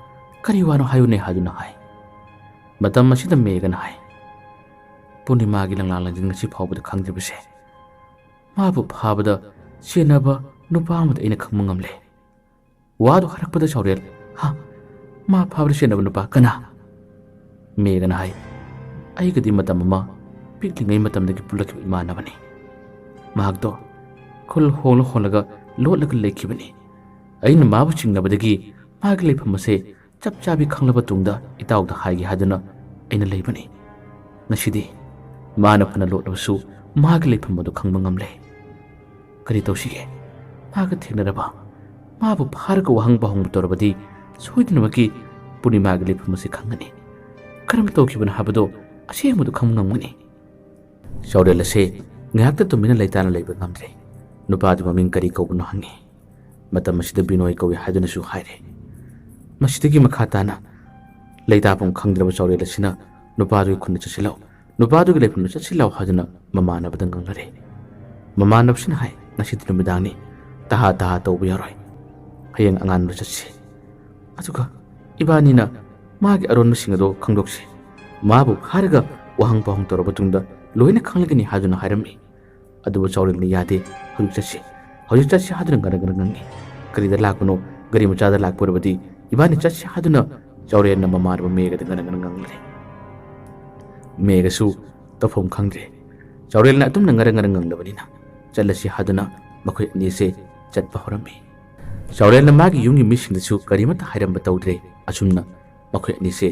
ꯀꯔꯤ ꯋꯥꯅꯣ ꯍꯥꯏꯌꯨꯅꯦ?" ꯍꯥꯏꯗꯨꯅ ꯍꯥꯏ꯫ ꯃꯇꯝ ꯑꯁꯤꯗ ꯃꯦꯘꯅ ꯍꯥꯏ, "ꯄꯨꯔꯅꯤꯃꯥꯒꯤ ꯂꯪꯂꯥ ꯂꯪꯖꯤꯟ ꯉꯁꯤ ꯐꯥꯎꯕꯗ ꯈꯪꯗ꯭ꯔꯤꯕꯁꯦ, ꯃꯥꯕꯨ ꯐꯥꯕꯗ ꯆꯦꯟꯅꯕ ꯅꯨꯄꯥ ꯑꯃꯗꯤ ꯑꯩꯅ ꯈꯪꯕ ꯉꯝꯂꯦ꯫" ꯋꯥꯗꯨ ꯍꯥꯏꯔꯛꯄꯗ ꯆꯥꯎꯔꯦꯜ, "ꯍꯥ? ꯃꯥ ꯐꯥꯕꯗ ꯆꯦꯟꯅꯕ ꯅꯨꯄꯥ ꯀꯅꯥ?" ꯃꯦꯘꯅ ꯍꯥꯏ, "ꯑꯩꯒꯗꯤ ꯃꯇꯝ ꯑꯃ ꯄꯤꯛꯂꯤꯉꯩ ꯃꯇꯝꯗꯒꯤ ꯄꯨꯜꯂꯛꯈꯤꯕ ꯏꯃꯥꯟꯅꯕꯅꯤ꯫ ꯃꯍꯥꯛꯇꯣ ꯈꯨꯜ ꯍꯣꯡꯂ ꯍꯣꯡꯂꯒ ꯂꯣꯠꯂꯒ ꯂꯩꯈꯤꯕꯅꯤ꯫ ꯑꯩꯅ ꯃꯥꯕꯨ ꯆꯤꯡꯅꯕꯗꯒꯤ ꯃꯥꯒꯤ ꯂꯩꯐꯝ ꯑꯁꯦ ꯆꯞ ꯆꯥꯕꯤ ꯈꯪꯂꯕ ꯇꯨꯡꯗ ꯏꯇꯥꯎꯗ ꯍꯥꯏꯒꯦ ꯍꯥꯏꯗꯨꯅ ꯑꯩꯅ ꯂꯩꯕꯅꯤ꯫ ꯉꯁꯤꯗꯤ ꯃꯥꯅ ꯐꯅ ꯂꯣꯠꯂꯕꯁꯨ ꯃꯥꯒꯤ ꯂꯩꯐꯝ ꯑꯗꯨ ꯈꯪꯕ ꯉꯝꯂꯦ꯫ ꯀꯔꯤ ꯇꯧꯁꯤꯒꯦ? ꯃꯥꯒ ꯊꯦꯡꯅꯔꯕ, ꯃꯥꯕꯨ ꯐꯥꯔꯒ ꯋꯥꯍꯪ ꯄꯥꯎꯍꯪꯕ ꯇꯧꯔꯕꯗꯤ ꯁꯣꯏꯗꯅꯃꯛꯀꯤ ꯄꯨꯔꯅꯤꯃꯥꯒꯤ ꯂꯩꯐꯝ ꯑꯁꯤ ꯈꯪꯒꯅꯤ꯫ ꯀꯔꯝ ꯇꯧꯈꯤꯕꯅꯣ ꯍꯥꯏꯕꯗꯣ ꯑꯁꯦꯡꯕꯗꯨ ꯈꯪꯕ ꯉꯝꯒꯅꯤ꯫" ꯆꯥꯎꯔꯦꯜ ꯑꯁꯦ ꯉꯥꯏꯍꯥꯛꯇ ꯇꯨꯃꯤꯟꯅ ꯂꯩꯇꯥꯅ ꯂꯩꯕ ꯉꯝꯗ꯭ꯔꯦ꯫ ꯅꯨꯄꯥꯗꯨ ꯃꯃꯤꯡ ꯀꯔꯤ ꯀꯧꯕꯅꯣ ꯍꯪꯉꯤ꯫ ꯃꯇꯝ ꯑꯁꯤꯗ ꯕꯤꯅꯣꯏ ꯀꯧꯏ ꯍꯥꯏꯗꯨꯅꯁꯨ ꯍꯥꯏꯔꯦ꯫ ꯃꯁꯤꯗꯒꯤ ꯃꯈꯥ ꯇꯥꯅ ꯂꯩꯇꯥꯐꯝ ꯈꯪꯗ꯭ꯔꯕ ꯆꯥꯎꯔꯦꯜ ꯑꯁꯤꯅ ꯅꯨꯄꯥꯗꯨꯒꯤ ꯈꯨꯟꯗ ꯆꯠꯁꯤꯜꯂꯛꯎ, ꯅꯨꯄꯥꯗꯨꯒꯤ ꯂꯩꯐꯝꯗ ꯆꯠꯁꯤꯜꯂꯛꯎ ꯍꯥꯏꯗꯨꯅ ꯃꯃꯥꯟꯅꯕꯗ ꯉꯥꯡꯅꯔꯦ꯫ ꯃꯃꯥꯟꯅꯕꯁꯤꯅ ꯍꯥꯏ, "ꯉꯁꯤꯗꯤ ꯅꯨꯃꯤꯗꯥꯡꯅꯤ, ꯇꯍꯥ ꯇꯍꯥ ꯇꯧꯕ ꯌꯥꯔꯣꯏ꯫ ꯍꯌꯦꯡ ꯑꯉꯥꯟꯕ ꯆꯠꯁꯤ꯫ ꯑꯗꯨꯒ ꯏꯕꯥꯅꯤꯅ ꯃꯥꯒꯤ ꯑꯔꯣꯟꯕꯁꯤꯡ ꯑꯗꯣ ꯈꯪꯗꯣꯛꯁꯤ꯫ ꯃꯥꯕꯨ ꯐꯥꯔꯒ ꯋꯥꯍꯪ ꯄꯥꯎꯍꯪ ꯇꯧꯔꯕ ꯃꯇꯨꯡꯗ ꯂꯣꯏꯅ ꯈꯪꯂꯒꯅꯤ ꯍꯥꯏꯗꯨꯅ ꯍꯥꯏꯔꯝꯃꯤ꯫ ꯑꯗꯨꯕꯨ ꯆꯥꯎꯔꯦꯜꯅ ꯌꯥꯗꯦ, ꯍꯧꯖꯤꯛ ꯆꯠꯁꯤ, ꯍꯧꯖꯤꯛ ꯆꯠꯁꯤ ꯍꯥꯏꯗꯨꯅ ꯉꯔꯪ ꯉꯔꯪ ꯉꯪꯉꯤ꯫ ꯀꯔꯤꯗ ꯂꯥꯛꯄꯅꯣ? ꯒꯥꯔꯤ ꯃꯆꯥꯗ ꯂꯥꯛꯄ ꯑꯣꯏꯔꯕꯗꯤ ꯏꯕꯥꯅꯤ ꯆꯠꯁꯤ ꯍꯥꯏꯗꯨꯅ ꯆꯥꯎꯔꯦꯜꯅ ꯃꯃꯥꯟꯅꯕ ꯃꯦꯘꯗ ꯉꯔꯪ ꯉꯔꯪ ꯉꯪꯂꯔꯦ꯫ ꯃꯦꯘꯁꯨ ꯇꯧꯐꯝ ꯈꯪꯗ꯭ꯔꯦ꯫ ꯆꯥꯎꯔꯦꯜꯅ ꯑꯗꯨꯝꯅ ꯉꯔꯪ ꯉꯔꯪ ꯉꯪꯂꯕꯅꯤꯅ ꯆꯠꯂꯁꯤ ꯍꯥꯏꯗꯨꯅ ꯃꯈꯣꯏ ꯑꯅꯤꯁꯦ ꯆꯠꯄ ꯍꯧꯔꯝꯃꯤ꯫ ꯆꯥꯎꯔꯦꯜꯅ ꯃꯥꯒꯤ ꯌꯨꯝꯒꯤ ꯃꯤꯁꯤꯡꯗꯁꯨ ꯀꯔꯤꯃꯠꯇ ꯍꯥꯏꯔꯝꯕ ꯇꯧꯗ꯭ꯔꯦ꯫ ꯑꯁꯨꯝꯅ ꯃꯈꯣꯏ ꯑꯅꯤꯁꯦ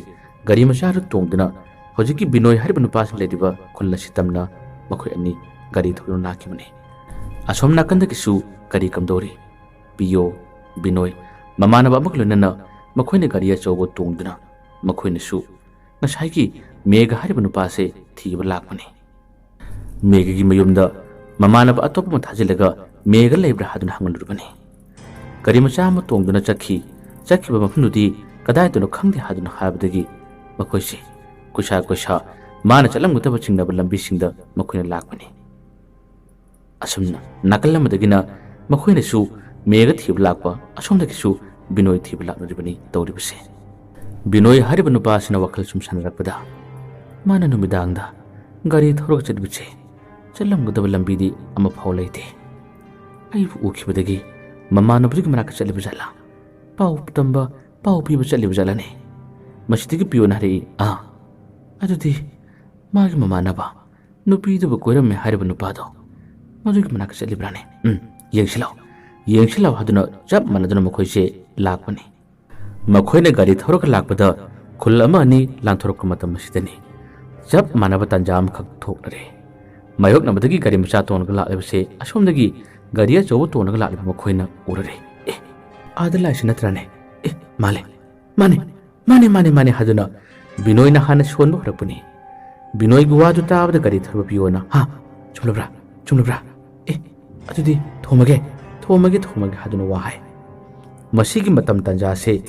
ꯒꯥꯔꯤ ꯃꯆꯥꯗ ꯇꯣꯡꯗꯨꯅ ꯍꯧꯖꯤꯛꯀꯤ ꯕꯤꯅꯣꯏ ꯍꯥꯏꯔꯤꯕ ꯅꯨꯄꯥꯁꯤꯅ ꯂꯩꯔꯤꯕ ꯈꯨꯜ ꯑꯁꯤ ꯇꯝꯅ ꯃꯈꯣꯏ ꯑꯅꯤ ꯒꯥꯔꯤ ꯊꯧꯗꯨꯅ ꯂꯥꯛꯈꯤꯕꯅꯤ꯫ ꯑꯁꯣꯝ ꯅꯥꯀꯟꯗꯒꯤꯁꯨ ꯒꯥꯔꯤ ꯀꯝꯗꯧꯔꯤ꯫ ꯄꯤꯌꯣ, ꯕꯤꯅꯣꯏ, ꯃꯃꯥꯟꯅꯕ ꯑꯃꯒ ꯂꯣꯏꯅꯅ ꯃꯈꯣꯏꯅ ꯒꯥꯔꯤ ꯑꯆꯧꯕ ꯇꯣꯡꯗꯨꯅ ꯃꯈꯣꯏꯅꯁꯨ ꯉꯁꯥꯏꯒꯤ ꯃꯦꯘ ꯍꯥꯏꯔꯤꯕ ꯅꯨꯄꯥꯁꯦ ꯊꯤꯕ ꯂꯥꯛꯄꯅꯤ꯫ ꯃꯦꯘꯒꯤ ꯃꯌꯨꯝꯗ ꯃꯃꯥꯟꯅꯕ ꯑꯇꯣꯞꯄ ꯑꯃ ꯊꯥꯖꯤꯜꯂꯒ ꯃꯦꯘ ꯂꯩꯕ꯭ꯔꯥ ꯍꯥꯏꯗꯨꯅ ꯍꯪꯂꯨꯔꯕꯅꯤ꯫ ꯒꯥꯔꯤ ꯃꯆꯥ ꯑꯃ ꯇꯣꯡꯗꯨꯅ ꯆꯠꯈꯤ꯫ ꯆꯠꯈꯤꯕ ꯃꯐꯝꯗꯨꯗꯤ ꯀꯗꯥꯏꯗꯅꯣ ꯈꯪꯗꯦ ꯍꯥꯏꯗꯨꯅ ꯍꯥꯏꯕꯗꯒꯤ ꯃꯈꯣꯏꯁꯦ ꯀꯣꯏꯁꯥ ꯀꯣꯏꯁꯥ ꯃꯥꯅ ꯆꯠꯂꯝꯒꯗꯕ ꯆꯤꯡꯅꯕ ꯂꯝꯕꯤꯁꯤꯡꯗ ꯃꯈꯣꯏꯅ ꯂꯥꯛꯄꯅꯤ꯫ ꯑꯁꯨꯝꯅ ꯅꯥꯀꯜ ꯑꯃꯗꯒꯤꯅ ꯃꯈꯣꯏꯅꯁꯨ ꯃꯦꯘ ꯊꯤꯕ ꯂꯥꯛꯄ, ꯑꯁꯣꯝꯗꯒꯤꯁꯨ ꯕꯤꯅꯣꯏ ꯊꯤꯕ ꯂꯥꯛꯅꯔꯤꯕꯅꯤ ꯇꯧꯔꯤꯕꯁꯦ꯫ ꯕꯤꯅꯣꯏ ꯍꯥꯏꯔꯤꯕ ꯅꯨꯄꯥ ꯑꯁꯤꯅ ꯋꯥꯈꯜ ꯁꯨꯝ ꯁꯥꯟꯅꯔꯛꯄꯗ, ꯃꯥꯅ ꯅꯨꯃꯤꯗꯥꯡꯗ ꯒꯥꯔꯤ ꯊꯧꯔꯒ ꯆꯠꯂꯤꯕꯁꯦ ꯆꯠꯂꯝꯒꯗꯕ ꯂꯝꯕꯤꯗꯤ ꯑꯃꯐꯥꯎ ꯂꯩꯇꯦ꯫ ꯑꯩꯕꯨ ꯎꯈꯤꯕꯗꯒꯤ ꯃꯃꯥꯟꯅꯕꯗꯨꯒꯤ ꯃꯅꯥꯛꯇ ꯆꯠꯂꯤꯕ ꯖꯥꯠꯂꯥ? ꯄꯥꯎ ꯇꯝꯕ, ꯄꯥꯎ ꯄꯤꯕ ꯆꯠꯂꯤꯕ ꯖꯥꯠꯂꯅꯦ? ꯃꯁꯤꯗꯒꯤ ꯄꯤꯌꯣꯅ ꯍꯥꯏꯔꯛꯏ꯫ ꯑꯥ, ꯑꯗꯨꯗꯤ ꯃꯥꯒꯤ ꯃꯃꯥꯟꯅꯕ, ꯅꯨꯄꯤꯗꯨꯕꯨ ꯀꯣꯏꯔꯝꯃꯦ ꯍꯥꯏꯔꯤꯕ ꯅꯨꯄꯥꯗꯣ, ꯃꯗꯨꯒꯤ ꯃꯅꯥꯛꯇ ꯆꯠꯂꯤꯕ꯭ꯔꯥꯅꯦ? ꯎꯝ, ꯌꯦꯡꯁꯤꯜꯂꯣ, ꯌꯦꯡꯁꯤꯜꯂꯣ ꯍꯥꯏꯗꯨꯅ ꯆꯞ ꯃꯥꯟꯅꯗꯨꯅ ꯃꯈꯣꯏꯁꯦ ꯂꯥꯛꯄꯅꯤ꯫ ꯃꯈꯣꯏꯅ ꯒꯥꯔꯤ ꯊꯧꯔꯒ ꯂꯥꯛꯄꯗ ꯈꯨꯜ ꯑꯃ ꯑꯅꯤ ꯂꯥꯟꯊꯣꯔꯛꯄ ꯃꯇꯝ ꯑꯁꯤꯗꯅꯤ꯫ ꯆꯞ ꯃꯥꯟꯅꯕ ꯇꯥꯟꯖꯥ ꯑꯃꯈꯛ ꯊꯣꯛꯅꯔꯦ꯫ ꯃꯥꯌꯣꯛꯅꯕꯗꯒꯤ ꯒꯥꯔꯤ ꯃꯆꯥ ꯇꯣꯡꯂꯒ ꯂꯥꯛꯂꯤꯕꯁꯦ ꯑꯁꯣꯝꯗꯒꯤ ꯒꯥꯔꯤ ꯑꯆꯧꯕ ꯇꯣꯡꯂꯒ ꯂꯥꯛꯂꯤꯕ ꯃꯈꯣꯏꯅ ꯎꯔꯔꯦ꯫ ꯑꯦ, ꯑꯥꯗ ꯂꯥꯛꯏꯁꯤ ꯅꯠꯇ꯭ꯔꯥꯅꯦ? ꯑꯦ, ꯃꯥꯜꯂꯦ, ꯃꯥꯅꯦ, ꯃꯥꯅꯦ, ꯃꯥꯅꯦ, ꯃꯥꯅꯦ ꯍꯥꯏꯗꯨꯅ ꯕꯤꯅꯣꯏꯅ ꯍꯥꯟꯅ ꯁꯣꯟꯕ ꯍꯧꯔꯛꯄꯅꯤ꯫ ꯕꯤꯅꯣꯏꯒꯤ ꯋꯥꯗꯨ ꯇꯥꯕꯗ ꯒꯥꯔꯤ ꯊꯧꯔꯤꯕ ꯄꯤꯌꯣꯅ, "ꯍꯥ? ꯆꯨꯝꯂꯕ꯭ꯔꯥ? ꯆꯨꯝꯂꯕ꯭ꯔꯥ? ꯑꯦ, ꯑꯗꯨꯗꯤ ꯊꯣꯝꯃꯒꯦ, ꯊꯣꯝꯃꯒꯦ, ꯊꯣꯝꯃꯒꯦ" ꯍꯥꯏꯗꯨꯅ ꯋꯥ ꯍꯥꯏ꯫ ꯃꯁꯤꯒꯤ ꯃꯇꯝ ꯇꯥꯟꯖꯥꯁꯦ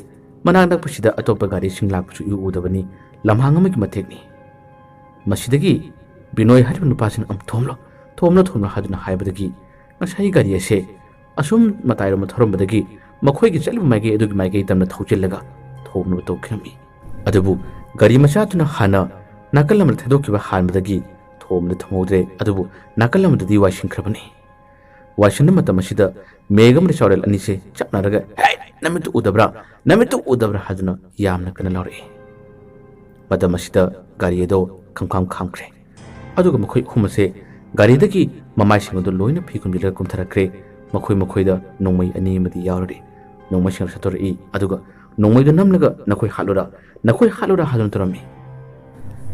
ꯃꯅꯥꯛ ꯅꯛꯄꯁꯤꯗ ꯑꯇꯣꯞꯄ ꯒꯥꯔꯤꯁꯤꯡ ꯂꯥꯛꯄꯁꯨ ꯏꯎ ꯎꯗꯕꯅꯤ, ꯂꯝꯍꯥꯡ ꯑꯃꯒꯤ ꯃꯊꯦꯛꯅꯤ꯫ ꯃꯁꯤꯗꯒꯤ ꯕꯤꯅꯣꯏ ꯍꯥꯏꯔꯤꯕ ꯅꯨꯄꯥꯁꯤꯅ ꯑꯃꯨꯛ "ꯊꯣꯝꯂꯣ, ꯊꯣꯝꯂꯣ, ꯊꯣꯝꯂꯣ" ꯍꯥꯏꯗꯨꯅ ꯍꯥꯏꯕꯗꯒꯤ ꯉꯁꯥꯏꯒꯤ ꯒꯥꯔꯤ ꯑꯁꯦ ꯑꯁꯨꯝ ꯃꯇꯥꯏꯔꯣꯝꯗ ꯊꯧꯔꯝꯕꯗꯒꯤ ꯃꯈꯣꯏꯒꯤ ꯆꯠꯂꯤꯕ ꯃꯥꯏꯀꯩ ꯑꯗꯨꯒꯤ ꯃꯥꯏꯀꯩ ꯇꯝꯅ ꯊꯧꯖꯤꯜꯂꯒ ꯊꯧꯅꯕ ꯇꯧꯈꯤꯔꯝꯃꯤ꯫ ꯑꯗꯨꯕꯨ ꯒꯥꯔꯤ ꯃꯆꯥꯗꯨꯅ ꯍꯥꯟꯅ ꯅꯥꯀꯜ ꯑꯃꯗ ꯊꯩꯗꯣꯛꯈꯤꯕ ꯍꯥꯟꯕꯗꯒꯤ ꯊꯣꯝꯕꯗ ꯊꯝꯍꯧꯗ꯭ꯔꯦ, ꯑꯗꯨꯕꯨ ꯅꯥꯀꯜ ꯑꯃꯗꯗꯤ ꯋꯥꯏꯁꯤꯟꯈ꯭ꯔꯕꯅꯤ꯫ ꯋꯥꯏꯁꯤꯟꯕ ꯃꯇꯝ ꯑꯁꯤꯗ ꯃꯦꯘ ꯑꯃꯗꯤ ꯆꯥꯎꯔꯦꯜ ꯑꯅꯤꯁꯦ ꯆꯞꯅꯔꯒ, "ꯍꯦ, ꯅꯃꯤꯠꯇꯨ ꯎꯗꯕ꯭ꯔꯥ? ꯅꯃꯤꯠꯇꯨ ꯎꯗꯕ꯭ꯔꯥ?" ꯍꯥꯏꯗꯨꯅ ꯌꯥꯝꯅ ꯀꯟꯅ ꯂꯥꯎꯔꯛꯏ꯫ ꯃꯇꯝ ꯑꯁꯤꯗ ꯒꯥꯔꯤ ꯑꯗꯣ ꯈꯪꯈꯥꯝ ꯈꯥꯝꯈ꯭ꯔꯦ꯫ ꯑꯗꯨꯒ ꯃꯈꯣꯏ ꯑꯍꯨꯝ ꯑꯁꯦ ꯒꯥꯔꯤꯗꯒꯤ ꯃꯃꯥꯏꯁꯤꯡ ꯑꯗꯨ ꯂꯣꯏꯅ ꯐꯤ ꯈꯨꯝꯖꯤꯜꯂꯒ ꯀꯨꯝꯊꯔꯛꯈ꯭ꯔꯦ꯫ ꯃꯈꯣꯏ ꯃꯈꯣꯏꯗ ꯅꯣꯡꯃꯩ ꯑꯅꯤ ꯑꯃꯗꯤ ꯌꯥꯎꯔꯤ꯫ ꯅꯣꯡꯃꯩꯁꯤꯡ ꯑꯗꯨ ꯁꯠꯇꯣꯔꯛꯏ, ꯑꯗꯨꯒ ꯅꯣꯡꯃꯩꯗꯨ ꯅꯝꯂꯒ "ꯅꯈꯣꯏ ꯍꯥꯠꯂꯨꯔꯥ? ꯅꯈꯣꯏ ꯍꯥꯠꯂꯨꯔꯥ?" ꯍꯥꯏꯗꯨꯅ ꯇꯧꯔꯝꯃꯤ꯫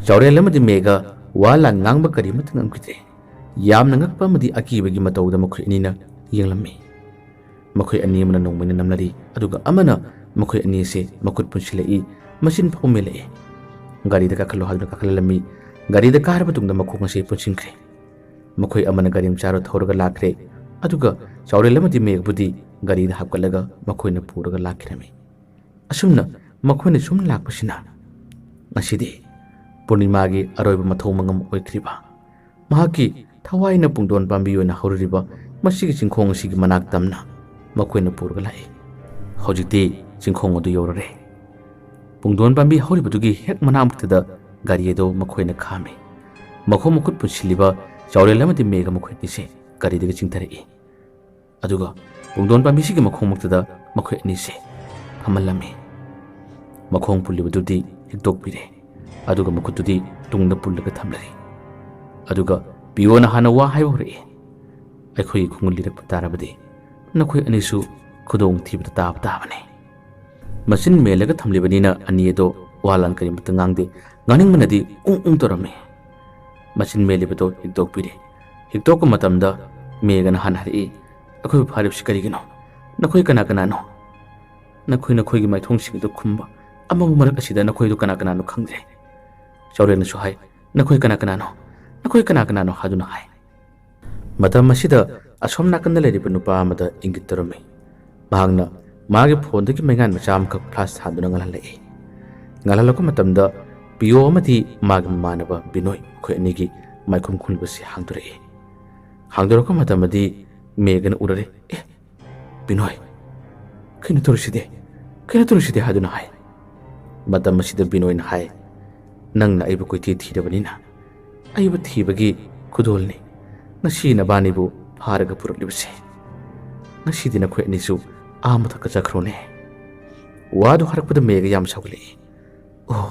ꯆꯥꯎꯔꯦꯜ ꯑꯃꯗꯤ ꯃꯦꯘ ꯋꯥ ꯂꯥꯟ ꯉꯥꯡꯕ ꯀꯔꯤ ꯑꯃꯠꯇ ꯉꯝꯈꯤꯗ꯭ꯔꯦ꯫ ꯌꯥꯝꯅ ꯉꯛꯄ ꯑꯃꯗꯤ ꯑꯀꯤꯕꯒꯤ ꯃꯇꯧꯗ ꯃꯈꯣꯏ ꯑꯅꯤꯅ ꯌꯦꯡꯂꯝꯃꯤ꯫ ꯃꯈꯣꯏ ꯑꯅꯤ ꯑꯃꯅ ꯅꯣꯡꯃꯩꯅ ꯅꯝꯅꯔꯤ, ꯑꯗꯨꯒ ꯑꯃꯅ ꯃꯈꯣꯏ ꯑꯅꯤ ꯑꯁꯤ ꯃꯈꯨꯠ ꯄꯨꯟꯁꯤꯜꯂꯛꯏ, ꯃꯆꯤꯟ ꯐꯥꯎ ꯃꯦꯜꯂꯛꯏ꯫ ꯒꯥꯔꯤꯗ ꯀꯥꯈꯠꯂꯨ ꯍꯥꯏꯗꯨꯅ ꯀꯥꯈꯠꯍꯜꯂꯝꯃꯤ꯫ ꯒꯥꯔꯤꯗ ꯀꯥꯔꯕ ꯇꯨꯡꯗ ꯃꯈꯣꯡ ꯑꯁꯤ ꯄꯨꯟꯁꯤꯟꯈ꯭ꯔꯦ꯫ ꯃꯈꯣꯏ ꯑꯃꯅ ꯒꯥꯔꯤ ꯃꯆꯥꯗꯨ ꯊꯧꯔꯒ ꯂꯥꯛꯈ꯭ꯔꯦ, ꯑꯗꯨꯒ ꯆꯥꯎꯔꯦꯜ ꯑꯃꯗꯤ ꯃꯦꯘꯕꯨꯗꯤ ꯒꯥꯔꯤꯗ ꯍꯥꯞꯀꯠꯂꯒ ꯃꯈꯣꯏꯅ ꯄꯨꯔꯒ ꯂꯥꯛꯈꯤꯔꯝꯃꯤ꯫ ꯑꯁꯨꯝꯅ ꯃꯈꯣꯏꯅ ꯁꯨꯝ ꯂꯥꯛꯄꯁꯤꯅ ꯉꯁꯤꯗꯤ ꯄꯨꯔꯅꯤꯃꯥꯒꯤ ꯑꯔꯣꯏꯕ ꯃꯊꯧ ꯃꯉꯝ ꯑꯣꯏꯈ꯭ꯔꯤꯕ ꯃꯍꯥꯛꯀꯤ ꯊꯋꯥꯏꯅ ꯄꯨꯡꯗꯣꯟ ꯄꯥꯝꯕꯤ ꯑꯣꯏꯅ ꯍꯧꯔꯤꯕ ꯃꯁꯤꯒꯤ ꯆꯤꯡꯈꯣꯡ ꯑꯁꯤꯒꯤ ꯃꯅꯥꯛ ꯇꯝꯅ ꯃꯈꯣꯏꯅ ꯄꯨꯔꯒ ꯂꯥꯛꯏ꯫ ꯍꯧꯖꯤꯛꯇꯤ ꯆꯤꯡꯈꯣꯡ ꯑꯗꯨ ꯌꯧꯔꯔꯦ꯫ ꯄꯨꯡꯗꯣꯟ ꯄꯥꯝꯕꯤ ꯍꯧꯔꯤꯕꯗꯨꯒꯤ ꯍꯦꯛ ꯃꯅꯥꯛꯃꯛꯇꯗ ꯒꯥꯔꯤ ꯑꯗꯨ ꯃꯈꯣꯏꯅ ꯈꯥꯝꯃꯤ꯫ ꯃꯈꯣꯡ ꯃꯈꯨꯠ ꯄꯨꯟꯁꯤꯜꯂꯤꯕ ꯆꯥꯎꯔꯦꯜ ꯑꯃꯗꯤ ꯃꯦꯘ ꯃꯈꯣꯏ ꯑꯅꯤꯁꯦ ꯒꯥꯔꯤꯗꯒꯤ ꯆꯤꯡꯊꯔꯛꯏ꯫ ꯑꯗꯨꯒ ꯄꯨꯡꯗꯣꯟ ꯄꯥꯝꯕꯤꯁꯤꯒꯤ ꯃꯈꯣꯡꯃꯛꯇꯗ ꯃꯈꯣꯏ ꯑꯅꯤꯁꯦ ꯐꯝꯍꯜꯂꯝꯃꯤ꯫ ꯃꯈꯣꯡ ꯄꯨꯜꯂꯤꯕꯗꯨꯗꯤ ꯍꯤꯛꯇꯣꯛꯄꯤꯔꯦ, ꯑꯗꯨꯒ ꯃꯈꯨꯠꯇꯨꯗꯤ ꯇꯨꯡꯗ ꯄꯨꯜꯂꯒ ꯊꯝꯂꯔꯤ꯫ ꯑꯗꯨꯒ ꯄꯤꯌꯣꯅ ꯍꯥꯟꯅ ꯋꯥ ꯍꯥꯏꯕ ꯍꯧꯔꯛꯏ꯫ "ꯑꯩꯈꯣꯏꯒꯤ ꯈꯣꯡꯒꯨꯜ ꯂꯤꯔꯛꯄ ꯇꯥꯔꯕꯗꯤ ꯅꯈꯣꯏ ꯑꯅꯤꯁꯨ ꯈꯨꯗꯣꯡꯊꯤꯕꯗ ꯇꯥꯕ ꯇꯥꯕꯅꯤ꯫" ꯃꯆꯤꯟ ꯃꯦꯜꯂꯒ ꯊꯝꯂꯤꯕꯅꯤꯅ ꯑꯅꯤ ꯑꯗꯣ ꯋꯥ ꯂꯥꯟ ꯀꯔꯤꯃꯠꯇ ꯉꯥꯡꯗꯦ꯫ ꯉꯥꯡꯅꯤꯡꯕꯅꯗꯤ ꯎꯪ ꯎꯪ ꯇꯧꯔꯝꯃꯤ꯫ ꯃꯆꯤꯟ ꯃꯦꯜꯂꯤꯕꯗꯣ ꯍꯤꯛꯇꯣꯛꯄꯤꯔꯦ꯫ ꯍꯤꯛꯇꯣꯛꯄ ꯃꯇꯝꯗ ꯃꯦꯘꯅ ꯍꯥꯟꯅ ꯍꯥꯏꯔꯛꯏ, "ꯑꯩꯈꯣꯏꯕꯨ ꯐꯥꯔꯤꯕꯁꯤ ꯀꯔꯤꯒꯤꯅꯣ? ꯅꯈꯣꯏ ꯀꯅꯥ ꯀꯅꯥꯅꯣ? ꯅꯈꯣꯏ ꯅꯈꯣꯏꯒꯤ ꯃꯥꯏꯊꯣꯡꯁꯤꯡ ꯑꯗꯨ ꯈꯨꯝꯕ ꯑꯃꯕꯨ ꯃꯔꯛ ꯑꯁꯤꯗ ꯅꯈꯣꯏꯗꯨ ꯀꯅꯥ ꯀꯅꯥꯅꯣ ꯈꯪꯗ꯭ꯔꯦ꯫" ꯆꯥꯎꯔꯦꯜꯅꯁꯨ ꯍꯥꯏ, "ꯅꯈꯣꯏ ꯀꯅꯥ ꯀꯅꯥꯅꯣ? ꯅꯈꯣꯏ ꯀꯅꯥ ꯀꯅꯥꯅꯣ?" ꯍꯥꯏꯗꯨꯅ ꯍꯥꯏ꯫ ꯃꯇꯝ ꯑꯁꯤꯗ ꯑꯁꯣꯝ ꯅꯥꯀꯟꯗ ꯂꯩꯔꯤꯕ ꯅꯨꯄꯥ ꯑꯃꯗ ꯏꯪꯒꯤꯠ ꯇꯧꯔꯝꯃꯤ꯫ ꯃꯍꯥꯛꯅ ꯃꯥꯒꯤ ꯐꯣꯟꯗꯒꯤ ꯃꯩꯉꯥꯟ ꯃꯆꯥ ꯑꯃꯈꯛ ꯐ꯭ꯂꯥꯁ ꯊꯥꯟꯗꯨꯅ ꯉꯥꯜꯍꯜꯂꯛꯏ꯫ ꯉꯥꯜꯍꯜꯂꯛꯄ ꯃꯇꯝꯗ ꯄꯤꯌꯣ ꯑꯃꯗꯤ ꯃꯥꯒꯤ ꯃꯃꯥꯟꯅꯕ ꯕꯤꯅꯣꯏ ꯃꯈꯣꯏ ꯑꯅꯤꯒꯤ ꯃꯥꯏꯈꯨꯝ ꯈꯨꯝꯂꯤꯕꯁꯤ ꯍꯥꯡꯗꯣꯔꯛꯏ꯫ ꯍꯥꯡꯗꯣꯔꯛꯄ ꯃꯇꯝꯗꯗꯤ ꯃꯦꯘꯅ ꯎꯔꯔꯦ꯫ "ꯑꯦ, ꯕꯤꯅꯣꯏ, ꯀꯩꯅꯣ ꯇꯧꯔꯤꯁꯤꯗꯤ? ꯀꯩꯅꯣ ꯇꯧꯔꯤꯁꯤꯗꯤ?" ꯍꯥꯏꯗꯨꯅ ꯍꯥꯏ꯫ ꯃꯇꯝ ꯑꯁꯤꯗ ꯕꯤꯅꯣꯏꯅ ꯍꯥꯏ, "ꯅꯪꯅ ꯑꯩꯕꯨ ꯀꯣꯏꯊꯤ ꯊꯤꯔꯕꯅꯤꯅ ꯑꯩꯕꯨ ꯊꯤꯕꯒꯤ ꯈꯨꯗꯣꯜꯅꯤ ꯉꯁꯤ ꯅꯕꯥꯅꯤꯕꯨ ꯐꯥꯔꯒ ꯄꯨꯔꯛꯂꯤꯕꯁꯦ꯫ ꯉꯁꯤꯗꯤ ꯅꯈꯣꯏ ꯑꯅꯤꯁꯨ ꯑꯥ ꯃꯊꯛꯇ ꯆꯠꯈ꯭ꯔꯣꯅꯦ"꯫ ꯋꯥꯗꯨ ꯍꯥꯏꯔꯛꯄꯗ ꯃꯦꯒ ꯌꯥꯝ ꯁꯥꯎꯒꯠꯂꯛꯏ꯫ "ꯑꯣ,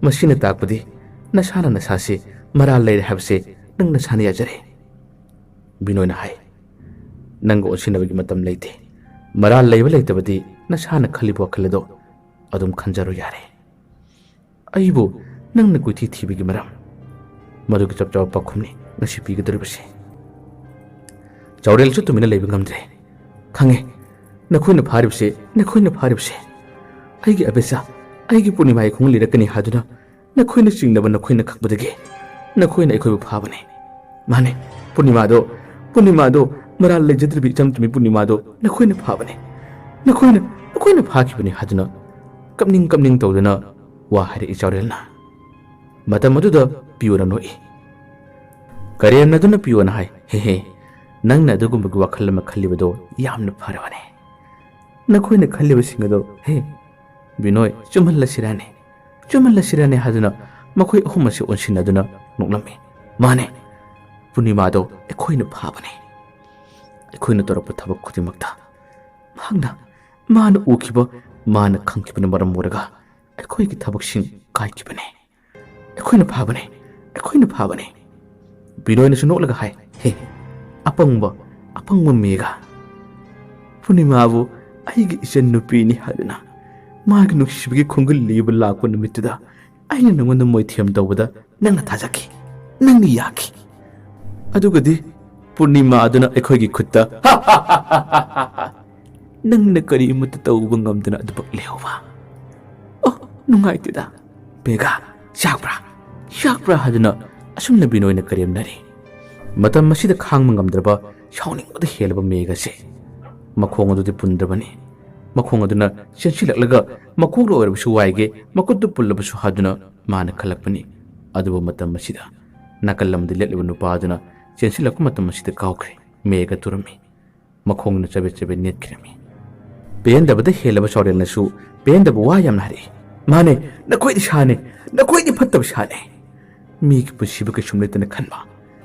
ꯃꯁꯤꯅ ꯇꯥꯛꯄꯗꯤ ꯅꯁꯥꯅ ꯅꯁꯥꯁꯦ ꯃꯔꯥꯜ ꯂꯩꯔꯦ ꯍꯥꯏꯕꯁꯦ ꯅꯪ ꯅꯁꯥꯅ ꯌꯥꯖꯔꯦ"꯫ ꯕꯤꯅꯣꯏꯅ ꯍꯥꯏ꯫ "ꯅꯪꯒ ꯑꯣꯟꯁꯤꯟꯅꯕꯒꯤ ꯃꯇꯝ ꯂꯩꯇꯦ꯫ ꯃꯔꯥꯜ ꯂꯩꯕ ꯂꯩꯇꯕꯗꯤ ꯅꯁꯥꯅ ꯈꯜꯂꯤꯕ ꯋꯥꯈꯜ ꯑꯗꯣ ꯑꯗꯨꯝ ꯈꯟꯖꯔꯣ ꯌꯥꯔꯦ꯫ ꯑꯩꯕꯨ ꯅꯪꯅ ꯀꯣꯏꯊꯤ ꯊꯤꯕꯒꯤ ꯃꯔꯝ, ꯃꯗꯨꯒꯤ ꯆꯞ ꯆꯥꯕ ꯄꯥꯎꯈꯨꯝꯅꯤ ꯉꯁꯤ ꯄꯤꯒꯗꯧꯔꯤꯕꯁꯦ"꯫ ꯆꯥꯎꯔꯦꯜꯁꯨ ꯇꯨꯃꯤꯟꯅ ꯂꯩꯕ ꯉꯝꯗ꯭ꯔꯦ꯫ "ꯈꯪꯉꯦ, ꯅꯈꯣꯏꯅ ꯐꯥꯔꯤꯕꯁꯦ, ꯅꯈꯣꯏꯅ ꯐꯥꯔꯤꯕꯁꯦ꯫ ꯑꯩꯒꯤ ꯑꯕꯦꯆꯥ, ꯑꯩꯒꯤ ꯄꯨꯔꯅꯤꯃꯥꯒꯤ ꯈꯣꯡꯒꯨꯜ ꯂꯤꯔꯛꯀꯅꯤ ꯍꯥꯏꯗꯨꯅ ꯅꯈꯣꯏꯅ ꯆꯤꯡꯅꯕ ꯅꯈꯣꯏꯅ ꯀꯛꯄꯗꯒꯤ ꯅꯈꯣꯏꯅ ꯑꯩꯈꯣꯏꯕꯨ ꯐꯥꯕꯅꯤ꯫ ꯃꯥꯅꯦ, ꯄꯨꯔꯅꯤꯃꯥꯗꯣ, ꯄꯨꯔꯅꯤꯃꯥꯗꯣ, ꯃꯔꯥꯜ ꯂꯩꯖꯗ꯭ꯔꯕꯤ ꯏꯆꯝ ꯆꯝꯕꯤ ꯄꯨꯔꯅꯤꯃꯥꯗꯣ ꯅꯈꯣꯏꯅ ꯐꯥꯕꯅꯤ꯫ ꯅꯈꯣꯏꯅ, ꯅꯈꯣꯏꯅ ꯐꯥꯈꯤꯕꯅꯤ" ꯍꯥꯏꯗꯨꯅ ꯀꯞꯅꯤꯡ ꯀꯞꯅꯤꯡ ꯇꯧꯗꯨꯅ ꯋꯥ ꯍꯥꯏꯔꯛꯏ ꯆꯥꯎꯔꯦꯜꯅ꯫ ꯃꯇꯝ ꯑꯗꯨꯗ ꯄꯤꯌꯣꯅ ꯅꯣꯛꯏ꯫ ꯀꯔꯦꯝꯅꯗꯨꯅ ꯄꯤꯌꯣꯅ ꯍꯥꯏ, "ꯍꯦ ꯍꯦ, ꯅꯪꯅ ꯑꯗꯨꯒꯨꯝꯕꯒꯤ ꯋꯥꯈꯜ ꯑꯃ ꯈꯜꯂꯤꯕꯗꯣ ꯌꯥꯝꯅ ꯐꯔꯕꯅꯦ꯫ ꯅꯈꯣꯏꯅ ꯈꯜꯂꯤꯕꯁꯤꯡ ꯑꯗꯣ, ꯍꯦ, ꯕꯤꯅꯣꯏ, ꯆꯨꯝꯍꯜꯂꯁꯤꯔꯥꯅꯦ? ꯆꯨꯝꯍꯜꯂꯁꯤꯔꯥꯅꯦ?" ꯍꯥꯏꯗꯨꯅ ꯃꯈꯣꯏ ꯑꯍꯨꯝ ꯑꯁꯤ ꯑꯣꯟꯁꯤꯟꯅꯗꯨꯅ ꯅꯣꯛꯂꯝꯃꯤ꯫ "ꯃꯥꯅꯦ, ꯄꯨꯔꯅꯤꯃꯥꯗꯣ ꯑꯩꯈꯣꯏꯅ ꯐꯥꯕꯅꯦ꯫ ꯑꯩꯈꯣꯏꯅ ꯇꯧꯔꯛꯄ ꯊꯕꯛ ꯈꯨꯗꯤꯡꯃꯛꯇ ꯃꯍꯥꯛꯅ, ꯃꯥꯅ ꯎꯈꯤꯕ, ꯃꯥꯅ ꯈꯪꯈꯤꯕꯅ ꯃꯔꯝ ꯑꯣꯏꯔꯒ ꯑꯩꯈꯣꯏꯒꯤ ꯊꯕꯛꯁꯤꯡ ꯀꯥꯏꯈꯤꯕꯅꯦ꯫ ꯑꯩꯈꯣꯏꯅ ꯐꯥꯕꯅꯦ, ꯑꯩꯈꯣꯏꯅ ꯐꯥꯕꯅꯦ"꯫ ꯕꯤꯅꯣꯏꯅꯁꯨ ꯅꯣꯛꯂꯒ ꯍꯥꯏ, "ꯍꯦ, ꯑꯄꯪꯕ, ꯑꯄꯪꯕ ꯃꯦꯒꯥ꯫ ꯄꯨꯔꯅꯤꯃꯥꯕꯨ ꯑꯩꯒꯤ ꯏꯆꯟ ꯅꯨꯄꯤꯅꯤ ꯍꯥꯏꯗꯨꯅ ꯃꯥꯒꯤ ꯅꯨꯡꯁꯤꯕꯒꯤ ꯈꯣꯡꯒꯨꯜ ꯂꯤꯕ ꯂꯥꯛꯄ ꯅꯨꯃꯤꯠꯇꯨꯗ ꯑꯩꯅ ꯅꯉꯣꯟꯗ ꯃꯣꯏꯊꯦꯝ ꯇꯧꯕꯗ ꯅꯪꯅ ꯊꯥꯖꯈꯤ, ꯅꯪꯅ ꯌꯥꯈꯤ꯫ ꯑꯗꯨꯒꯗꯤ ꯄꯨꯔꯅꯤꯃꯥ ꯑꯗꯨꯅ ꯑꯩꯈꯣꯏꯒꯤ ꯈꯨꯠꯇ ꯅꯪꯅ ꯀꯔꯤꯃꯠꯇ ꯇꯧꯕ ꯉꯝꯗꯅ ꯑꯗꯨꯃꯛ ꯂꯩꯍꯧꯕ꯫ ꯑꯣ, ꯅꯨꯡꯉꯥꯏꯇꯦꯗ꯫ ꯃꯦꯒꯥ, ꯆꯥꯛꯄ꯭ꯔꯥ? ꯆꯥꯛꯄ꯭ꯔꯥ?" ꯍꯥꯏꯗꯨꯅ ꯑꯁꯨꯝꯅ ꯕꯤꯅꯣꯏꯅ ꯀꯔꯦꯝꯅꯔꯤ꯫ ꯃꯇꯝ ꯑꯁꯤꯗ ꯈꯥꯡꯕ ꯉꯝꯗ꯭ꯔꯕ ꯁꯥꯎꯅꯤꯡꯕꯗ ꯍꯦꯜꯂꯕ ꯃꯦꯒꯥꯁꯦ ꯃꯈꯣꯡ ꯑꯗꯨꯗꯤ ꯄꯨꯟꯗ꯭ꯔꯕꯅꯤ꯫ ꯃꯈꯣꯡ ꯑꯗꯨꯅ ꯆꯦꯟꯁꯤꯜꯂꯛꯂꯒ ꯃꯀꯣꯛ ꯑꯣꯏꯔꯕꯁꯨ ꯋꯥꯏꯒꯦ, ꯃꯈꯨꯠꯇꯨ ꯄꯨꯜꯂꯕꯁꯨ ꯍꯥꯏꯗꯨꯅ ꯃꯥꯅ ꯈꯜꯂꯛꯄꯅꯤ꯫ ꯑꯗꯨꯕꯨ ꯃꯇꯝ ꯑꯁꯤꯗ ꯅꯥꯀꯜ ꯑꯃꯗ ꯂꯦꯞꯂꯤꯕ ꯅꯨꯄꯥ ꯑꯗꯨꯅ ꯆꯦꯟꯁꯤꯜꯂꯛꯄ ꯃꯇꯝ ꯑꯁꯤꯗ ꯀꯥꯎꯈ꯭ꯔꯦ꯫ ꯃꯦꯒꯥ ꯇꯨꯔꯝꯃꯤ꯫ ꯃꯈꯣꯡꯅ ꯆꯕꯦꯠ ꯆꯕꯦꯠ ꯅꯦꯠꯈꯤꯔꯝꯃꯤ꯫ ꯄꯦꯟꯗꯕꯗ ꯍꯦꯜꯂꯕ ꯆꯥꯎꯔꯦꯜꯅꯁꯨ ꯄꯦꯟꯗꯕ ꯋꯥ ꯌꯥꯝꯅ ꯍꯥꯏꯔꯛꯏ꯫ "ꯃꯥꯅꯦ, ꯅꯈꯣꯏ ꯏꯁꯥꯅꯦ, ꯅꯈꯣꯏꯗꯤ ꯐꯠꯇꯕ ꯁꯥꯠꯂꯦ꯫ ꯃꯤꯒꯤ ꯄꯨꯟꯁꯤꯕꯨ ꯀꯩꯁꯨꯝ ꯂꯩꯇꯅ ꯈꯟꯕ꯫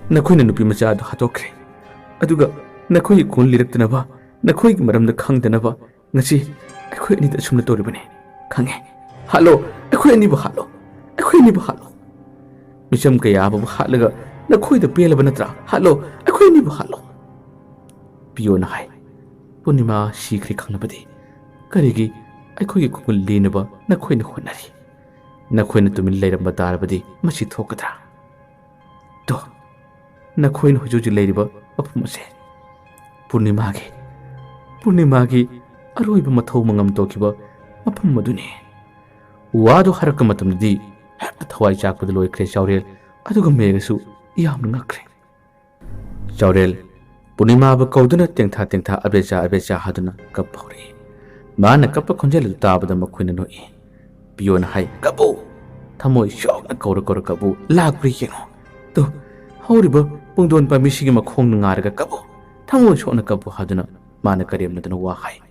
ꯅꯈꯣꯏꯅ ꯅꯨꯄꯤ ꯃꯆꯥ ꯑꯗꯨ ꯍꯥꯠꯇꯣꯛꯈ꯭ꯔꯦ꯫ ꯑꯗꯨꯒ ꯅꯈꯣꯏꯒꯤ ꯈꯨꯟ ꯂꯤꯔꯛꯇꯅꯕ, ꯅꯈꯣꯏꯒꯤ ꯃꯔꯝꯗ ꯈꯪꯗꯅꯕ ꯉꯁꯤ ꯑꯩꯈꯣꯏ ꯑꯅꯤꯗ ꯑꯁꯨꯝꯅ ꯇꯧꯔꯤꯕꯅꯤ꯫ ꯈꯪꯉꯦ꯫ ꯍꯥꯠꯂꯣ꯫ ꯑꯩꯈꯣꯏ ꯑꯅꯤꯕꯨ ꯍꯥꯠꯂꯣ꯫ ꯑꯩꯈꯣꯏ ꯑꯅꯤꯕꯨ ꯍꯥꯠꯂꯣ꯫ ꯃꯤꯆꯝ ꯀꯌꯥ ꯑꯃꯕꯨ ꯍꯥꯠꯂꯒ ꯅꯈꯣꯏꯗ ꯄꯦꯜꯂꯕ ꯅꯠꯇ꯭ꯔꯥ? ꯍꯥꯠꯂꯣ꯫ ꯑꯩꯈꯣꯏ ꯑꯅꯤꯕꯨ ꯍꯥꯠꯂꯣ꯫ ꯄꯤꯌꯣꯅ ꯍꯥꯏ, "ꯄꯨꯔꯅꯤꯃꯥ ꯁꯤꯈ꯭ꯔꯦ ꯈꯪꯂꯕꯗꯤ ꯀꯔꯤꯒꯤ ꯑꯩꯈꯣꯏꯒꯤ ꯈꯨꯟ ꯂꯦꯟꯅꯕ ꯅꯈꯣꯏꯅ ꯍꯣꯠꯅꯔꯤ? ꯅꯈꯣꯏꯅ ꯇꯨꯃꯤꯟ ꯂꯩꯔꯝꯕ ꯇꯥꯔꯕꯗꯤ ꯃꯁꯤ ꯊꯣꯛꯀꯗ꯭ꯔꯥ? ꯇꯣ, ꯅꯈꯣꯏꯅ ꯍꯧꯖꯤꯛ ꯍꯧꯖꯤꯛ ꯂꯩꯔꯤꯕ ꯃꯐꯝ ꯑꯁꯦ ꯄꯨꯔꯅꯤꯃꯥꯒꯤ, ꯄꯨꯔꯅꯤꯃꯥꯒꯤ ꯑꯔꯣꯏꯕ ꯃꯊꯧ ꯃꯉꯝ ꯇꯧꯈꯤꯕ ꯃꯐꯝ ꯑꯗꯨꯅꯤ꯫" ꯋꯥꯗꯨ ꯍꯥꯏꯔꯛꯄ ꯃꯇꯝꯗꯗꯤ ꯍꯦꯛꯇ ꯊꯋꯥꯏ ꯆꯥꯛꯄꯗ ꯂꯣꯏꯈ꯭ꯔꯦ ꯆꯥꯎꯔꯦꯜ, ꯑꯗꯨꯒ ꯃꯦꯘꯁꯨ ꯌꯥꯝꯅ ꯉꯛꯈ꯭ꯔꯦ꯫ ꯆꯥꯎꯔꯦꯜ, ꯄꯨꯔꯅꯤꯃꯥꯕꯨ ꯀꯧꯗꯨꯅ ꯇꯦꯡꯊꯥ ꯇꯦꯡꯊꯥ ꯑꯕꯦꯆꯥ ꯑꯕꯦꯆꯥ ꯍꯥꯗꯨꯅ ꯀꯞꯄ ꯍꯧꯔꯛꯏ꯫ ꯃꯥꯅ ꯀꯞꯄ ꯈꯣꯟꯖꯦꯜ ꯑꯗꯨ ꯇꯥꯕꯗ ꯃꯈꯣꯏꯅ ꯅꯣꯛꯏ꯫ ꯄꯤꯌꯣꯅ ꯍꯥꯏ, "ꯀꯞꯄꯨ! ꯊꯃꯣꯏ ꯁꯣꯛꯅ ꯀꯧꯔ ꯀꯧꯔ ꯀꯞꯄꯨ, ꯂꯥꯛꯄ꯭ꯔꯥ ꯌꯦꯡꯉꯨ꯫ ꯇꯨ, ꯍꯧꯔꯤꯕ ꯄꯨꯡꯗꯣꯟ ꯄꯥꯝꯕꯤꯁꯤꯒꯤ ꯃꯈꯣꯡꯅ ꯉꯥꯔꯒ ꯀꯞꯄꯨ, ꯊꯃꯣꯏ ꯁꯣꯛꯅ ꯀꯞꯄꯨ" ꯍꯥꯗꯨꯅ ꯃꯥꯅ ꯀꯔꯦꯝꯅꯗꯨꯅ ꯋꯥ ꯍꯥꯏ꯫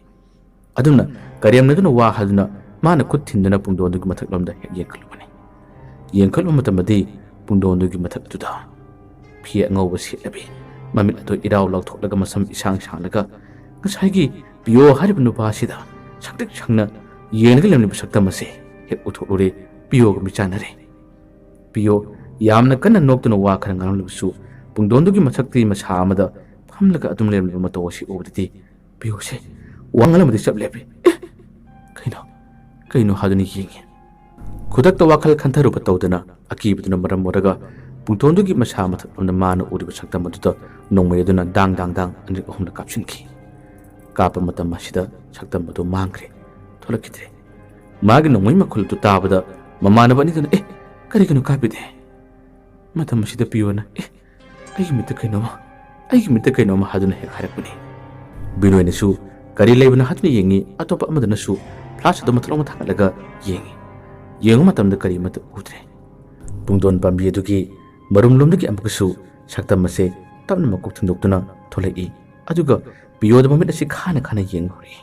ꯑꯗꯨꯝꯅ ꯀꯔꯦꯝꯅꯗꯨꯅ ꯋꯥ ꯍꯥꯏꯗꯨꯅ ꯃꯥꯅ ꯈꯨꯠ ꯊꯤꯟꯗꯨꯅ ꯄꯨꯡꯗꯣꯟꯗꯨꯒꯤ ꯃꯊꯛꯂꯣꯝꯗ ꯍꯦꯛ ꯌꯦꯡꯈꯠꯂꯨꯕꯅꯤ꯫ ꯌꯦꯡꯈꯠꯂꯨꯕ ꯃꯇꯝꯗꯗꯤ ꯄꯨꯡꯗꯣꯟꯗꯨꯒꯤ ꯃꯊꯛ ꯑꯗꯨꯗ ꯐꯤ ꯑꯉꯧꯕ ꯁꯦꯠꯂꯕꯤ, ꯃꯃꯤꯠ ꯑꯗꯨ ꯏꯔꯥꯎ ꯂꯥꯎꯊꯣꯛꯂꯒ ꯃꯁꯝ ꯏꯁꯥꯡ ꯁꯥꯡꯂꯒ ꯉꯁꯥꯏꯒꯤ ꯄꯤꯌꯣ ꯍꯥꯏꯔꯤꯕ ꯅꯨꯄꯥ ꯑꯁꯤꯗ ꯁꯪꯇ꯭ꯔꯤꯛ ꯁꯪꯅ ꯌꯦꯡꯂꯒ ꯂꯩꯔꯝꯂꯤꯕ ꯁꯛꯇꯝ ꯑꯁꯤ ꯍꯦꯛ ꯎꯊꯣꯛꯂꯨꯔꯦ ꯄꯤꯌꯣꯒ ꯃꯤꯆꯥꯟꯅꯔꯦ꯫ ꯄꯤꯌꯣ ꯌꯥꯝꯅ ꯀꯟꯅ ꯅꯣꯛꯇꯨꯅ ꯋꯥ ꯈꯔ ꯉꯥꯡꯂꯝꯂꯕꯁꯨ ꯄꯨꯡꯗꯣꯟꯗꯨꯒꯤ ꯃꯊꯛꯇꯒꯤ ꯃꯁꯥ ꯑꯃꯗ ꯐꯝꯂꯒ ꯑꯗꯨꯝ ꯂꯩꯔꯝꯂꯤꯕ ꯃꯇꯧ ꯑꯁꯤ ꯎꯕꯗꯗꯤ ꯄꯤꯌꯣꯁꯦ ꯋꯥꯉꯜ ꯑꯃꯗꯤ ꯆꯞ ꯂꯦꯞꯄꯤ꯫ "ꯑꯦ! ꯀꯩꯅꯣ? ꯀꯩꯅꯣ?" ꯍꯥꯏꯗꯨꯅ ꯌꯦꯡꯉꯤ꯫ ꯈꯨꯗꯛꯇ ꯋꯥꯈꯜ ꯈꯟꯊꯔꯨꯕ ꯇꯧꯗꯅ ꯑꯀꯤꯕꯗꯨꯅ ꯃꯔꯝ ꯑꯣꯏꯔꯒ ꯄꯨꯡꯗꯣꯟꯗꯨꯒꯤ ꯃꯁꯥ ꯃꯊꯛꯂꯣꯝꯗ ꯃꯥꯅ ꯎꯔꯤꯕ ꯁꯛꯇꯝ ꯑꯗꯨꯗ ꯅꯣꯡꯃꯩ ꯑꯗꯨꯅ ꯗꯥꯡ ꯗꯥꯡ ꯗꯥꯡ ꯑꯅꯤꯔꯛ ꯑꯍꯨꯝꯂꯛ ꯀꯥꯞꯁꯤꯟꯈꯤ꯫ ꯀꯥꯞꯄ ꯃꯇꯝ ꯑꯁꯤꯗ ꯁꯛꯇꯝ ꯑꯗꯨ ꯃꯥꯡꯈ꯭ꯔꯦ, ꯊꯣꯛꯂꯛꯈꯤꯗ꯭ꯔꯦ꯫ ꯃꯥꯒꯤ ꯅꯣꯡꯃꯩ ꯃꯈꯣꯜ ꯑꯗꯨ ꯇꯥꯕꯗ ꯃꯃꯥꯟꯅꯕ ꯑꯅꯤꯗꯨꯅ, "ꯑꯦ, ꯀꯔꯤꯒꯤꯅꯣ ꯀꯥꯞꯄꯤꯗꯦ?" ꯃꯇꯝ ꯑꯁꯤꯗ ꯄꯤꯌꯣꯅ, "ꯑꯦ, ꯑꯩꯒꯤ ꯃꯤꯠꯇ ꯀꯩꯅꯣꯝꯃ, ꯑꯩꯒꯤ ꯃꯤꯠꯇ ꯀꯩꯅꯣꯝꯃ" ꯍꯥꯏꯗꯨꯅ ꯍꯦꯛ ꯍꯥꯏꯔꯛꯄꯅꯤ꯫ ꯕꯤꯅꯣꯏꯅꯁꯨ ꯀꯔꯤ ꯂꯩꯕꯅꯣ ꯍꯥꯏꯗꯨꯅ ꯌꯦꯡꯉꯤ, ꯑꯇꯣꯞꯄ ꯑꯃꯗꯨꯅꯁꯨ ꯐ꯭ꯂꯥꯁ ꯑꯗꯨ ꯃꯊꯛꯂꯣꯝꯗ ꯊꯥꯡꯒꯠꯂꯒ ꯌꯦꯡꯉꯤ꯫ ꯌꯦꯡꯕ ꯃꯇꯝꯗ ꯀꯔꯤꯃꯠꯇ ꯎꯗ꯭ꯔꯦ꯫ ꯄꯨꯡꯗꯣꯟ ꯄꯥꯝꯕꯤ ꯑꯗꯨꯒꯤ ꯃꯔꯨꯝꯂꯣꯝꯗꯒꯤ ꯑꯃꯨꯛꯀꯁꯨ ꯁꯛꯇꯝ ꯑꯁꯦ ꯇꯞꯅ ꯃꯀꯣꯛ ꯊꯤꯟꯗꯣꯛꯇꯨꯅ ꯊꯣꯛꯂꯛꯏ, ꯑꯗꯨꯒ ꯄꯤꯌꯣꯗ ꯃꯃꯤꯠ ꯑꯁꯤ ꯈꯥꯅ ꯈꯥꯅ ꯌꯦꯡꯕ ꯍꯧꯔꯛꯏ꯫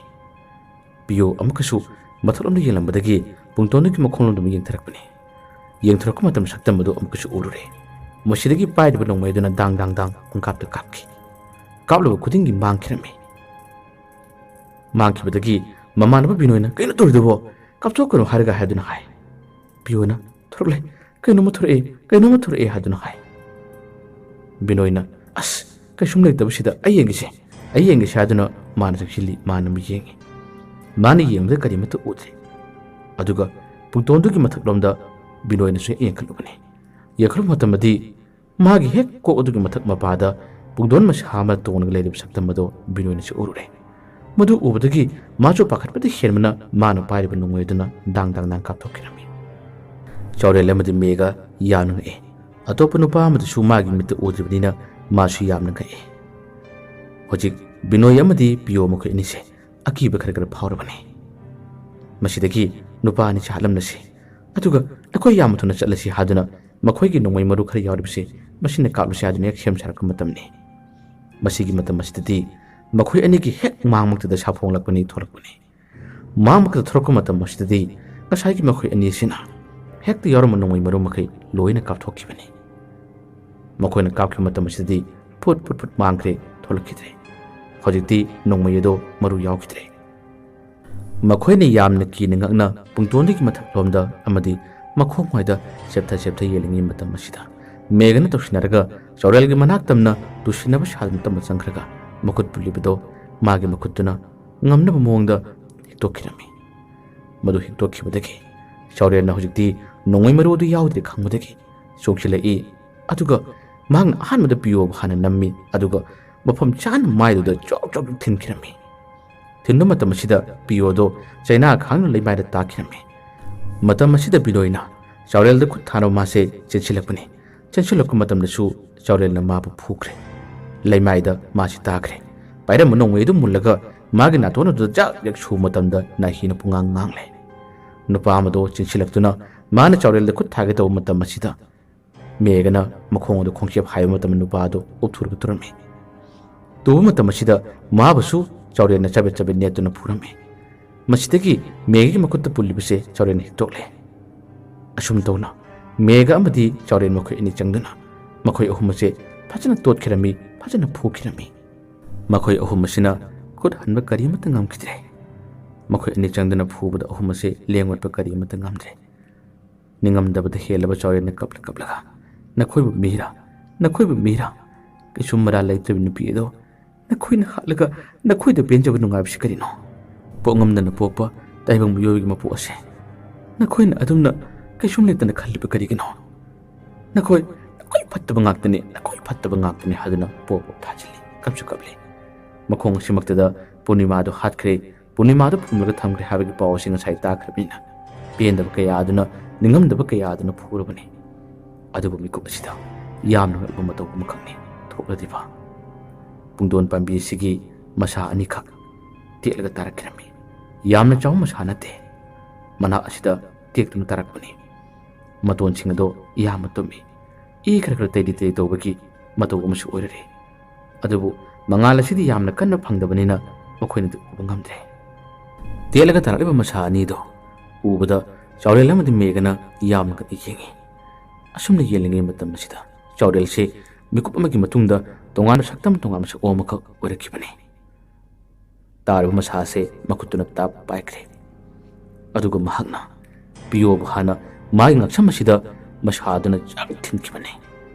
ꯄꯤꯌꯣ ꯑꯃꯨꯛꯀꯁꯨ ꯃꯊꯛꯂꯣꯝꯗ ꯌꯦꯡꯂꯝꯕꯗꯒꯤ ꯄꯨꯡꯗꯣꯟꯗꯨꯒꯤ ꯃꯈꯣꯡꯂꯣꯝꯗ ꯑꯃꯨꯛ ꯌꯦꯡꯊꯔꯛꯄꯅꯤ꯫ ꯌꯦꯡꯊꯣꯔꯛꯄ ꯃꯇꯝ ꯁꯛꯇꯝ ꯑꯗꯨ ꯑꯃꯨꯛꯀꯁꯨ ꯎꯔꯨꯔꯦ꯫ ꯃꯁꯤꯗꯒꯤ ꯄꯥꯏꯔꯤꯕ ꯅꯣꯡꯃꯩ ꯑꯗꯨꯅ ꯗꯥꯡ ꯗꯥꯡ ꯗꯥꯡ ꯄꯪꯀꯥꯞꯇ ꯀꯥꯞꯈꯤ꯫ ꯀꯥꯞꯂꯨꯕ ꯈꯨꯗꯤꯡꯒꯤ ꯃꯥꯡꯈꯤꯔꯝꯃꯤ꯫ ꯃꯥꯡꯈꯤꯕꯗꯒꯤ ꯃꯃꯥꯟꯅꯕ ꯕꯤꯅꯣꯏꯅ, "ꯀꯩꯅꯣ ꯇꯧꯔꯤꯗꯨꯕꯣ? ꯀꯥꯞꯊꯣꯛꯀꯅꯨ ꯍꯥꯏꯔꯒ" ꯍꯥꯏꯗꯨꯅ ꯍꯥꯏ꯫ ꯄꯤꯌꯣꯅ, "ꯊꯣꯔꯛꯂꯦ, ꯀꯩꯅꯣꯝꯃ ꯊꯣꯔꯛꯑꯦ, ꯀꯩꯅꯣꯝꯃ ꯊꯣꯔꯛꯑꯦ" ꯍꯥꯏꯗꯨꯅ ꯍꯥꯏ꯫ ꯕꯤꯅꯣꯏꯅ, "ꯑꯁ, ꯀꯩꯁꯨꯝ ꯂꯩꯇꯕꯁꯤꯗ ꯑꯩ ꯌꯦꯡꯒꯦꯁꯦ, ꯑꯩ ꯌꯦꯡꯒꯦꯁꯦ" ꯍꯥꯏꯗꯨꯅ ꯃꯥꯅ ꯆꯪꯁꯤꯜꯂꯤ꯫ ꯃꯥꯅ ꯑꯃꯨꯛ ꯌꯦꯡꯉꯤ꯫ ꯃꯥꯅ ꯌꯦꯡꯕꯗ ꯀꯔꯤꯃꯠꯇ ꯎꯗ꯭ꯔꯦ꯫ ꯑꯗꯨꯒ ꯄꯨꯡꯗꯣꯟꯗꯨꯒꯤ ꯃꯊꯛꯂꯣꯝꯗ ꯕꯤꯅꯣꯏꯅꯁꯨ ꯍꯦꯛ ꯌꯦꯡꯈꯠꯂꯨꯕꯅꯤ꯫ ꯌꯦꯡꯈꯠꯂꯨꯕ ꯃꯇꯝꯗꯗꯤ ꯃꯥꯒꯤ ꯍꯦꯛ ꯀꯣꯛ ꯑꯗꯨꯒꯤ ꯃꯊꯛ ꯃꯄꯥꯗ ꯄꯨꯡꯗꯣꯟ ꯃꯁꯥ ꯑꯃ ꯇꯣꯡꯂꯒ ꯂꯩꯔꯤꯕ ꯁꯛꯇꯝ ꯑꯗꯨ ꯕꯤꯅꯣꯏꯅꯁꯨ ꯎꯔꯨꯔꯦ꯫ ꯃꯗꯨ ꯎꯕꯗꯒꯤ ꯃꯥꯁꯨ ꯄꯥꯈꯠꯄꯗ ꯍꯦꯟꯕꯅ ꯃꯥꯅ ꯄꯥꯏꯔꯤꯕ ꯅꯣꯡꯃꯩ ꯑꯗꯨꯅ ꯗꯥꯡ ꯗꯥꯡ ꯗꯥꯡ ꯀꯥꯞꯊꯣꯛꯈꯤꯔꯝꯃꯤ꯫ ꯆꯥꯎꯔꯦꯜ ꯑꯃꯗꯤ ꯃꯦꯒ ꯌꯥꯝꯅ ꯉꯛꯏ꯫ ꯑꯇꯣꯞꯄ ꯅꯨꯄꯥ ꯑꯃꯗꯨꯁꯨ ꯃꯥꯒꯤ ꯃꯤꯠꯇ ꯎꯗ꯭ꯔꯤꯕꯅꯤꯅ ꯃꯥꯁꯨ ꯌꯥꯝꯅ ꯉꯛꯏ꯫ ꯍꯧꯖꯤꯛ ꯕꯤꯅꯣꯏ ꯑꯃꯗꯤ ꯄꯤꯌꯣ ꯃꯈꯣꯏ ꯑꯅꯤꯁꯦ ꯑꯀꯤꯕ ꯈꯔ ꯈꯔ ꯐꯥꯎꯔꯕꯅꯤ꯫ ꯃꯁꯤꯗꯒꯤ ꯅꯨꯄꯥ ꯑꯅꯤꯁꯦ ꯍꯥꯠꯂꯝꯂꯁꯤ, ꯑꯗꯨꯒ ꯑꯩꯈꯣꯏ ꯌꯥꯝꯅ ꯊꯨꯅ ꯆꯠꯂꯁꯤ ꯍꯥꯏꯗꯨꯅ ꯃꯈꯣꯏꯒꯤ ꯅꯣꯡꯃꯩ ꯃꯔꯨ ꯈꯔ ꯌꯥꯎꯔꯤꯕꯁꯤ ꯃꯁꯤꯅ ꯀꯥꯞꯂꯁꯤ ꯍꯥꯏꯗꯨꯅ ꯍꯦꯛ ꯁꯦꯝ ꯁꯥꯔꯛꯄ ꯃꯇꯝꯅꯤ꯫ ꯃꯁꯤꯒꯤ ꯃꯇꯝ ꯑꯁꯤꯗꯗꯤ ꯃꯈꯣꯏ ꯑꯅꯤꯒꯤ ꯍꯦꯛ ꯃꯥꯡꯃꯛꯇꯗ ꯁꯥꯐꯣꯡꯂꯛꯄꯅꯤ, ꯊꯣꯛꯂꯛꯄꯅꯤ꯫ ꯃꯥꯡꯃꯛꯇꯗ ꯊꯣꯛꯂꯛꯄ ꯃꯇꯝ ꯑꯁꯤꯗꯗꯤ ꯉꯁꯥꯏꯒꯤ ꯃꯈꯣꯏ ꯑꯅꯤ ꯑꯁꯤꯅ ꯍꯦꯛꯇ ꯌꯥꯎꯔꯝꯕ ꯅꯣꯡꯃꯩ ꯃꯔꯨ ꯃꯈꯩ ꯂꯣꯏꯅ ꯀꯥꯞꯊꯣꯛꯈꯤꯕꯅꯤ꯫ ꯃꯈꯣꯏꯅ ꯀꯥꯞꯈꯤꯕ ꯃꯇꯝ ꯑꯁꯤꯗꯗꯤ ꯐꯨꯠ ꯐꯨꯠ ꯐꯨꯠ ꯃꯥꯡꯈ꯭ꯔꯦ, ꯊꯣꯛꯂꯛꯈꯤꯗ꯭ꯔꯦ꯫ ꯍꯧꯖꯤꯛꯇꯤ ꯅꯣꯡꯃꯩ ꯑꯗꯣ ꯃꯔꯨ ꯌꯥꯎꯈꯤꯗ꯭ꯔꯦ꯫ ꯃꯈꯣꯏꯅ ꯌꯥꯝꯅ ꯀꯤꯅ ꯉꯛꯅ ꯄꯨꯡꯗꯣꯟꯗꯒꯤ ꯃꯊꯛꯂꯣꯝꯗ ꯑꯃꯗꯤ ꯃꯈꯣꯡꯋꯥꯏꯗ ꯆꯦꯞꯊ ꯆꯦꯞꯊ ꯌꯦꯡꯂꯤꯉꯩ ꯃꯇꯝ ꯑꯁꯤꯗ ꯃꯦꯒꯅ ꯇꯧꯁꯤꯟꯅꯔꯒ ꯆꯥꯎꯔꯦꯜꯒꯤ ꯃꯅꯥꯛ ꯇꯝꯅ ꯇꯨꯁꯤꯟꯅꯕ ꯁꯥꯗꯨꯅ ꯇꯞꯅ ꯆꯪꯈ꯭ꯔꯒ ꯃꯈꯨꯠ ꯄꯨꯜꯂꯤꯕꯗꯣ ꯃꯥꯒꯤ ꯃꯈꯨꯠꯇꯨꯅ ꯉꯝꯅꯕ ꯃꯑꯣꯡꯗ ꯍꯤꯛꯇꯣꯛꯈꯤꯔꯝꯃꯤ꯫ ꯃꯗꯨ ꯍꯤꯛꯇꯣꯛꯈꯤꯕꯗꯒꯤ ꯆꯥꯎꯔꯦꯜꯅ ꯍꯧꯖꯤꯛꯇꯤ ꯅꯣꯡꯃꯩ ꯃꯔꯨ ꯑꯗꯨ ꯌꯥꯎꯗ꯭ꯔꯦ ꯈꯪꯕꯗꯒꯤ ꯆꯣꯡꯁꯤꯜꯂꯛꯏ꯫ ꯑꯗꯨꯒ ꯃꯍꯥꯛꯅ ꯑꯍꯥꯟꯕꯗ ꯄꯤꯌꯣꯕꯨ ꯍꯥꯟꯅ ꯅꯝꯃꯤ, ꯑꯗꯨꯒ ꯃꯐꯝ ꯆꯥꯅ ꯃꯥꯏꯗꯨꯗ ꯆꯣꯞ ꯆꯣꯞ ꯊꯤꯟꯈꯤꯔꯝꯃꯤ꯫ ꯊꯤꯟꯕ ꯃꯇꯝ ꯑꯁꯤꯗ ꯄꯤꯌꯣꯗꯣ ꯆꯩꯅꯥ ꯈꯥꯡꯅ ꯂꯩꯃꯥꯏꯗ ꯇꯥꯈꯤꯔꯝꯃꯤ꯫ ꯃꯇꯝ ꯑꯁꯤꯗ ꯕꯤꯅꯣꯏꯅ ꯆꯥꯎꯔꯦꯜꯗ ꯈꯨꯠ ꯊꯥꯅꯕ ꯃꯥꯁꯦ ꯆꯦꯟꯁꯤꯜꯂꯛꯄꯅꯤ꯫ ꯆꯦꯟꯁꯤꯜꯂꯛꯄ ꯃꯇꯝꯗꯁꯨ ꯆꯥꯎꯔꯦꯜꯅ ꯃꯥꯕꯨ ꯐꯨꯈ꯭ꯔꯦ꯫ ꯂꯩꯃꯥꯏꯗ ꯃꯥꯁꯤ ꯇꯥꯈ꯭ꯔꯦ꯫ ꯄꯥꯏꯔꯝꯕ ꯅꯣꯡꯃꯩ ꯑꯗꯨ ꯃꯨꯜꯂꯒ ꯃꯥꯒꯤ ꯅꯥꯇꯣꯟ ꯑꯗꯨꯗ ꯖꯛ ꯖꯛ ꯁꯨꯕ ꯃꯇꯝꯗ ꯅꯥꯍꯤꯅ ꯄꯨꯡꯉꯥꯡ ꯉꯥꯡꯂꯦ꯫ ꯅꯨꯄꯥ ꯑꯃꯗꯣ ꯆꯦꯟꯁꯤꯜꯂꯛꯇꯨꯅ ꯃꯥꯅ ꯆꯥꯎꯔꯦꯜꯗ ꯈꯨꯠ ꯊꯥꯒꯦ ꯇꯧꯕ ꯃꯇꯝ ꯑꯁꯤꯗ ꯃꯦꯒꯅ ꯃꯈꯣꯡ ꯑꯗꯨ ꯈꯣꯡꯆꯦꯞ ꯍꯥꯏꯕ ꯃꯇꯝꯗ ꯅꯨꯄꯥ ꯑꯗꯨ ꯎꯞꯊꯨꯔꯒ ꯇꯨꯔꯝꯃꯤ꯫ ꯇꯨꯕ ꯃꯇꯝ ꯑꯁꯤꯗ ꯃꯥꯕꯨꯁꯨ ꯆꯥꯎꯔꯦꯜꯅ ꯆꯕꯦꯠ ꯆꯕꯦꯠ ꯅꯦꯠꯇꯨꯅ ꯐꯨꯔꯝꯃꯤ꯫ ꯃꯁꯤꯗꯒꯤ ꯃꯦꯒꯒꯤ ꯃꯈꯨꯠꯇ ꯄꯨꯜꯂꯤꯕꯁꯦ ꯆꯥꯎꯔꯦꯜꯅ ꯍꯤꯛꯇꯣꯛꯂꯦ꯫ ꯑꯁꯨꯝ ꯇꯧꯅ ꯃꯦꯘ ꯑꯃꯗꯤ ꯆꯥꯎꯔꯦꯟ ꯃꯈꯣꯏ ꯑꯅꯤ ꯆꯪꯗꯨꯅ ꯃꯈꯣꯏ ꯑꯍꯨꯝ ꯑꯁꯦ ꯐꯖꯅ ꯇꯣꯠꯈꯤꯔꯝꯃꯤ, ꯐꯖꯅ ꯐꯨꯈꯤꯔꯝꯃꯤ꯫ ꯃꯈꯣꯏ ꯑꯍꯨꯝ ꯑꯁꯤꯅ ꯈꯨꯠ ꯍꯟꯕ ꯀꯔꯤꯃꯠꯇ ꯉꯝꯈꯤꯗ꯭ꯔꯦ꯫ ꯃꯈꯣꯏ ꯑꯅꯤ ꯆꯪꯗꯨꯅ ꯐꯨꯕꯗ ꯑꯍꯨꯝ ꯑꯁꯦ ꯂꯦꯡ ꯑꯣꯠꯄ ꯀꯔꯤꯃꯠꯇ ꯉꯝꯗ꯭ꯔꯦ꯫ ꯅꯤꯡꯉꯝꯗꯕꯗ ꯍꯦꯜꯂꯕ ꯆꯥꯎꯔꯦꯟꯅ ꯀꯞꯂ ꯀꯞꯂꯒ, "ꯅꯈꯣꯏꯕꯨ ꯃꯤꯔꯥ? ꯅꯈꯣꯏꯕꯨ ꯃꯤꯔꯥ? ꯀꯩꯁꯨꯝ ꯃꯔꯥꯜ ꯂꯩꯇꯕ ꯅꯨꯄꯤ ꯑꯗꯣ ꯅꯈꯣꯏꯅ ꯍꯥꯠꯂꯒ ꯅꯈꯣꯏꯗ ꯄꯦꯟꯖꯕ ꯅꯨꯡꯉꯥꯏꯕꯁꯤ ꯀꯔꯤꯅꯣ? ꯄꯣꯛꯉꯝꯗꯅ ꯄꯣꯛꯄ ꯇꯥꯏꯕꯪ ꯃꯤꯑꯣꯏꯕꯒꯤ ꯃꯄꯣꯛ ꯑꯁꯦ ꯅꯈꯣꯏꯅ ꯑꯗꯨꯝꯅ ꯀꯩꯁꯨꯝ ꯂꯩꯇꯅ ꯈꯜꯂꯤꯕ ꯀꯔꯤꯒꯤꯅꯣ? ꯅꯈꯣꯏ, ꯅꯈꯣꯏ ꯐꯠꯇꯕ ꯉꯥꯛꯇꯅꯤ, ꯅꯈꯣꯏ ꯐꯠꯇꯕ ꯉꯥꯛꯇꯅꯤ" ꯍꯥꯏꯗꯨꯅ ꯄꯣꯞ ꯄꯣꯞ ꯊꯥꯖꯤꯜꯂꯤ꯫ ꯀꯞꯁꯨ ꯀꯞꯂꯤ꯫ ꯃꯈꯣꯡ ꯑꯁꯤꯃꯛꯇꯗ ꯄꯨꯔꯅꯤꯃꯥꯗꯨ ꯍꯥꯠꯈ꯭ꯔꯦ꯫ ꯄꯨꯔꯅꯤꯃꯥꯗ ꯐꯨꯝꯂꯒ ꯊꯝꯈ꯭ꯔꯦ ꯍꯥꯏꯕꯒꯤ ꯄꯥꯎ ꯑꯁꯤ ꯉꯁꯥꯏ ꯇꯥꯈ꯭ꯔꯕꯅꯤꯅ ꯄꯦꯟꯗꯕ ꯀꯌꯥ ꯑꯗꯨꯅ, ꯅꯤꯡꯉꯝꯗꯕ ꯀꯌꯥ ꯑꯗꯨꯅ ꯐꯨꯔꯕꯅꯤ꯫ ꯑꯗꯨꯕꯨ ꯃꯤꯀꯨꯞ ꯑꯁꯤꯗ ꯌꯥꯝꯅ ꯉꯛꯄ ꯃꯇꯧ ꯑꯃꯈꯛꯅꯤ ꯊꯣꯛꯂꯗꯤꯕ꯫ ꯄꯨꯡꯗꯣꯟ ꯄꯥꯝꯕꯤ ꯑꯁꯤꯒꯤ ꯃꯁꯥ ꯑꯅꯤꯈꯛ ꯇꯦꯛꯂꯒ ꯇꯥꯔꯛꯈꯤꯔꯝꯃꯤ꯫ ꯌꯥꯝꯅ ꯆꯥꯎꯕ ꯃꯁꯥ ꯅꯠꯇꯦ꯫ ꯃꯅꯥꯛ ꯑꯁꯤꯗ ꯇꯦꯛꯇꯨꯅ ꯇꯥꯔꯛꯄꯅꯤ꯫ ꯃꯇꯣꯟꯁꯤꯡ ꯑꯗꯣ ꯌꯥꯝꯅ ꯇꯨꯝꯃꯤ꯫ ꯏ ꯈꯔ ꯈꯔ ꯇꯩꯔꯤ ꯇꯩꯔꯤ ꯇꯧꯕꯒꯤ ꯃꯇꯧ ꯑꯃꯁꯨ ꯑꯣꯏꯔꯔꯦ꯫ ꯑꯗꯨꯕꯨ ꯃꯉꯥꯜ ꯑꯁꯤꯗꯤ ꯌꯥꯝꯅ ꯀꯟꯅ ꯐꯪꯗꯕꯅꯤꯅ ꯃꯈꯣꯏꯅꯗꯤ ꯎꯕ ꯉꯝꯗ꯭ꯔꯦ꯫ ꯇꯦꯛꯂꯒ ꯇꯥꯔꯛꯂꯤꯕ ꯃꯁꯥ ꯑꯅꯤꯗꯣ ꯎꯕꯗ ꯆꯥꯎꯔꯦꯜ ꯑꯃꯗꯤ ꯃꯦꯘꯅ ꯌꯥꯝꯅ ꯉꯛꯅ ꯌꯦꯡꯉꯤ꯫ ꯑꯁꯨꯝꯅ ꯌꯦꯡꯂꯤꯉꯩ ꯃꯇꯝ ꯑꯁꯤꯗ ꯆꯥꯎꯔꯦꯜꯁꯦ ꯃꯤꯀꯨꯞ ꯑꯃꯒꯤ ꯃꯇꯨꯡꯗ ꯇꯣꯉꯥꯟꯕ ꯁꯛꯇꯝ, ꯇꯣꯉꯥꯟꯕ ꯁꯛꯑꯣꯡ ꯑꯃꯈꯛ ꯑꯣꯏꯔꯛꯈꯤꯕꯅꯤ꯫ ꯇꯥꯔꯤꯕ ꯃꯁꯥ ꯑꯁꯦ ꯃꯈꯨꯠꯇꯨꯅ ꯇꯥꯞ ꯄꯥꯏꯈ꯭ꯔꯦ꯫ ꯑꯗꯨꯒ ꯃꯍꯥꯛꯅ ꯄꯤꯌꯣꯕꯨ ꯍꯥꯟꯅ ꯃꯥꯒꯤ ꯉꯛꯁꯝ ꯑꯁꯤꯗ ꯃꯁꯥꯗꯨꯅ ꯆꯞ ꯊꯤꯟꯈꯤꯕꯅꯤ꯫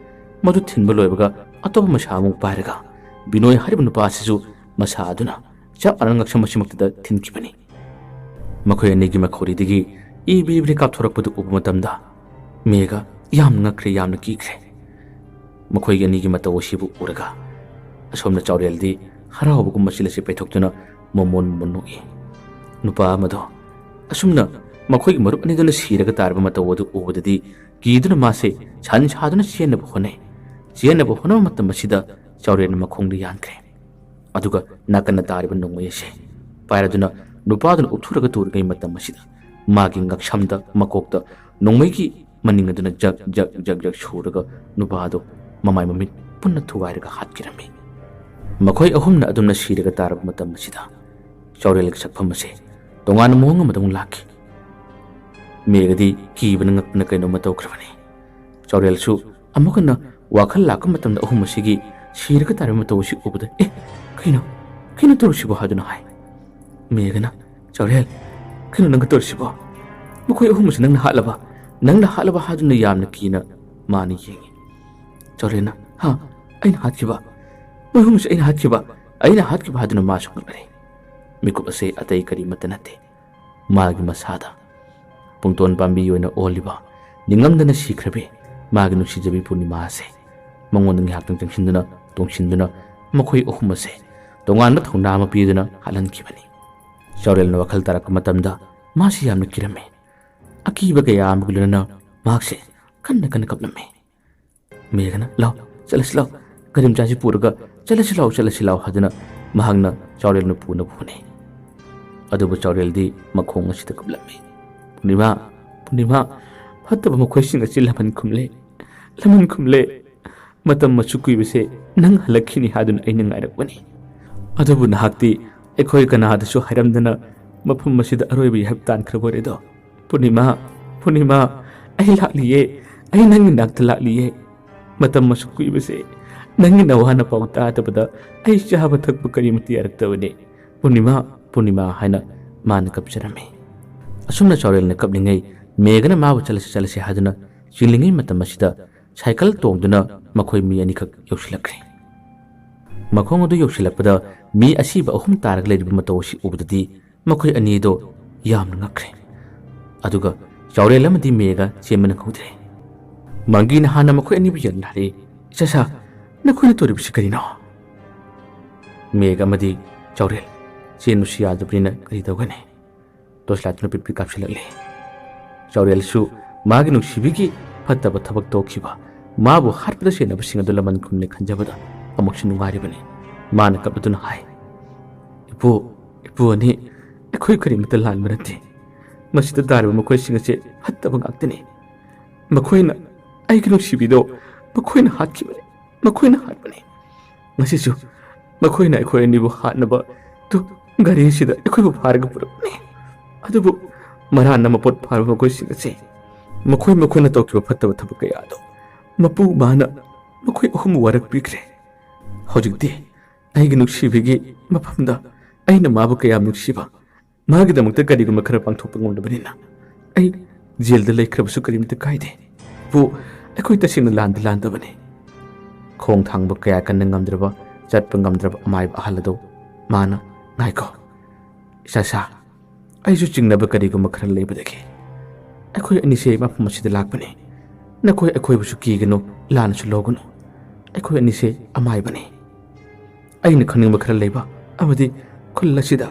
ꯃꯗꯨ ꯊꯤꯟꯕ ꯂꯣꯏꯕꯒ ꯑꯇꯣꯞꯄ ꯃꯁꯥ ꯑꯃꯨꯛ ꯄꯥꯏꯔꯒ ꯕꯤꯅꯣꯏ ꯍꯥꯏꯔꯤꯕ ꯅꯨꯄꯥ ꯑꯁꯤꯁꯨ ꯃꯁꯥ ꯑꯗꯨꯅ ꯆꯞ ꯃꯥꯟꯅꯅ ꯉꯛꯁꯝ ꯑꯁꯤꯃꯛꯇꯗ ꯊꯤꯟꯈꯤꯕꯅꯤ꯫ ꯃꯈꯣꯏ ꯑꯅꯤꯒꯤ ꯃꯈꯧꯔꯤꯗꯒꯤ ꯏ ꯕꯤꯔꯤ ꯕꯤꯔꯤ ꯀꯥꯞꯊꯣꯔꯛꯄꯗꯨ ꯎꯕ ꯃꯇꯝꯗ ꯃꯦꯘ ꯌꯥꯝꯅ ꯉꯛꯈ꯭ꯔꯦ, ꯌꯥꯝꯅ ꯀꯤꯈ꯭ꯔꯦ꯫ ꯃꯈꯣꯏꯒꯤ ꯑꯅꯤꯒꯤ ꯃꯇꯧ ꯑꯁꯤꯕꯨ ꯎꯔꯒ ꯑꯁꯣꯝꯅ ꯆꯥꯎꯔꯦꯜꯗꯤ ꯍꯔꯥꯎꯕꯒꯨꯝ ꯃꯆꯤꯜ ꯑꯁꯤ ꯄꯩꯊꯣꯛꯇꯨꯅ ꯃꯣꯃꯣꯟ ꯃꯣꯃꯣꯟ ꯅꯣꯛꯏ꯫ ꯅꯨꯄꯥ ꯑꯃꯗꯣ ꯑꯁꯨꯝꯅ ꯃꯈꯣꯏꯒꯤ ꯃꯔꯨꯞ ꯑꯅꯤꯗꯨꯅ ꯁꯤꯔꯒ ꯇꯥꯔꯕ ꯃꯇꯧ ꯑꯗꯨ ꯎꯕꯗꯗꯤ ꯀꯤꯗꯨꯅ ꯃꯥꯁꯦ ꯁꯟ ꯁꯥꯗꯨꯅ ꯆꯦꯟꯅꯕ ꯍꯣꯠꯅꯩ꯫ ꯆꯦꯟꯅꯕ ꯍꯣꯠꯅꯕ ꯃꯇꯝ ꯑꯁꯤꯗ ꯆꯥꯎꯔꯦꯜꯅ ꯃꯈꯣꯡꯗ ꯌꯥꯟꯈ꯭ꯔꯦ꯫ ꯑꯗꯨꯒ ꯅꯥꯀꯟꯅ ꯇꯥꯔꯤꯕ ꯅꯣꯡꯃꯩ ꯑꯁꯦ ꯄꯥꯏꯔꯗꯨꯅ ꯅꯨꯄꯥꯗꯨꯅ ꯎꯞꯊꯨꯔꯒ ꯇꯨꯔꯤꯉꯩ ꯃꯇꯝ ꯑꯁꯤꯗ ꯃꯥꯒꯤ ꯉꯛꯁꯝꯗ, ꯃꯀꯣꯛꯇ ꯅꯣꯡꯃꯩꯒꯤ ꯃꯅꯤꯡ ꯑꯗꯨꯅ ꯖꯛ ꯖꯛ ꯖꯛ ꯖꯛ ꯁꯨꯔꯒ ꯅꯨꯄꯥꯗꯨ ꯃꯃꯥꯏ ꯃꯃꯤꯠ ꯄꯨꯟꯅ ꯊꯨꯒꯥꯏꯔꯒ ꯍꯥꯠꯈꯤꯔꯝꯃꯤ꯫ ꯃꯈꯣꯏ ꯑꯍꯨꯝꯅ ꯑꯗꯨꯝꯅ ꯁꯤꯔꯒ ꯇꯥꯔꯕ ꯃꯇꯝ ꯑꯁꯤꯗ ꯆꯥꯎꯔꯦꯜꯒꯤ ꯁꯛꯐꯝ ꯑꯁꯦ ꯇꯣꯉꯥꯟꯕ ꯃꯑꯣꯡ ꯑꯃꯗ ꯑꯃꯨꯛ ꯂꯥꯛꯈꯤ꯫ ꯃꯦꯒꯗꯤ ꯀꯤꯕꯅ ꯉꯛꯄꯅ ꯀꯩꯅꯣꯝꯃ ꯇꯧꯈ꯭ꯔꯕꯅꯤ꯫ ꯆꯥꯎꯔꯦꯜꯁꯨ ꯑꯃꯨꯛ ꯍꯟꯅ ꯋꯥꯈꯜ ꯂꯥꯛꯄ ꯃꯇꯝꯗ ꯑꯍꯨꯝ ꯑꯁꯤꯒꯤ ꯁꯤꯔꯒ ꯇꯥꯔꯕ ꯃꯇꯧ ꯑꯁꯤ ꯎꯕꯗ, "ꯑꯦ, ꯀꯩꯅꯣ? ꯀꯩꯅꯣ ꯇꯧꯔꯤꯁꯤꯕꯣ?" ꯍꯥꯏꯗꯨꯅ ꯍꯥꯏ꯫ ꯃꯦꯒꯅ, "ꯆꯥꯎꯔꯦꯜ, ꯀꯩꯅꯣ ꯅꯪꯒ ꯇꯧꯔꯤꯁꯤꯕꯣ? ꯃꯈꯣꯏ ꯑꯍꯨꯝ ꯑꯁꯤ ꯅꯪꯅ ꯍꯥꯠꯂꯕ? ꯅꯪꯅ ꯍꯥꯠꯂꯕ?" ꯍꯥꯏꯗꯨꯅ ꯌꯥꯝꯅ ꯀꯤꯅ ꯃꯥꯅ ꯌꯦꯡꯉꯤ꯫ ꯆꯥꯎꯔꯦꯜꯅ, "ꯍꯥ? ꯑꯩꯅ ꯍꯥꯠꯈꯤꯕ? ꯃꯣꯏ ꯑꯍꯨꯝꯁꯤ ꯑꯩꯅ ꯍꯥꯠꯈꯤꯕ? ꯑꯩꯅ ꯍꯥꯠꯈꯤꯕ?" ꯍꯥꯏꯗꯨꯅ ꯃꯥꯁꯨ ꯉꯛꯅꯔꯦ꯫ ꯃꯤꯀꯨꯞ ꯑꯁꯦ ꯑꯇꯩ ꯀꯔꯤꯃꯠꯇ ꯅꯠꯇꯦ, ꯃꯥꯒꯤ ꯃꯁꯥꯗ꯫ ꯄꯨꯡꯇꯣꯟ ꯄꯥꯝꯕꯤ ꯑꯣꯏꯅ ꯑꯣꯜꯂꯤꯕ, ꯅꯤꯡꯉꯝꯗꯅ ꯁꯤꯈ꯭ꯔꯕꯤ ꯃꯥꯒꯤ ꯅꯨꯡꯁꯤꯖꯕꯤ ꯄꯨꯔꯅꯤꯃꯥ ꯑꯁꯦ ꯃꯉꯣꯟꯗ ꯉꯥꯏꯍꯥꯛꯇꯪ ꯆꯪꯁꯤꯟꯗꯨꯅ, ꯇꯣꯡꯁꯤꯟꯗꯨꯅ, ꯃꯈꯣꯏ ꯑꯍꯨꯝ ꯑꯁꯦ ꯇꯣꯉꯥꯟꯕ ꯊꯧꯅꯥ ꯑꯃ ꯄꯤꯗꯨꯅ ꯍꯥꯠꯍꯟꯈꯤꯕꯅꯤ꯫ ꯆꯥꯎꯔꯦꯜꯅ ꯋꯥꯈꯜ ꯇꯥꯔꯛꯄ ꯃꯇꯝꯗ ꯃꯥꯁꯤ ꯌꯥꯝꯅ ꯀꯤꯔꯝꯃꯤ꯫ ꯑꯀꯤꯕ ꯀꯌꯥ ꯑꯃꯒ ꯂꯣꯏꯅꯅ ꯃꯍꯥꯛꯁꯦ ꯀꯟꯅ ꯀꯟꯅ ꯀꯞꯂꯝꯃꯤ꯫ ꯃꯦꯒꯅ, "ꯂꯥꯎ, ꯆꯠꯂꯁꯤ ꯂꯥꯎ, ꯒꯥꯔꯤ ꯃꯆꯥꯁꯤ ꯄꯨꯔꯒ ꯆꯠꯂꯁꯤ ꯂꯥꯎ, ꯆꯠꯂꯁꯤ ꯂꯥꯎ" ꯍꯥꯏꯗꯨꯅ ꯃꯍꯥꯛꯅ ꯆꯥꯎꯔꯦꯜꯅ ꯄꯨꯅꯕ ꯍꯣꯠꯅꯩ꯫ ꯑꯗꯨꯕꯨ ꯆꯥꯎꯔꯦꯜꯗꯤ ꯃꯈꯣꯡ ꯑꯁꯤꯗ ꯀꯞꯂꯝꯃꯤ꯫ "ꯄꯨꯔꯅꯤꯃꯥ, ꯄꯨꯔꯅꯤꯃꯥ, ꯐꯠꯇꯕ ꯃꯈꯣꯏꯁꯤꯡ ꯑꯁꯤ ꯂꯃꯟ ꯈꯨꯝꯂꯦ, ꯂꯃꯟ ꯈꯨꯝꯂꯦ꯫ ꯃꯇꯝ ꯑꯁꯨꯛ ꯀꯨꯏꯕꯁꯦ ꯅꯪ ꯍꯜꯂꯛꯈꯤꯅꯤ ꯍꯥꯏꯗꯨꯅ ꯑꯩꯅ ꯉꯥꯏꯔꯛꯄꯅꯤ꯫ ꯑꯗꯨꯕꯨ ꯅꯍꯥꯛꯇꯤ ꯑꯩꯈꯣꯏ ꯀꯅꯥꯗꯁꯨ ꯍꯥꯏꯔꯝꯗꯅ ꯃꯐꯝ ꯑꯁꯤꯗ ꯑꯔꯣꯏꯕ ꯌꯥꯏꯐ ꯇꯥꯟꯈ꯭ꯔꯕ ꯑꯣꯏꯔꯦꯗꯣ꯫ ꯄꯨꯔꯅꯤꯃꯥ, ꯄꯨꯔꯅꯤꯃꯥ, ꯑꯩ ꯂꯥꯛꯂꯤꯌꯦ, ꯑꯩ ꯅꯪꯒꯤ ꯅꯥꯛꯇ ꯂꯥꯛꯂꯤꯌꯦ꯫ ꯃꯇꯝ ꯑꯁꯨꯛ ꯀꯨꯏꯕꯁꯦ ꯅꯪꯒꯤ ꯅꯋꯥꯅ ꯄꯥꯎ ꯇꯥꯗꯕꯗ ꯑꯩ ꯆꯥꯕ ꯊꯛꯄ ꯀꯔꯤꯃꯠꯇ ꯌꯥꯔꯛꯇꯕꯅꯦ꯫ ꯄꯨꯔꯅꯤꯃꯥ, ꯄꯨꯔꯅꯤꯃꯥ" ꯍꯥꯏꯅ ꯃꯥꯅ ꯀꯞꯆꯔꯝꯃꯤ꯫ ꯑꯁꯨꯝꯅ ꯆꯥꯎꯔꯦꯜꯅ ꯀꯞꯂꯤꯉꯩ ꯃꯦꯒꯅ ꯃꯥꯕꯨ "ꯆꯠꯂꯁꯤ, ꯆꯠꯂꯁꯤ" ꯍꯥꯏꯗꯨꯅ ꯆꯤꯡꯂꯤꯉꯩ ꯃꯇꯝ ꯑꯁꯤꯗ ꯁꯥꯏꯀꯜ ꯇꯣꯡꯗꯨꯅ ꯃꯈꯣꯏ ꯃꯤ ꯑꯅꯤꯈꯛ ꯌꯧꯁꯤꯜꯂꯛꯈ꯭ꯔꯦ꯫ ꯃꯈꯣꯡ ꯑꯗꯨ ꯌꯧꯁꯤꯜꯂꯛꯄꯗ ꯃꯤ ꯑꯁꯤꯕ ꯑꯍꯨꯝ ꯇꯥꯔꯒ ꯂꯩꯔꯤꯕ ꯃꯇꯧ ꯑꯁꯤ ꯎꯕꯗꯗꯤ ꯃꯈꯣꯏ ꯑꯅꯤꯗꯣ ꯌꯥꯝꯅ ꯉꯛꯈ꯭ꯔꯦ꯫ ꯑꯗꯨꯒ ꯆꯥꯎꯔꯦꯜ ꯑꯃꯗꯤ ꯃꯦꯒ ꯆꯦꯟꯕ ꯅꯪꯍꯧꯗ꯭ꯔꯦ꯫ ꯃꯪꯒꯤꯅ ꯍꯥꯟꯅ ꯃꯈꯣꯏ ꯑꯅꯤꯕꯨ ꯌꯦꯡꯂꯥꯔꯤ꯫ "ꯁꯦꯁꯥ, ꯅꯈꯣꯏꯅ ꯇꯧꯔꯤꯕꯁꯤ ꯀꯔꯤꯅꯣ?" ꯃꯦꯒ ꯑꯃꯗꯤ ꯆꯥꯎꯔꯦꯜ ꯆꯦꯟꯕꯁꯨ ꯌꯥꯗꯕꯅꯤꯅ ꯀꯔꯤ ꯇꯧꯒꯅꯤ? ꯇꯣꯔꯆ ꯂꯥꯏꯠꯇꯨꯅ ꯄꯤꯛ ꯄꯤꯛ ꯀꯥꯞꯁꯤꯜꯂꯛꯂꯤ꯫ ꯆꯥꯎꯔꯦꯜꯁꯨ ꯃꯥꯒꯤ ꯅꯨꯡꯁꯤꯕꯤꯒꯤ ꯐꯠꯇꯕ ꯊꯕꯛ ꯇꯧꯈꯤꯕ, ꯃꯥꯕꯨ ꯍꯥꯠꯄꯗ ꯆꯦꯟꯅꯕꯁꯤꯡ ꯑꯗꯨ ꯂꯃꯟ ꯈꯨꯝꯂꯦ ꯈꯟꯖꯕꯗ ꯑꯃꯨꯛꯁꯨ ꯅꯨꯡꯉꯥꯏꯔꯤꯕꯅꯤ꯫ ꯃꯥꯅ ꯀꯞꯂꯗꯨꯅ ꯍꯥꯏ, "ꯏꯄꯨ, ꯏꯄꯨ ꯑꯅꯤ, ꯑꯩꯈꯣꯏ ꯀꯔꯤꯃꯠꯇ ꯂꯥꯟꯕ ꯅꯠꯇꯦ꯫ ꯃꯁꯤꯗ ꯇꯥꯔꯤꯕ ꯃꯈꯣꯏꯁꯤꯡ ꯑꯁꯦ ꯐꯠꯇꯕ ꯉꯥꯛꯇꯅꯤ꯫ ꯃꯈꯣꯏꯅ ꯑꯩꯒꯤ ꯅꯨꯡꯁꯤꯕꯤꯗꯣ ꯃꯈꯣꯏꯅ ꯍꯥꯠꯈꯤꯕꯅꯤ, ꯃꯈꯣꯏꯅ ꯍꯥꯠꯄꯅꯤ꯫ ꯉꯁꯤꯁꯨ ꯃꯈꯣꯏꯅ ꯑꯩꯈꯣꯏ ꯑꯅꯤꯕꯨ ꯍꯥꯠꯅꯕ ꯇꯨ ꯒꯥꯔꯤ ꯑꯁꯤꯗ ꯑꯩꯈꯣꯏꯕꯨ ꯐꯥꯔꯒ ꯄꯨꯔꯛꯄꯅꯤ꯫ ꯑꯗꯨꯕꯨ ꯃꯔꯥꯟꯅ ꯃꯄꯣꯠ ꯐꯥꯔꯕ ꯃꯈꯣꯏꯁꯤꯡ ꯑꯁꯤ ꯃꯈꯣꯏ ꯃꯈꯣꯏꯅ ꯇꯧꯈꯤꯕ ꯐꯠꯇꯕ ꯊꯕꯛ ꯀꯌꯥ ꯑꯗꯨ ꯃꯄꯨ ꯃꯥꯅ ꯃꯈꯣꯏ ꯑꯍꯨꯝꯕꯨ ꯋꯥꯔꯛꯄꯤꯈ꯭ꯔꯦ꯫ ꯍꯧꯖꯤꯛꯇꯤ ꯑꯩꯒꯤ ꯅꯨꯡꯁꯤꯕꯤꯒꯤ ꯃꯐꯝꯗ ꯑꯩꯅ ꯃꯥꯕꯨ ꯀꯌꯥꯝ ꯅꯨꯡꯁꯤꯕ, ꯃꯥꯒꯤꯗꯃꯛꯇ ꯀꯔꯤꯒꯨꯝꯕ ꯈꯔ ꯄꯥꯡꯊꯣꯛꯄ ꯉꯝꯂꯕꯅꯤꯅ ꯑꯩ ꯖꯦꯜꯗ ꯂꯩꯈ꯭ꯔꯕꯁꯨ ꯀꯔꯤꯝꯇ ꯀꯥꯏꯗꯦ꯫ ꯄꯨ, ꯑꯩꯈꯣꯏ ꯇꯁꯦꯡꯅ ꯂꯥꯟꯗꯤ ꯂꯥꯟꯗꯕꯅꯤ꯫ ꯈꯣꯡ ꯊꯥꯡꯕ ꯀꯌꯥ ꯀꯟꯅ ꯉꯝꯗ꯭ꯔꯕ, ꯆꯠꯄ ꯉꯝꯗ꯭ꯔꯕ ꯑꯃꯥꯏꯕ ꯑꯍꯜ ꯑꯗꯣ ꯃꯥꯅ, "ꯉꯥꯏꯈꯣ, ꯏꯆꯥꯁꯥ, ꯑꯩꯁꯨ ꯆꯤꯡꯅꯕ ꯀꯔꯤꯒꯨꯝꯕ ꯈꯔ ꯂꯩꯕꯗꯒꯤ ꯑꯩꯈꯣꯏ ꯑꯅꯤꯁꯦ ꯃꯐꯝ ꯑꯁꯤꯗ ꯂꯥꯛꯄꯅꯤ꯫ ꯅꯈꯣꯏ ꯑꯩꯈꯣꯏꯕꯨꯁꯨ ꯀꯤꯒꯅꯨ, ꯂꯥꯟꯅꯁꯨ ꯂꯧꯒꯅꯨ꯫ ꯑꯩꯈꯣꯏ ꯑꯅꯤꯁꯦ ꯑꯃꯥꯏꯕꯅꯤ꯫ ꯑꯩꯅ ꯈꯪꯅꯤꯡꯕ ꯈꯔ ꯂꯩꯕ ꯑꯃꯗꯤ ꯈꯨꯜ ꯑꯁꯤꯗ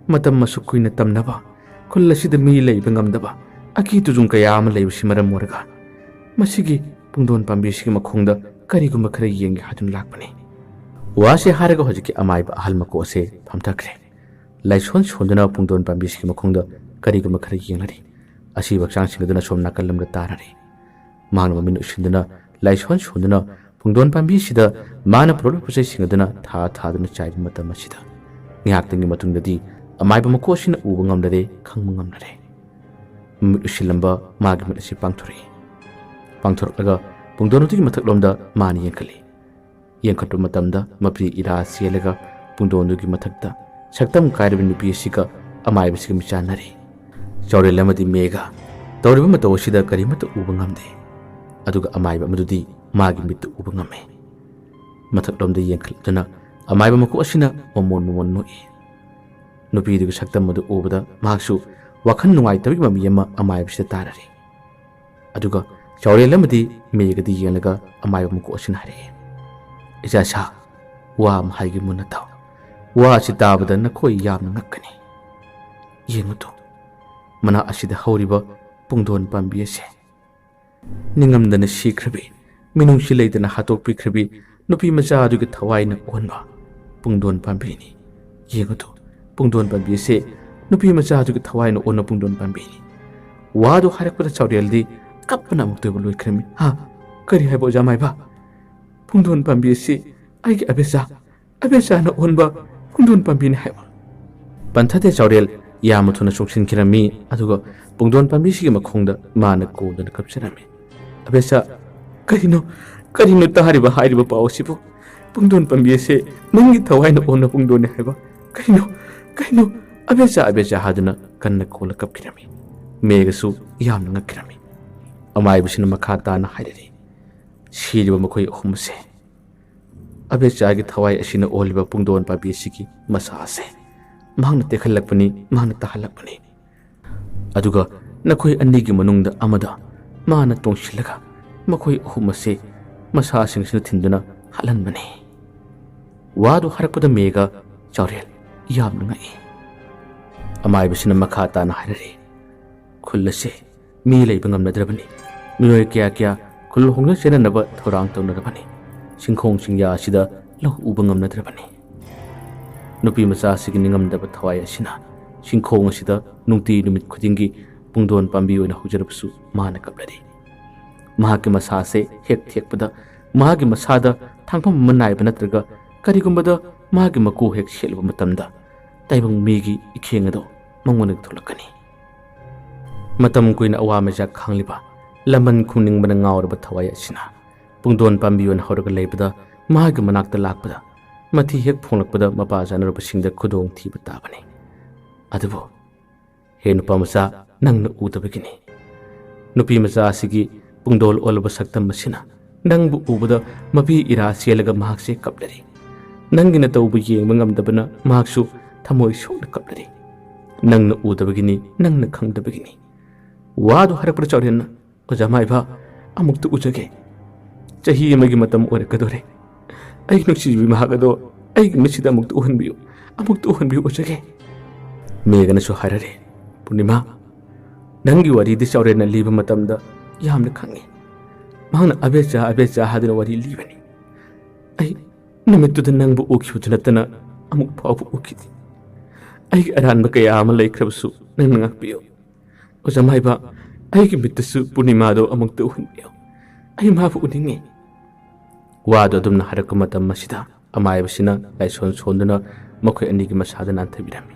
ꯃꯇꯝ ꯑꯁꯨꯛ ꯀꯨꯏꯅ ꯇꯝꯅꯕ, ꯈꯨꯜ ꯑꯁꯤꯗ ꯃꯤ ꯂꯩꯕ ꯉꯝꯗꯕ ꯑꯀꯤ ꯇꯨꯖꯨꯡ ꯀꯌꯥ ꯑꯃ ꯂꯩꯕꯁꯤ ꯃꯔꯝ ꯑꯣꯏꯔꯒ ꯃꯁꯤꯒꯤ ꯄꯨꯡꯗꯣꯟ ꯄꯥꯝꯕꯤꯁꯤꯒꯤ ꯃꯈꯣꯡꯗ ꯀꯔꯤꯒꯨꯝꯕ ꯈꯔ ꯌꯦꯡꯒꯦ ꯍꯥꯏꯗꯨꯅ ꯂꯥꯛꯄꯅꯤ꯫" ꯋꯥꯁꯤ ꯍꯥꯏꯔꯒ ꯍꯧꯖꯤꯛꯀꯤ ꯑꯃꯥꯏꯕ ꯑꯍꯜ ꯃꯀꯣꯛ ꯑꯁꯦ ꯐꯝꯊꯈ꯭ꯔꯦ꯫ ꯂꯥꯏꯁꯣꯟ ꯁꯣꯟꯗꯨꯅ ꯄꯨꯡꯗꯣꯟ ꯄꯥꯝꯕꯤꯁꯤꯒꯤ ꯃꯈꯣꯡꯗ ꯀꯔꯤꯒꯨꯝꯕ ꯈꯔ ꯌꯦꯡꯅꯔꯤ꯫ ꯑꯁꯤꯕ ꯍꯛꯆꯥꯡꯁꯤꯡ ꯑꯗꯨꯅ ꯁꯣꯝ ꯅꯥꯀꯜ ꯂꯝꯗ ꯇꯥꯔꯔꯤ꯫ ꯃꯍꯥꯛꯅ ꯃꯃꯤꯠ ꯎꯏꯁꯤꯟꯗꯨꯅ ꯂꯥꯏꯁꯣꯟ ꯁꯣꯟꯗꯨꯅ ꯄꯨꯡꯗꯣꯟ ꯄꯥꯝꯕꯤꯁꯤꯗ ꯃꯥꯅ ꯄꯨꯔꯛꯂꯤꯕ ꯄꯣꯠ ꯆꯩꯁꯤꯡ ꯑꯗꯨꯅ ꯊꯥ ꯊꯥꯗꯨꯅ ꯆꯥꯏꯕ ꯃꯇꯝ ꯑꯁꯤꯗ ꯉꯥꯏꯍꯥꯛꯇꯪꯒꯤ ꯃꯇꯨꯡꯗꯗꯤ ꯑꯃꯥꯏꯕ ꯃꯀꯣꯛ ꯑꯁꯤꯅ ꯎꯕ ꯉꯝꯂꯔꯦ, ꯈꯪꯕ ꯉꯝꯂꯔꯦ꯫ ꯃꯃꯤꯠ ꯎꯏꯁꯤꯜꯂꯝꯕ ꯃꯥꯒꯤ ꯃꯤꯠ ꯑꯁꯤ ꯄꯥꯡꯊꯣꯔꯛꯏ꯫ ꯄꯥꯡꯊꯣꯔꯛꯂꯒ ꯄꯨꯡꯗꯣꯟ ꯑꯗꯨꯒꯤ ꯃꯊꯛꯂꯣꯝꯗ ꯃꯥꯅ ꯌꯦꯡꯈꯠꯂꯤ꯫ ꯌꯦꯡꯈꯠꯄ ꯃꯇꯝꯗ ꯃꯄꯤ ꯏꯔꯥ ꯆꯦꯜꯂꯒ ꯄꯨꯡꯗꯣꯟꯗꯨꯒꯤ ꯃꯊꯛꯇ ꯁꯛꯇꯝ ꯀꯥꯏꯔꯕ ꯅꯨꯄꯤ ꯑꯁꯤꯒ ꯑꯃꯥꯏꯕꯁꯤꯒ ꯃꯤꯆꯥꯟꯅꯔꯦ꯫ ꯆꯥꯎꯔꯦꯜ ꯑꯃꯗꯤ ꯃꯦꯒ ꯇꯧꯔꯤꯕ ꯃꯇꯧ ꯑꯁꯤꯗ ꯀꯔꯤꯃꯠꯇ ꯎꯕ ꯉꯝꯗꯦ꯫ ꯑꯗꯨꯒ ꯑꯃꯥꯏꯕ ꯑꯃꯗꯨꯗꯤ ꯃꯥꯒꯤ ꯃꯤꯠꯇ ꯎꯕ ꯉꯝꯃꯤ꯫ ꯃꯊꯛꯂꯣꯝꯗ ꯌꯦꯡꯈꯠꯂꯗꯨꯅ ꯑꯃꯥꯏꯕ ꯃꯀꯣꯛ ꯑꯁꯤꯅ ꯃꯃꯣꯟ ꯃꯃꯣꯟ ꯅꯣꯛꯏ꯫ ꯅꯨꯄꯤꯗꯨꯒꯤ ꯁꯛꯇꯝ ꯑꯗꯨ ꯎꯕꯗ ꯃꯍꯥꯛꯁꯨ ꯋꯥꯈꯜ ꯅꯨꯡꯉꯥꯏꯇꯕꯒꯤ ꯃꯃꯤ ꯑꯃ ꯑꯃꯥꯏꯕꯁꯤꯗ ꯇꯥꯔꯔꯤ꯫ ꯑꯗꯨꯒ ꯆꯥꯎꯔꯦꯜ ꯑꯃꯗꯤ ꯃꯦꯒꯗꯤ ꯌꯦꯡꯂꯒ ꯑꯃꯥꯏꯕ ꯃꯀꯣꯛ ꯑꯁꯤꯅ ꯍꯥꯏꯔꯛꯏ, "ꯏꯆꯥ ꯁꯥ, ꯋꯥ ꯑꯃ ꯍꯥꯏꯒꯦ ꯃꯨꯟꯅ ꯇꯥꯎ꯫ ꯋꯥ ꯑꯁꯤ ꯇꯥꯕꯗ ꯅꯈꯣꯏ ꯌꯥꯝꯅ ꯉꯛꯀꯅꯤ꯫ ꯌꯦꯡꯉꯨ ꯇꯨ, ꯃꯅꯥ ꯑꯁꯤꯗ ꯍꯧꯔꯤꯕ ꯄꯨꯡꯗꯣꯟ ꯄꯥꯝꯕꯤ ꯑꯁꯦ ꯅꯤꯡꯉꯝꯗꯅ ꯁꯤꯈ꯭ꯔꯕꯤ, ꯃꯤꯅꯨꯡꯁꯤ ꯂꯩꯇꯅ ꯍꯥꯠꯇꯣꯛꯄꯤꯈ꯭ꯔꯕꯤ ꯅꯨꯄꯤ ꯃꯆꯥ ꯑꯗꯨꯒꯤ ꯊꯋꯥꯏꯅ ꯑꯣꯟꯕ ꯄꯨꯡꯗꯣꯟ ꯄꯥꯝꯕꯤꯅꯤ꯫ ꯌꯦꯡꯉꯨ ꯇꯨ, ꯄꯨꯡꯗꯣꯟ ꯄꯥꯝꯕꯤ ꯑꯁꯦ ꯅꯨꯄꯤ ꯃꯆꯥ ꯑꯗꯨꯒꯤ ꯊꯋꯥꯏꯅ ꯑꯣꯟꯕ ꯄꯨꯡꯗꯣꯟ ꯄꯥꯝꯕꯤꯅꯤ꯫" ꯋꯥꯗꯨ ꯍꯥꯏꯔꯛꯄꯗ ꯆꯥꯎꯔꯦꯜꯗꯤ ꯀꯞꯄꯅ ꯑꯃꯨꯛꯇꯣꯏꯕ ꯂꯣꯏꯈ꯭ꯔꯃꯤ꯫ "ꯍꯥ? ꯀꯔꯤ ꯍꯥꯏꯕ, ꯑꯣꯖꯥ ꯃꯥꯏꯕ? ꯄꯨꯡꯗꯣꯟ ꯄꯥꯝꯕꯤ ꯑꯁꯤ ꯑꯩꯒꯤ ꯑꯕꯦꯆꯥ, ꯑꯕꯦꯆꯥꯅ ꯑꯣꯟꯕ ꯄꯨꯡꯗꯣꯟ ꯄꯥꯝꯕꯤꯅꯤ ꯍꯥꯏꯕ?" ꯄꯟꯊꯗꯦ ꯆꯥꯎꯔꯦꯜ, ꯌꯥꯝꯅ ꯊꯨꯅ ꯆꯣꯡꯁꯤꯟꯈꯤꯔꯝꯃꯤ꯫ ꯑꯗꯨꯒ ꯄꯨꯡꯗꯣꯟ ꯄꯥꯝꯕꯤꯁꯤꯒꯤ ꯃꯈꯣꯡꯗ ꯃꯥꯅ ꯀꯣꯟꯗꯨꯅ ꯀꯞꯆꯔꯝꯃꯤ꯫ "ꯑꯕꯦꯆꯥ, ꯀꯔꯤꯅꯣ, ꯀꯔꯤꯅꯣ ꯇꯥꯔꯤꯕ ꯍꯥꯏꯔꯤꯕ ꯄꯥꯎ ꯑꯁꯤꯕꯨ? ꯄꯨꯡꯗꯣꯟ ꯄꯥꯝꯕꯤ ꯑꯁꯦ ꯅꯪꯒꯤ ꯊꯋꯥꯏꯅ ꯑꯣꯟꯕ ꯄꯨꯡꯗꯣꯟꯅꯤ ꯍꯥꯏꯕ? ꯀꯔꯤꯅꯣ, ꯀꯔꯤꯅꯣ?" "ꯑꯕꯦꯆꯥ, ꯑꯕꯦꯆꯥ" ꯍꯥꯏꯗꯨꯅ ꯀꯟꯅ ꯀꯣꯜꯂ ꯀꯞꯈꯤꯔꯝꯃꯤ꯫ ꯃꯦꯒꯁꯨ ꯌꯥꯝꯅ ꯉꯛꯈꯤꯔꯝꯃꯤ꯫ ꯑꯃꯥꯏꯕꯁꯤꯅ ꯃꯈꯥ ꯇꯥꯅ ꯍꯥꯏꯔꯛꯏ, "ꯁꯤꯔꯤꯕ ꯃꯈꯣꯏ ꯑꯍꯨꯝ ꯑꯁꯦ ꯑꯕꯦꯆꯥꯒꯤ ꯊꯋꯥꯏ ꯑꯁꯤꯅ ꯑꯣꯜꯂꯤꯕ ꯄꯨꯡꯗꯣꯟ ꯄꯥꯝꯕꯤ ꯑꯁꯤꯒꯤ ꯃꯁꯥ ꯑꯁꯦ ꯃꯍꯥꯛꯅ ꯇꯦꯛꯍꯜꯂꯛꯄꯅꯤ, ꯃꯍꯥꯛꯅ ꯇꯥꯍꯜꯂꯛꯄꯅꯤ꯫ ꯑꯗꯨꯒ ꯅꯈꯣꯏ ꯑꯅꯤꯒꯤ ꯃꯅꯨꯡꯗ ꯑꯃꯗ ꯃꯥꯅ ꯇꯣꯡꯁꯤꯜꯂꯒ ꯃꯈꯣꯏ ꯑꯍꯨꯝ ꯑꯁꯤ ꯃꯁꯥꯁꯤꯡꯁꯤꯅ ꯊꯤꯟꯗꯨꯅ ꯍꯥꯠꯍꯟꯕꯅꯤ꯫" ꯋꯥꯗꯨ ꯍꯥꯏꯔꯛꯄꯗ ꯃꯦꯒ ꯆꯥꯎꯔꯦꯜ ꯌꯥꯝꯅ ꯉꯛꯏ꯫ ꯑꯃꯥꯏꯕꯁꯤꯅ ꯃꯈꯥ ꯇꯥꯅ ꯍꯥꯏꯔꯛꯏ, "ꯈꯨꯜ ꯑꯁꯤ ꯃꯤ ꯂꯩꯕ ꯉꯝꯅꯗ꯭ꯔꯕꯅꯤ꯫ ꯃꯤꯑꯣꯏ ꯀꯌꯥ ꯀꯌꯥ ꯈꯨꯜ ꯍꯣꯡꯗꯣꯛ ꯆꯦꯟꯅꯅꯕ ꯊꯧꯔꯥꯡ ꯇꯧꯅꯔꯕꯅꯤ꯫ ꯆꯤꯡꯈꯣꯡ ꯆꯤꯡꯌꯥ ꯑꯁꯤꯗ ꯂꯧ ꯎꯕ ꯉꯝꯅꯗ꯭ꯔꯕꯅꯤ꯫ ꯅꯨꯄꯤ ꯃꯆꯥ ꯑꯁꯤꯒꯤ ꯅꯤꯡꯉꯝꯗꯕ ꯊꯋꯥꯏ ꯑꯁꯤꯅ ꯆꯤꯡꯈꯣꯡ ꯑꯁꯤꯗ ꯅꯨꯡꯇꯤ ꯅꯨꯃꯤꯠ ꯈꯨꯗꯤꯡꯒꯤ ꯄꯨꯡꯗꯣꯟ ꯄꯥꯝꯕꯤ ꯑꯣꯏꯅ ꯍꯧꯖꯔꯕꯁꯨ ꯃꯥꯅ ꯀꯞꯂꯔꯤ꯫ ꯃꯍꯥꯛꯀꯤ ꯃꯁꯥ ꯑꯁꯦ ꯍꯦꯛ ꯊꯦꯛꯄꯗ ꯃꯥꯒꯤ ꯃꯁꯥꯗ ꯊꯥꯡꯐꯝ ꯑꯃ ꯅꯥꯏꯕ ꯅꯠꯇ꯭ꯔꯒ ꯀꯔꯤꯒꯨꯝꯕꯗ ꯃꯥꯒꯤ ꯃꯀꯨ ꯍꯦꯛ ꯁꯦꯠꯂꯨꯕ ꯃꯇꯝꯗ ꯇꯥꯏꯕꯪ ꯃꯤꯒꯤ ꯏꯈꯦꯡ ꯑꯗꯣ ꯃꯉꯣꯟꯗ ꯊꯣꯛꯂꯛꯀꯅꯤ꯫" ꯃꯇꯝ ꯀꯨꯏꯅ ꯑꯋꯥ ꯃꯆꯥꯛ ꯈꯥꯡꯂꯤꯕ ꯂꯃꯟ ꯈꯨꯝꯅꯤꯡꯕꯅ ꯉꯥꯎꯔꯕ ꯊꯋꯥꯏ ꯑꯁꯤꯅ ꯄꯨꯡꯗꯣꯟ ꯄꯥꯝꯕꯤ ꯑꯣꯏꯅ ꯍꯧꯔꯒ ꯂꯩꯕꯗ ꯃꯍꯥꯛꯀꯤ ꯃꯅꯥꯛꯇ ꯂꯥꯛꯄꯗ ꯃꯊꯤ ꯍꯦꯛ ꯐꯣꯡꯂꯛꯄꯗ ꯃꯄꯥ ꯆꯥꯅꯔꯨꯕꯁꯤꯡꯗ ꯈꯨꯗꯣꯡ ꯊꯤꯕ ꯇꯥꯕꯅꯤ꯫ ꯑꯗꯨꯕꯨ ꯍꯦ ꯅꯨꯄꯥ ꯃꯆꯥ, ꯅꯪꯅ ꯎꯗꯕꯒꯤꯅꯤ꯫ ꯅꯨꯄꯤ ꯃꯆꯥ ꯑꯁꯤꯒꯤ ꯄꯨꯡꯗꯣꯜ ꯑꯣꯜꯂꯕ ꯁꯛꯇꯝ ꯑꯁꯤꯅ ꯅꯪꯕꯨ ꯎꯕꯗ ꯃꯄꯤ ꯏꯔꯥ ꯆꯦꯜꯂꯒ ꯃꯍꯥꯛꯁꯦ ꯀꯞꯂꯔꯤ꯫ ꯅꯪꯒꯤ ꯅꯇꯧꯕꯨ ꯌꯦꯡꯕ ꯉꯝꯗꯕꯅ ꯃꯍꯥꯛꯁꯨ ꯊꯃꯣꯏ ꯁꯣꯛꯅ ꯀꯞꯂꯔꯤ꯫ ꯅꯪꯅ ꯎꯗꯕꯒꯤꯅꯤ, ꯅꯪꯅ ꯈꯪꯗꯕꯒꯤꯅꯤ꯫ ꯋꯥꯗꯨ ꯍꯥꯏꯔꯛꯄꯗ ꯆꯥꯎꯔꯦꯜꯅ, "ꯑꯣꯖꯥ ꯃꯥꯏꯕ, ꯑꯃꯨꯛꯇ ꯎꯖꯒꯦ꯫ ꯆꯍꯤ ꯑꯃꯒꯤ ꯃꯇꯝ ꯑꯣꯏꯔꯛꯀꯗꯣꯔꯦ꯫ ꯑꯩꯒꯤ ꯅꯨꯡꯁꯤꯕꯤ ꯃꯍꯥꯛ ꯑꯗꯣ ꯑꯩꯒꯤ ꯃꯤꯠꯁꯤꯗ ꯑꯃꯨꯛꯇ ꯎꯍꯟꯕꯤꯌꯨ, ꯑꯃꯨꯛꯇ ꯎꯍꯟꯕꯤꯌꯨ, ꯎꯖꯒꯦ꯫" ꯃꯦꯒꯅꯁꯨ ꯍꯥꯏꯔꯔꯦ, "ꯄꯨꯔꯅꯤꯃꯥ, ꯅꯪꯒꯤ ꯋꯥꯔꯤꯗꯤ ꯆꯥꯎꯔꯦꯟꯅ ꯂꯤꯕ ꯃꯇꯝꯗ ꯌꯥꯝꯅ ꯈꯪꯉꯤ꯫ ꯃꯍꯥꯛꯅ ꯑꯕꯦꯆꯥ, ꯑꯕꯦꯆꯥ ꯍꯥꯏꯗꯨꯅ ꯋꯥꯔꯤ ꯂꯤꯕꯅꯤ꯫ ꯑꯩ ꯅꯨꯃꯤꯠꯇꯨꯗ ꯅꯪꯕꯨ ꯎꯈꯤꯕꯗꯨ ꯅꯠꯇꯅ ꯑꯃꯨꯛ ꯐꯥꯎꯕ ꯎꯈꯤꯗꯦ꯫ ꯑꯩꯒꯤ ꯑꯔꯥꯟꯕ ꯀꯌꯥ ꯑꯃ ꯂꯩꯈ꯭ꯔꯕꯁꯨ ꯅꯪꯅ ꯉꯥꯛꯄꯤꯌꯨ꯫ ꯑꯣꯖꯥ ꯃꯥꯏꯕ, ꯑꯩꯒꯤ ꯃꯤꯠꯇꯁꯨ ꯄꯨꯔꯅꯤꯃꯥꯗꯣ ꯑꯃꯨꯛꯇ ꯎꯍꯟꯕꯤꯌꯨ꯫ ꯑꯩ ꯃꯥꯕꯨ ꯎꯅꯤꯡꯉꯤ꯫" ꯋꯥꯗꯨ ꯑꯗꯨꯝꯅ ꯍꯥꯏꯔꯛꯄ ꯃꯇꯝ ꯑꯁꯤꯗ ꯑꯃꯥꯏꯕꯁꯤꯅ ꯂꯥꯏꯁꯣꯟ ꯁꯣꯟꯗꯨꯅ ꯃꯈꯣꯏ ꯑꯅꯤꯒꯤ ꯃꯁꯥꯗ ꯅꯥꯟꯊꯕꯤꯔꯝꯃꯤ꯫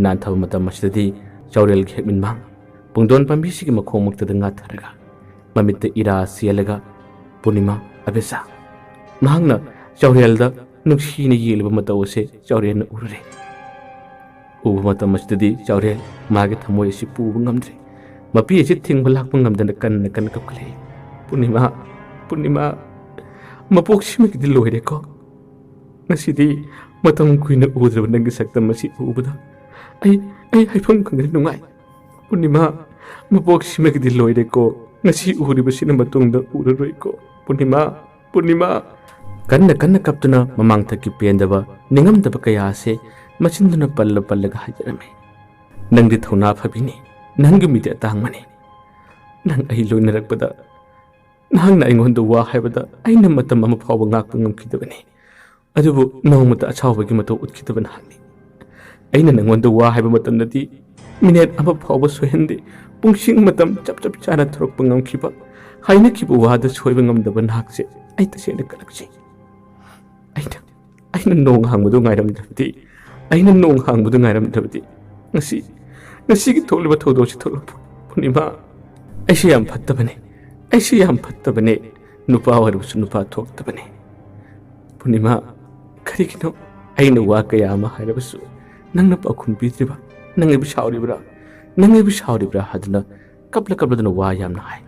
ꯅꯥꯟꯊꯕ ꯃꯇꯝ ꯑꯁꯤꯗꯗꯤ ꯆꯥꯎꯔꯦꯜꯒꯤ ꯍꯦꯛꯃꯤꯟꯃꯥꯡ ꯄꯨꯡꯗꯣꯟ ꯄꯥꯝꯕꯤꯁꯤꯒꯤ ꯃꯈꯣꯡꯃꯛꯇꯗ ꯉꯥꯊꯔꯒ ꯃꯃꯤꯠꯇ ꯏꯔꯥ ꯆꯦꯜꯂꯒ "ꯄꯨꯔꯅꯤꯃꯥ, ꯑꯕꯦꯆꯥ!" ꯃꯍꯥꯛꯅ ꯆꯥꯎꯔꯦꯜꯗ ꯅꯨꯡꯁꯤꯅ ꯌꯦꯡꯂꯤꯕ ꯃꯇꯧ ꯑꯁꯦ ꯆꯥꯎꯔꯦꯜꯅ ꯎꯔꯨꯔꯦ꯫ ꯎꯕ ꯃꯇꯝ ꯑꯁꯤꯗꯗꯤ ꯆꯥꯎꯔꯦꯜ ꯃꯥꯒꯤ ꯊꯃꯣꯏ ꯑꯁꯤ ꯄꯨꯕ ꯉꯝꯗ꯭ꯔꯦ꯫ ꯃꯄꯤ ꯑꯁꯤ ꯊꯤꯡꯕ ꯂꯥꯛꯄ ꯉꯝꯗꯅ ꯀꯟꯅ ꯀꯟꯅ ꯀꯞꯈꯠꯂꯛꯏ꯫ "ꯄꯨꯔꯅꯤꯃꯥ, ꯄꯨꯔꯅꯤꯃꯥ, ꯃꯄꯣꯛꯁꯤꯃꯒꯤꯗꯤ ꯂꯣꯏꯔꯦꯀꯣ꯫ ꯉꯁꯤꯗꯤ ꯃꯇꯝ ꯀꯨꯏꯅ ꯎꯗ꯭ꯔꯕ ꯅꯪꯒꯤ ꯁꯛꯇꯝ ꯑꯁꯤ ꯎꯕꯗ ꯑꯩ, ꯑꯩ ꯍꯥꯏꯐꯝ ꯈꯪꯗꯅ ꯅꯨꯡꯉꯥꯏ꯫ ꯄꯨꯔꯅꯤꯃꯥ, ꯃꯄꯣꯛꯁꯤꯃꯒꯤꯗꯤ ꯂꯣꯏꯔꯦꯀꯣ꯫ ꯉꯁꯤ ꯎꯔꯤꯕꯁꯤꯅ ꯃꯇꯨꯡꯗ ꯎꯔꯔꯣꯏꯀꯣ꯫ ꯄꯨꯔꯅꯤꯃꯥ, ꯄꯨꯔꯅꯤꯃꯥ!" ꯀꯟꯅ ꯀꯟꯅ ꯀꯞꯇꯨꯅ ꯃꯃꯥꯡꯊꯛꯀꯤ ꯄꯦꯟꯗꯕ, ꯅꯤꯡꯉꯝꯗꯕ ꯀꯌꯥ ꯑꯁꯦ ꯃꯆꯤꯟꯗꯨꯅ ꯄꯜꯂ ꯄꯜꯂꯒ ꯍꯥꯏꯖꯔꯝꯃꯤ꯫ "ꯅꯪꯗꯤ ꯊꯧꯅꯥ ꯐꯕꯤꯅꯤ, ꯅꯪꯒꯤ ꯃꯤꯗꯤ ꯑꯇꯥꯡꯕꯅꯤ꯫ ꯅꯪ ꯑꯩ ꯂꯣꯏꯅꯔꯛꯄꯗ, ꯅꯍꯥꯛꯅ ꯑꯩꯉꯣꯟꯗ ꯋꯥ ꯍꯥꯏꯕꯗ ꯑꯩꯅ ꯃꯇꯝ ꯑꯃ ꯐꯥꯎꯕ ꯉꯥꯛꯄ ꯉꯝꯈꯤꯗꯕꯅꯤ꯫ ꯑꯗꯨꯕꯨ ꯅꯣꯡꯃꯇ ꯑꯁꯥꯎꯕꯒꯤ ꯃꯇꯧ ꯎꯠꯈꯤꯗꯕ ꯅꯍꯥꯛꯅꯤ꯫ ꯑꯩꯅ ꯅꯪꯉꯣꯟꯗ ꯋꯥ ꯍꯥꯏꯕ ꯃꯇꯝꯗꯗꯤ ꯃꯤꯅꯤꯠ ꯑꯃ ꯐꯥꯎꯕ ꯁꯣꯏꯍꯟꯗꯦ꯫ ꯄꯨꯡꯁꯤꯡ ꯃꯇꯝ ꯆꯞ ꯆꯞ ꯆꯥꯅ ꯊꯣꯔꯛꯄ ꯉꯝꯈꯤꯕ, ꯍꯥꯏꯅꯈꯤꯕ ꯋꯥꯗ ꯁꯣꯏꯕ ꯉꯝꯗꯕ ꯅꯍꯥꯛꯁꯦ ꯑꯩ ꯇꯁꯦꯡꯅ ꯀꯂꯛꯆꯩ꯫ ꯑꯩꯅ, ꯑꯩꯅ ꯅꯣꯡ ꯍꯥꯡꯕꯗꯨ ꯉꯥꯏꯔꯝꯗ꯭ꯔꯕꯗꯤ, ꯑꯩꯅ ꯅꯣꯡ ꯍꯥꯡꯕꯗꯨ ꯉꯥꯏꯔꯝꯗ꯭ꯔꯕꯗꯤ ꯉꯁꯤ, ꯉꯁꯤꯒꯤ ꯊꯣꯛꯂꯤꯕ ꯊꯧꯗꯣꯛꯁꯤ ꯊꯣꯛꯂꯛꯄ꯫ ꯄꯨꯔꯅꯤꯃꯥ, ꯑꯩꯁꯤ ꯌꯥꯝ ꯐꯠꯇꯕꯅꯦ, ꯑꯩꯁꯤ ꯌꯥꯝ ꯐꯠꯇꯕꯅꯦ꯫ ꯅꯨꯄꯥ ꯑꯣꯏꯔꯕꯁꯨ ꯅꯨꯄꯥ ꯊꯣꯛꯇꯕꯅꯦ꯫ ꯄꯨꯔꯅꯤꯃꯥ, ꯀꯔꯤꯒꯤꯅꯣ ꯑꯩꯅ ꯋꯥ ꯀꯌꯥ ꯑꯃ ꯍꯥꯏꯔꯕꯁꯨ ꯅꯪꯅ ꯄꯥꯎꯈꯨꯝ ꯄꯤꯗ꯭ꯔꯤꯕ? ꯅꯪ ꯑꯩꯕꯨ ꯁꯥꯎꯔꯤꯕ꯭ꯔꯥ? ꯅꯪ ꯑꯩꯕꯨ ꯁꯥꯎꯔꯤꯕ꯭ꯔꯥ?" ꯍꯥꯏꯗꯨꯅ ꯀꯞꯂ ꯀꯞꯂꯗꯨꯅ ꯋꯥ ꯌꯥꯝꯅ ꯍꯥꯏ꯫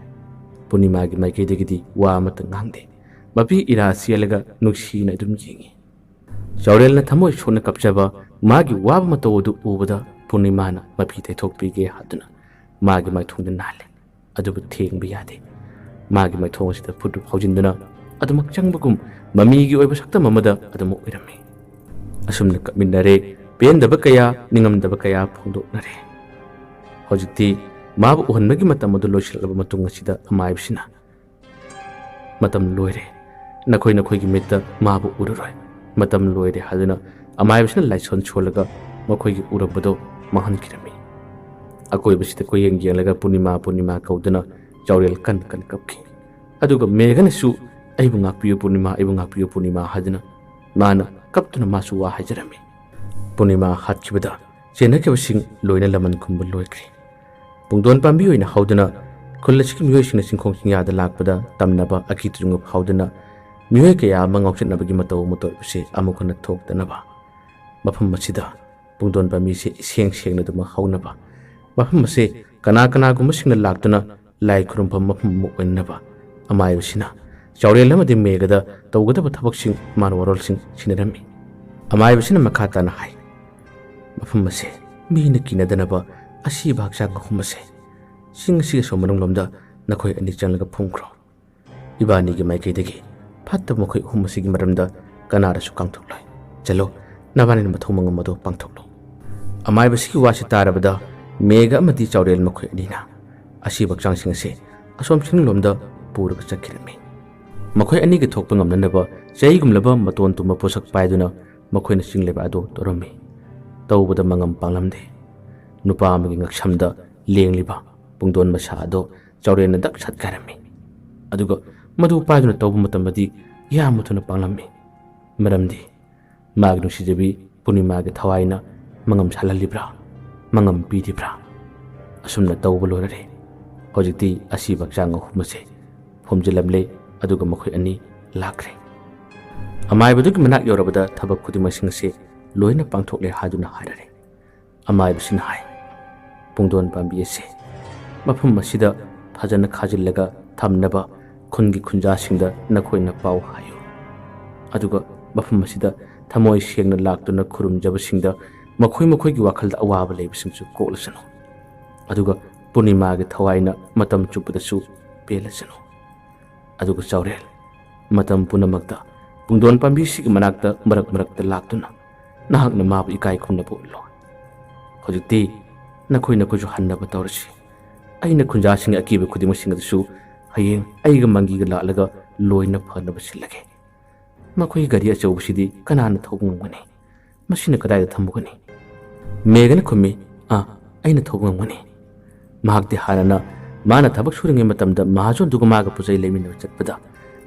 ꯄꯨꯔꯅꯤꯃꯥꯒꯤ ꯃꯥꯏꯀꯩꯗꯒꯤꯗꯤ ꯋꯥ ꯑꯃꯠꯇ ꯉꯥꯡꯗꯦ꯫ ꯃꯄꯤ ꯏꯔꯥ ꯆꯦꯜꯂꯒ ꯅꯨꯡꯁꯤꯅ ꯑꯗꯨꯝ ꯌꯦꯡꯉꯤ꯫ ꯆꯥꯎꯔꯦꯜꯅ ꯊꯃꯣꯏ ꯁꯣꯛꯅ ꯀꯞꯆꯕ, ꯃꯥꯒꯤ ꯋꯥꯕ ꯃꯇꯧ ꯑꯗꯨ ꯎꯕꯗ ꯄꯨꯔꯅꯤꯃꯥꯅ ꯃꯄꯤ ꯇꯩꯊꯣꯛꯄꯤꯒꯦ ꯍꯥꯏꯗꯨꯅ ꯃꯥꯒꯤ ꯃꯥꯏꯊꯣꯡꯗ ꯅꯥꯜꯂꯦ꯫ ꯑꯗꯨꯕꯨ ꯊꯦꯡꯕ ꯌꯥꯗꯦ꯫ ꯃꯥꯒꯤ ꯃꯥꯏꯊꯣꯡ ꯑꯁꯤꯗ ꯐꯨꯠ ꯐꯥꯎꯖꯤꯟꯗꯨꯅ ꯑꯗꯨꯃꯛ ꯆꯪꯕꯒꯨꯝ ꯃꯃꯤꯒꯤ ꯑꯣꯏꯕ ꯁꯛꯇꯝ ꯑꯃꯗ ꯑꯗꯨꯃꯛ ꯑꯣꯏꯔꯝꯃꯤ꯫ ꯑꯁꯨꯝꯅ ꯀꯞꯃꯤꯟꯅꯔꯦ꯫ ꯄꯦꯟꯗꯕ ꯀꯌꯥ, ꯅꯤꯡꯉꯝꯗꯕ ꯀꯌꯥ ꯐꯣꯡꯗꯣꯛꯅꯔꯦ꯫ ꯍꯧꯖꯤꯛꯇꯤ ꯃꯥꯕꯨ ꯎꯍꯟꯕꯒꯤ ꯃꯇꯝ ꯑꯗꯨ ꯂꯣꯏꯁꯤꯜꯂꯛꯂꯕ ꯃꯇꯨꯡ ꯑꯁꯤꯗ ꯑꯃꯥꯏꯕꯁꯤꯅ, "ꯃꯇꯝ ꯂꯣꯏꯔꯦ꯫ ꯅꯈꯣꯏ ꯅꯈꯣꯏꯒꯤ ꯃꯤꯠꯇ ꯃꯥꯕꯨ ꯎꯔꯔꯣꯏ꯫ ꯃꯇꯝ ꯂꯣꯏꯔꯦ" ꯍꯥꯏꯗꯨꯅ ꯑꯃꯥꯏꯕꯁꯤꯅ ꯂꯥꯏꯁꯣꯟ ꯁꯣꯜꯂꯒ ꯃꯈꯣꯏꯒꯤ ꯎꯔꯝꯕꯗꯣ ꯃꯥꯡꯍꯟꯈꯤꯔꯝꯃꯤ꯫ ꯑꯀꯣꯏꯕꯁꯤꯗ ꯀꯣꯏꯌꯦꯡ ꯌꯦꯡꯂꯒ "ꯄꯨꯔꯅꯤꯃꯥ, ꯄꯨꯔꯅꯤꯃꯥ" ꯀꯧꯗꯨꯅ ꯆꯥꯎꯔꯦꯜ ꯀꯟ ꯀꯟ ꯀꯞꯈꯤ꯫ ꯑꯗꯨꯒ ꯃꯦꯘꯅꯁꯨ "ꯑꯩꯕꯨ ꯉꯥꯛꯄꯤꯌꯨ ꯄꯨꯔꯅꯤꯃꯥ, ꯑꯩꯕꯨ ꯉꯥꯛꯄꯤꯌꯨ ꯄꯨꯔꯅꯤꯃꯥ" ꯍꯥꯏꯗꯨꯅ ꯃꯥꯅ ꯀꯞꯇꯨꯅ ꯃꯥꯁꯨ ꯋꯥ ꯍꯥꯏꯖꯔꯝꯃꯤ꯫ ꯄꯨꯔꯅꯤꯃꯥ ꯍꯥꯠꯈꯤꯕꯗ ꯆꯦꯟꯅꯈꯤꯕꯁꯤꯡ ꯂꯣꯏꯅ ꯂꯃꯟ ꯈꯨꯝꯕ ꯂꯣꯏꯈ꯭ꯔꯦ꯫ ꯄꯨꯡꯗꯣꯟ ꯄꯥꯝꯕꯤ ꯑꯣꯏꯅ ꯍꯧꯗꯨꯅ ꯈꯨꯜ ꯑꯁꯤꯒꯤ ꯃꯤꯑꯣꯏꯁꯤꯡꯅ ꯆꯤꯡꯈꯣꯡ ꯆꯤꯡꯌꯥꯗ ꯂꯥꯛꯄꯗ ꯇꯝꯅꯕ ꯑꯀꯤ ꯇꯨꯖꯨꯡꯕ ꯐꯥꯎꯗꯨꯅ ꯃꯤꯑꯣꯏ ꯀꯌꯥ ꯑꯃ ꯉꯥꯎꯆꯠꯅꯕꯒꯤ ꯃꯇꯧ ꯑꯃ ꯇꯧꯔꯤꯕꯁꯦ ꯑꯃꯨꯛ ꯍꯟꯅ ꯊꯣꯛꯇꯅꯕ, ꯃꯐꯝ ꯑꯁꯤꯗ ꯄꯨꯡꯗꯣꯟ ꯄꯥꯝꯕꯤꯁꯦ ꯏꯁꯦꯡ ꯁꯦꯡꯅ ꯑꯗꯨꯃꯛ ꯍꯧꯅꯕ, ꯃꯐꯝ ꯑꯁꯦ ꯀꯅꯥ ꯀꯅꯥꯒꯨꯝꯕꯁꯤꯡꯅ ꯂꯥꯛꯇꯨꯅ ꯂꯥꯏ ꯈꯨꯔꯨꯝꯐꯝ ꯃꯐꯝ ꯑꯃ ꯑꯣꯏꯅꯅꯕ ꯑꯃꯥꯏꯕꯁꯤꯅ ꯆꯥꯎꯔꯦꯜ ꯑꯃꯗꯤ ꯃꯦꯘꯗ ꯇꯧꯒꯗꯕ ꯊꯕꯛꯁꯤꯡ ꯃꯥꯅ ꯋꯥꯔꯣꯜꯁꯤꯡ ꯁꯤꯟꯅꯔꯝꯃꯤ꯫ ꯑꯃꯥꯏꯕꯁꯤꯅ ꯃꯈꯥ ꯇꯥꯅ ꯍꯥꯏ, "ꯃꯐꯝ ꯑꯁꯦ ꯃꯤꯅ ꯀꯤꯅꯗꯅꯕ ꯑꯁꯤꯕ ꯍꯛꯆꯥꯡ ꯑꯍꯨꯝ ꯑꯁꯦ ꯆꯤꯡ ꯑꯁꯤꯒꯤ ꯑꯁꯣꯝ ꯃꯅꯨꯡꯂꯣꯝꯗ ꯅꯈꯣꯏ ꯑꯅꯤ ꯆꯪꯂꯒ ꯐꯨꯝꯈ꯭ꯔꯣ꯫ ꯏꯕꯥꯅꯤꯒꯤ ꯃꯥꯏꯀꯩꯗꯒꯤ ꯐꯠꯇꯕ ꯃꯈꯣꯏ ꯑꯍꯨꯝ ꯑꯁꯤꯒꯤ ꯃꯔꯝꯗ ꯀꯅꯥꯗꯁꯨ ꯀꯥꯡꯊꯣꯛꯂꯣꯏ꯫ ꯆꯠꯂꯣ, ꯅꯕꯥꯅꯤꯅ ꯃꯊꯧ ꯃꯉꯝ ꯑꯗꯨ ꯄꯥꯡꯊꯣꯛꯂꯣ꯫" ꯑꯃꯥꯏꯕꯁꯤꯒꯤ ꯋꯥꯁꯤ ꯇꯥꯔꯕꯗ ꯃꯦꯘ ꯑꯃꯗꯤ ꯆꯥꯎꯔꯦꯜ ꯃꯈꯣꯏ ꯑꯅꯤꯅ ꯑꯁꯤꯕ ꯍꯛꯆꯥꯡꯁꯤꯡ ꯑꯁꯤ ꯑꯁꯣꯝ ꯆꯤꯡꯂꯣꯝꯗ ꯄꯨꯔꯒ ꯆꯠꯈꯤꯔꯝꯃꯤ꯫ ꯃꯈꯣꯏ ꯑꯅꯤꯒꯤ ꯊꯣꯛꯄ ꯉꯝꯅꯅꯕ ꯆꯩꯒꯨꯝꯂꯕ ꯃꯇꯣꯟ ꯇꯨꯝꯕ ꯄꯣꯠꯁꯛ ꯄꯥꯏꯗꯨꯅ ꯃꯈꯣꯏꯅ ꯆꯤꯡ ꯂꯩꯕꯥꯛ ꯑꯗꯨ ꯇꯧꯔꯝꯃꯤ꯫ ꯇꯧꯕꯗ ꯃꯉꯝ ꯄꯥꯡꯂꯝꯗꯦ꯫ ꯅꯨꯄꯥ ꯑꯃꯒꯤ ꯉꯛꯁꯝꯗ ꯂꯦꯡꯂꯤꯕ ꯄꯨꯡꯗꯣꯟ ꯃꯁꯥ ꯑꯗꯨ ꯆꯥꯎꯔꯦꯜꯅ ꯗꯛ ꯁꯠꯀꯥꯏꯔꯝꯃꯤ꯫ ꯑꯗꯨꯒ ꯃꯗꯨ ꯄꯥꯏꯗꯨꯅ ꯇꯧꯕ ꯃꯇꯝꯗꯗꯤ ꯌꯥꯝꯅ ꯊꯨꯅ ꯄꯥꯡꯂꯝꯃꯤ꯫ ꯃꯔꯝꯗꯤ ꯃꯥꯒꯤ ꯅꯨꯡꯁꯤꯖꯕꯤ ꯄꯨꯔꯅꯤꯃꯥꯒꯤ ꯊꯋꯥꯏꯅ ꯃꯉꯝ ꯁꯥꯜꯍꯜꯂꯤꯕ꯭ꯔꯥ, ꯃꯉꯝ ꯄꯤꯔꯤꯕ꯭ꯔꯥ? ꯑꯁꯨꯝꯅ ꯇꯧꯕ ꯂꯣꯏꯔꯔꯦ꯫ ꯍꯧꯖꯤꯛꯇꯤ ꯑꯁꯤꯕ ꯍꯛꯆꯥꯡ ꯑꯍꯨꯝ ꯑꯁꯦ ꯐꯨꯝꯖꯤꯜꯂꯝꯂꯦ, ꯑꯗꯨꯒ ꯃꯈꯣꯏ ꯑꯅꯤ ꯂꯥꯛꯈ꯭ꯔꯦ꯫ ꯑꯃꯥꯏꯕꯗꯨꯒꯤ ꯃꯅꯥꯛ ꯌꯧꯔꯕꯗ ꯊꯕꯛ ꯈꯨꯗꯤꯡꯃꯛꯁꯤꯡ ꯑꯁꯦ ꯂꯣꯏꯅ ꯄꯥꯡꯊꯣꯛꯂꯦ ꯍꯥꯏꯗꯨꯅ ꯍꯥꯏꯔꯔꯦ꯫ ꯑꯃꯥꯏꯕꯁꯤꯅ ꯍꯥꯏ, "ꯄꯨꯡꯗꯣꯟ ꯄꯥꯝꯕꯤ ꯑꯁꯦ ꯃꯐꯝ ꯑꯁꯤꯗ ꯐꯖꯅ ꯈꯥꯖꯤꯜꯂꯒ ꯊꯝꯅꯕ ꯈꯨꯟꯒꯤ ꯈꯨꯟꯖꯥꯁꯤꯡꯗ ꯅꯈꯣꯏꯅ ꯄꯥꯎ ꯍꯥꯏꯌꯨ꯫ ꯑꯗꯨꯒ ꯃꯐꯝ ꯑꯁꯤꯗ ꯊꯃꯣꯏ ꯁꯦꯡꯅ ꯂꯥꯛꯇꯨꯅ ꯈꯨꯔꯨꯝꯖꯕꯁꯤꯡꯗ ꯃꯈꯣꯏ ꯃꯈꯣꯏꯒꯤ ꯋꯥꯈꯜꯗ ꯑꯋꯥꯕ ꯂꯩꯕꯁꯤꯡꯁꯨ ꯀꯣꯛꯂꯁꯅꯨ꯫ ꯑꯗꯨꯒ ꯄꯨꯔꯅꯤꯃꯥꯒꯤ ꯊꯋꯥꯏꯅ ꯃꯇꯝ ꯆꯨꯞꯄꯗꯁꯨ ꯄꯦꯜꯂꯁꯅꯨ꯫ ꯑꯗꯨꯒ ꯆꯥꯎꯔꯦꯜ, ꯃꯇꯝ ꯄꯨꯝꯅꯃꯛꯇ ꯄꯨꯡꯗꯣꯟ ꯄꯥꯝꯕꯤꯁꯤꯒꯤ ꯃꯅꯥꯛꯇ ꯃꯔꯛ ꯃꯔꯛꯇ ꯂꯥꯛꯇꯨꯅ ꯅꯍꯥꯛꯅ ꯃꯥꯕꯨ ꯏꯀꯥꯏ ꯈꯨꯝꯅꯕ ꯎꯠꯂꯣ꯫ ꯍꯧꯖꯤꯛꯇꯤ ꯅꯈꯣꯏ ꯅꯈꯣꯏꯁꯨ ꯍꯟꯅꯕ ꯇꯧꯔꯁꯤ꯫ ꯑꯩꯅ ꯈꯨꯟꯖꯥꯁꯤꯡꯒꯤ ꯑꯀꯤꯕ ꯈꯨꯗꯤꯡꯃꯛꯁꯤꯡ ꯑꯗꯨꯁꯨ ꯍꯌꯦꯡ ꯑꯩꯒ ꯃꯪꯒꯤꯒ ꯂꯥꯛꯂꯒ ꯂꯣꯏꯅ ꯐꯅꯕ ꯁꯤꯜꯂꯒꯦ꯫ ꯃꯈꯣꯏꯒꯤ ꯒꯥꯔꯤ ꯑꯆꯧꯕꯁꯤꯗꯤ ꯀꯅꯥꯅ ꯊꯧꯕ ꯉꯝꯒꯅꯤ? ꯃꯁꯤꯅ ꯀꯗꯥꯏꯗ ꯊꯝꯃꯨꯒꯅꯤ?" ꯃꯦꯘꯅ ꯈꯨꯝꯃꯤ, "ꯑꯥ, ꯑꯩꯅ ꯊꯧꯕ ꯉꯝꯒꯅꯤ꯫" ꯃꯍꯥꯛꯇꯤ ꯍꯥꯟꯅꯅ ꯃꯥꯅ ꯊꯕꯛ ꯁꯨꯔꯤꯉꯩ ꯃꯇꯝꯗ ꯃꯍꯥꯖꯣꯟꯗꯨꯒ ꯃꯥꯒ ꯄꯣꯠꯆꯩ ꯂꯩꯃꯤꯟꯅꯕ ꯆꯠꯄꯗ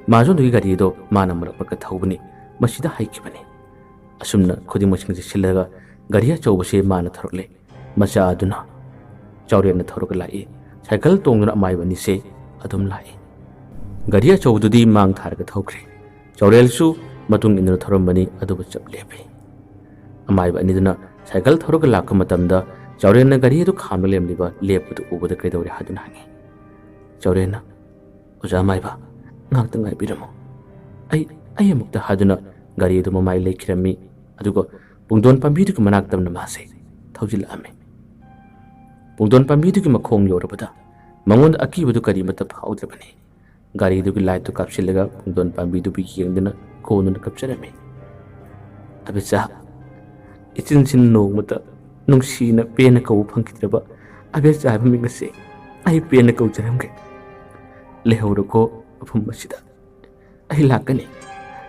ꯃꯍꯥꯖꯣꯟꯗꯨꯒꯤ ꯒꯥꯔꯤꯗꯣ ꯃꯥꯅ ꯃꯔꯛ ꯃꯔꯛꯇ ꯊꯧꯕꯅꯤ꯫ ꯃꯁꯤꯗ ꯍꯩꯈꯤꯕꯅꯤ꯫ ꯑꯁꯨꯝꯅ ꯈꯨꯗꯤꯡꯃꯛꯁꯤꯡꯁꯦ ꯁꯤꯜꯂꯒ ꯒꯥꯔꯤ ꯑꯆꯧꯕꯁꯦ ꯃꯥꯅ ꯊꯧꯔꯛꯂꯦ꯫ ꯃꯆꯥ ꯑꯗꯨꯅ ꯆꯥꯎꯔꯦꯜꯅ ꯊꯧꯔꯒ ꯂꯥꯛꯏ꯫ ꯁꯥꯏꯀꯜ ꯇꯣꯡꯗꯨꯅ ꯑꯃꯥꯏꯕ ꯑꯅꯤꯁꯦ ꯑꯗꯨꯝ ꯂꯥꯛꯏ꯫ ꯒꯥꯔꯤ ꯑꯆꯧꯕꯗꯨꯗꯤ ꯃꯥꯡ ꯊꯥꯔꯒ ꯊꯧꯈ꯭ꯔꯦ꯫ ꯆꯥꯎꯔꯦꯜꯁꯨ ꯃꯇꯨꯡ ꯏꯟꯗꯨꯅ ꯊꯧꯔꯝꯕꯅꯤ, ꯑꯗꯨꯕꯨ ꯆꯞ ꯂꯦꯞꯄꯤ꯫ ꯑꯃꯥꯏꯕ ꯑꯅꯤꯗꯨꯅ ꯁꯥꯏꯀꯜ ꯊꯧꯔꯒ ꯂꯥꯛꯄ ꯃꯇꯝꯗ ꯆꯥꯎꯔꯦꯜꯅ ꯒꯥꯔꯤ ꯑꯗꯨ ꯈꯥꯝꯂ ꯂꯩꯔꯝꯂꯤꯕ ꯂꯦꯞꯄꯗꯨ ꯎꯕꯗ ꯀꯩꯗꯧꯔꯦ ꯍꯥꯏꯗꯨꯅ ꯍꯪꯉꯤ꯫ ꯆꯥꯎꯔꯦꯜꯅ, "ꯑꯣꯖꯥ ꯑꯃꯥꯏꯕ, ꯉꯥꯏꯍꯥꯛꯇ ꯉꯥꯏꯕꯤꯔꯝꯃꯨ꯫ ꯑꯩ, ꯑꯩ ꯑꯃꯨꯛꯇ" ꯍꯥꯏꯗꯨꯅ ꯒꯥꯔꯤ ꯑꯗꯨ ꯃꯃꯥꯏ ꯂꯩꯈꯤꯔꯝꯃꯤ꯫ ꯑꯗꯨꯒ ꯄꯨꯡꯗꯣꯟ ꯄꯥꯝꯕꯤꯗꯨꯒꯤ ꯃꯅꯥꯛ ꯇꯝꯅ ꯃꯥꯁꯦ ꯊꯧꯖꯤꯜꯂꯛꯑꯝꯃꯤ꯫ ꯄꯨꯡꯗꯣꯟ ꯄꯥꯝꯕꯤꯗꯨꯒꯤ ꯃꯈꯣꯡ ꯌꯧꯔꯕꯗ ꯃꯉꯣꯟꯗ ꯑꯀꯤꯕꯗꯨ ꯀꯔꯤꯃꯠꯇ ꯐꯥꯎꯗ꯭ꯔꯕꯅꯤ꯫ ꯒꯥꯔꯤꯗꯨꯒꯤ ꯂꯥꯏꯠꯇꯨ ꯀꯥꯞꯁꯤꯜꯂꯒ ꯄꯨꯡꯗꯣꯟ ꯄꯥꯝꯕꯤꯗꯨꯕꯨ ꯌꯦꯡꯗꯨꯅ ꯀꯣꯟꯗꯨꯅ ꯀꯞꯆꯔꯝꯃꯤ꯫ "ꯑꯕꯦꯆꯥ, ꯏꯆꯤꯟꯁꯤꯟ ꯅꯣꯡꯃꯇ ꯅꯨꯡꯁꯤꯅ ꯄꯦꯟꯅ ꯀꯧꯕ ꯐꯪꯈꯤꯗ꯭ꯔꯕ ꯑꯕꯦꯆꯥ ꯍꯥꯏꯕ ꯃꯤꯡ ꯑꯁꯦ ꯑꯩ ꯄꯦꯟꯅ ꯀꯧꯖꯔꯝꯒꯦ꯫ ꯂꯩꯍꯧꯔꯣꯀꯣ ꯃꯐꯝ ꯑꯁꯤꯗ꯫ ꯑꯩ ꯂꯥꯛꯀꯅꯤ꯫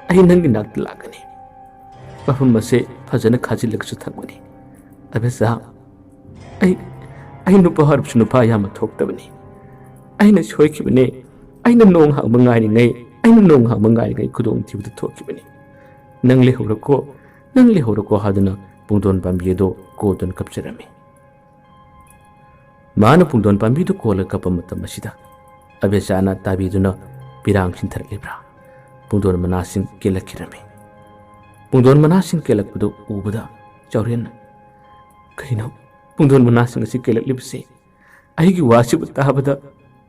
ꯑꯩ ꯅꯪꯒꯤ ꯅꯥꯛꯇ ꯂꯥꯛꯀꯅꯤ꯫ ꯃꯐꯝ ꯑꯁꯦ ꯐꯖꯅ ꯈꯥꯖꯤꯜꯂꯒꯁꯨ ꯊꯝꯒꯅꯤ꯫ ꯑꯕꯦꯆꯥ, ꯑꯩ, ꯑꯩ ꯅꯨꯄꯥ ꯑꯣꯏꯔꯕꯁꯨ ꯅꯨꯄꯥ ꯑꯌꯥꯝꯕ ꯊꯣꯛꯇꯕꯅꯤ꯫ ꯑꯩꯅ ꯁꯣꯏꯈꯤꯕꯅꯤ꯫ ꯑꯩꯅ ꯅꯣꯡ ꯍꯥꯡꯕ ꯉꯥꯏꯔꯤꯉꯩ, ꯑꯩꯅ ꯅꯣꯡ ꯍꯥꯡꯕ ꯉꯥꯏꯔꯤꯉꯩ ꯈꯨꯗꯣꯡꯊꯤꯕꯗꯨ ꯊꯣꯛꯈꯤꯕꯅꯤ꯫ ꯅꯪ ꯂꯩꯍꯧꯔꯣꯀꯣ, ꯅꯪ ꯂꯩꯍꯧꯔꯣꯀꯣ" ꯍꯥꯏꯗꯨꯅ ꯄꯨꯡꯗꯣꯟ ꯄꯥꯝꯕꯤ ꯑꯗꯨ ꯀꯣꯟꯗꯨꯅ ꯀꯞꯆꯔꯝꯃꯤ꯫ ꯃꯥꯅ ꯄꯨꯡꯗꯣꯟ ꯄꯥꯝꯕꯤꯗꯨ ꯀꯣꯜꯂꯒ ꯀꯞꯄ ꯃꯇꯝ ꯑꯁꯤꯗ ꯑꯕꯦꯆꯥꯅ ꯇꯥꯕꯤꯗꯨꯅ ꯄꯤꯔꯥꯡ ꯁꯤꯟꯊꯔꯛꯂꯤꯕ꯭ꯔꯥ? ꯄꯨꯡꯗꯣꯟ ꯃꯅꯥꯁꯤꯡ ꯀꯦꯜꯂꯛꯈꯤꯔꯝꯃꯤ꯫ ꯄꯨꯡꯗꯣꯟ ꯃꯅꯥꯁꯤꯡ ꯀꯦꯜꯂꯛꯄꯗꯨ ꯎꯕꯗ ꯆꯥꯎꯔꯦꯜꯅ, "ꯀꯩꯅꯣ ꯄꯨꯡꯗꯣꯟ ꯃꯅꯥꯁꯤꯡ ꯑꯁꯤ ꯀꯦꯜꯂꯛꯂꯤꯕꯁꯤ? ꯑꯩꯒꯤ ꯋꯥꯁꯤꯕꯨ ꯇꯥꯕꯗ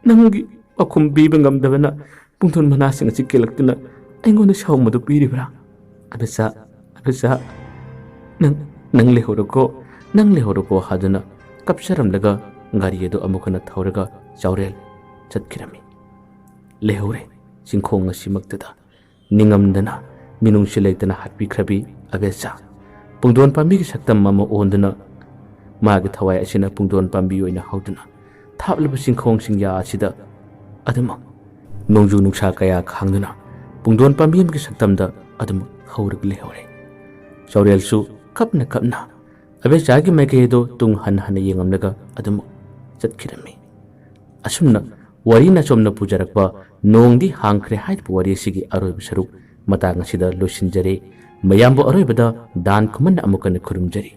ꯅꯪꯒꯤ ꯄꯥꯎꯈꯨꯝ ꯄꯤꯕ ꯉꯝꯗꯕꯅ ꯄꯨꯡꯗꯣꯟ ꯃꯅꯥꯁꯤꯡ ꯑꯁꯤ ꯀꯦꯜꯂꯛꯇꯨꯅ ꯑꯩꯉꯣꯟꯗ ꯁꯥꯎꯃꯗꯨ ꯄꯤꯔꯤꯕ꯭ꯔꯥ? ꯑꯕꯦꯆꯥ, ꯑꯕꯦꯆꯥ, ꯅꯪ, ꯅꯪ ꯂꯩꯍꯧꯔꯣꯀꯣ, ꯅꯪ ꯂꯩꯍꯧꯔꯣꯀꯣ" ꯍꯥꯏꯗꯨꯅ ꯀꯞꯆꯔꯝꯂꯒ ꯒꯥꯔꯤ ꯑꯗꯨ ꯑꯃꯨꯛ ꯍꯟꯅ ꯊꯧꯔꯒ ꯆꯥꯎꯔꯦꯜ ꯆꯠꯈꯤꯔꯝꯃꯤ꯫ ꯂꯩꯍꯧꯔꯦ ꯆꯤꯡꯈꯣꯡ ꯑꯁꯤꯃꯛꯇꯗ꯫ ꯅꯤꯡꯉꯝꯗꯅ, ꯃꯤꯅꯨꯡꯁꯤ ꯂꯩꯇꯅ ꯍꯥꯠꯄꯤꯈ꯭ꯔꯕꯤ ꯑꯕꯦꯆꯥ꯫ ꯄꯨꯡꯗꯣꯟ ꯄꯥꯝꯕꯤꯒꯤ ꯁꯛꯇꯝ ꯑꯃ ꯑꯣꯟꯗꯨꯅ, ꯃꯥꯒꯤ ꯊꯋꯥꯏ ꯑꯁꯤꯅ ꯄꯨꯡꯗꯣꯟ ꯄꯥꯝꯕꯤ ꯑꯣꯏꯅ ꯍꯧꯗꯨꯅ, ꯊꯥꯞꯂꯕ ꯆꯤꯡꯈꯣꯡ ꯆꯤꯡꯌꯥ ꯑꯁꯤꯗ ꯑꯗꯨꯃꯛ ꯅꯣꯡꯖꯨ ꯅꯨꯡꯁꯥ ꯀꯌꯥ ꯈꯥꯡꯗꯨꯅ ꯄꯨꯡꯗꯣꯟ ꯄꯥꯝꯕꯤ ꯑꯃꯒꯤ ꯁꯛꯇꯝꯗ ꯑꯗꯨꯃꯛ ꯍꯧꯔꯒ ꯂꯩꯍꯧꯔꯦ꯫ ꯆꯥꯎꯔꯦꯜꯁꯨ ꯀꯞꯅ ꯀꯞꯅ ꯑꯕꯦꯆꯥꯒꯤ ꯃꯥꯏꯀꯩ ꯑꯗꯨ ꯇꯨꯡ ꯍꯟꯅ ꯍꯟꯅ ꯌꯦꯡꯉꯝꯂꯒ ꯑꯗꯨꯃꯛ ꯆꯠꯈꯤꯔꯝꯃꯤ꯫ ꯑꯁꯨꯝꯅ ꯋꯥꯔꯤ ꯅꯆꯣꯝꯅ ꯄꯨꯖꯔꯛꯄ ꯅꯣꯡꯗꯤ ꯍꯥꯡꯈ꯭ꯔꯦ ꯍꯥꯏꯔꯤꯕ ꯋꯥꯔꯤ ꯑꯁꯤꯒꯤ ꯑꯔꯣꯏꯕ ꯁꯔꯨꯛ ꯃꯇꯥꯡ ꯑꯁꯤꯗ ꯂꯣꯏꯁꯤꯟꯖꯔꯦ꯫ ꯃꯌꯥꯝꯕꯨ ꯑꯔꯣꯏꯕꯗ ꯗꯥꯟ ꯈꯨꯃꯟꯅ ꯑꯃꯨꯛ ꯍꯟꯅ ꯈꯨꯔꯨꯝꯖꯔꯤ꯫